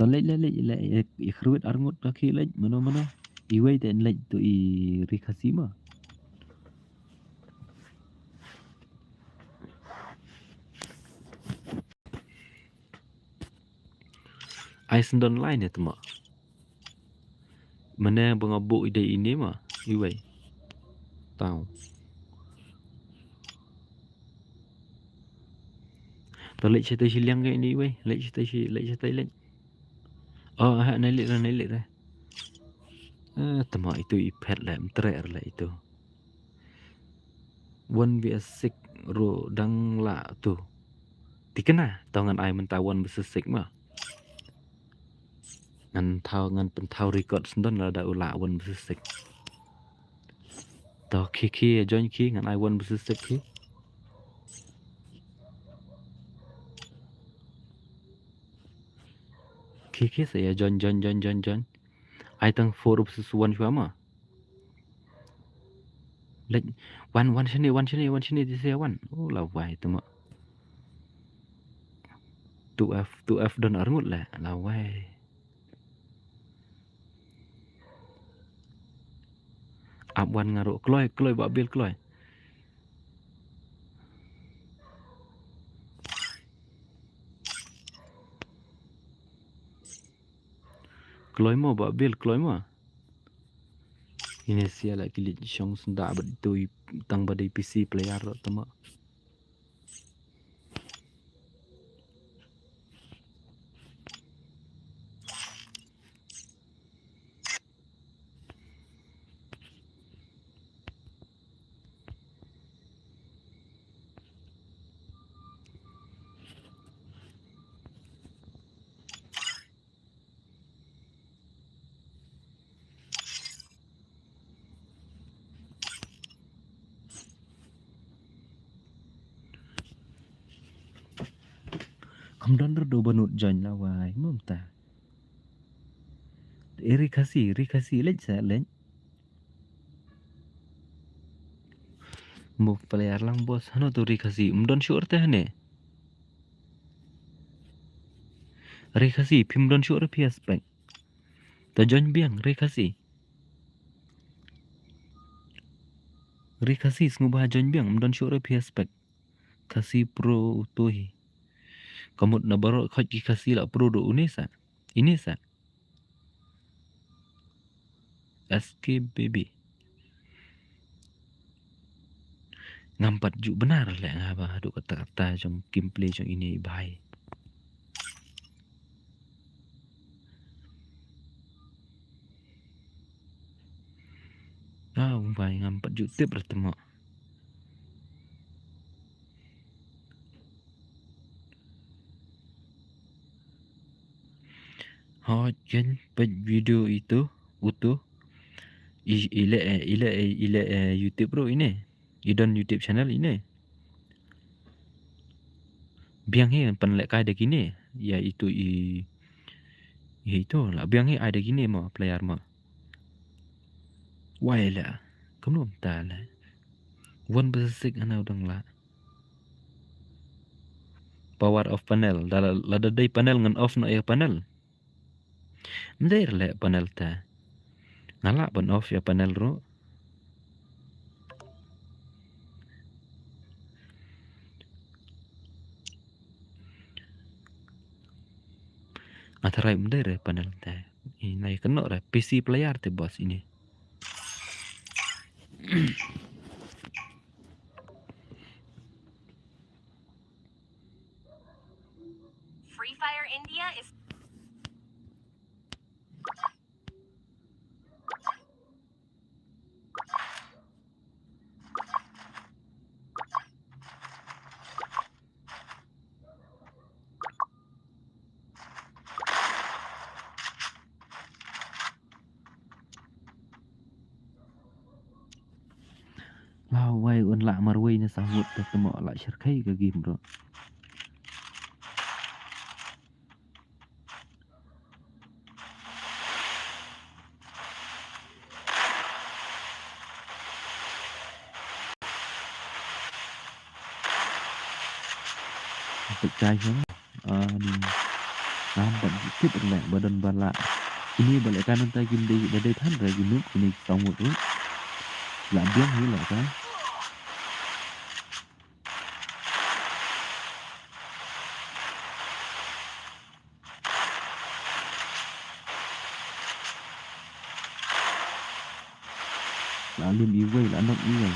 To leit leit leit leit, i khrwit arngut ka khi leit mano mano. Iwei te leit to i Ri Khasi ma. Ai sendon lai ne tma. Mane ba nga buh ide ini ma iwei. Tau. To leit shatei shi liang ke ini iwei, leit shatei shi, leit shatei leit. Oh, ah, nai leit re, nai leit re. Eh, tma itu i phet le, mtrek le itu. One V S six ruh dang lah tu. Tikna, to ngan ai mynta one versus six ma. Ngan thaw, ngan pynthaw record sendon lada u lah one versus six. To khi khi join khi ngan ai one versus six khi. Khi khi sa ïa join, join, join, join, join. Ai tang four versus one shuwa ma. Leit, wan, wan shane, wan shane, wan shane, di se wan. Oh, lawei tma. Two F, two F don arngut le, lawei. Ap wan nga ruh, kloi, kloi, Bah Bill, kloi. Kloi mo, Bah Bill, kloi mo. Ine sia la ki leit shong senda bad itu i tang ba dei P C player ruh tma. Kam don ruh ba nud join lawei, mynta. Ri Khasi, Ri Khasi, leit sa, leit. Mo player lang bos, hano tu Ri Khasi, ym don shuh te hane. Ri Khasi, phim don shuh re phi spec. Ta join biang, Ri Khasi. Ri Khasi, sngewbha join biang, ym don shuh re phi spec. Khasi pro uto hi. Ka mut na baroh khoit ki Khasi la pro ruh une sa. Ine sa. S K baby. Ngam pat ju bynnar leh nga ba haduh katta katta jong gameplay jong ine i bhai. Ah, ung bai ngam pat ju tip re te mo. Hooid, ken peit video itu, utu. I, i leh, eh, i leh, eh, i leh, eh, YouTube ruh ine. I don YouTube channel ine. Biang hi pynlehkai da kine. Ïa itu i, ïa itu la biang hi ai da kine mo, player mo. Wai la. Kumno mynta la. One versus six ana u dang la. Power off panel. Da la, lada dei panel ngan off noh ïa panel. Ym dei re leh panel te. Nga lah ban off ïa panel ruh. Nga tharai ym dei re panel te. Ine kynnoh re P C player te boss ine. Free Fire India is Wow, wai un lah marwei ne sa ngut te mo lah syrkhei ka game bro. Peit kai sha. Ah, ni. Ngam pat ju tip re leh ba don ba lah. Kine ba lehkai mynta kim dei, da dei than re ki noob kine ki sawmut ruh. Lah biang hi lehkai. La lim iwei, la nok iwei.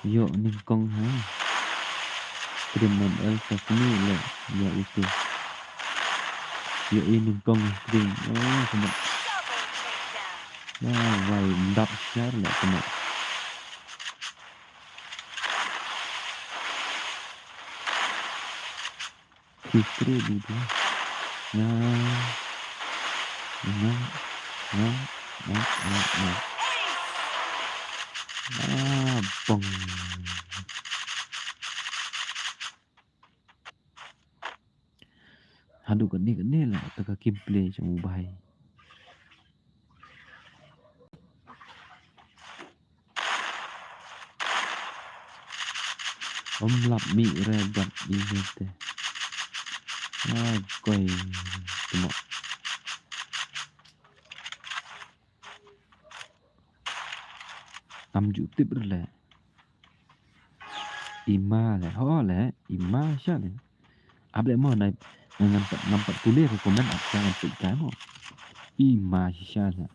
Ïoh nyngkong ha. Stream man el sa kini le. Ïoh itu. Ïoh i nyngkong stream. Oh, kena. Wah, wai, ndap share le kena. History di tu. Nga. Nga. Nga. Nga. Nga. Nga. Ah, bong. Haduh kane kane lah ta ka gameplay jong u bhai. Ym lap mih re bad ine te. Ah, koi temo. Ngam ju tip re le. Ima le, ho le, ima sha le. Ap le mo nai, ngan pat, ngan pat pule ka comment ap sha ngan peit kai mo. Ima sha le.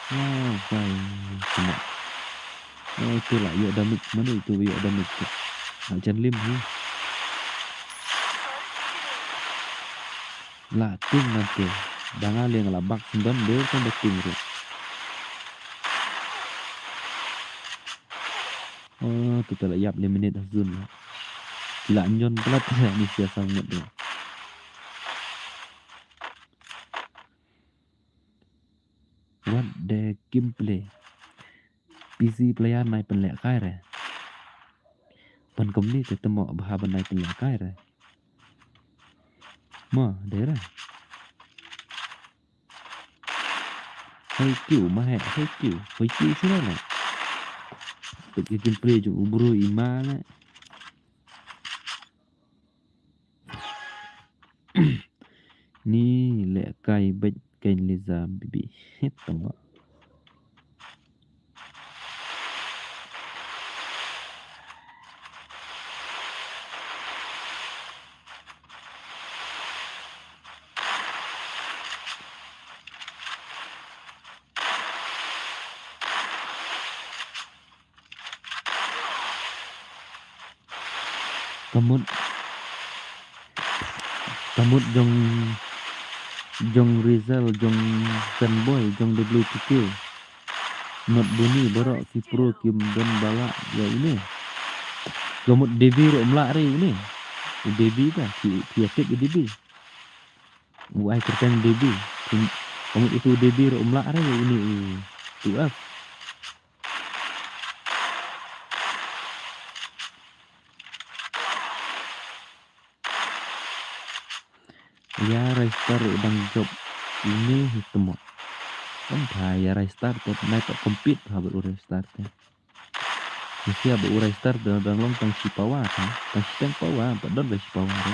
Oh, bai, kena. Oh, itu lah, ïoh damage. Mano itu ïoh damage tu? Nak jan lim hi. Lah ting nanti. Dang ale nga lah bak sendon deh kan da ting ruh. Oh, tu lah ïap le minit ha zone lah. Lah nyon pala tu ni sia sangat tu. What the gameplay? P C player nai pynlehkai re. Pynkumne te temo bha ban nai pynlehkai re. Ma, dei ra. Hoi kiu, ma he, hoi kiu, hoi kiu shuh na. Peit ka gameplay jong u bro i ma na. Ni lehkai bad kein Liza Bibi. Hit tama. Ka mut, ka mut jong, jong Rizal, jong Sunboy, jong W P K. Mut buni baroh ki pro kim don ba lah ïa une. Ka mut Devi ruh um lah re une. U Devi ka, ki, ki ïa tip u Devi. U ai kyrteng Devi. Ka mut utu u Devi ruh um lah re ïa une u tu F. Ïa Raystar u dang jop ine hi tmo. Kam pha ïa Raystar te nai to compete pha bad u Raystar te. Ngi sia bad u Raystar te dang long tang shi pawa te. Tang shiteng pawa, pat don ba shi pawa te.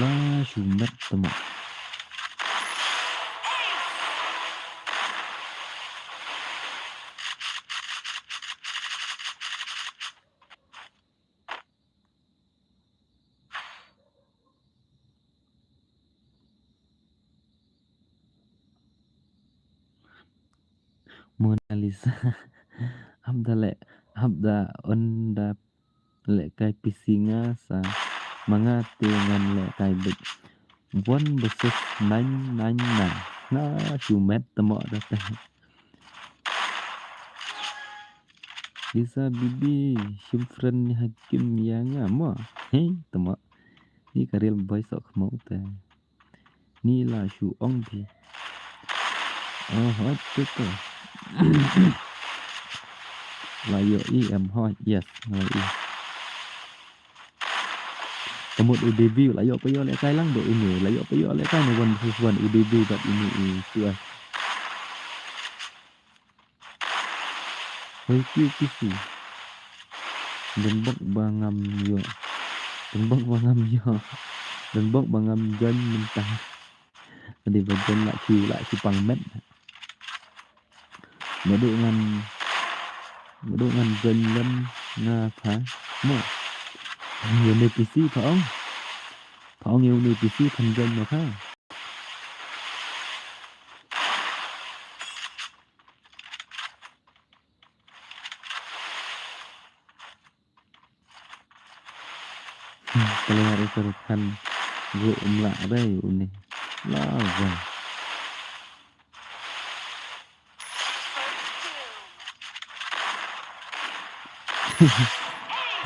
La shu met tama. Mona Lisa. Hap da leh, hap da on da lehkai P C nga sa ma nga te ngan lehkai bad one versus nine nine nine. Na shu met tama da te. Lisa Bibi, shim friend ni ha kim ïa nga mo. Hei, tama. Ni ka real boy sok khmau te. Ni la shu ong phi. Oh, hot tu tu. La ïoh i em hot, yes, la ïoh i. Ka mut u Devi, la ïoh pa ïoh lehkai lang bad ine, la ïoh pa ïoh lehkai na one versus one u Devi bad ine i tu ah. Hoi kiu P C. Don bok ba ngam ïoh. Don bok ba ngam ïoh. Don bok ba ngam join mynta. Ade ba join la shu, la shu pang met. Madu ngan, madu ngan join lem nga pha. Mo. Ïa une P C pha ong. Pha ong ïa une P C phan join mo pha. Player uta ruh kan ruh um lah dei une. Lah dei.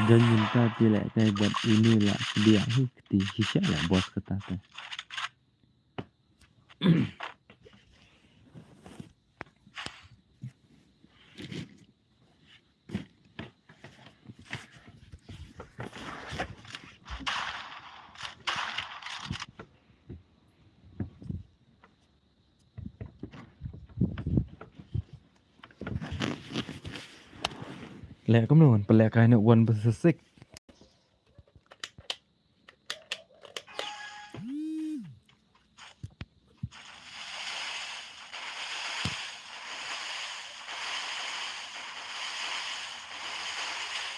Jan mynta phi lehkai bad une lah pdiah hi kti shisha lah boss kata te. Leh kumno, pynlehkai na one versus six.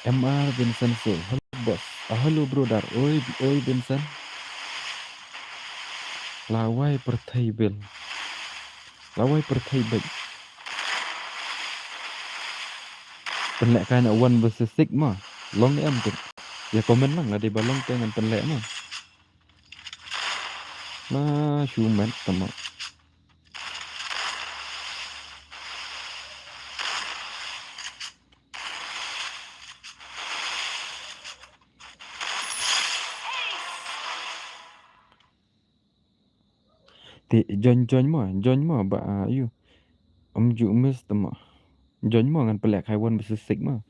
M R Vincent Soul. Hello boss. Ah, hello brother. Oi, oi Vincent. Lawei pyrthei bel. Lawei pyrthei bel. Pynlehkai na one versus six ma. Long em tu. Ïa comment lang lada ba long te ngan pynleh ma. La shu met tama. Eh, join, join mo, join mo, ba, ah, ïu. Ym ju miss te mo. Join mo, ngan pynlehkai one versus six mo.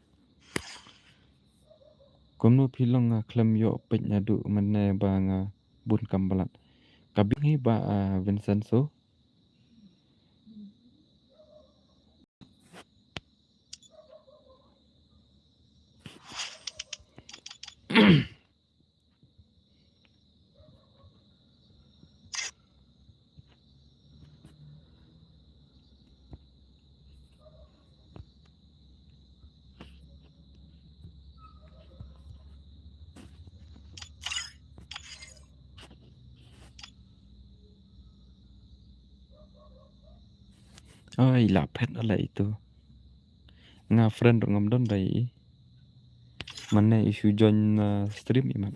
Kumno phi long, ah, khlem ïoh peit naduh mynne ba nga bun kam palat. Ka biang hi ba, ah, Vincenzo. Ai, la phet ala itu. Nga friend ruh ngam don dei i. Mane issue join, uh, stream i mat.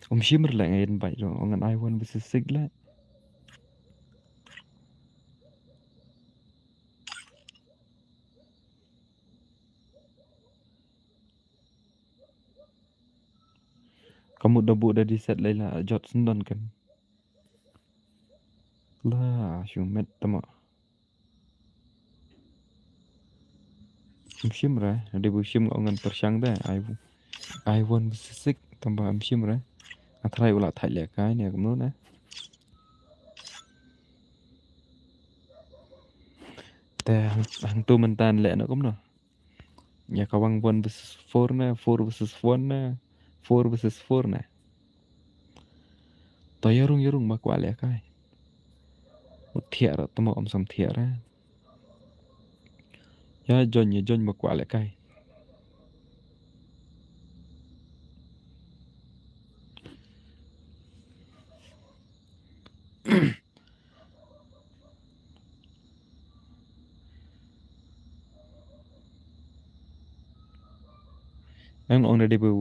Um shim re leh ngan invite ruh, ngan ai one versus six leh. Ka mut da buh da di set lei la jot sendon kan. La shu met tama. Ym shim re, da buh shim nga ngan pyrshang de. Ai, ai one versus six tama ym shim re. Nga try u la thait leh kai ne kumno ne. Te hang, hangtu mynta leh na kumno. Ïa ka wang one versus four ne, four versus one ne, four versus four ne. To ïa rung ïa rung ba kwah leh kai. U thiah ra tama ym sam thiah ra. Ïa join ïa join ba kwah leh kai. Em ong da dei ba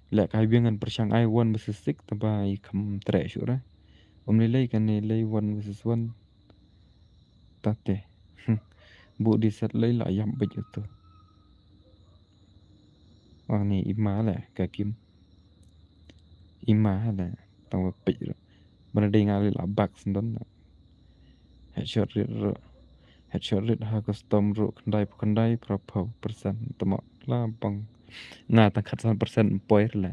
leh kai biang ngan pyrshang ai one versus six taba i kham treh shuh ra. Ym lei lei kane lei one versus one. Tate. Buh di set lei la ïap beit utu. Oh ni ima le ka kim. Ima le tang ba peit ruh. Ba na dei nga le la bak sendon. Headshot rate ruh. Headshot rate ha custom ruh khyndai phew khyndai phew phew percent tama la bang. Nga tang khatsan percent mpoi le.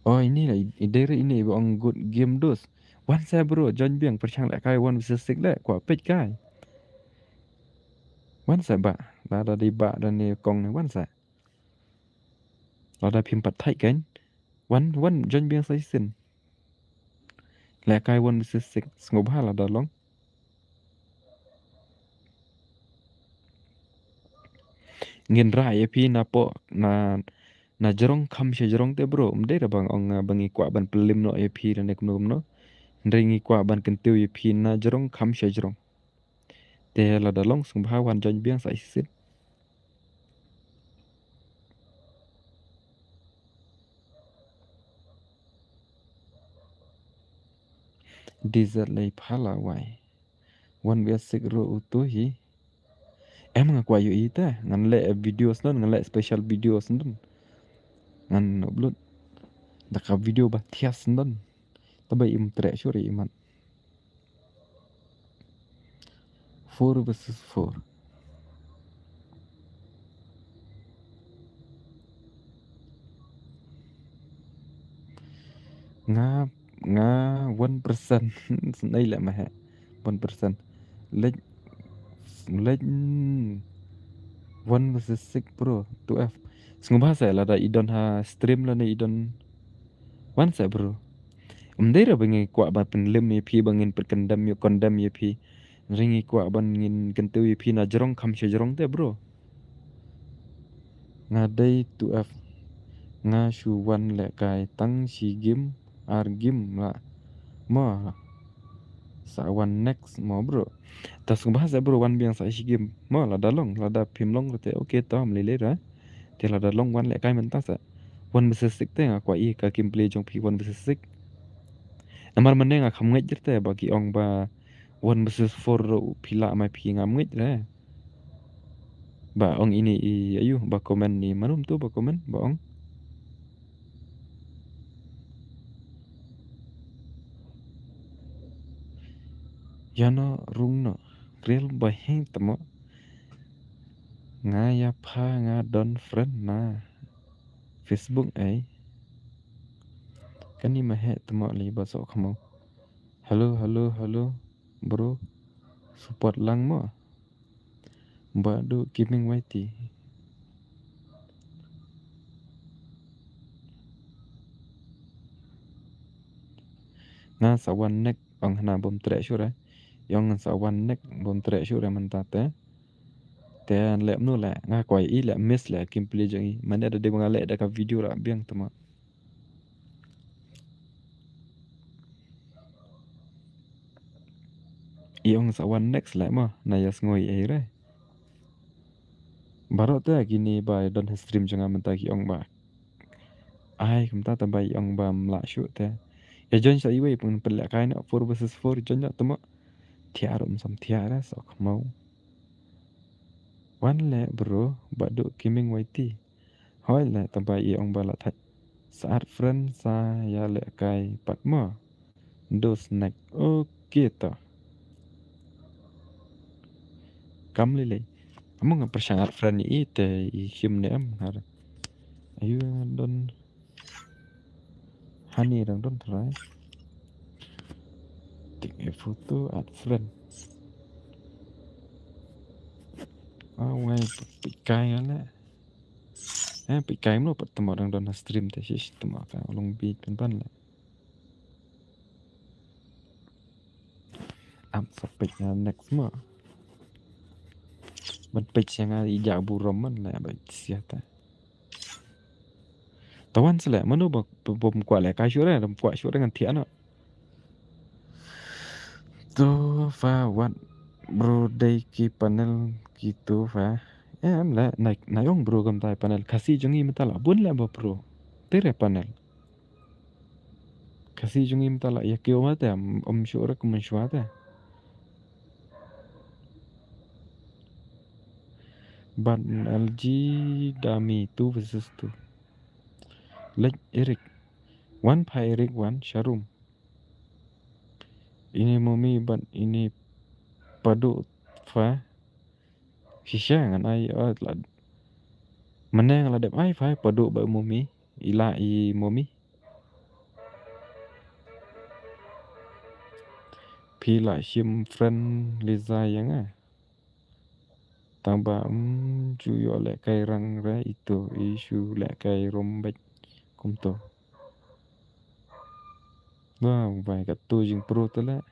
Oh ini la i dei re ini ba ong good game dos. Wan sa bro join biang pyrshang leh kai one versus six leh kwah peit kai. Wan sa ba lada dei ba da ne kong ne wan sa. Lada phim pat thait kan. Wan wan join biang sa isin. Leh kai one versus six sngewbha lada long. Ngin rah ïa phi na po na na jrong kham sha jrong te bro. Ym dei da bang ong ba ngi kwah ban pynlim noh ïa phi da ne kumno kumno. Hynrei ngi kwah ban kyntiew ïa phi na jrong kham sha jrong. Te lada long sngewbha wan join biang sa isin. Di zat lei phala wai. Wan bia sik ruh utu hi. Em nga kwah ïoh i te ngan leh video sendon ngan leh special video sendon. Ngan upload da ka video ba thiah sendon. Taba im treh shuh ri imat. Four versus four. Nga nga one percent. Snai leh ma he one percent. Lej lej one versus six bro two F. Sngewbha sa lada i don ha stream lane i don. Wan sa bro. Ym dei ra ba ngi kwah ba pynlim ïa phi ba ngin pynkendam ïa condemn ïa phi. Ring i kwah ban ngin kyntiew ïa phi na jrong kham sha jrong te bro. Nga dei two F. Nga shu wan lehkai tang shi game, ar game la. Mo. Sa wan next mo bro. Ta sngewbha sa bro wan biang sa shi game. Mo lada long, lada phim long te okay to ym lei lei ra. Te lada long wan lehkai mynta sa. One versus six te nga kwah i ka gameplay jong phi one versus six. Namar mynne nga kham ngeit jir te ba ki ong ba one versus four ruh phi lah ma phi ngam ngeit re. Ba ong ini i ayu ba comment ni mano to ba comment ba ong. Ïano rung no. Real ba heng tamo. Nga ïa pha nga don friend na Facebook ai. Kani ma heh tamo li ba sok khamo. Hello, hello, hello. Bro. Support lang mo. Ba du gaming Y T. Nga sa wan next ong hana bom trek shuh re. Ïong sa wan next bom trek shuh re mynta te. Te leh mno leh nga kwah i leh miss leh gameplay jong i. Mane da dei ba nga leh da ka video la biang tama. I ong sa wan next leh ma na ïa sngew i ei re. Baroh te kine ba don ha stream jong nga mynta ki ong ba. Ai kumta ta ba i ong ba mlah shuh te. Ïa join sa iwei pun pynleh kai na four versus four join na tama. Thiah rum sam thiah re sok mau. Wan leh bro ba du gaming Y T. Hoi leh taba i ong ba la thait. Sa add friend sa ïa leh kai pat mo. Do snack. Okay to. Kam lei lei. Amo nga pyrshang add friend i te i shim ne em har. Ayu don. Hani dang don try. Take a photo, add friend. Ah, wai pikai ngale. Eh, pikai mlo pat temo dang don stream te sis temo ka long bi pen pan le. Am sa pik nga next mo. Ban pik sia nga ija burom man le ba sia ta. Tawan sele mano ba bom kwa le ka shure dom kwa shure ngan thiah no. To fa wat bro dei ki panel ki to fa. Em le na na yong bro kam tai panel kasi jong i mata la bun le ba bro. Tere panel. Kasi jong i mata la ya kio mata om shure kum shwa ta. Ban L G dami two versus two. Lek Eric. Wan pha Eric wan sharum. Ini mumi ban ini padu pha. Shisha ngan ai at lad. Meneng la dep ai pha padu ba mumi. Ila i mumi. Phi la shim friend Liza yang ah. Tang ba um ju ïoh lehkai rang re ito i shu lehkai rom bek kumto. Wah, bai ka tu jing pro te le.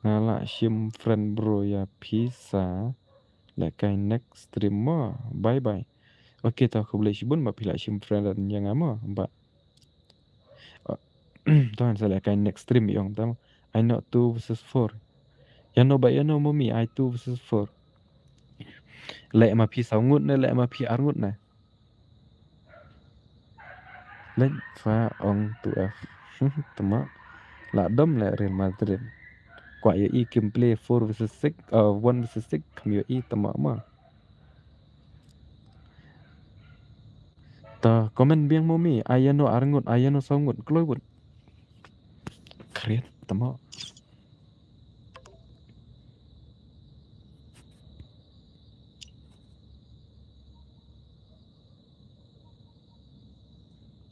Nga la shim friend bro ïa phi sa lehkai next stream mo. Bye bye. Okay, ta khublei shibun ba phi la shim friend ïa nga mo ba. Tuan sa lehkai next stream ïong tam. Ai no two versus four. Ïano ba ïano mumi ai two versus four. Leh ma phi saw ngut ne leh ma phi ar ngut ne. Leh fa ong two F. Tama. La dom le Real Madrid. Kwa ïa i kim play four versus six, uh, one versus six kam ïa i tama ma. Ta comment biang mo mi, ai ïano ar ngut, ai ïano saw ngut, kloi wut. Kriat tama.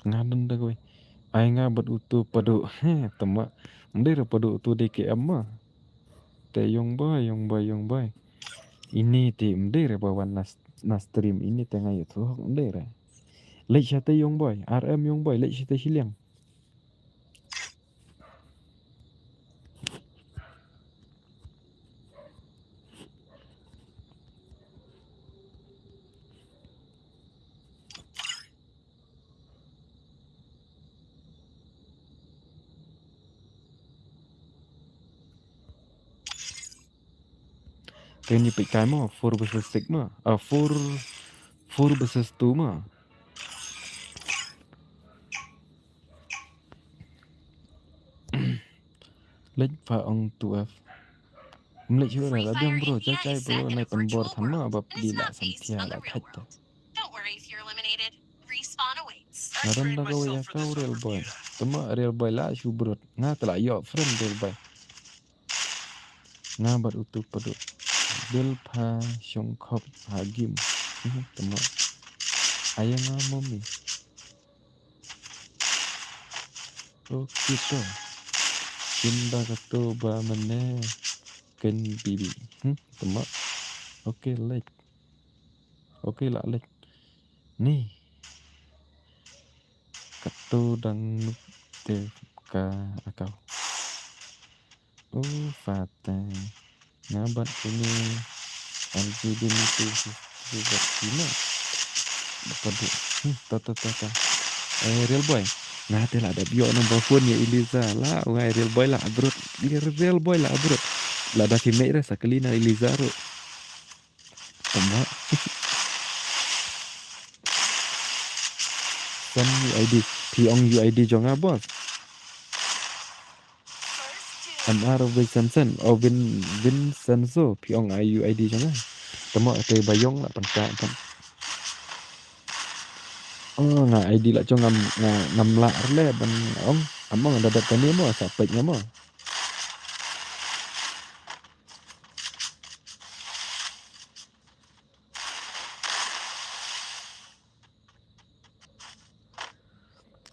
Nga dang da koi. Ai nga bad utu padu. He, tama. Mdei ra padu utu dei ke ama. Te yong bai, yong bai, yong bai. Ini te mdei re ba wan na stream ini te nga yu tu hok mdei re. Lek sha te yong bai, R M yong bai, lek sha te shiliang. Kane peit kai mo, four versus six mo. Ah, four, four versus two mo. Leit pha ong two F. Mleit shuh la biang bro, jai jai bro, nai pynbor than mo, ba pdi la samthia la thait ta. Don't worry if you're eliminated. Respawn awaits. Nga don da ka wei ïa ka u Real Boy. Tama Real Boy la shu brot. Nga te la ïoh friend Real Boy. Nga bad utu padu. Bil pha shong khop ha game. Mhm, tama. Aya nga mommy. Okay to. Kim da kato ba mane ken bibi. Hmm, tama. Okay, like. Okay, la like. Ni. Kato dang nuk te ka akau. Oh, fate. Nga bat ini L G B ni tu tu bat sini. Apa tu? Hmm, ta ta ta ta. Eh, Real Boy. Nga te la dep ïoh number phone ïa Eliza la. Wai Real Boy la abrut. Real Boy la abrut. La da teammate re sakali na Eliza ru. Tama. Send U I D. Phi ong U I D jong nga boss. M R Vincenzo, oh, Vin-, Vincenzo, phi ong ai U I D jong nga. Tama te ba ïong la pynka tam. Oh, nga I D la jong ngam, nga, ngam lah rle ban ong. Among da dat kane mo sa peit nga mo.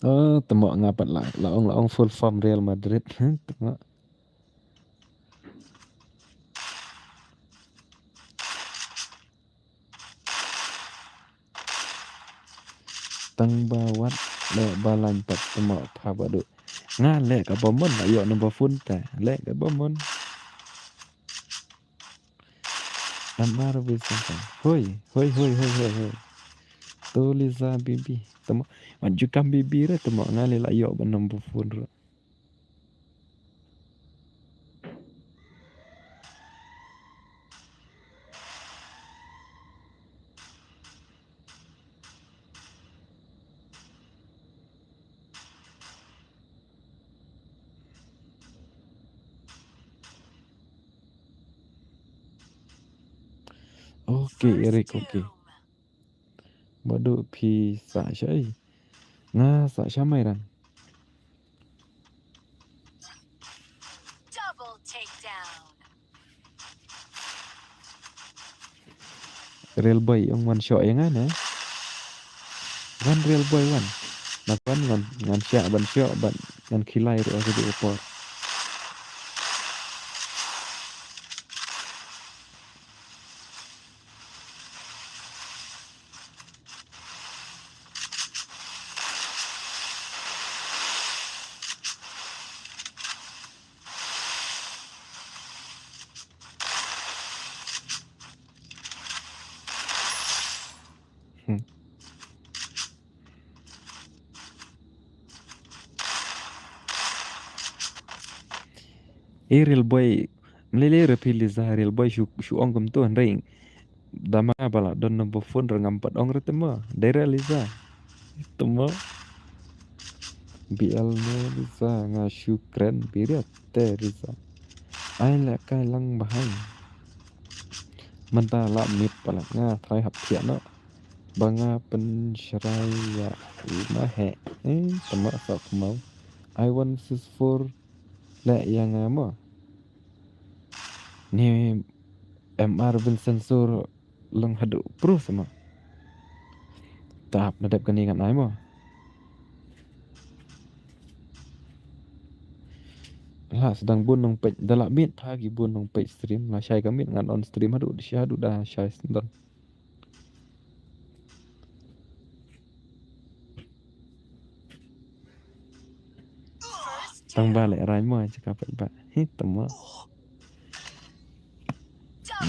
Oh, tama nga pat la, la ong, la ong full form Real Madrid. Tama. Tang ba wat le ba lain pat tama pha ba du. Nga le ka ba mon la ïoh number phone ta. Le ka ba mon. Amar bi sangkang. Hoi, hoi, hoi, hoi, hoi, hoi. To Liza bibi. Tama. Wan jukam bibi re tama nga le la ïoh ba number phone re. Okay, Eric, okay. Badu phi sa shai. Nga sa sha mai ran. Double takedown. Real Boy ong wan shoh ïa nga ne. Wan Real Boy wan. Ngan wan ngan, ngan shah ban shoh ban ngan khilai ruh ka dei ka por. Hmm. Eh, Real Boy, mlei lei re phi Liza, Real Boy shu, shu ong kumto hynrei. Da ma ba la don number phone re ngam pat ong re te ma. Dei re Liza. Te ma. B L ne Liza nga shu kren biria te Liza. Ai la kai lang bahai. Mynta la mit palat nga try hap thiah noh. Ba nga pynshrai ïa i ma he. Eh, te ma sa kumau. Ai one six four le ïa nga mo. Ni M R Vincenzo long haduh pro sama. Tap na dep kane ngan ai mo. La sdang bun nongpeit, da la miet pha ki bun nongpeit stream, la shai ka miet ngan on stream haduh, da shai haduh da shai sdang. Tang ba leh rai mo, jaka peit ba. Hi, tama.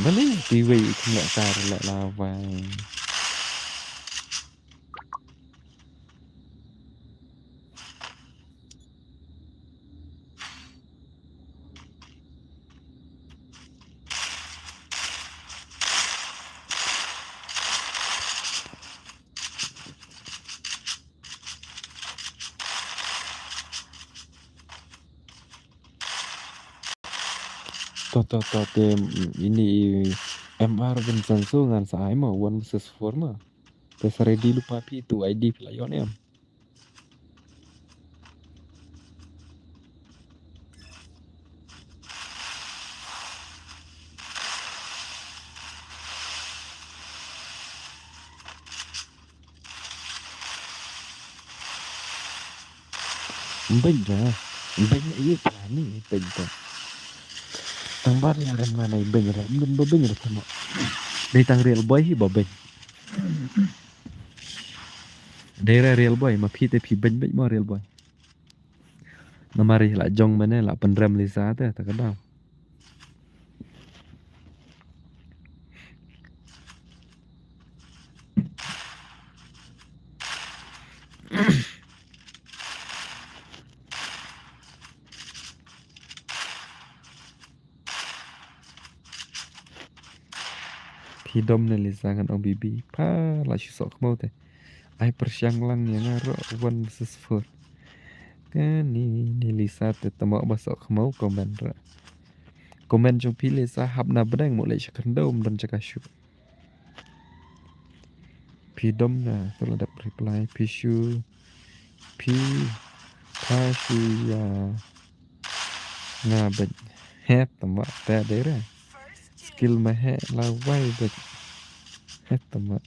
Bale, ti wei, kum leh kar, leh lawai. To, to, to, te, mm, ini i M R Vincenzo ngan sa ai mo, one versus four mo. Te sa ready lypa phi tu I D phi la ïoh ne em. Beng da. Beng ïa ka ni beng da. Tang ba ïa rem ngan ai beng da. Beng ba beng da tama. Dei tang real boy hi ba beng. Dei re real boy ma phi te phi beng beng ma real boy. Namar i la jong mane la pynrem Lisa te ta ka daw. Phi dom ne Lisa ngan ong bibi. Pha la shu soh khmo te. Ai pyrshang lang ïa nga ruh one versus four. Kani ni Lisa te tamo ba soh khmo comment ruh. Comment jong phi Lisa hap na bneng mo leh sha khyndew ym don jaka shu. Phi dom na to la dep reply phi shu phi pha shu ïa nga bad het tama te dei re skill ma he la wai bad het tama.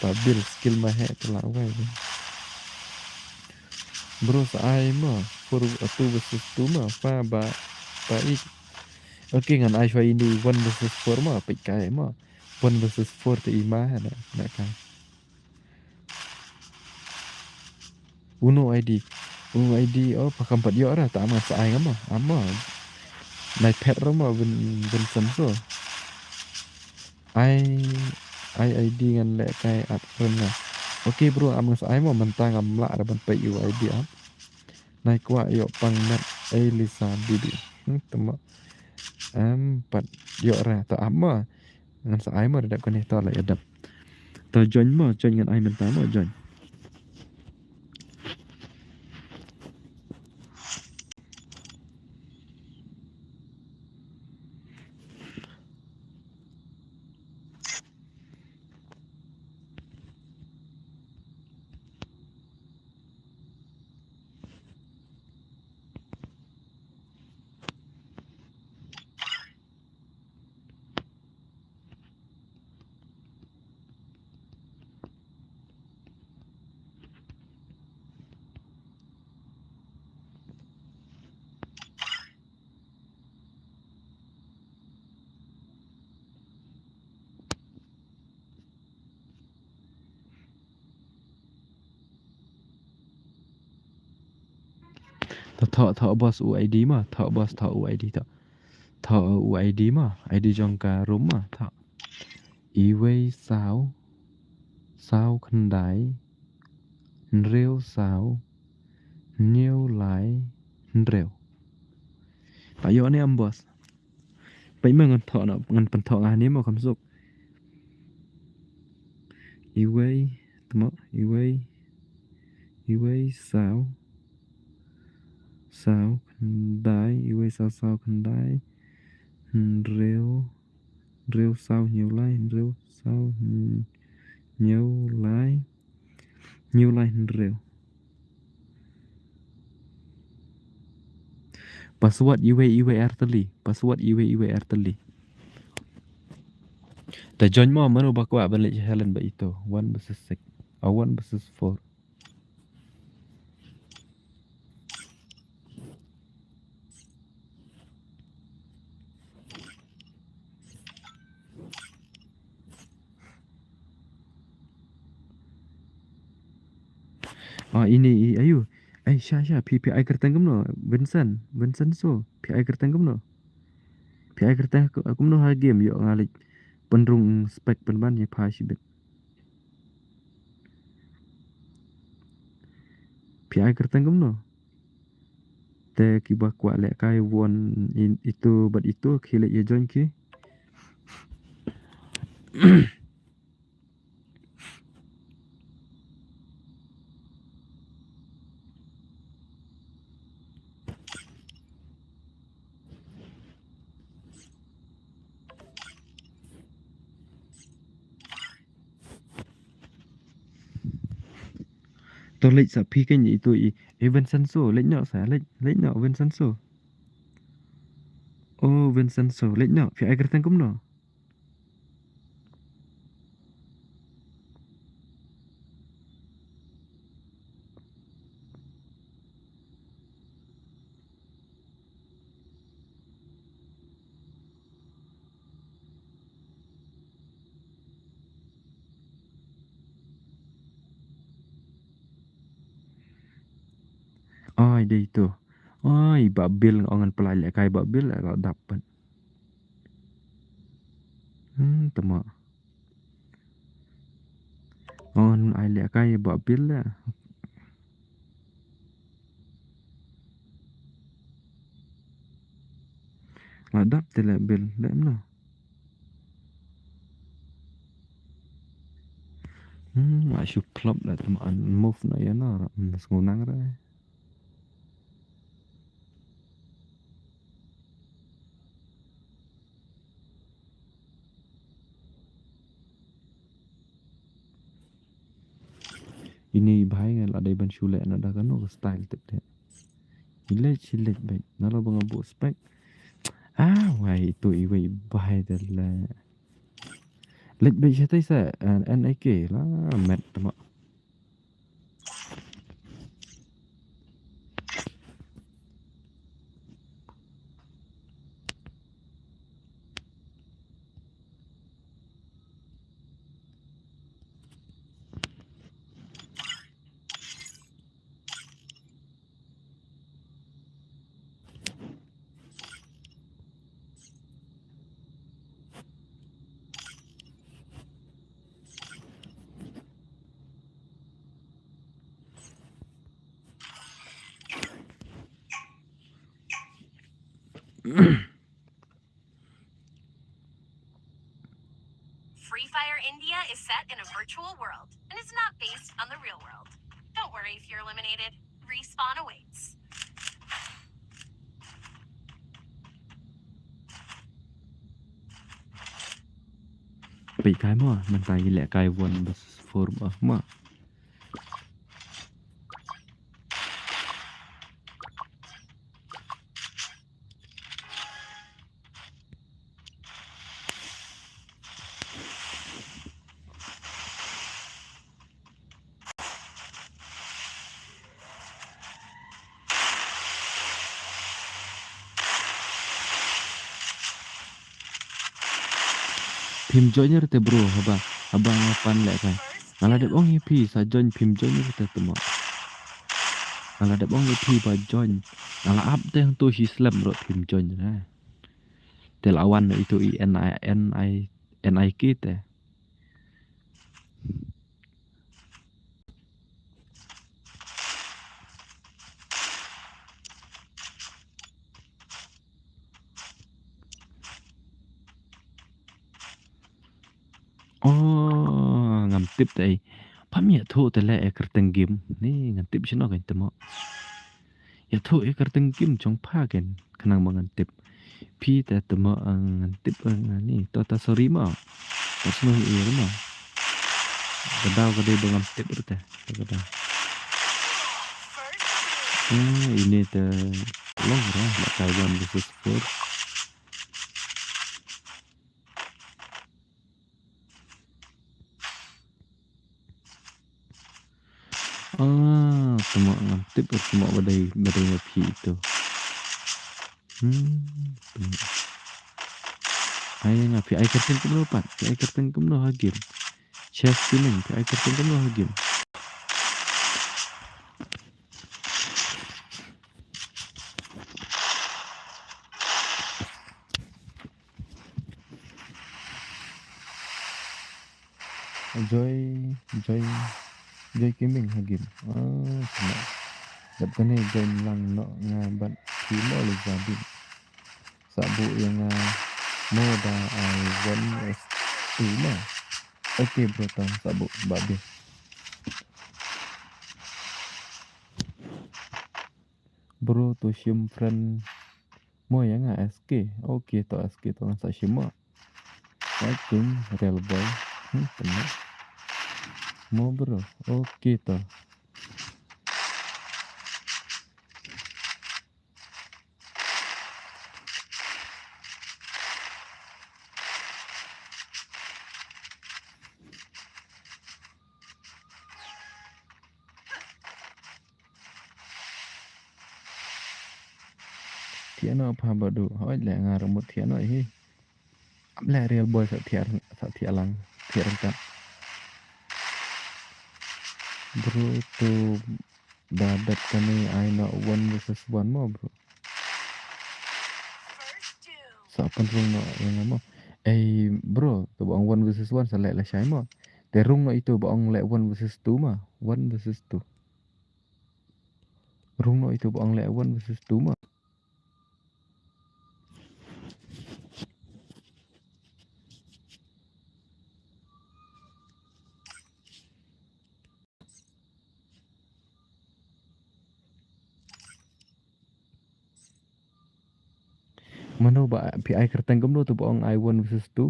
Pa bil skill ma he te la wai bad. Bro sa ai ma four two versus two ma fa ba pa ik. Okay ngan ai shwa ini one versus four ma pik kai ma. One versus four te ima ha na na ka. Uno I D. Uno I D oh pa kam pat ïoh ra ta ama sa ai ngam ama. Nai pet ra ma ben ben sen so. Ai ai I D ngan leh kai at friend nga. Okay bro am nga sa ai ma mynta ngam lah ra ban peit u I D am. Nai kwah ïoh pang met ai Lisa bibi. Hmm tama. Am pat ïoh ra ta ama. Ngan sa ai mo da dep kane to la ïa dep. To join mo, join ngan ai mynta mo join. Thoh thoh boss u I D ma, thoh boss thoh u I D thoh. Thoh u I D ma, I D jong ka room ma, thoh. Iwei saw, saw khyndai, hynriew saw, hynñiew lai, hynriew. Pha ïoh ne em boss? Peit ma ngan thoh noh, ngan pynthoh nga hangne mo kham suk. Iwei, tmo, iwei, iwei saw, saw khyndai, iwei saw saw khyndai, hynriew, hynriew saw hynñiew lai, hynriew saw hynñiew lai, hynñiew lai hynriew. Password iwei iwei ar tylli. Password iwei iwei ar tylli. Te join mo mano ba kwah ban leit Helen ba ito. One versus six. A one versus four. Ah, ini, i, ayu. Ai, sha, sha, phi, phi ai kyrteng kumno? Vincent, Vincent so, phi ai kyrteng kumno? Phi ai kyrteng ku-, kumno ha game ïoh nga leit pynrung spec pynban ïa pha shibit. Phi ai kyrteng kumno? Te kiba kwah lehkai won in ito bad ito khie leit ïa join ki. To leit sa phi kein ito i. Eh, Vincenzo, leit noh sa, leit, leit noh, Vincenzo. Oh, Vincenzo, leit noh, phi ai kyrteng kumno? Ai, dei to. Ai, Bah Bill, nga ong ngan pynlehkai Bah Bill, la dap pat. Hmm, tama. Ong ngan ai lehkai Bah Bill la. La dap te la Bill, la em no. Hmm, la shu plop la tama, move na ïa na, hmm, sngew nang ra. Ine i bhai nga la dei ban shu leh na da kano ka style tip de. I leit, i leit beit. Nalor ba nga buh spec. Ah, wai, ito iwei i bhai de la. Leit beit shatei sa, eh, N I K la met tama. Free Fire India is set in a virtual world and is not based on the real world. Don't worry if you're eliminated. Respawn awaits. Peit kai mo, mynta ngi lehkai one versus four mo, mo. Phim join ïa te bro, haba, haba nga pan lehkai. Nga la dep ong ïa phi sa join, phim join ïa te tama. Nga la dep ong ïa phi ba join. Nga la ap te hangto shi slem ruh phim join ïa. Te la wan na ito i N I, N I, N I K te. Oh, ngam tip te ei. Phim ïathuh te leh ïa kyrteng game. Ni ngan tip shano kein te mo. Ïathuh ïa kyrteng game jong pha kein khnang ba ngan tip. Phi te te mo, ah, ngan tip, ah, ni to ta sorry mo. Ta sngewbha ïa mo. Ka daw ka dei ba ngam tip ruh te. Ka daw. Ah, ine te long ra, lehkai one versus four. Ah, tama ngam tip, tama ba dei, ba dei ma phi ito. Hmm, tama. Ai nga phi ai kyrteng kumno pat, phi ai kyrteng kumno ha game. Chess Gaming, phi ai kyrteng kumno ha game. Joy, Joy, Joy Gaming ha game. Ah, kena. Dep kane join lang noh nga bad phi mo le jadi. Sa buh ïa nga mo da ai one S two mo. Okay bro, tang sa buh ba be. Bro to shim friend. Mo ïa nga S K. Okay to S K to ngan sa shim mo. Watching real boy. Hmm, tengok. Mo bro. Okay to. Thiah noh pha ba du. Hoi le nga remut thiah noh hi. Ap le real boy sa thiah, sa thiah lang. Thiah rangkat. Bro, to ba dep kane ai noh one versus one mo, bro. Sa pynrung noh ïa nga mo. Ei bro, to ba ong one versus one sa leh lashai mo. Te rung noh ito ba ong leh one versus two mo. One versus two. Rung noh ito ba ong leh one versus two mo. Mano ba phi ai kyrteng kumno to ba ong ai one versus two?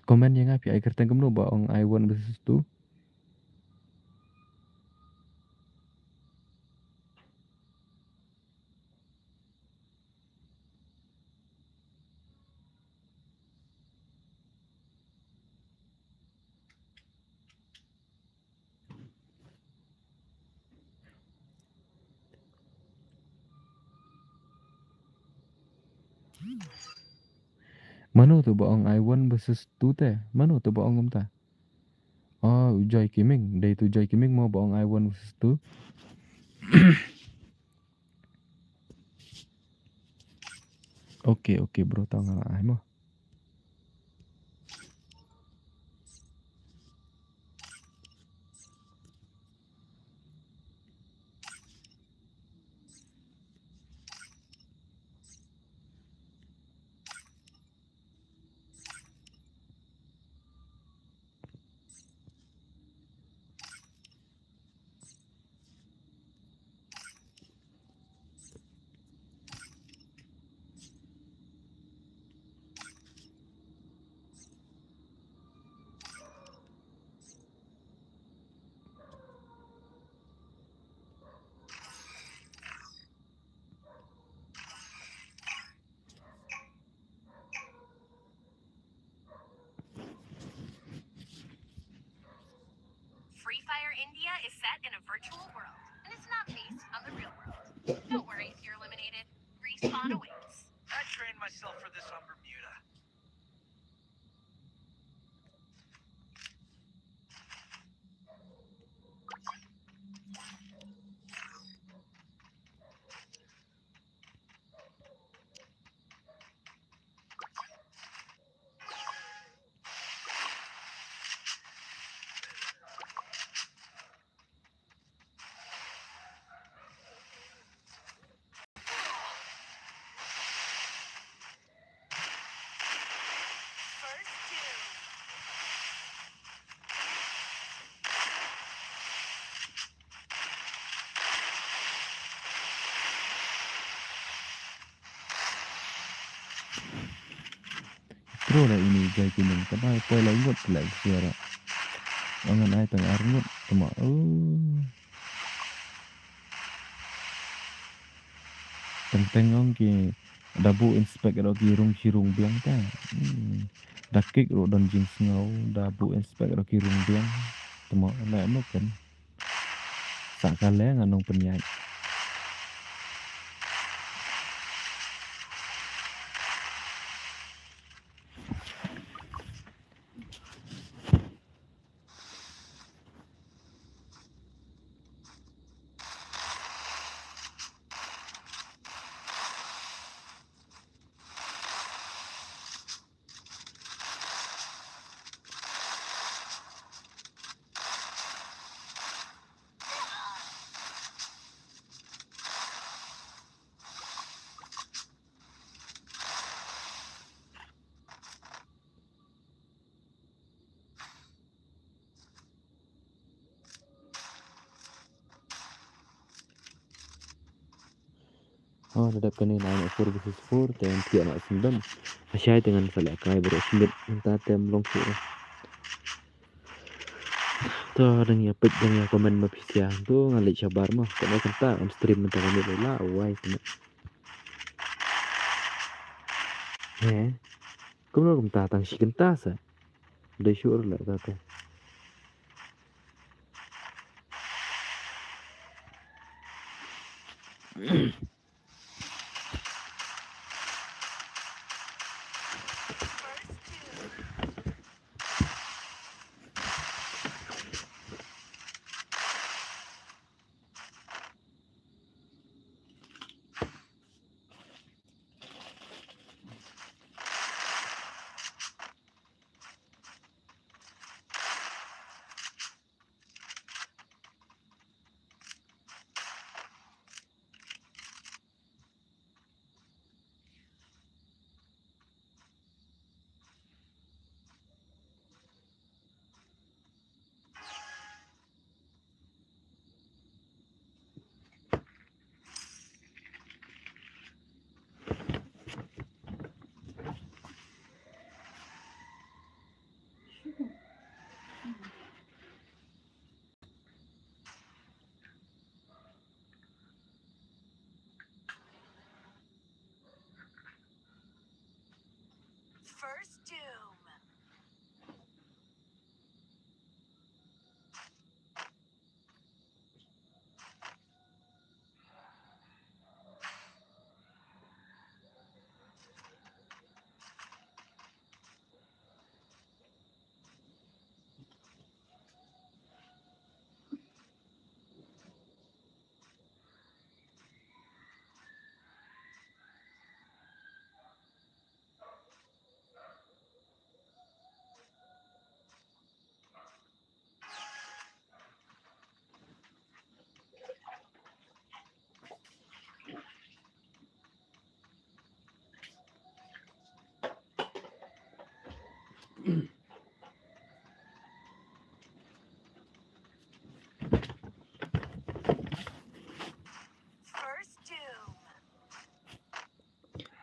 Comment ïa nga phi ai kyrteng kumno ba ong ai one versus two? Mano to ba ong ai one versus two te? Mano to ba ong kumta? Oh, u Joy Kiming. Dei to Joy Kiming mo ba ong ai one versus two. Okay, okay, bro, tang nga ai mo. Free Fire India is set in a virtual world, and it's not based on the real world. Don't worry if you're eliminated. Respawn awaits. I trained myself for this on Bermuda. Pro la ini jai kining ka bai poi lai ngut la suara. Angan ai tang ar ngut tama. Oh. Teng teng ong ki da bu inspect ro ki rung ki rung biang ta. Hmm. Da kik ro don jing sngaw da bu inspect ro ki rung biang. Tama na no kan. Sa ka leng anong pynïaid. Oh, da dep kane nine four versus four te ngan thiah na sendom. Ashai te ngan sa leh kai baroh shimit mynta te ym long shuh. To dang ïa peit dang ïa comment ma phi sia. To ngan leit shabar mo. Kane kynta on stream mynta kane lei la wai kane. He. Kumno kumta tang shi kynta sa. Dei shuh ruh la ta te.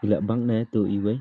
Lah bang ne tu iwei.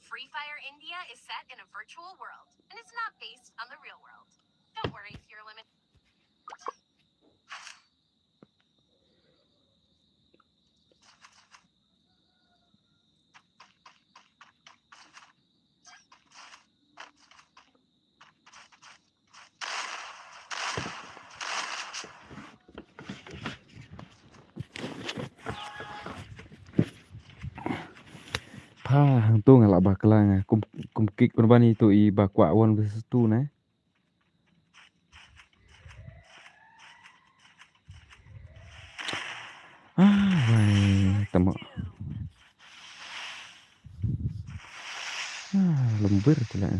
Free Fire India is set in a virtual world, and it's not based on the real world. Don't worry if you're limited. Pha, hangto nga lah bakla nga. Kum, kum kick pynban ito i ba kwah one versus two ne. Ah, wai, tama. Ah, lembir pula.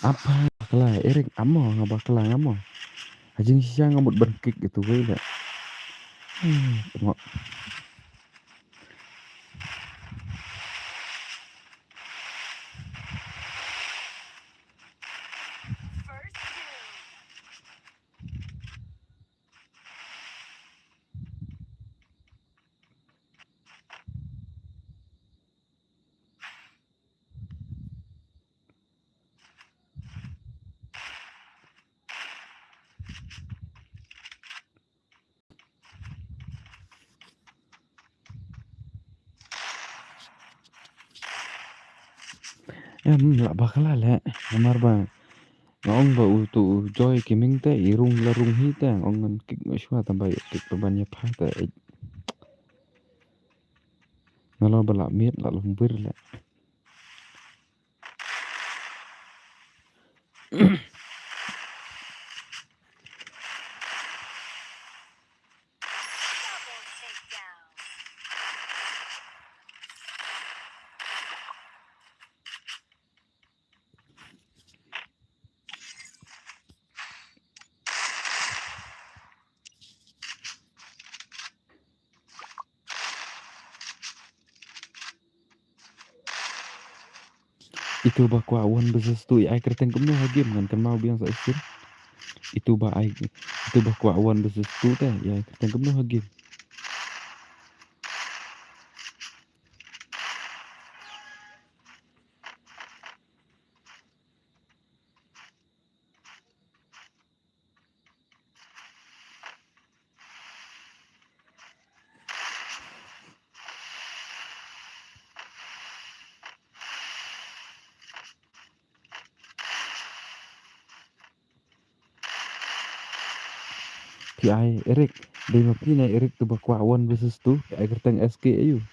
Apa bakla Eric, amo nga bakla nga mo. Ha jingshisha nga mut ban kick itu wei la. Hmm, tengok. Em, lah bakla leh. Namar ba nga ong ba uto u Joy Kiming te i rung la rung hi te, nga ong ngan kick mynshuwa tang ba ïa kick pynban ïa pha te. Nga la ba lah miet lah lembir leh. Itu ba kwah one versus two, ïa ai kyrteng kumno ha game, ngan kynmaw biang sa shisien. Itu ba ai, itu ba kwah one versus two te, ïa ai kyrteng kumno ha game. Phi ai Eric, dei ma phi ne Eric tu ba kwah one versus two, phi ai kyrteng S K A U.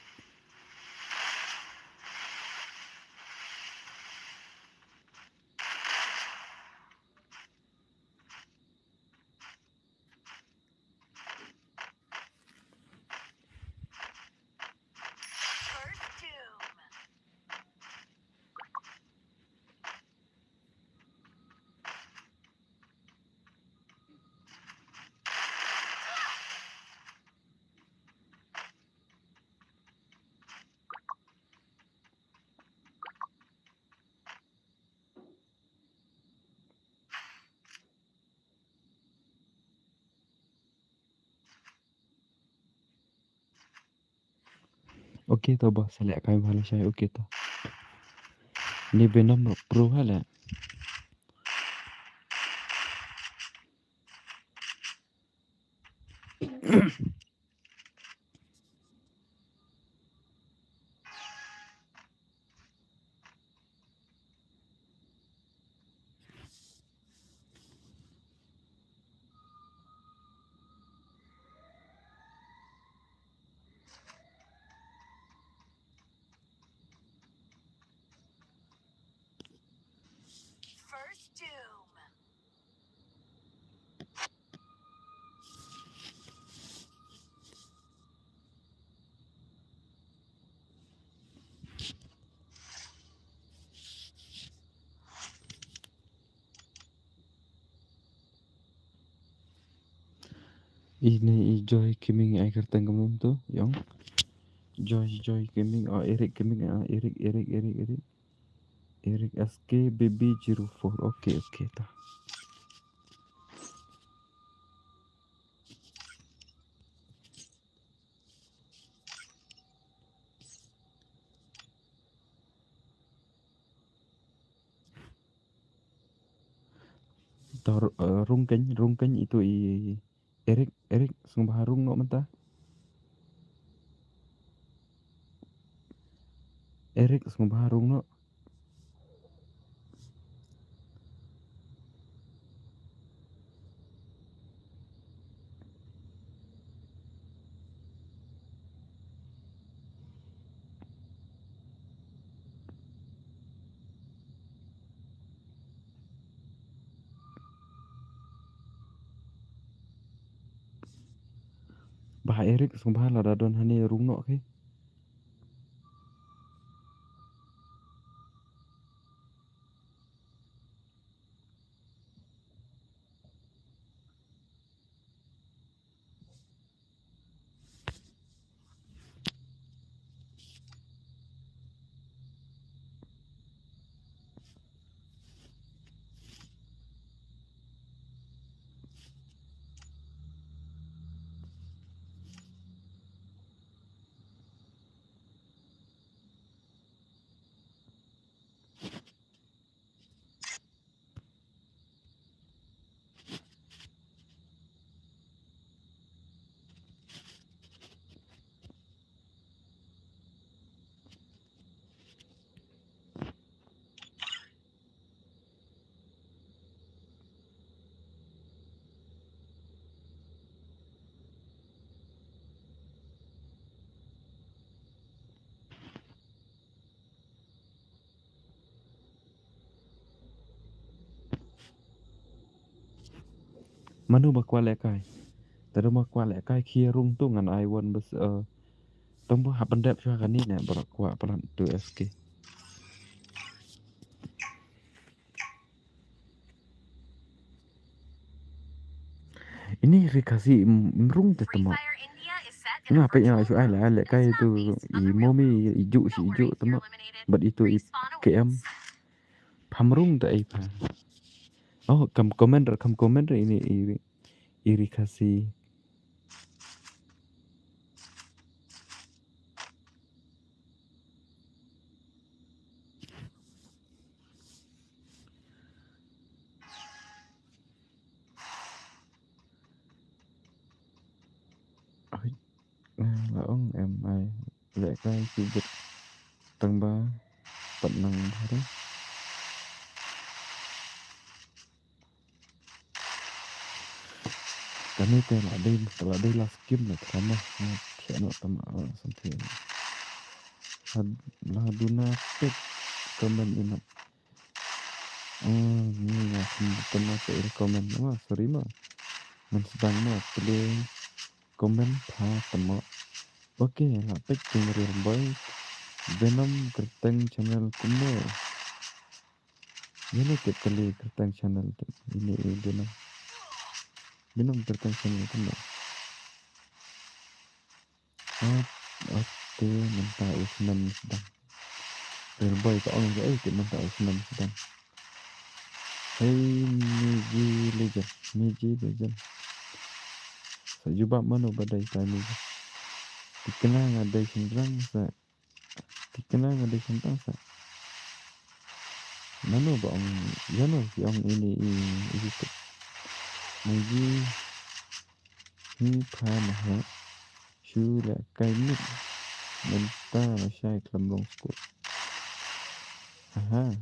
Okay to boss, sa leh kai bha lashai, okay to. Ni Venom Pro ha leh. First Doom. Ine i Joy Gaming ai kyrteng kumno to, ïong. Joy, Joy Gaming, oh, Eric Gaming, ah, Eric, Eric, Eric, Eric. Eric S K B B zero four. Okay, okay, ta. Tor, eh, rung keiñ, rung keiñ itu i Eric, Eric, sngewbha rung noh mynta. Eric, sngewbha rung noh. Bah Eric, sngewbha lada don hangne rung noh ki. Mano ba kwah lehkai? Te da ma kwah lehkai khie rung tu ngan ai wan bas, eh, tang ba hap pyndep shuwa kane ne ba kwah palat tu S K. Ini ri Khasi im, im rung te temo. Nga peit nga shu ai leh, ai lehkai tu i Momi i ju shi i ju temo. Bad itu i K M. Pham rung te ai pha. Oh, kam comment re, kam comment re ini i, i ri Khasi. Ai, eh, la ong em ai lehkai ki bit tang ba pat nang hari. Kane te la dei, la dei last game na tama, na khia na tama, ah, something. Had, la duna pek comment ina. Ah, ni la sim tama ke ira comment ma, sorry ma. Man sedang ma, play comment pha tama. Okay, la pek king real boy. Venom Kyrteng channel kumno. Ïa ne tip kali Kyrteng channel tip. Ini i Binong. Binong Kyrteng channel kumno. Ot, ot te mynta u snem sdang. Real boy ka ong ïa ei tip mynta u snem sdang. Hey, Miji Legend, Miji Legend. Sa jubab mano ba dei tai Miji. Tikna nga dei shynrang sa. Tikna nga dei shynrang sa. Nano ba ong, ïano ki ong ini i, i YouTube. Ngi hi pha ma ha. Shu leh kai mit. Mynta ma shai khlem long skul. Aha.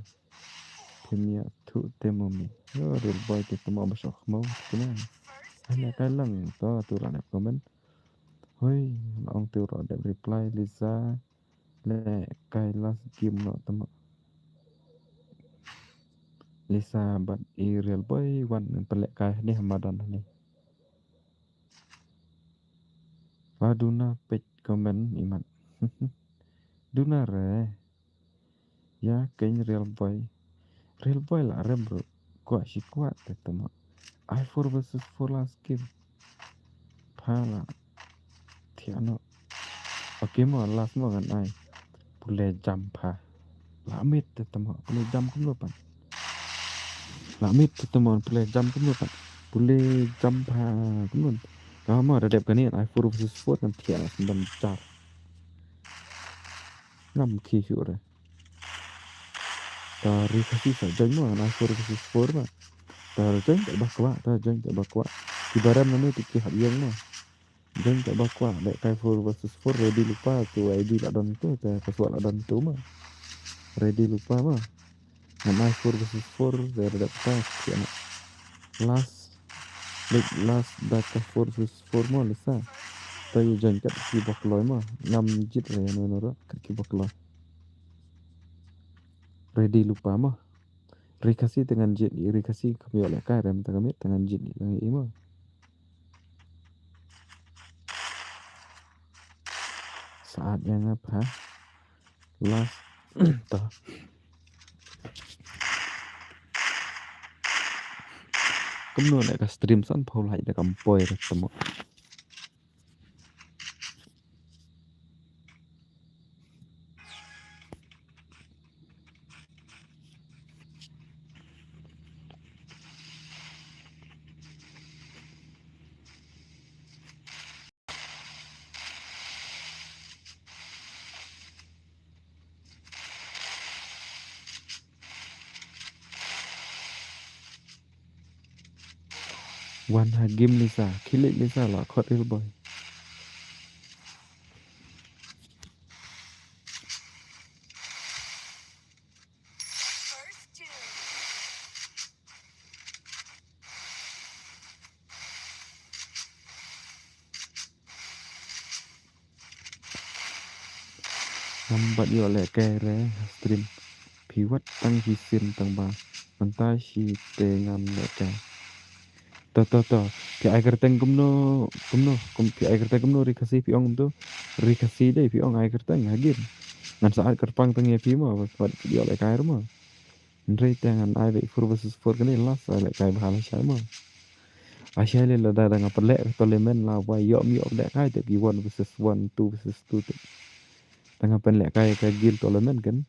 Phim ïa thuh te mo mi. Yo, Real Boy te tamo ba shoh khmo tikna. Hana kai lang to tu la nep comment. Hoi, la ong tu ro dep reply Lisa. Leh kai last game no tamo. Lisa bad i Real Boy wan pynleh kai ne hamadan ne. Wa duna peit comment imat. Duna re. Ïa kein Real Boy. Real Boy la rem ruh. Kwah shi kwah te tamo. Ai four versus four last game. Pha la thiah noh. Okay mo, last mo ngan ai. Pule jam pha. La mit te tamo. Pule jam kumno pat. La mit te tamo, pule jam kumno pat. Pule jam pha kumno. Ka mo da dep kane ai four versus four ngan thiah sendam jar. Ngam ki shu re. Ta ri Khasi sa join mo, ngan ai four versus four ma. Ta join te ba kwah, ta join te ba kwah. Ki baram nane te ki hap ïeng mo. Join te ba kwah, leh kai four versus four, ready lypa, tu I D la don tu, te password la don tu ma. Ready lypa ma. Ngan ai four versus four, te da dep ta, ki anak. Last, like last da ka four versus four mo Lisa. Ta ïa join kat ki ba kloi mo. Ngam jied re ïano ïano ruh, kat ki ba kloi. Ready lypa mo. Ri Khasi te ngan jied ïa, ri Khasi kam ïoh leh kai rem ta ka miet te ngan jied ïa, ngan ïa mo. Saat ïa nga pha. Last. Ta. Kumno leh ka stream san phaw lai da kam poi re tamo. Wan ha game Lisa, khie leit Lisa la khot Real Boy. Ngam pat ïoh leh kai re ha stream. Phi wat tang shisien tang ba mynta shi te ngam leh kai. To to to. Phi ai kyrteng kumno, kumno, kum, phi ai kyrteng kumno, ri Khasi phi ong kumto. Ri Khasi dei phi ong ai kyrteng ha game. Ngan sa ai kyrpang tang ïa phi mo, wat ïoh leh kai re mo. Hynrei te ngan ai beit four versus four kane last, ai leh kai bha lashai mo. Lashai lei lada da nga pynleh ka tournament la wai ïoh ym ïoh leh kai te ki one versus one, two versus two te. Da nga pynleh kai ka guild tournament kan.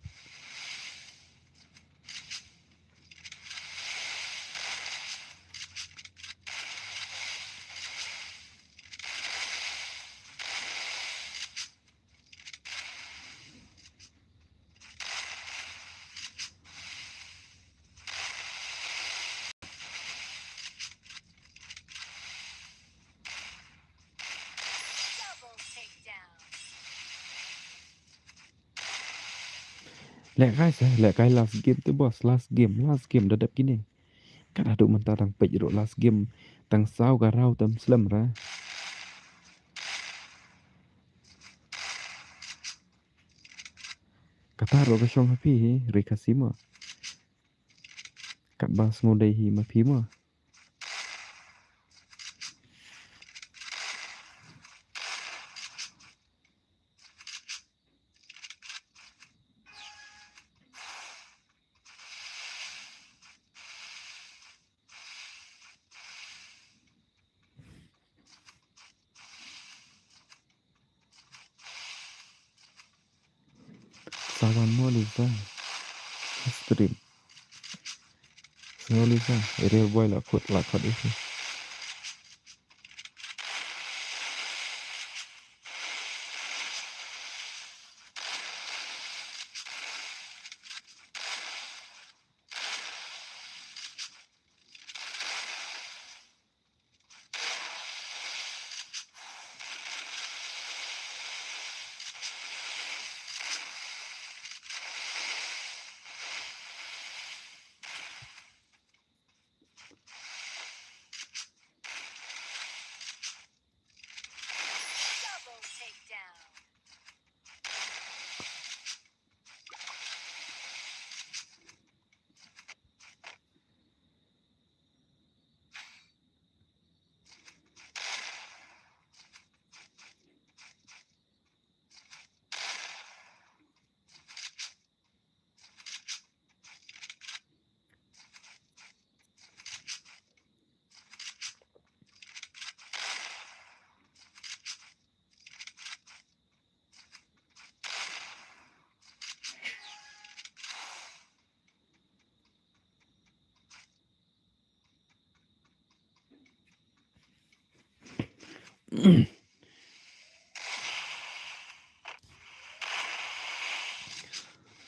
Leh kai sa, leh kai last game te boss, last game, last game da dep kine. Kat haduh mynta dang peit ruh last game, tang saw ka raw tam slem ra. Kata ruh ka shong ha phi hi, ri Khasi mo. Katba sngewdei hi ma phi mo. Sa wan mo Lisa. Stream. Sa Lisa, Real Boy la khot, la khot isi.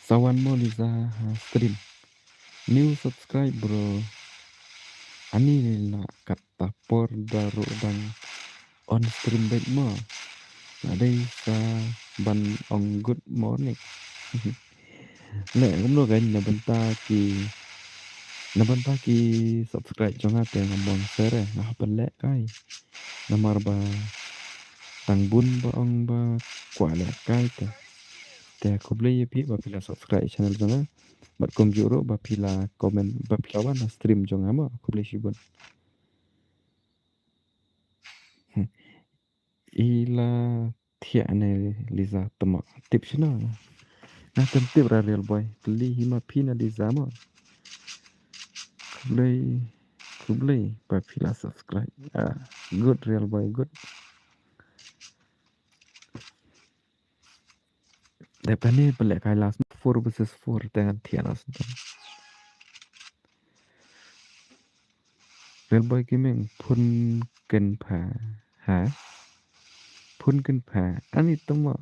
Sawan mo Liza ha stream. New subscribe bro. Ani la katta por da ruh dang on stream bad mo. Nga dei sa ban ong good morning. Ne kumno kan na bynta ki, na bynta ki subscribe jong nga te nga mon sere nga hap leh kai. Namar ba tang bun ba ong ba kwah leh kai te. Te khublei ïa phi ba phi la subscribe channel jong nga. Bad kumjuh ruh ba phi la comment ba phi la wan ha stream jong nga mo, khublei shibun. I la thiah ne Liza tama tip shino. Nga tem tip ra Real Boy. Peli hi ma phi na Liza mo. Khublei, khublei ba phi la subscribe. Ah, good Real Boy, good. Dep kane pele kai last four versus four te ngan thiah noh shen. Real Boy Gaming phone ken pha. Ha? Phone ken pha. Ani tama.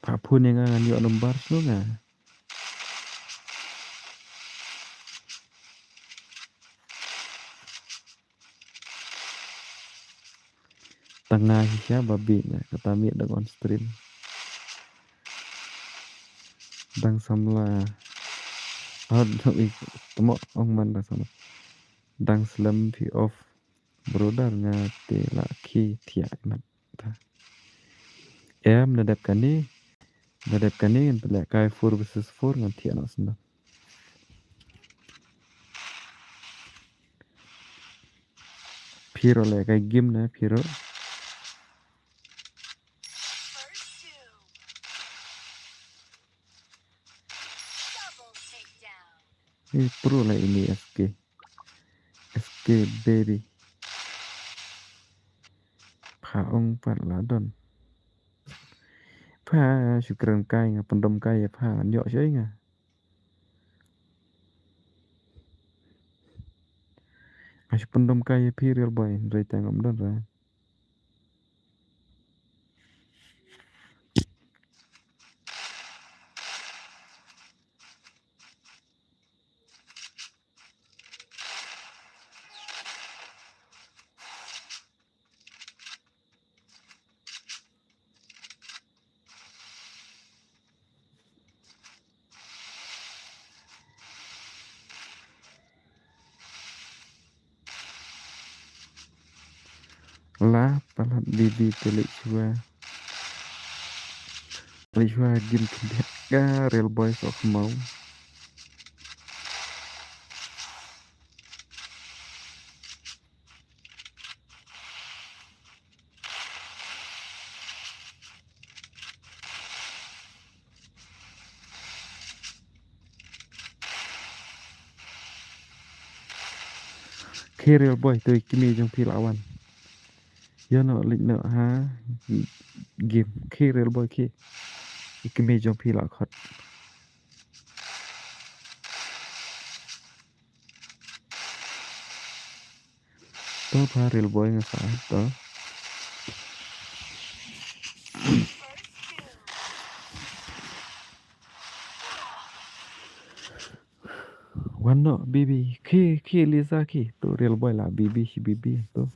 Pha phone ïa nga ngan ïoh number shuh nga. Tang nga hi sha ba bit na kata miet dang on stream. Dang samla. Oh, dang i tama ong man dang samla. Dang slem phi off. Brother nga te la ki thiah mat. Em na dep kane. Na dep kane ngan pele kai four versus four ngan thiah noh shen. Phi ruh leh kai game na phi ruh. Ni pro la ini S K. S K baby. Pha ong pat la don. Pha shu kren kai nga pyndom kai ïa pha ngan ïoh shai nga. Nga shu pyndom kai ïa phi Real Boy hynrei tang ngam don ra. La palat bibi te leit shuwa. Leit shuwa gim khyndiat ka Real Boy soh khmaw. Khie Real Boy, to i kmie jong phi la wan. Ïa no leit no ha game. Khie Real Boy khie. I kmie jong phi la khot. To pha Real Boy nga sah to. Wan noh bibi. Khie, khie Liza khie. To Real Boy la bibi shi bibi to.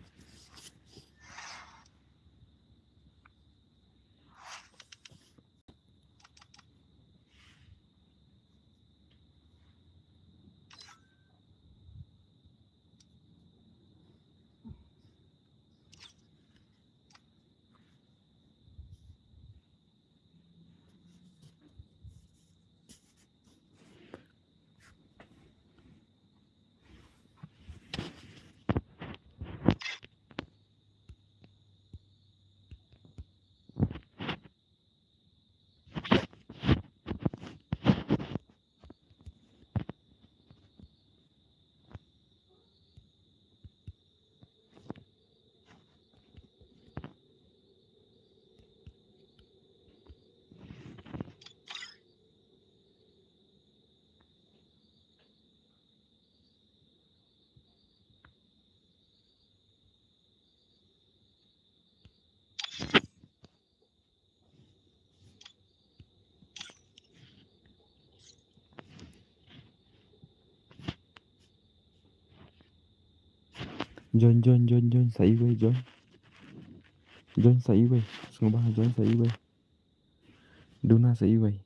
Join, join, join, join sa iwei, join. Join sa iwei. Sngewbha join sa iwei. Duna sa iwei.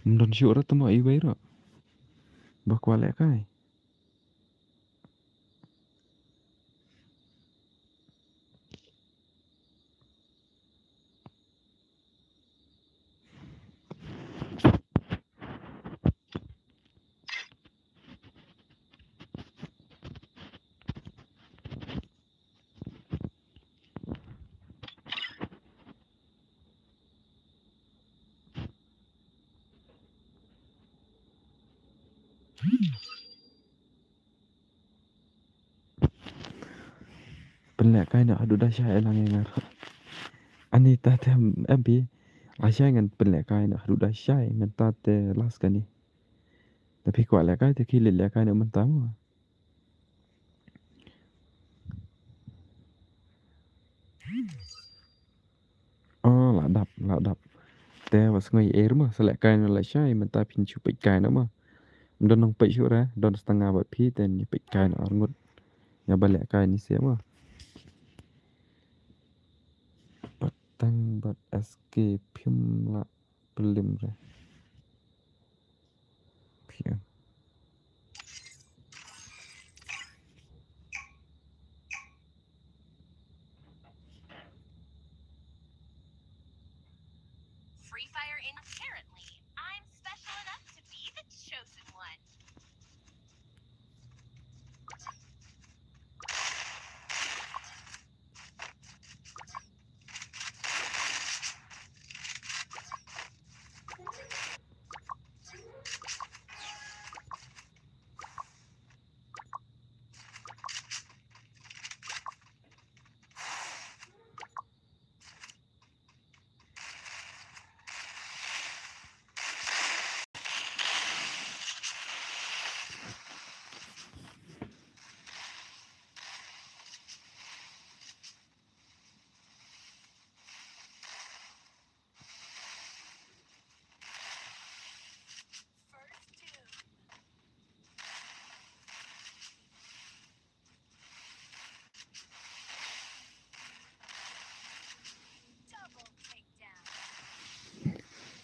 Ym don shuh ruh, tang ma iwei ruh ba kwah lehkai. Pynlehkai noh haduh da shai, lang ïa nga ruh. Ani ta te em bi. Lashai ngan pynlehkai noh haduh da shai, mynta te last kane. Te phi kwah lehkai te khie leit lehkai noh mynta mo. Oh, la dap, la dap. Te wat sngew ei ruh mo, sa lehkai noh lashai, mynta phin shu peitkai noh mo. Ym don nongpeit shuh re, don sa tang nga bad phi, te ngi peitkai noh arngut. Nga ba lehkai ni se mo. Bad tang bad S K phim lah plim re. Phi. Free Fire in. Apparently, I'm special enough to be the chosen one.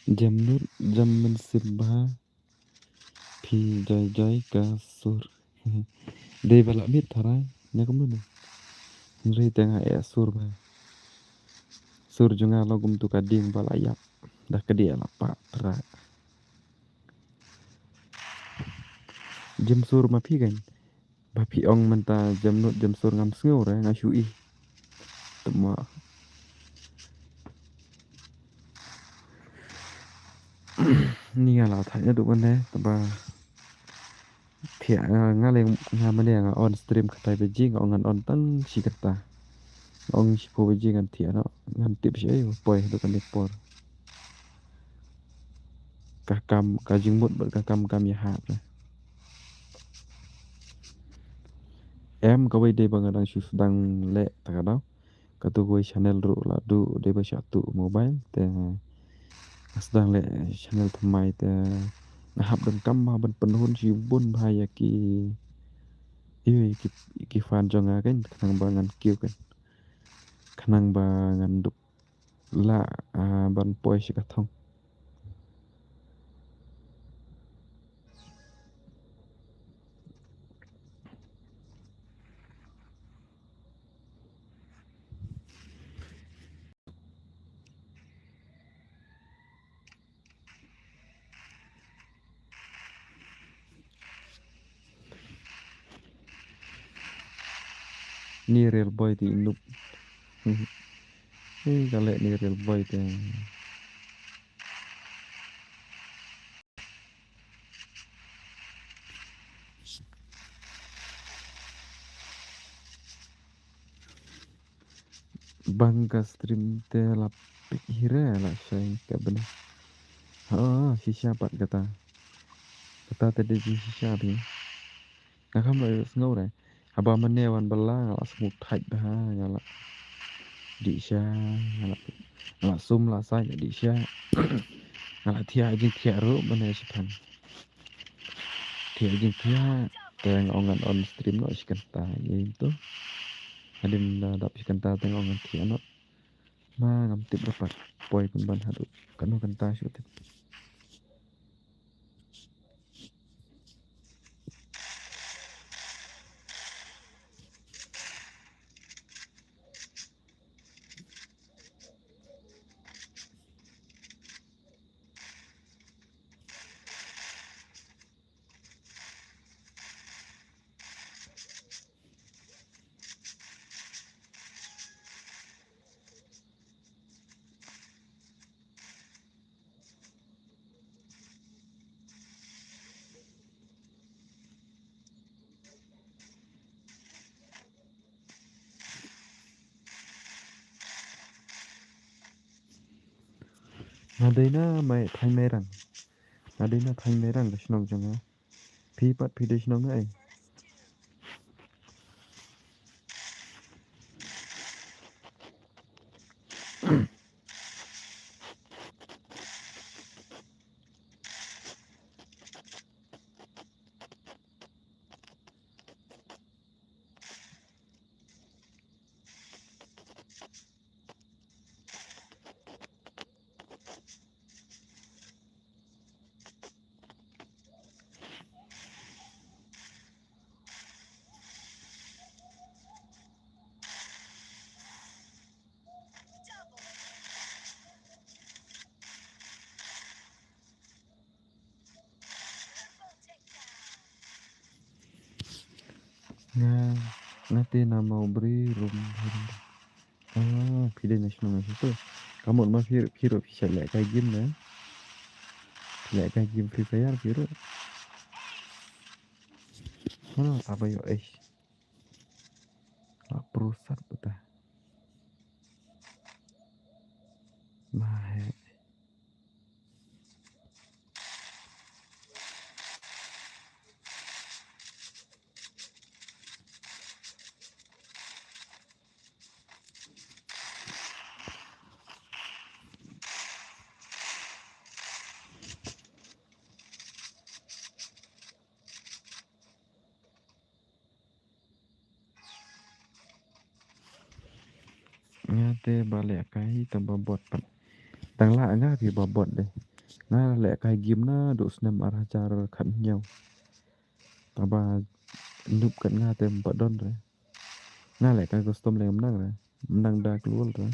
Jemnud, jem mynsiem bha. Phi jai jai ka sur. Dei ba la miet tharai, nya kumno ne. Hynrei te nga eh sur bha. Sur jong nga long kumtu ka dieng ba la ïap. Da ka dieng la pah trai. Jem sur ma phi kan. Ba phi ong mynta jem nud jem sur ngam sngew re nga shu i. Tama. Ni nga la thait naduh mynne, taba thiah nga, nga leh nga mynne nga on stream khatai baje, nga ong ngan on tang shi kynta. Nga ong shiphew baje ngan thiah noh, ngan tip shi ei ba poi haduh kane por. Ka kam, ka jingmut bad ka kam kam ïahap re. Em kawei dei ba nga dang shu sdang leh ta ka daw. Kato kawei channel ruh la duh dei ba shah tuh mobile te nga sdang leh channel thymmai te nga hap donkam bha ban pynhun shibun bha ïa ki, ïa ki, ki fan jong nga kan khnang ba ngan kiew kan khnang ba ngan dup lah, ah, ban poi sha ka thong. Ni real boy te i noob. Ni ka leh ni real boy te. Bang ka stream te la pik hi re la shai ka bne. Ha, shisha pat kata. Kata te dei shisha phi. Nga kham la ïohsngew re. Haba mane wan bylla nga la sngewthait bha, nga la dih sha, nga la, nga la sum la sait la dih sha. Nga la thiah jingthiah ruh mane shipang. Thiah jingthiah, te nga ong ngan on stream noh shi kynta ïa ito. Hadien da dap shi kynta te nga ong ngan thiah noh. Ma ngam tip dapat poi pynban haduh kano kynta shu tip. Nga dei na mai thaiñ Mairang. Nga dei na thaiñ Mairang ka shnong jong nga. Phi pat phi dei shnong ai. Nga, nga te na Mawbri rum. Ah, phi dei na shnong na shuh. Ka mut ma phi, phi ruh phi shait leh kai game na. Leh kai game Free Fire phi ruh. Mana ta ba ïoh eh. La prusat uta. Ma he. Nga te ba leh kai tang ba bot pat. Tang la nga phi ba bot de. Nga leh kai game na duh snem ar hajar khathynñiew. Tang ba nup kat nga te ba don re. Nga leh kai custom leh mnang re. Mnang da klul re.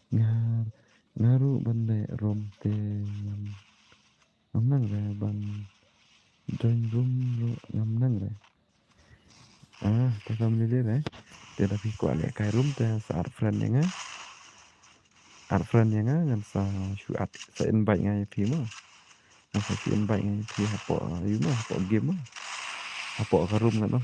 Nga, nga ruh ban leh room te ngam, ngam nang re ban join room ruh ngam nang re. Ah, te kam lili re. Te da phi kwah leh kai room te sa add friend ïa nga. Add friend ïa nga ngan sa shu add, sa invite nga ïa phi mo. Ngan sa shu invite nga ïa phi hapoh, ïa mo, hapoh game mo. Hapoh ka room ngan mo.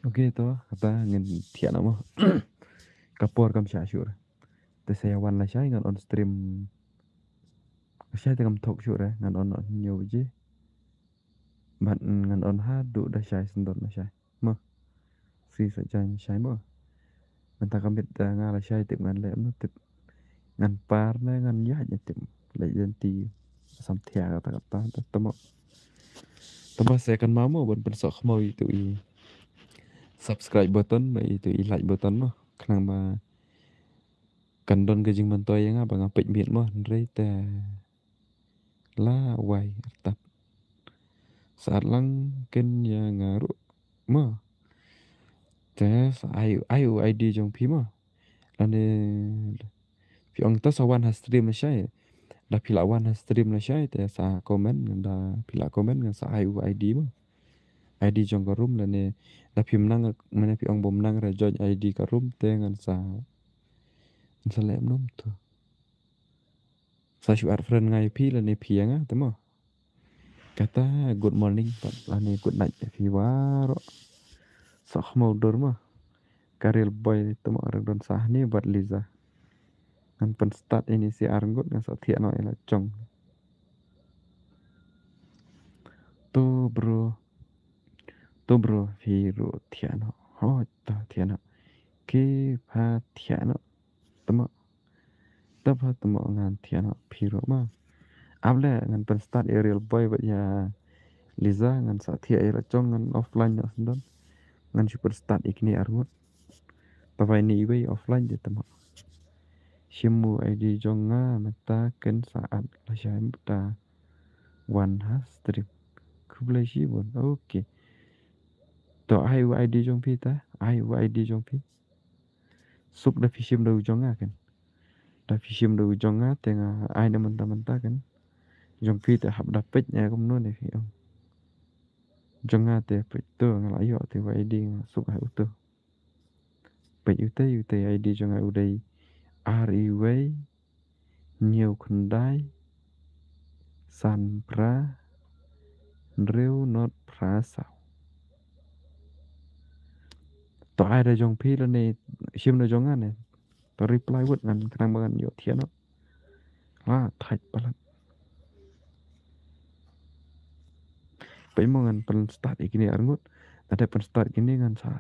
Okay, to kata ngin thiah noh mo. Ka por kam shah shuh re. Te sa ïa wan lashai ngan on stream. Lashai te kam thok shuh re, ngan on hynñiew baje. Bad ngan on haduh da shai sendot lashai. Mo. Shi sa jan shai mo. Mynta ka miet, eh, nga lashai tip ngan leh kumno tip. Ngan par ne ngan ïaid ne tip. Leh lynti. Sam thiah kata kata te mo. Te mo sa kynmaw mo ban pynsoh khmaw ïa itu i subscribe button bad itu i like button mo. Khnang ba kan don ka jingmyntoi ïa nga ba nga peit miet mo, hynrei te la wai artat. Sa at lang kin ïa nga ruh mo. Te sa ai, ai u I D jong phi mo. Lane phi ong to sa wan ha stream lashai. Da phi la wan ha stream lashai te sa comment, da phi la comment ngan sa ai u I D mo. I D jong ka room lane da phim nang, mane phi ong bym nang re join I D ka room te ngan sa, ngan sa leh kumno to. Sa shu add friend nga ïa phi lane phi ïa nga te mo. Kata good morning pat lane good night ïa phi baroh. Soh khmaw dur mo. Ka real boy te mo, rek don sah ni bad Liza. Ngan pynstart ini shi arngut ngan sa thiah noh ïa la jong. To bro. To bro phi ruh thiah noh. Hooid to thiah noh. Ki pha thiah noh. Te mo. Te pha te mo ngan thiah noh phi ruh mo. Ap leh ngan pynstart ïa real boy bad ïa Liza ngan sa thiah ïa la jong ngan offline noh sendon. Ngan shu pynstart ïa kine arngut. Te bai ni iwei offline de te mo. Shim u I D jong nga mynta kin sa at lashai mynta wan ha stream. Khublei shibun. Okay. To ai u I D jong phi ta, ai u I D jong phi. Suk da phi shim da u jong nga kan. Da phi shim da u jong nga te nga ai na mynta mynta kan. Jong phi te hap da peit ïa kumno ne phi ong. Jong nga te peit to nga la ïoh te u I D nga suk ai uto. Peit utai, utai I D jong nga u dei ar iwei hynñiew khyndai san phra hynriew not phra saw. To ai da jong phi lane shim da jong nga ne. To reply wut ngan khnang ba ngan ïoh thiah noh. Ha thait palat. Peit mo ngan pynstart ïa kine arngut. Lada pynstart kine ngan sa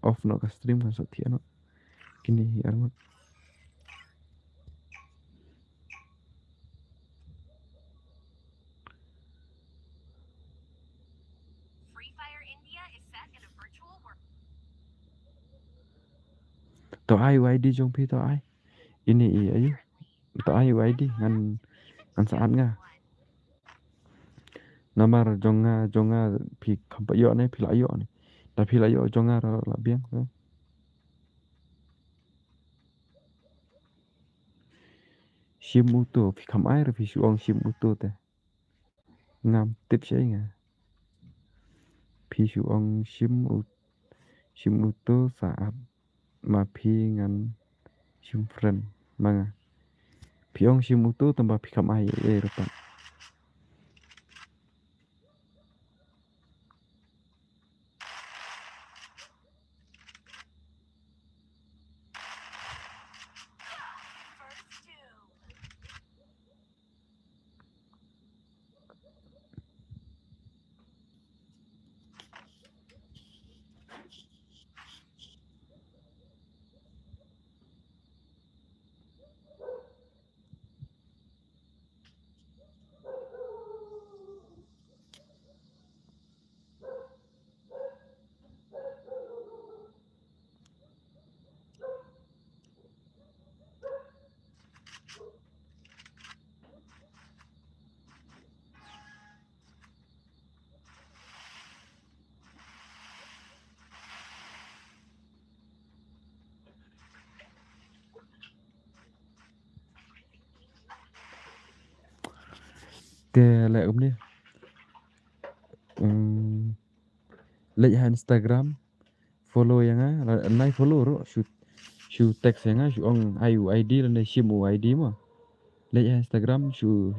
off noh ka stream ngan sa thiah noh. Kine arngut. To ai u I D jong phi to ai. Ini i ayu. To ai u I D ngan, ngan sa at nga. Namar jong nga, jong nga phi kham pat ïoh ne phi la ïoh ne. Da phi la ïoh jong nga ruh la biang. Shim uto phi kham ai ruh phi shu ong shim uto te. Ngam tip shei nga. Phi shu ong shim u, shim uto sa at ma phi ngan shim friend ma nga. Phi ong shim uto tang ba phi kham ai ei ruh pat. Te leh kumne. Hmm. Leit ha Instagram, follow ïa nga, la, nai follow ruh, shu, shu text ïa nga, shu ong ai u I D lane shim u I D mo. Leit ha Instagram, shu,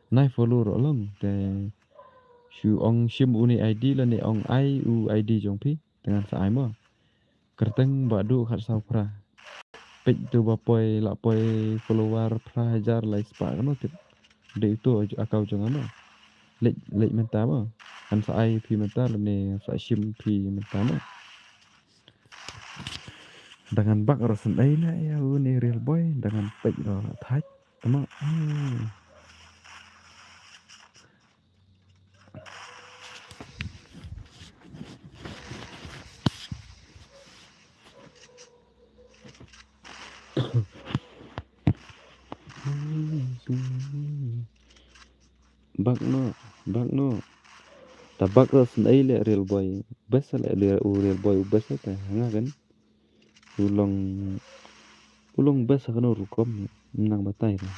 nai follow ruh long, te, shu ong shim une I D lane ong ai u I D jong phi. Ngan sa ai mo. Kyrteng Bah Duh khatsaw phra. Peit tu ba poi, la poi follower phra hajar lai spah kano tip. Dei tu akaw jong nga mo. Leit, leit mynta mo. Ngan sa ai phi mynta lane sa shim phi mynta mo. Da ngan bak ruh sngewdei leh ïa une Real Boy, da ngan peit ruh la thait. Tama. Hmm. Bak noh, bak noh. Ta bak ruh sngewdei leh Real Boy. Best leh u Real Boy, u best leh te. Hanga kan. U long, u long best ha kano rukom, ym nang batai ruh.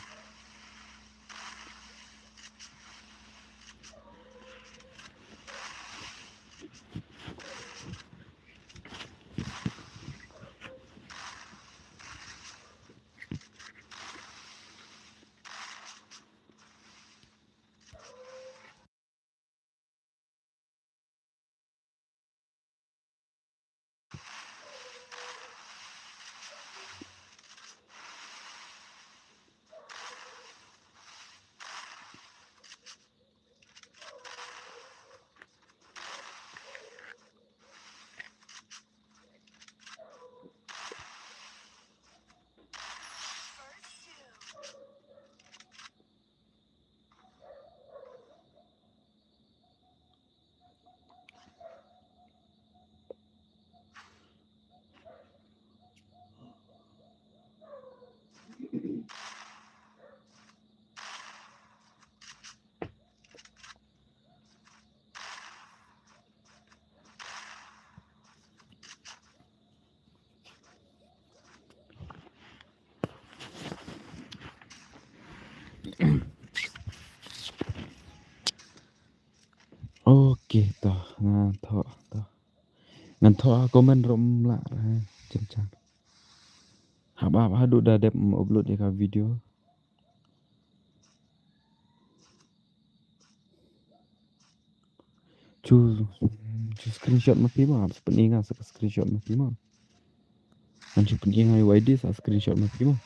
Ok, to, ngan thoh, to. Ngan thoh ha comment ruh ym lah, ha, jynjar. Hap, hap, haduh da dep upload ïa ka video. Chu, chu screenshot ma phi mo, hap sa pyni nga sa ka screenshot ma phi mo. Ngan shu pyni nga ïa u I D sa screenshot ma phi mo.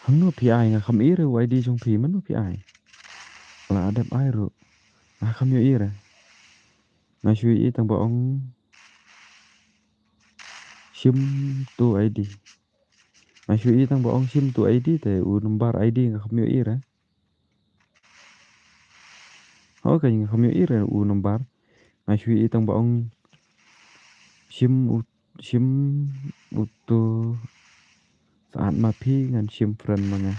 Hangno phi ai, nga kham ïohi re u I D jong phi, mano phi ai? La dep ai ruh. Nga kham ïohi re. Nga shu ïohi tang ba ong shim tu I D. Nga shu ïohi tang ba ong shim tu I D te u number I D nga kham ïohi re. Ho ka nga kham ïohi re u number. Nga shu ïohi tang ba ong shim u, shim utu sa'at ma phi ngan shim friend ma nga.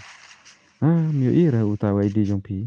Ngam ïohi re uta u I D jong phi.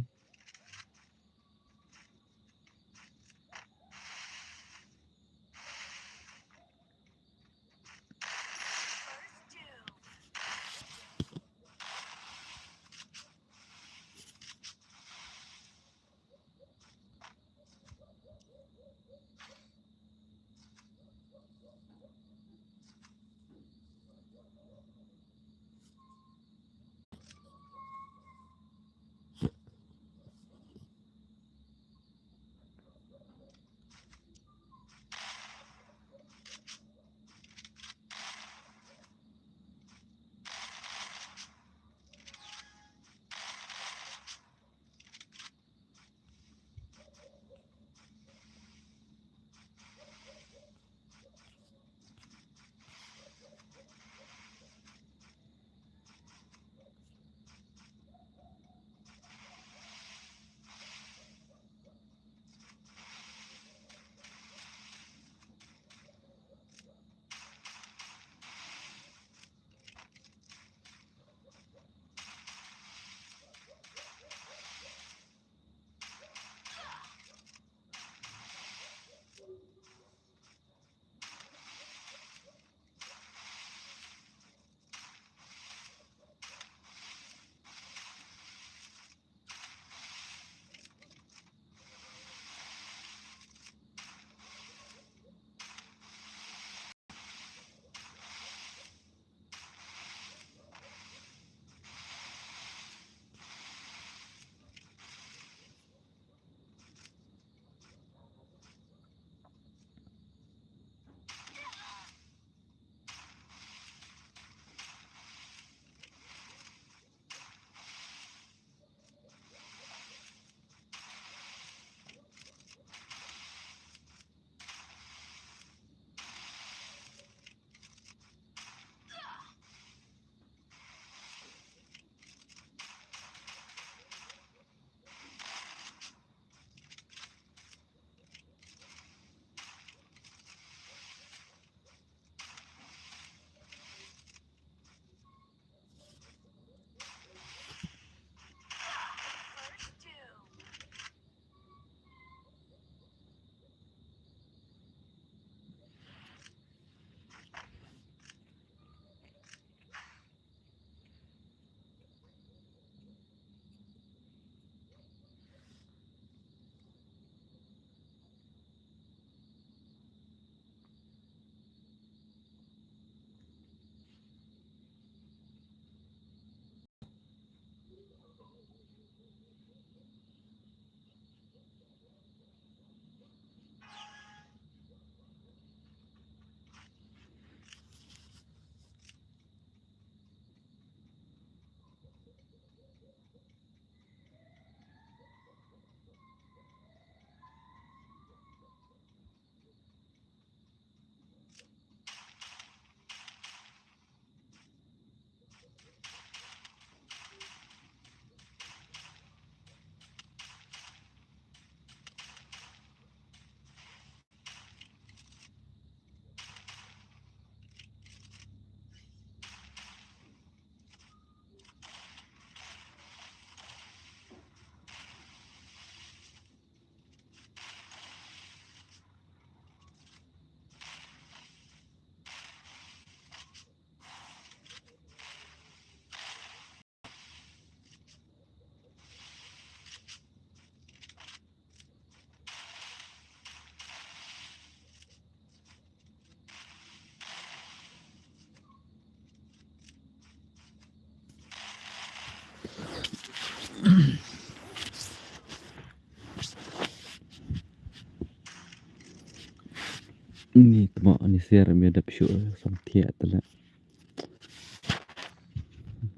Ni tma ni ser me dap shu sam thiah tala.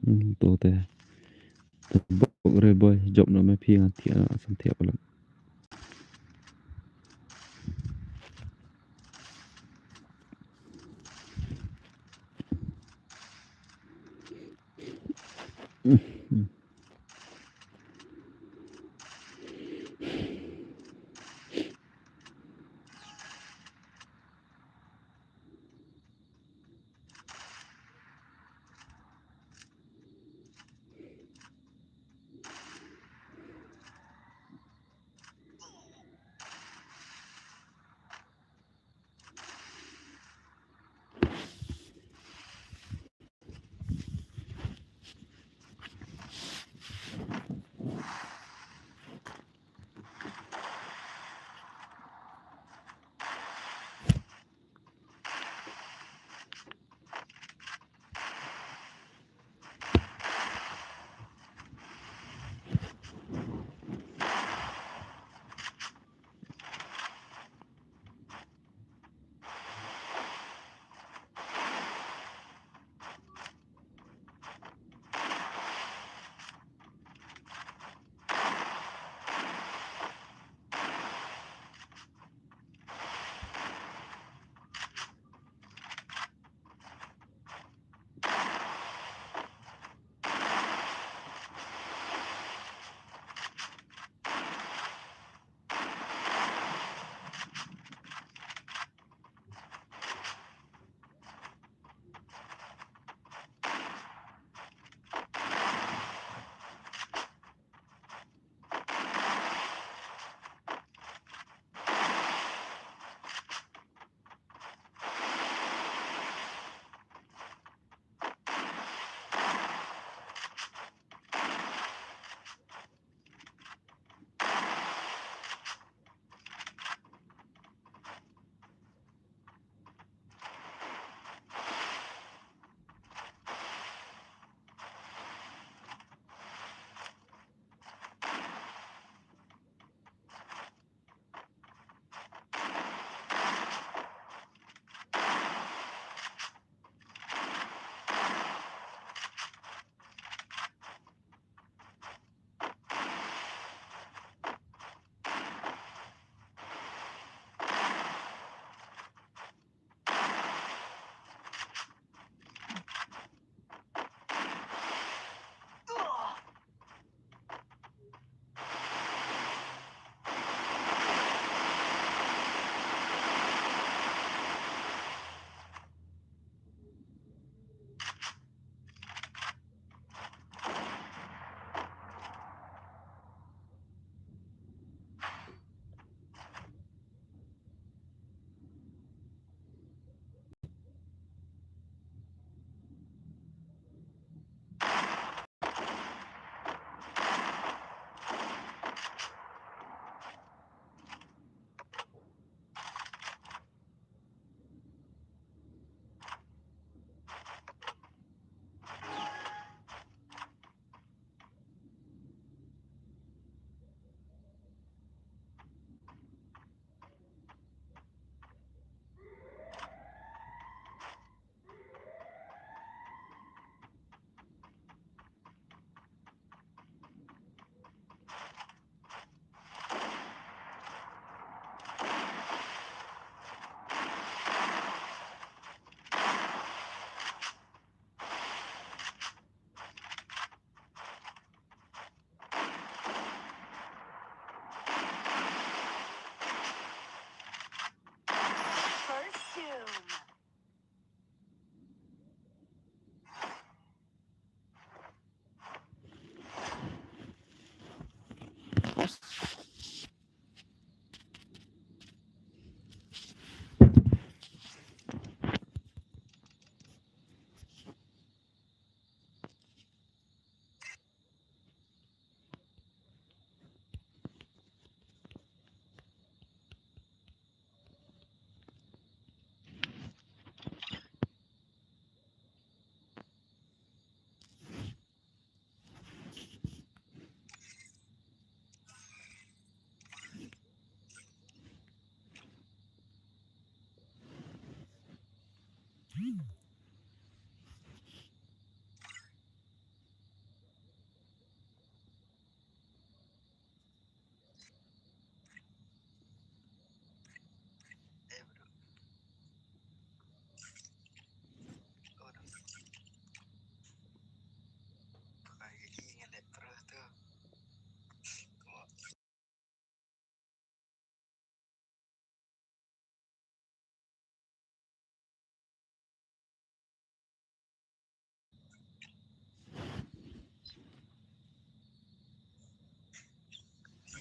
Hmm, to te. Te bok re boy, jop na me phi ngan thiah na sam thiah palat.